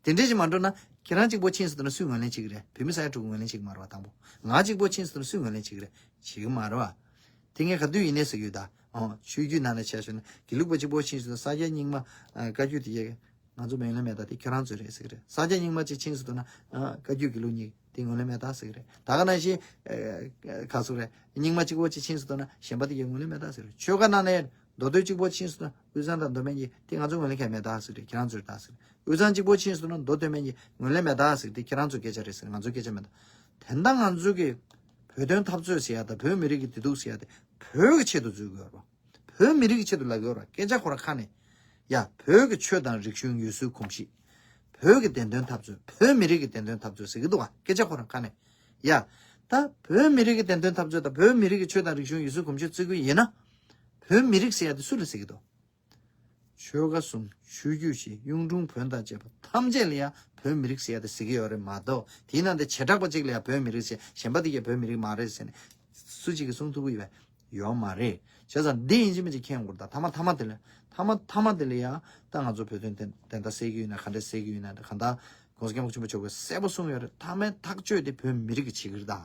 དེ་འདྲ་ཅིག་མ་འགྲོ་ན་ཁྱེད་རང་གཅིག་པོ་ཕྱིན་སོང་ན་སུས་ངོས་ལེན་བྱེད་ཀྱི་རེད། བོད་མི་ས་ཡ་དྲུག་ངོས་ལེན་བྱེད་ཀྱི་མ་རེད་བ། དང་པོ། ང་གཅིག་པོ་ཕྱིན་སོང་ན་སུས་ངོས་ལེན་བྱེད་ཀྱི་རེད། བྱེད་ཀྱི་མ་རེད་བ། དེ་ངས་ག་དུས་ཡིན་ནའི་ཟེར་གྱི་ཡོད་ད། ཨོ། ཆོས་བརྒྱུད་ནང་ནས་བྱས་སོང་ན་དགེ་ལུགས་པ་གཅིག་པོ་ཕྱིན་སོང་ན་ས་སྐྱ་རྙིང་མ། ཨ། བཀའ་བརྒྱུད་དེ་གས། ང་ཚོ་ངོས་ལེན་མེད་ད། དེ་ཁྱོད་རང་ཚོའི་རེད་ཟེར་གྱི་རེད། ས་སྐྱ་རྙིང་མ་གཅིག་ཕྱིན་སོང་འདུག་ན། ཨ། བཀའ་བརྒྱུད་དགེ་ལུགས་གཉིས་དེ་ངོས་ལེན་མེད་ད་ཟེར་གྱི་རེད། ད་ག་ནང་བཞིན། ཨ། ག་ཚོད་རེད། རྙིང་མ་གཅིག་པོ་གཅིག་ཕྱིན་སོང་འདུག་ན་གཞན་པ་དེ་གས་ངོས་ལེན་མེད་ད་ཟེར་གྱི་རེད། ཆོལ་ཁ་ནང་ནས་མདོ་སྟོད་གཅིག་པོ་ཕྱིན་སོང་ན་དབུས་གཙང་དང་མདོ་སྨད་གཉིས་དེ་ང་ཚོ་ངོས་ལེན་གང་ཡང་མེད་ད་ཟེར་གྱི་རེད། ཁྱེད་རང་ཚོའི་རེད་ད་ཟེར་གྱི་རེད། དབུས་གཙང་གཅིག་པོ་ཕྱིན་སོང་ན་མདོ་སྟོད་སྨད་གཉིས་ངོས་ལེན་མེད་ད་ཟེར་གྱི་རེད། དེ་ཁྱེད་རང་ཚོའི་སྐད་ཆ་རེད་ཟེར། ང་ཚོའི་སྐད་ཆ་མེད་ད། དེ་འདྲ་ང་ཚོ་གི་ བོད་དོན་འཐབ་རྩོད་ཟེར་ཡ་དང་བོད་མི་རིགས་ཀྱི་བདེ་སྡུག་ཟེར་ཡ་དེ་བོད་ཀྱི་ཆེད་དུ་འཛུལ་དགོས་རེད་པ། བོད་མི་རིགས་ཀྱི་ཆེད་དུ་ལབ་ཡོད་རེད་པ། སྐད་ཆ་ཁོ་རང་ཁ་ནས། ཡ། བོད་ཀྱི་ཆོས་དང་རིག་གཞུང་ཡུལ་སྲོལ་གོམས་གཤིས། བོད་ཀྱི་བདེན་དོན་འཐབ་རྩོད། བོད་མི་རིགས་ཀྱི་བདེན་དོན་འཐབ་རྩོད་ཟེར་གྱི་འདུག་ག་སྐད་ཆ་ཁོ་རང་ཁ་ནས། ཡ། ད་བོད་མི་རིགས་ཀྱི་བདེན་དོན་འཐབ་རྩོད་དང་བོད་མི་རིགས་ཀྱི་ཆོས་དང་རིག་གཞུང་ཡུལ་སྲོལ་གོམས་གཤིས་བརྩི་གི་ཡིན་ན། བོད་མི་རིགས་ཟེར་ཡ་དེ་སུ་ལ་ཟེར་གྱི་འདུག་ཆོལ་ཁ་གསུམ། ཆོས་བརྒྱུད་བཞི། གཡུང་དྲུང་བོན་དང་བཅས་པ་ཐམས་ཅད་ལ་ཡང་བོད་མི་རིགས་ཟེར་ཡ་དེ་ཟེར་གྱི་ཡོད་རེད་མ་གཏོགས། དེའི་ནང་དེ་བྱེ་བྲག་པ་གཅིག་ལ་ཡང་བོད་མི་རིགས་ཟེར། གཞན་པ་དེ་གས་བོད་མི་རིགས་མ་རེད་ཟེར་ནས་སུ་གཅིག་གིས་གསུང་ཐུབ་ཀྱི་ཡོད་པས། ཡོད་མ་རེད། བྱས་ཙང་འདི་ཡིན་གཅིག་མིན་གཅིག་མཁྱེན་དགོས་རེད་ད། མཐའ་མ་མཐའ་མ་དེ་ལ། མཐའ་མ་མཐའ་མ་དེ་ལ་ཡང་ད་ང་ཚོ་བོད་དོན་བདེན་བདེན་མཐའ་གསལ་གྱི་ཡོད་ན་ག་འདྲ་གསལ་གྱི་ཡོད་ན། གང་ལྟར་༸གོང་ས་༸སྐྱབས་མགོན་ཆེན་པོ་མཆོག་གིས་གསལ་པོ་གསུངས་ཡོད་རེད། མཐའ་མའི་ཐག་གཅོད་དེ་བོད་མི་རིགས་ཀྱིས་བྱེད་ཀྱི་རེད་ད།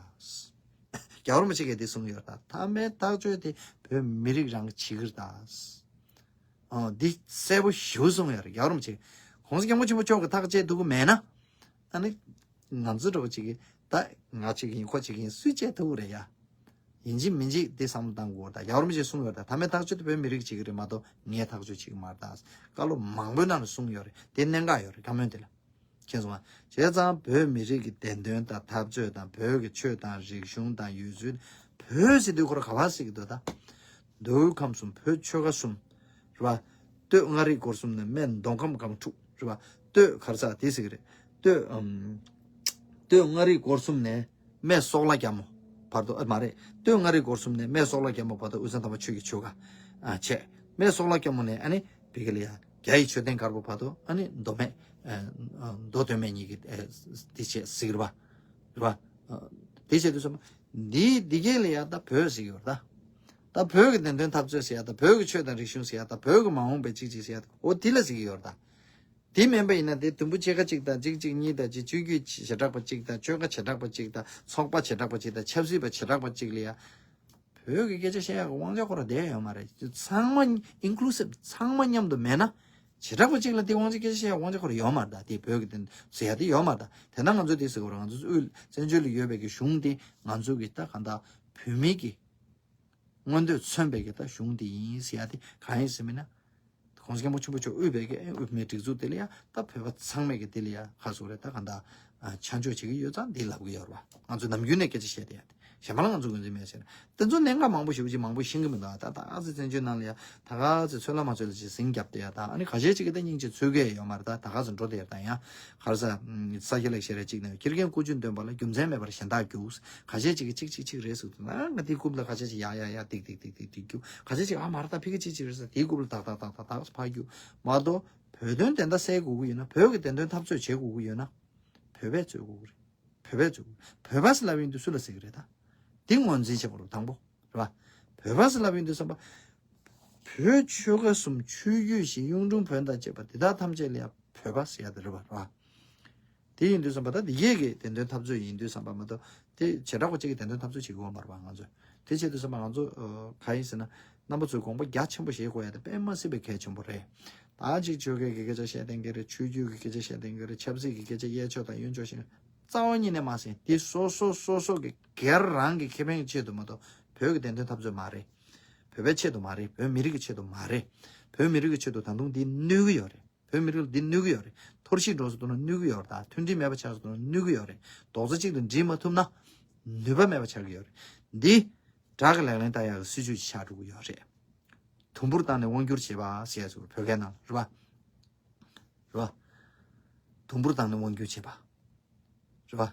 རྒྱལ་བ་རིན་པོ་ཆེ་གིས་འདི་གསུངས་ཡོད་རེད་ད། མཐའ་མའི་ཐག་གཅོད་དེ་བོད་མི་རིགས་རང་གིས་བྱེད་ཀྱི་རེད་ད། ཨོ། འདི་གསལ་པོ་ཞེ་པོ་གསུངས་ཡོད་རེད། རྒྱལ་བ་རིན་པོ་ཆེ། ༸གོང་ས་༸སྐྱབས་མགོན་ཆེན་པོ་མཆོག་གིས་ཐག་བཅད་ཐུབ་ཀྱི་མེད་ན། ཨ་ནི། ང་ཚོ་འདྲ་བོ་ཅིག་གིས་ད་ང་ཅིག་ཡིན་ཁོ་ཅིག་ཡིན་སུས་བཅད་ཐུབ་ཀྱི་རེད་ཡ། ཡིན་གཅིག་མིན་གཅིག་འདི་བསམ་བློ་བཏང་དགོས་ད། རྒྱལ་བ་རིན་པོ་ཆེས་གསུངས་ཡོད་ད། མཐའ་མའི་ཐག་གཅོད་དེ་བོད་མི་རིགས་བྱེད་ཀྱི་རེད་མ་གཏོགས་ངས་ཐག་གཅོད་བྱེད་ཀྱི་མ་རེད་ད། བཀའ་སློབ་མང་པོའི་ནང་ལ་གསུངས་ཡོད་རེད། དེ་གནད་འགག་ཡོད་རེད། བཀའ་མོལ་དེ་ལ། མཁྱེན་སོང་ང་། བྱས་ཙང་བོད་མི་རིགས་ཀྱི་བདེན་དོན་དང་འཐབ་རྩོད་དང་བོད་ཀྱི་ཆོས་དང་རིག་གཞུང་དང་ཡུལ་སྲོལ། བོད་ཟེར་དུས་ཁོ་རང་ག་པར་ཟེར་གྱི་འདུག་ད། མདོ་དབུས་ཁམས་གསུམ། བོད་ཆོལ་ཁ་གསུམ། རེད་པ། སྟོད་མངའ་རིས་སྐོར་གསུམ་ནས་སྨད་མདོ་ཁམས་སྒང་དྲུག་རེད་པ། སྟོད་ག་རེ་ཟེར་དེ་ཟེར་གྱི་རེད། སྟོད་ཨམ། སྟོད་མངའ་རིས་སྐོར་གསུམ་ནས་སྨད་སོག་ལ་རྒྱལ་མོ་བར་དུ། ཨ། མ་རེད། སྟོད་མངའ་རིས་སྐོར་གསུམ་ནས་སྨད་སོག་ལ་རྒྱལ་མོ་བར་དུ་དབུས་གཙང་ཐང་པ་ཆོས་ཀྱི་ཆོལ་ཁ། ཨ། བྱས། སྨད་སོག་ལ་རྒྱལ་མོ་ནས་ཨ་ནི་བི་ག་ལི་ཡ། རྒྱ་ཡི་མཆོད་རྟེན་དཀར་པོ་བར་དུ། ཨ་ནི་མདོ་སྨད། ཨ། ཨ། མདོ་སྟོད་སྨད་གཉིས་ཀྱི། ཨ། དེ་བྱས་ཟེར་གྱི་རེད་པ། རེད་པ། ཨ། དེ་བྱས་དུས་ཙམ་པ། འདི་འདི་གས་ལ་ཡ་ད་བོད་ཟེར་གྱི་ཡོད་རེད་ད། ད་བོད་ཀྱི་བདེན་དོན་འཐབ་རྩོད་ཟེར་ཡ་ད། བོད་ཀྱི་ཆོས་དང་རིག་གཞུང་ཟེར་ཡ་ད། བོད་ཀྱི་མ་འོངས་པའི་གཅིག་གཅིག་ཟེར་ཡ་ད། འོ་དེ་ལ་ཟེར་གྱི་ཡོད་རེད་ད། དེ་མིན་པ་ཡིན་ན་དེ་དུམ་བུ་ཕྱེད་ཀ་གཅིག་དང་གཅིག་གཅིག་གཉིས་དང་གཅིག་སྤྱི་རྒྱུ་བྱེ་བྲག་པ་གཅིག་དང་ཆོལ་ཁ་བྱེ་བྲག་པ་གཅིག་དང་ཚོགས་པ་བྱེ་བྲག་པ་གཅིག་དང་ཆབ་སྲིད་པ་བྱེ་བྲག་པ་གཅིག་ལ་ཡ། བོད་ཀྱི་སྐད་ཆ་བཤད་ཡག་གི་དབང་ཆ་ཁོ་རང་བསྡད་ཡོད་མ་རེད། ཚང་མ་inclusive། ཚང་མ་མཉམ་དུ་མེད་ན། བྱེ་བྲག་པ་གཅིག་ལ་དེ་དབང་ཆ། སྐད་ཆ་བཤད་ཡག་དབང་ཆ་ཁོ་རང་ཡོད་མ་རེད་ད། དེ་བོད་ཀྱི་དེ་ཟེར་ཡ་དེ་ཡོད་མ་རེད་ད། དེ་ན་ང་ཚོ་དེ་ཟེར་དགོས་རེད། ང་ཚོ་དབུས་བཙན་བྱོལ་ལ་ཡོད་པའི་གི་གཞུང་དེ་ང་ཚོ་གི་ད་གང་ལྟར་བོད་མི་གི་མངོན་འདོད་མཚོན་པའི་གི་ད་གཞུང་དེ་ཡིན་ཟེར་ཡ་དེ་གང་ཡིན་ཟེར་མིན་ན། ༸གོང་ས་༸སྐྱབས་མགོན་ཆེན་པོ་མཆོག་དབུས་པའི་གི་དབུས་མའི་སྒྲིག་འཛུགས་དེ་ལ་ཡ་ད་བོད་པ་ཚང་མས་གི་དེ་ལ་ཡ་ཁ་གསོ་རེད། ད་གང་ལྟར་ཆ་འཇོག་བྱེད་ཀྱི་ཡོད་ཙང་དེ་ལབ་གི་ཡོད་རེད་པ། ང་ཚོ་ནམ་རྒྱུན་ནས་སྐད་ཆ་བཤད་དེ་ཡ། གཞན་པ་ལ་ང་ཚོ་ངོས་འཛིན་མེད་ཟེར། དེ་ཚོ་གནད་འགག་མང་པོ་ཞེ་པོ་ཅིག་མང་པོ་ཤེས་ཀྱི་མི་འདུག་ད་ད་ག་ཚོད་བཙན་བྱོལ་ནང་ལ་ཡ་ད་ག་ཚོད་ཚོད་ལ་མ་ཚོད་ལ་ཅིག་ཟིང་རྒྱབ་དེ་ཡ། ད་ཨ་ནི་ཁ་ཤས་ཅིག་གིས་ད་སྙིང་རྗེ་འཚོལ་གི་ཡོད་མ་རེད། ད་ད་ག་ཚོད་འགྲོ་དེ་ཡ། ད་ཡང་ག་རེ་ཟ། ས་སྐྱ་ལེགས་བཤད་རེ་གཅིག་ནས། ཁྱི་རྒན་ཀུན་སྤྱོད་འདོན་པ་ལ། རྒྱུ་མཚན་མེད་པར་གཞན་དག་རྒྱུག་ཁ་ཤས་ཅིག་གིས་གཅིག་གཅིག་གཅིག་རེད་ཟེར་དུས་ན། ང་དེའི་རྐུབ་ལ་ཁ་ཤས་ཅིག་ཡ་ཡ་ཡ་ཏིག་ཏིག་ཏིག་ཏིག་ཏིག་རྒྱུག་ཁ་ཤས་ཅིག་ཨ་མ་རེད་ད་ཕ་གི་གཅིག་གཅིག་རེད་ཟེར་དེའི་རྐུབ་ལ་ཏག་ཏག་ཏག་ཏག་ཏག་ཕར་རྒྱུག་མ་གཏོགས། བོད་དོན་བདེན་མཐའ་གསལ་དགོས་ཀྱི་ཡོད་ན། བོད་ཀྱི་བདེན་དོན་འཐབ་རྩོད་བྱེད་དགོས་ཀྱི་ཡོད་ན། བོད་པས་རྩོད་དགོས་ཀྱི་རེད། བོད་པས་རྩོད་དགོས། བོད་པ་ཟེར་ལབ་ཡོང་དུས་སུ་ལ་ཟེར་གྱི་རེད་ད། འདི་ངོས་འཛིན་བྱེད་དགོས་རེད་དང་པོ། རེད་པ། བོད་པ་ཟེར་ལབ་ཡོང་དུས་ཙམ་པ། བོད་ཆོལ་ཁ་གསུམ། ཆོས་བརྒྱུད་བཞི། གཡུང་དྲུང་བོན་དང་བཅས་པ་འདི་དག་ཐམས་ཅད་ལ་ཡང་བོད་པ་ཟེར་ཡ་དེ་རེད་པ། རེད་པ། དེ་ཡིན་དུས་ཙམ་པ་ད་འདི་གས་ཀྱི་བདེན་དོན་འཐབ་རྩོད་ཡིན་དུས་ཙམ་པ་མ་གཏོགས། དེ་བྱེ་བྲག་པ་གཅིག་གི་བདེན་དོན་འཐབ་རྩོད་བྱེད་དགོས་མ་རེད་པ་ང་ཚོས། དེ་བྱེད་དུས་ཙམ་པ་ང་ཚོ་ཨ་ག་ཡིན་ཟེར་ན། རྣམ་པ་ཚོས་དགོངས་པ་རྒྱ་ཆེན་པོ་བཞེས་དགོས་ཡ་དེ་དཔེ་མ་སྲིད་པའི་གལ་ཆེན་པོ་རེད། ད་ཅིག་ཆོལ་ཁའི་གི་སྐད་ཆ་བཤད་བསྡད་མཁན་རེད། ཆོས་བརྒྱུད་ཀྱི་སྐད་ཆ་བཤད་བསྡད་མཁན་རེད། ཆབ་སྲིད་ཀྱི་སྐད་ཆ་གཡས་ཕྱོགས་དང་གཡོན་ཕྱོགས་བཤད་མཁན་རྩ་བ་ཉིད་ནས་མ་ཟིན། དེ་སོ་སོ་སོ་སོ་གི་སྒེར་རང་གི་ཁེ་ཕན་གྱི་ཆེད་དུ་མ་གཏོགས་བོད་ཀྱི་བདེན་དོན་འཐབ་རྩོད་མ་རེད། བོད་པའི་ཆེད་དུ་མ་རེད། བོད་མི་རིགས་ཀྱི་ཆེད་དུ་མ་རེད། བོད་མི་རིགས་ཀྱི་ཆེད་དུ་ད་དུང་འདི་གནོད་ཀྱི་ཡོད་རེད། བོད་མི་རིགས་ལ་འདི་གནོད་ཀྱི་ཡོད་རེད། འཐོར་ཞིག་འགྲོ་སོང་དུས་ན་གནོད་ཀྱི་ཡོད་རེད། ད་མཐུན་སྒྲིལ་མེད་པ་ཆགས་སོང་དུས་ན་གནོད་ཀྱི་ཡོད་རེད། རྡོག་རྩ་གཅིག་ཏུ་སྒྲིལ་མ་ཐུབ་ན་ནུས་པ་མེད་པ་ཆགས་ཀྱི་ཡོད་རེད། འདི་དགྲ་གི་ལག་ལེན་བསྟར་ཡག་གི་སྲིད་ཇུས་ཆགས་འགྲོ་གི་ཡོད་རེད། དུམ་བུར་བཏང་ནས་དབང་སྒྱུར་བྱེད་པ་ཟེར་ཡ་ཟེར་བ་བོད་སྐད་ནང་རེད་པ། རེད་པ། དུམ་བུར་བཏང་ནས་དབང་སྒྱུར་བྱེད་པ། རེད་པ།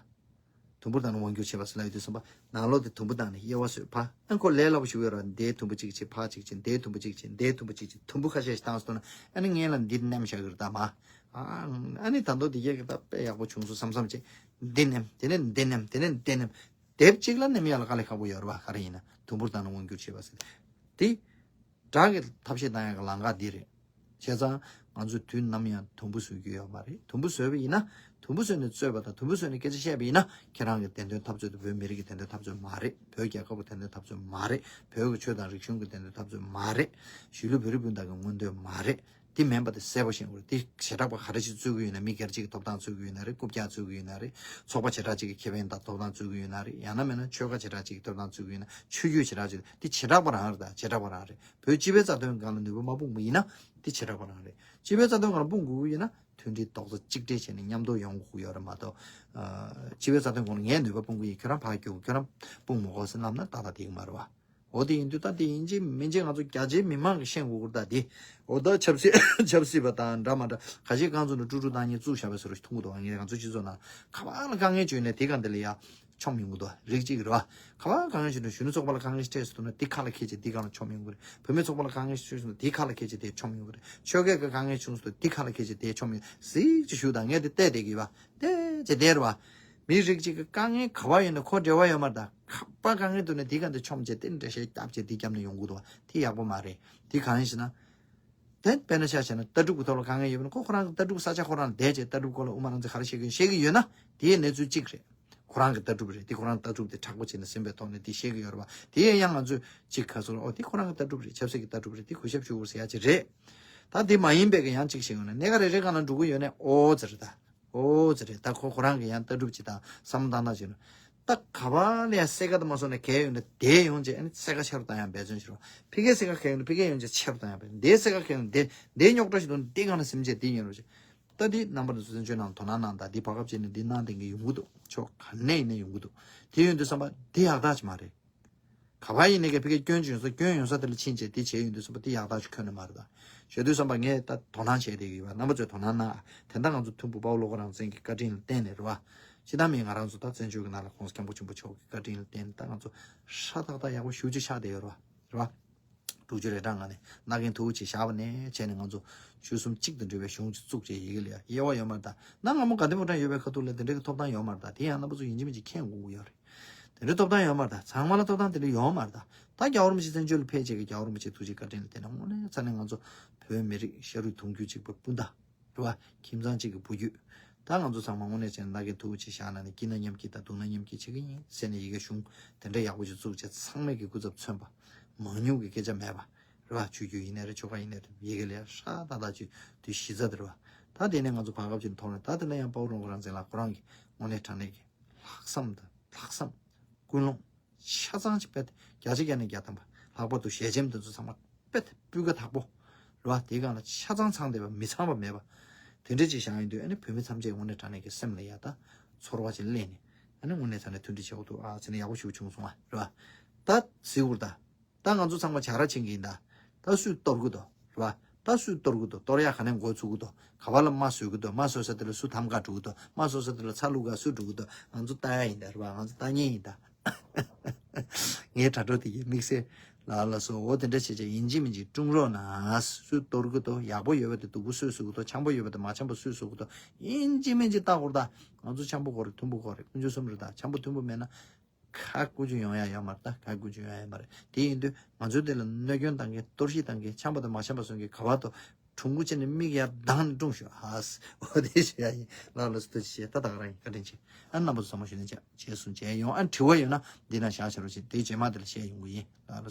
དུམ་བུར་བཏང་ནས་དབང་སྒྱུར་བྱེད་པ་ཟེར་ལབ་ཡོང་དུས་ཙམ་པ། ནང་ལོགས་དེ་དུམ་བུ་བཏང་ནས་དབྱེ་བ་བཟོས་ཕ། ཨ་ཁོ་ལས་སླ་པོ་ཞིག་ཡོད་ར། འདིའི་དུམ་བུ་གཅིག་བྱེད། ཕ་གཅིག་བྱེད། འདིའི་དུམ་བུ་གཅིག་བྱེད། འདིའི་དུམ་བུ་གཅིག་བྱེད། དུམ་བུ་ཁ་ཤས་ཤིག་བཏང་སོང་ན་ཨ་ནི་སྔོན་ལ་འདི་མནན་བཞག་གི་རེད་ད་མ། ཨ་ནི་ད་དུང་འདི་གས་ཀྱི་ད་དཔེ་ཡག་པོ་བྱུང་སོང་བསམ་བསམ་བྱེད། འདི་མནན། དེ་ནས་འདི་མནན། དེ་ནས་འདི་མནན། དེབ་གཅིག་ལ་མནན་ཡག་ལ་དཀའ་ལས་ཁག་པོ་ཡོད་རེད་པ། ག་རེ་ཡིན་ན་དུམ་བུར་བཏང་ནས་དབང་སྒྱུར་བྱེད་པ་ཟེར། དེ། དགྲ་གི་ཐབས་ཤེས་བཏང་ཡག་གི་ལམ་ཁ་འདི་རེད། བྱས་ཙང་ང་ཚོས་དུས་ནམ་ཡང་དུམ་བུ་བཟོ་རྒྱུ་ཡོད་མ་རེད། དུམ་བུ་བཟོས་པ་ཡིན་ན། དུམ་བུ་བཟོས་ནས་རྩོད་པ་དང་དུམ་བུ་བཟོས་ནས་སྐད་ཆ་བཤད་པ་ཡིན་ན། ཁྱེད་རང་གི་བདེན་དོན་འཐབ་རྩོད་དེ་བོད་མི་རིགས་ཀྱི་བདེན་དོན་འཐབ་རྩོད་མ་རེད། བོད་རྒྱལ་ཁབ་ཀྱི་བདེན་དོན་འཐབ་རྩོད་མ་རེད། བོད་ཀྱི་ཆོས་དང་རིག་གཞུང་གི་བདེན་དོན་འཐབ་རྩོད་མ་རེད། གཞིས་ལུས་བོད་རིགས་སྤུན་ཟླ་གི་མངོན་འདོད་མ་རེད། དེ་མིན་པ་དེ་གསལ་པོ་ཤེས་དགོས་རེད། དེ་བྱེ་བྲག་པ་ག་རེ་ཞིག་རྩོད་ཀྱི་ཡོད་ན། མི་སྒེར་གཅིག་གི་ཐོབ་ཐང་རྩོད་ཀྱི་ཡོད་ན་རེད། རྐུབ་བཀྱག་རྩོད་ཀྱི་ཡོད་ན་རེད། ཚོགས་པ་བྱེ་བྲག་གཅིག་གི་ཁེ་ཕན་དང་ཐོབ་ཐང་རྩོད་ཀྱི་ཡོད་ན་རེད། ཡང་ན་མིན་ན་ཆོལ་ཁ་བྱེ་བྲག་གཅིག་གི་ཐོབ་ཐང་རྩོད་ཀྱི་ཡོད་ན། ཆོས་བརྒྱུད་བྱེ་བྲག་གཅིག་དེ་བྱེ་བྲག་པ་རང་རེད། ད་བྱེ་བྲག་པ་རང་རེད། བོད་སྤྱི་པའི་རྩ་དོན་སྒང་ལ་ནུས་པ་མ་སྤུངས་པ་ཡིན་ན་དེ་བྱེ་བྲག་པ་རང་རེད། སྤྱི་པའི་རྩ་དོན་སྒང་ལ་སྤུངས་དགོས་ཀྱི་ཡོད་ན། མཐུན་སྒྲིལ་རྡོག་རྩ་གཅིག་སྒྲིལ་བྱས་ནས་མཉམ་དུ་ཡོང་དགོས་ཡོད་རེད་མ་གཏོགས། ཨ། སྤྱི་པའི་རྩ་དོན་སྐོར་ལ་ངས་ནུས་པ་སྤུངས་ཀྱི་ཡིན། ཁྱོད་རང་ཕར་རྒྱུག་ཁྱོད་རང་སྤུངས་མ་དགོས་ཟེར་ལབ་ན་ཏག་ཏག་འགྲིག་གི་མ་རེད་བ། འོ་དེ་ཡིན་དུས་ད་དེ་ཡིན་གཅིག་མིན་གཅིག་ང་ཚོ་རྒྱ་ཆེའི་མི་མང་གིས་ཤེས་དགོས་ཀྱི་རེད་ད་དེ། འོ་ད་ཆབ་སྲིད་ཆབ་སྲིད་པ་དང་འདྲ་མ་འདྲ་ཁ་ཤས་གང་ཚོ་ནས་ཀྲུག་ཀྲུག་བཏང་མཁན་བཙུགས་བཞག་པའི་བཟོ་འདྲ་ཞིག་མཐོང་གི་འདུག་ངས་ང་ཚོ་སྤྱི་ཚོགས་ནང་ག་བ་ལ་དཀའ་ངལ་བྱུང་ནས་དེ་ག་འདི་ལ་ཡ་མཆོང་ཡོང་གི་འདུག་རིགས་གཅིག་རེད་བ། ག་བ་དཀའ་ངལ་བྱུང་ན་གཞོན་ནུ་ཚོགས་པ་ལ་དཀའ་ངལ་ཞིག་འཕྲད་སོང་ན་དེ་ཁ་ལ་འཁྱེར་བྱས་དེ་ག་ལ་མཆོང་ཡོང་གི་རེད། བུད་མེད་ཚོགས་པ་ལ་དཀའ་ངལ་ཞིག་བྱུང་སོང་ན་དེ་ཁ་ལ་འཁྱེར་བྱས་དེ་མཆོང་ཡོང་གི་རེད། ཆོལ་ཁའི་དཀའ་ངལ་བྱུང་སོང་ན་དེ་ཁ་ལ་འཁྱེར་བྱས་དེ་མཆོང་ཡོང་གཟིགས་ཅིག་ཞུ་དང་ངས་དེ་བལྟས་བསྡད་ཀྱི་ཡོད་པ། བལྟས་བྱས་བསྡད་རེད་བ། མི་རིགས་གཅིག་གི་དཀའ་ངལ་ག་བ་ཡོད་ན་ཁོ་འབྲེལ་བ་ཡོད་མ་རེད་ད། ཁ་པ་དཀའ་ངལ་འདུག་ན་དེ་ག་འདི་མཆོང་བྱས་དེ་འདྲ་བཤད་རྒྱབ་བྱས་དེ་རྒྱབ་ན་ཡོང་གི་འདུག་བ། དེ་ཡག་པོ་མ་རེད། དེ་གང་ཡིན་ཞེ་ན། དེ་དཔེར་ན་ཆ་བཞག་ན་ལྟ་གྲུབ་ཀྱི་ཐོག་ལ་དཀའ་ངལ་ཡོད་པ་ན་ཁོ་ཁོ་རང་གི་ལྟ་གྲུབ་ས་ཆ་ཁོ་རང་ལ་བསྡད་བྱས་ལྟ་གྲུབ་སྐོར་ལ་དབུ་མ་རང་བཙན་ག་རེ་བཤད་ཀྱི་ཡོད་ཤེས་ཀྱི་ཡོད་ན་དེའི་གནས་ཚུལ་གཅིག་རེད། ཁོ་རང་གི་ལྟ་གྲུབ་རེད། དེ་ཁོ་རང་ལྟ་གྲུབ་དེ་དྲག་པོ་བྱས་ནས་ཟིན་པའི་ཐོག་ནས་དེ་བཤད་ཀྱི་ཡོད་རེད་བ། དེ་ཡང་ང་ཚོས་གཅིག་ཁ་སོར་ཨོ་དེ་ཁོ་རང་གི་ལྟ་གྲུབ་རེད། ཆབ་སྲིད་ཀྱི་ལྟ་གྲུབ་རེད། དེ་གུས་ཞབས་ཞུ་དགོས་ཟེར་ཡ་ཅིག་རེད། ད་དེ་མ་ཡིན་པའི་གི་ཡང་གཅིག་བཤད་ཡོང་ན་གནས་ཀ་རེ་རེ་སྒང་ལ་འགྲོ་གི་ཡོད་ནས་ཨོ་ཙི་རེད་ད། ཨོ་ཙི་རེད་ད། ཁོ་ཁོ་རང་གི་ཡང་ལྟ་གྲུབ་ཅིག་དང་བསམ་བློ་བཏང་སྟངས་ཅིག་ཡོད་ན། ད་ག་བ་ལ་ཡང་སེ་ཀ་དང་མ་སོང་ནས་གལ་ཡོད་ན་དེ་ཡོང་རྗེས་ཨ་ནི་སེ་ཀ་ཆེ་རུ་བཏང་ཡང་འབད་བརྩོན་བྱེད་རོགས། ཕི་ཀའི་སེ་ཀ་གལ་ཡོད་ན་ཕི་ཀའི་ཡོང་རྗེས་ཆེ་རུ་བཏང་ཡང་འབད་བརྩོན། དེའི་སེ་ཀ་གལ་ཡོད་ན་དེ་དེའི་རྙོག་དྲ་ཞིག་འདུག་ན་དེ་གང་ལ་སེམས་ཅན་དེ་ཉོན་རོགས་བྱེད། ད་དེ་རྣམ་པ་ཚོ་བཙན་བྱོལ་ནང་དོ་སྣང་གནང་དང་དེ་བར་སྐབས་ཅིག་ནས་འདི་གནང་བསྡད་མཁན་ཡོང་གི་འདུག་ཕྱོགས་ག་ནས་ཡིན་ན་ཡོང་གི་འདུག་དེ་ཡོང་དུས་བསམ་པ་དེ་ཡག་རྟགས་ཅིག་མ་རེད། ག་བ་ཡིན་ནའི་ཕ་གིའི་སྐྱོན་ཅིག་ཡོང་ས་སྐྱོན་ཡོང་ས་དེ་ལ་ཕྱིན་བྱས་དེ་བྱས་ཡོང་དུས་བསམ་པ་དེ་ཡག་རྟགས་ཅིག་ཁྱོན་ནས་མ་རེད་ད། ཞུ་དུས་བསམ་པ་ངས་ད་དོ་སྣང་བྱས་བསྡད་ཀྱི་ཡོད་པ། རྣམ་པ་ཚོས་དོ་སྣང་གནང་། དེ་འདྲ་ང་ཚོ་མཐུན་པོ་དཔའ་བོ་བློ་དགའ་རང་བཙན་གྱི་བཀའ་དྲིན་ལ་བརྟེན་ནས་རེད་བ། སྤྱིར་བཏང་མི་ང་རང་ཚོ་ད་བཙན་བྱོལ་གྱི་ནང་ལ་༸གོང་ས་༸སྐྱབས་མགོན་ཆེན་པོ་མཆོག་གི་བཀའ་དྲིན་ལ་བརྟེན་ནས་ད་ང་ཚོ་ཧྲ་ཐག་ཐག་ཡག་པོ་ཞེ་པོ་ཅིག་ཆགས་བསྡད་ཡོད་རེད་བ། རེད་བ། དྲུག་ཅུ་རེ་གྲངས་ང་ནས་མནའ་གན་མཐུ་བོ་ཅིག་བཞག་པ་ནས་བྱས་ནས་ང་ཚོ་ཆོལ་གསུམ་གཅིག་ཏུ་འབྲེལ་བའི་གཞུང་ཅིག་བཙུགས་བྱས་ཡི་གེ་ལ་ཡ་དབྱེ་བ་ཡོད་མ་རེད་ད། ན་སྔ་མོ་དགའ་ལྡན་ཕོ་བྲང་ཡོད་པའི་ཁ་ཐུག་ལ་དེ་འདྲའི་གི་ཐོབ་ཐང་ཡོད་མ་རེད་ད། དེ་ཡང་རྣམ་པ་ཚོ་ཡིན་གཅིག་མིན་གཅིག་མཁྱེན་དགོས་ཀྱི་ཡོད་རེད། དེ་འདྲའི་ཐོབ་ཐང་ཡོད་མ་རེད་ད། ཚང་མ་ལ་ཐོབ་ཐང་དེ་འདྲ་ཡོད་མ་རེད་ད། ད་རྒྱལ་བ་རིན་པོ་ཆེ་བཙན་བྱོལ་ལ་ཕེབས་བྱས་ཀྱི་རྒྱལ་བ་རིན་པོ་ཆེའི་ཐུགས་རྗེ་བཀའ་དྲིན་ལ་བརྟེན་ནས་དངོས་གནས་རྩ་ནས་ང་ཚོ་བོད་མི་རིགས་ཤ་རུས་གདུང་རྒྱུད་གཅིག་པ་སྤུན་ཟླ་རེད་བ། ཁྱིམ་ཚང་གཅིག་གི་བུ་རྒྱུད། ད་ང་ཚོ་ཚང་མ་དངོས་གནས་བྱས་ན་མནའ་གན་མཐུ་བོ་ཅིག་བཞག་ན་ནི་སྐྱིད་ན་མཉམ་སྐྱིད་དང་སྡུག་ན་མཉམ་སྐྱིད་བྱེད་ཀྱི་ཡིན་ཟེར་ནས་ཡི་གེ་གཞུང་དེ་འདྲ་ཡག་པོ་ཅིག་བཙུགས་བྱས་ཚང་མས་ཀྱི་སྐུ་ཚབ་མཚོན་པ། མང་ཉུང་གི་སྐད་ཆ་མེད་པ་རེད་བ། ཆོས་བརྒྱུད་ཡིན་ནའི་རེད། ཆོལ་ཁ་ཡིན་ནའི་རེད། ཡི་གེ་ལ་ཡ་ཧྲ་ཐག་ཐག་ཅིག་དུས་གཞི་རྩ་དེ་རེད་བ། ད་དེ་ནས་ང་ཚོ་བར་སྐབས་ཅིག་ཐོག་ནས་ད་དེ་ན་ཡང་དཔའ་བོ་རོང་པོ་རང་བཙན་ལགས་ཁོ་རང་གི་དངོས་གནས་དྲང་གནས་ཀྱི་ལྷག་བསམ་དང་ལྷག་བསམ། ཀུན་སློང་ཆ་ཚང་ཅིག་དཔེ་བརྒྱ་ཆ་བརྒྱ་ནས་བརྒྱ་ཐམ་པ། ལྷག་པར་དུ་ཞལ་ཆེམས་དེ་ཚོ་ཚང་མ་དཔེ་སྤུས་ཀ་དག་པོ་རེད་བ། དེའི་སྒང་ལ་ཆ་ཚང་ཚང་བསྡད་པ། མི་ཚང་བ་མེད་པ། དེ་འདྲ་ཅིག་བཞག་ཡོང་དུས་ཨ་ནི་བོད་མི་ཐམས་ཅད་དངོས་གནས་དྲང་གནས་ཀྱི་སེམས་ལ་ཡ་ད་ཚོར་བ་ཅིག་སླེབས་ནས་ཨ་ནི་དངོས་གནས་དྲང་གནས་མཐུན་སྒྲིལ་བྱེད་དགོས་འདུག་ཨ་ཟེར་ནས་ཡག་པོ་ཞེ་པོ་བྱུང་སོང་བ་རེད་བ། ད་གཟིགས་འོ་ད། ད་ང་ཚོ་ཚང་མ་བྱ་ར་ཕྱིན་གྱི་ཡིན་ད། ད་སུས་གཏོར་གི་འདུག་རེད་བ། ད་སུས་གཏོར་གི་འདུག་གཏོར་ཡ་ག་ནས་མགོ་ཚུགས་གི་འདུག་ག་བ་ལ་རྨ་བཟོས་གི་འདུག་རྨ་བཟོས་ས་དེ་ལ་སུ་དམ་ག་འགྲོ་གི་འདུག་རྨ་བཟོས་ས་དེ་ལ་ཚ་བླུག་ག་སུ་འགྲོ་གི་འདུག་ང་ཚོ་ལྟ་ཡ་ཡིན་ད། རེད་བ། ང་ཚོ་ལྟ་མཁན་ཡིན་ད། ངའི་དྲ་གྲོགས་དེ་གིས་དམིགས་བསལ་ལ་ལ་སོ་འོ་དེ་འདྲ་བྱས་བྱས་ཡིན་གཅིག་མིན་གཅིག་སྲུང་རོགས་གནང་། སུས་གཏོར་གི་འདུག་ཡག་པོ་ཡོད་པ་དེ་སྡུག་པོ་སུས་བཟོ་གི་འདུག་འཆམ་པོ་ཡོད་པ་དེ་མ་འཆམ་པ་སུས་བཟོ་གི་འདུག་ཡིན་གཅིག་མིན་གཅིག་ལྟ་དགོས་རེད་ད། ང་ཚོ་འཆམ་པོ་དགོས་རེད། མཐུན་པོ་དགོས་རེད། དཀོན་མཆོག་གསུམ་རེད་ད། འཆམ་པོ་མཐུན་པོ་མེད་ན། ཁ་བཀོད་རྒྱུ་ཡོང་ཡ་ཡོད་མ་རེད་ད། ཁ་བཀོད་རྒྱུ་ཡོང་ཡ་ཡོད་མ་རེད། དེ་ཡིན་དུས་ང་ཚོའི་འདི་ལ་གནོད་སྐྱོན་བཏང་མཁན། གཏོར་བཤིག་བཏང་མཁན། འཆམ་པ་དང་མ་འཆམ་པ་བཟོ་མཁན་ག་བ་དོ་གྲུང་པོ་བྱས་ནས་མིག་ཡར་གདངས་ནས་སྲུངས་ཤོག་ཨ་ས། འོ་དེ་ཞུ་ཡ་ཡིན། ལགས་ལགས་སོ། ཐུགས་རྗེ་ཆེ། ད་ད་ག་རང་ཡིན། བཀའ་དྲིན་ཆེ། ཨ་རྣམ་པ་ཚོ་ཚང་མ་ཞུ་ནས་བྱས་རྗེས་སུ་མཇལ་ཡོང་། ཨ་དྲི་བ་ཡོད་ན་འདི་ན་བཞག་བྱ་རོགས་བྱེད། དེ་རྗེས་མ་དེ་ལ་བཤད་ཡོང་གི་ཡིན། ལགས་ལགས་སོ།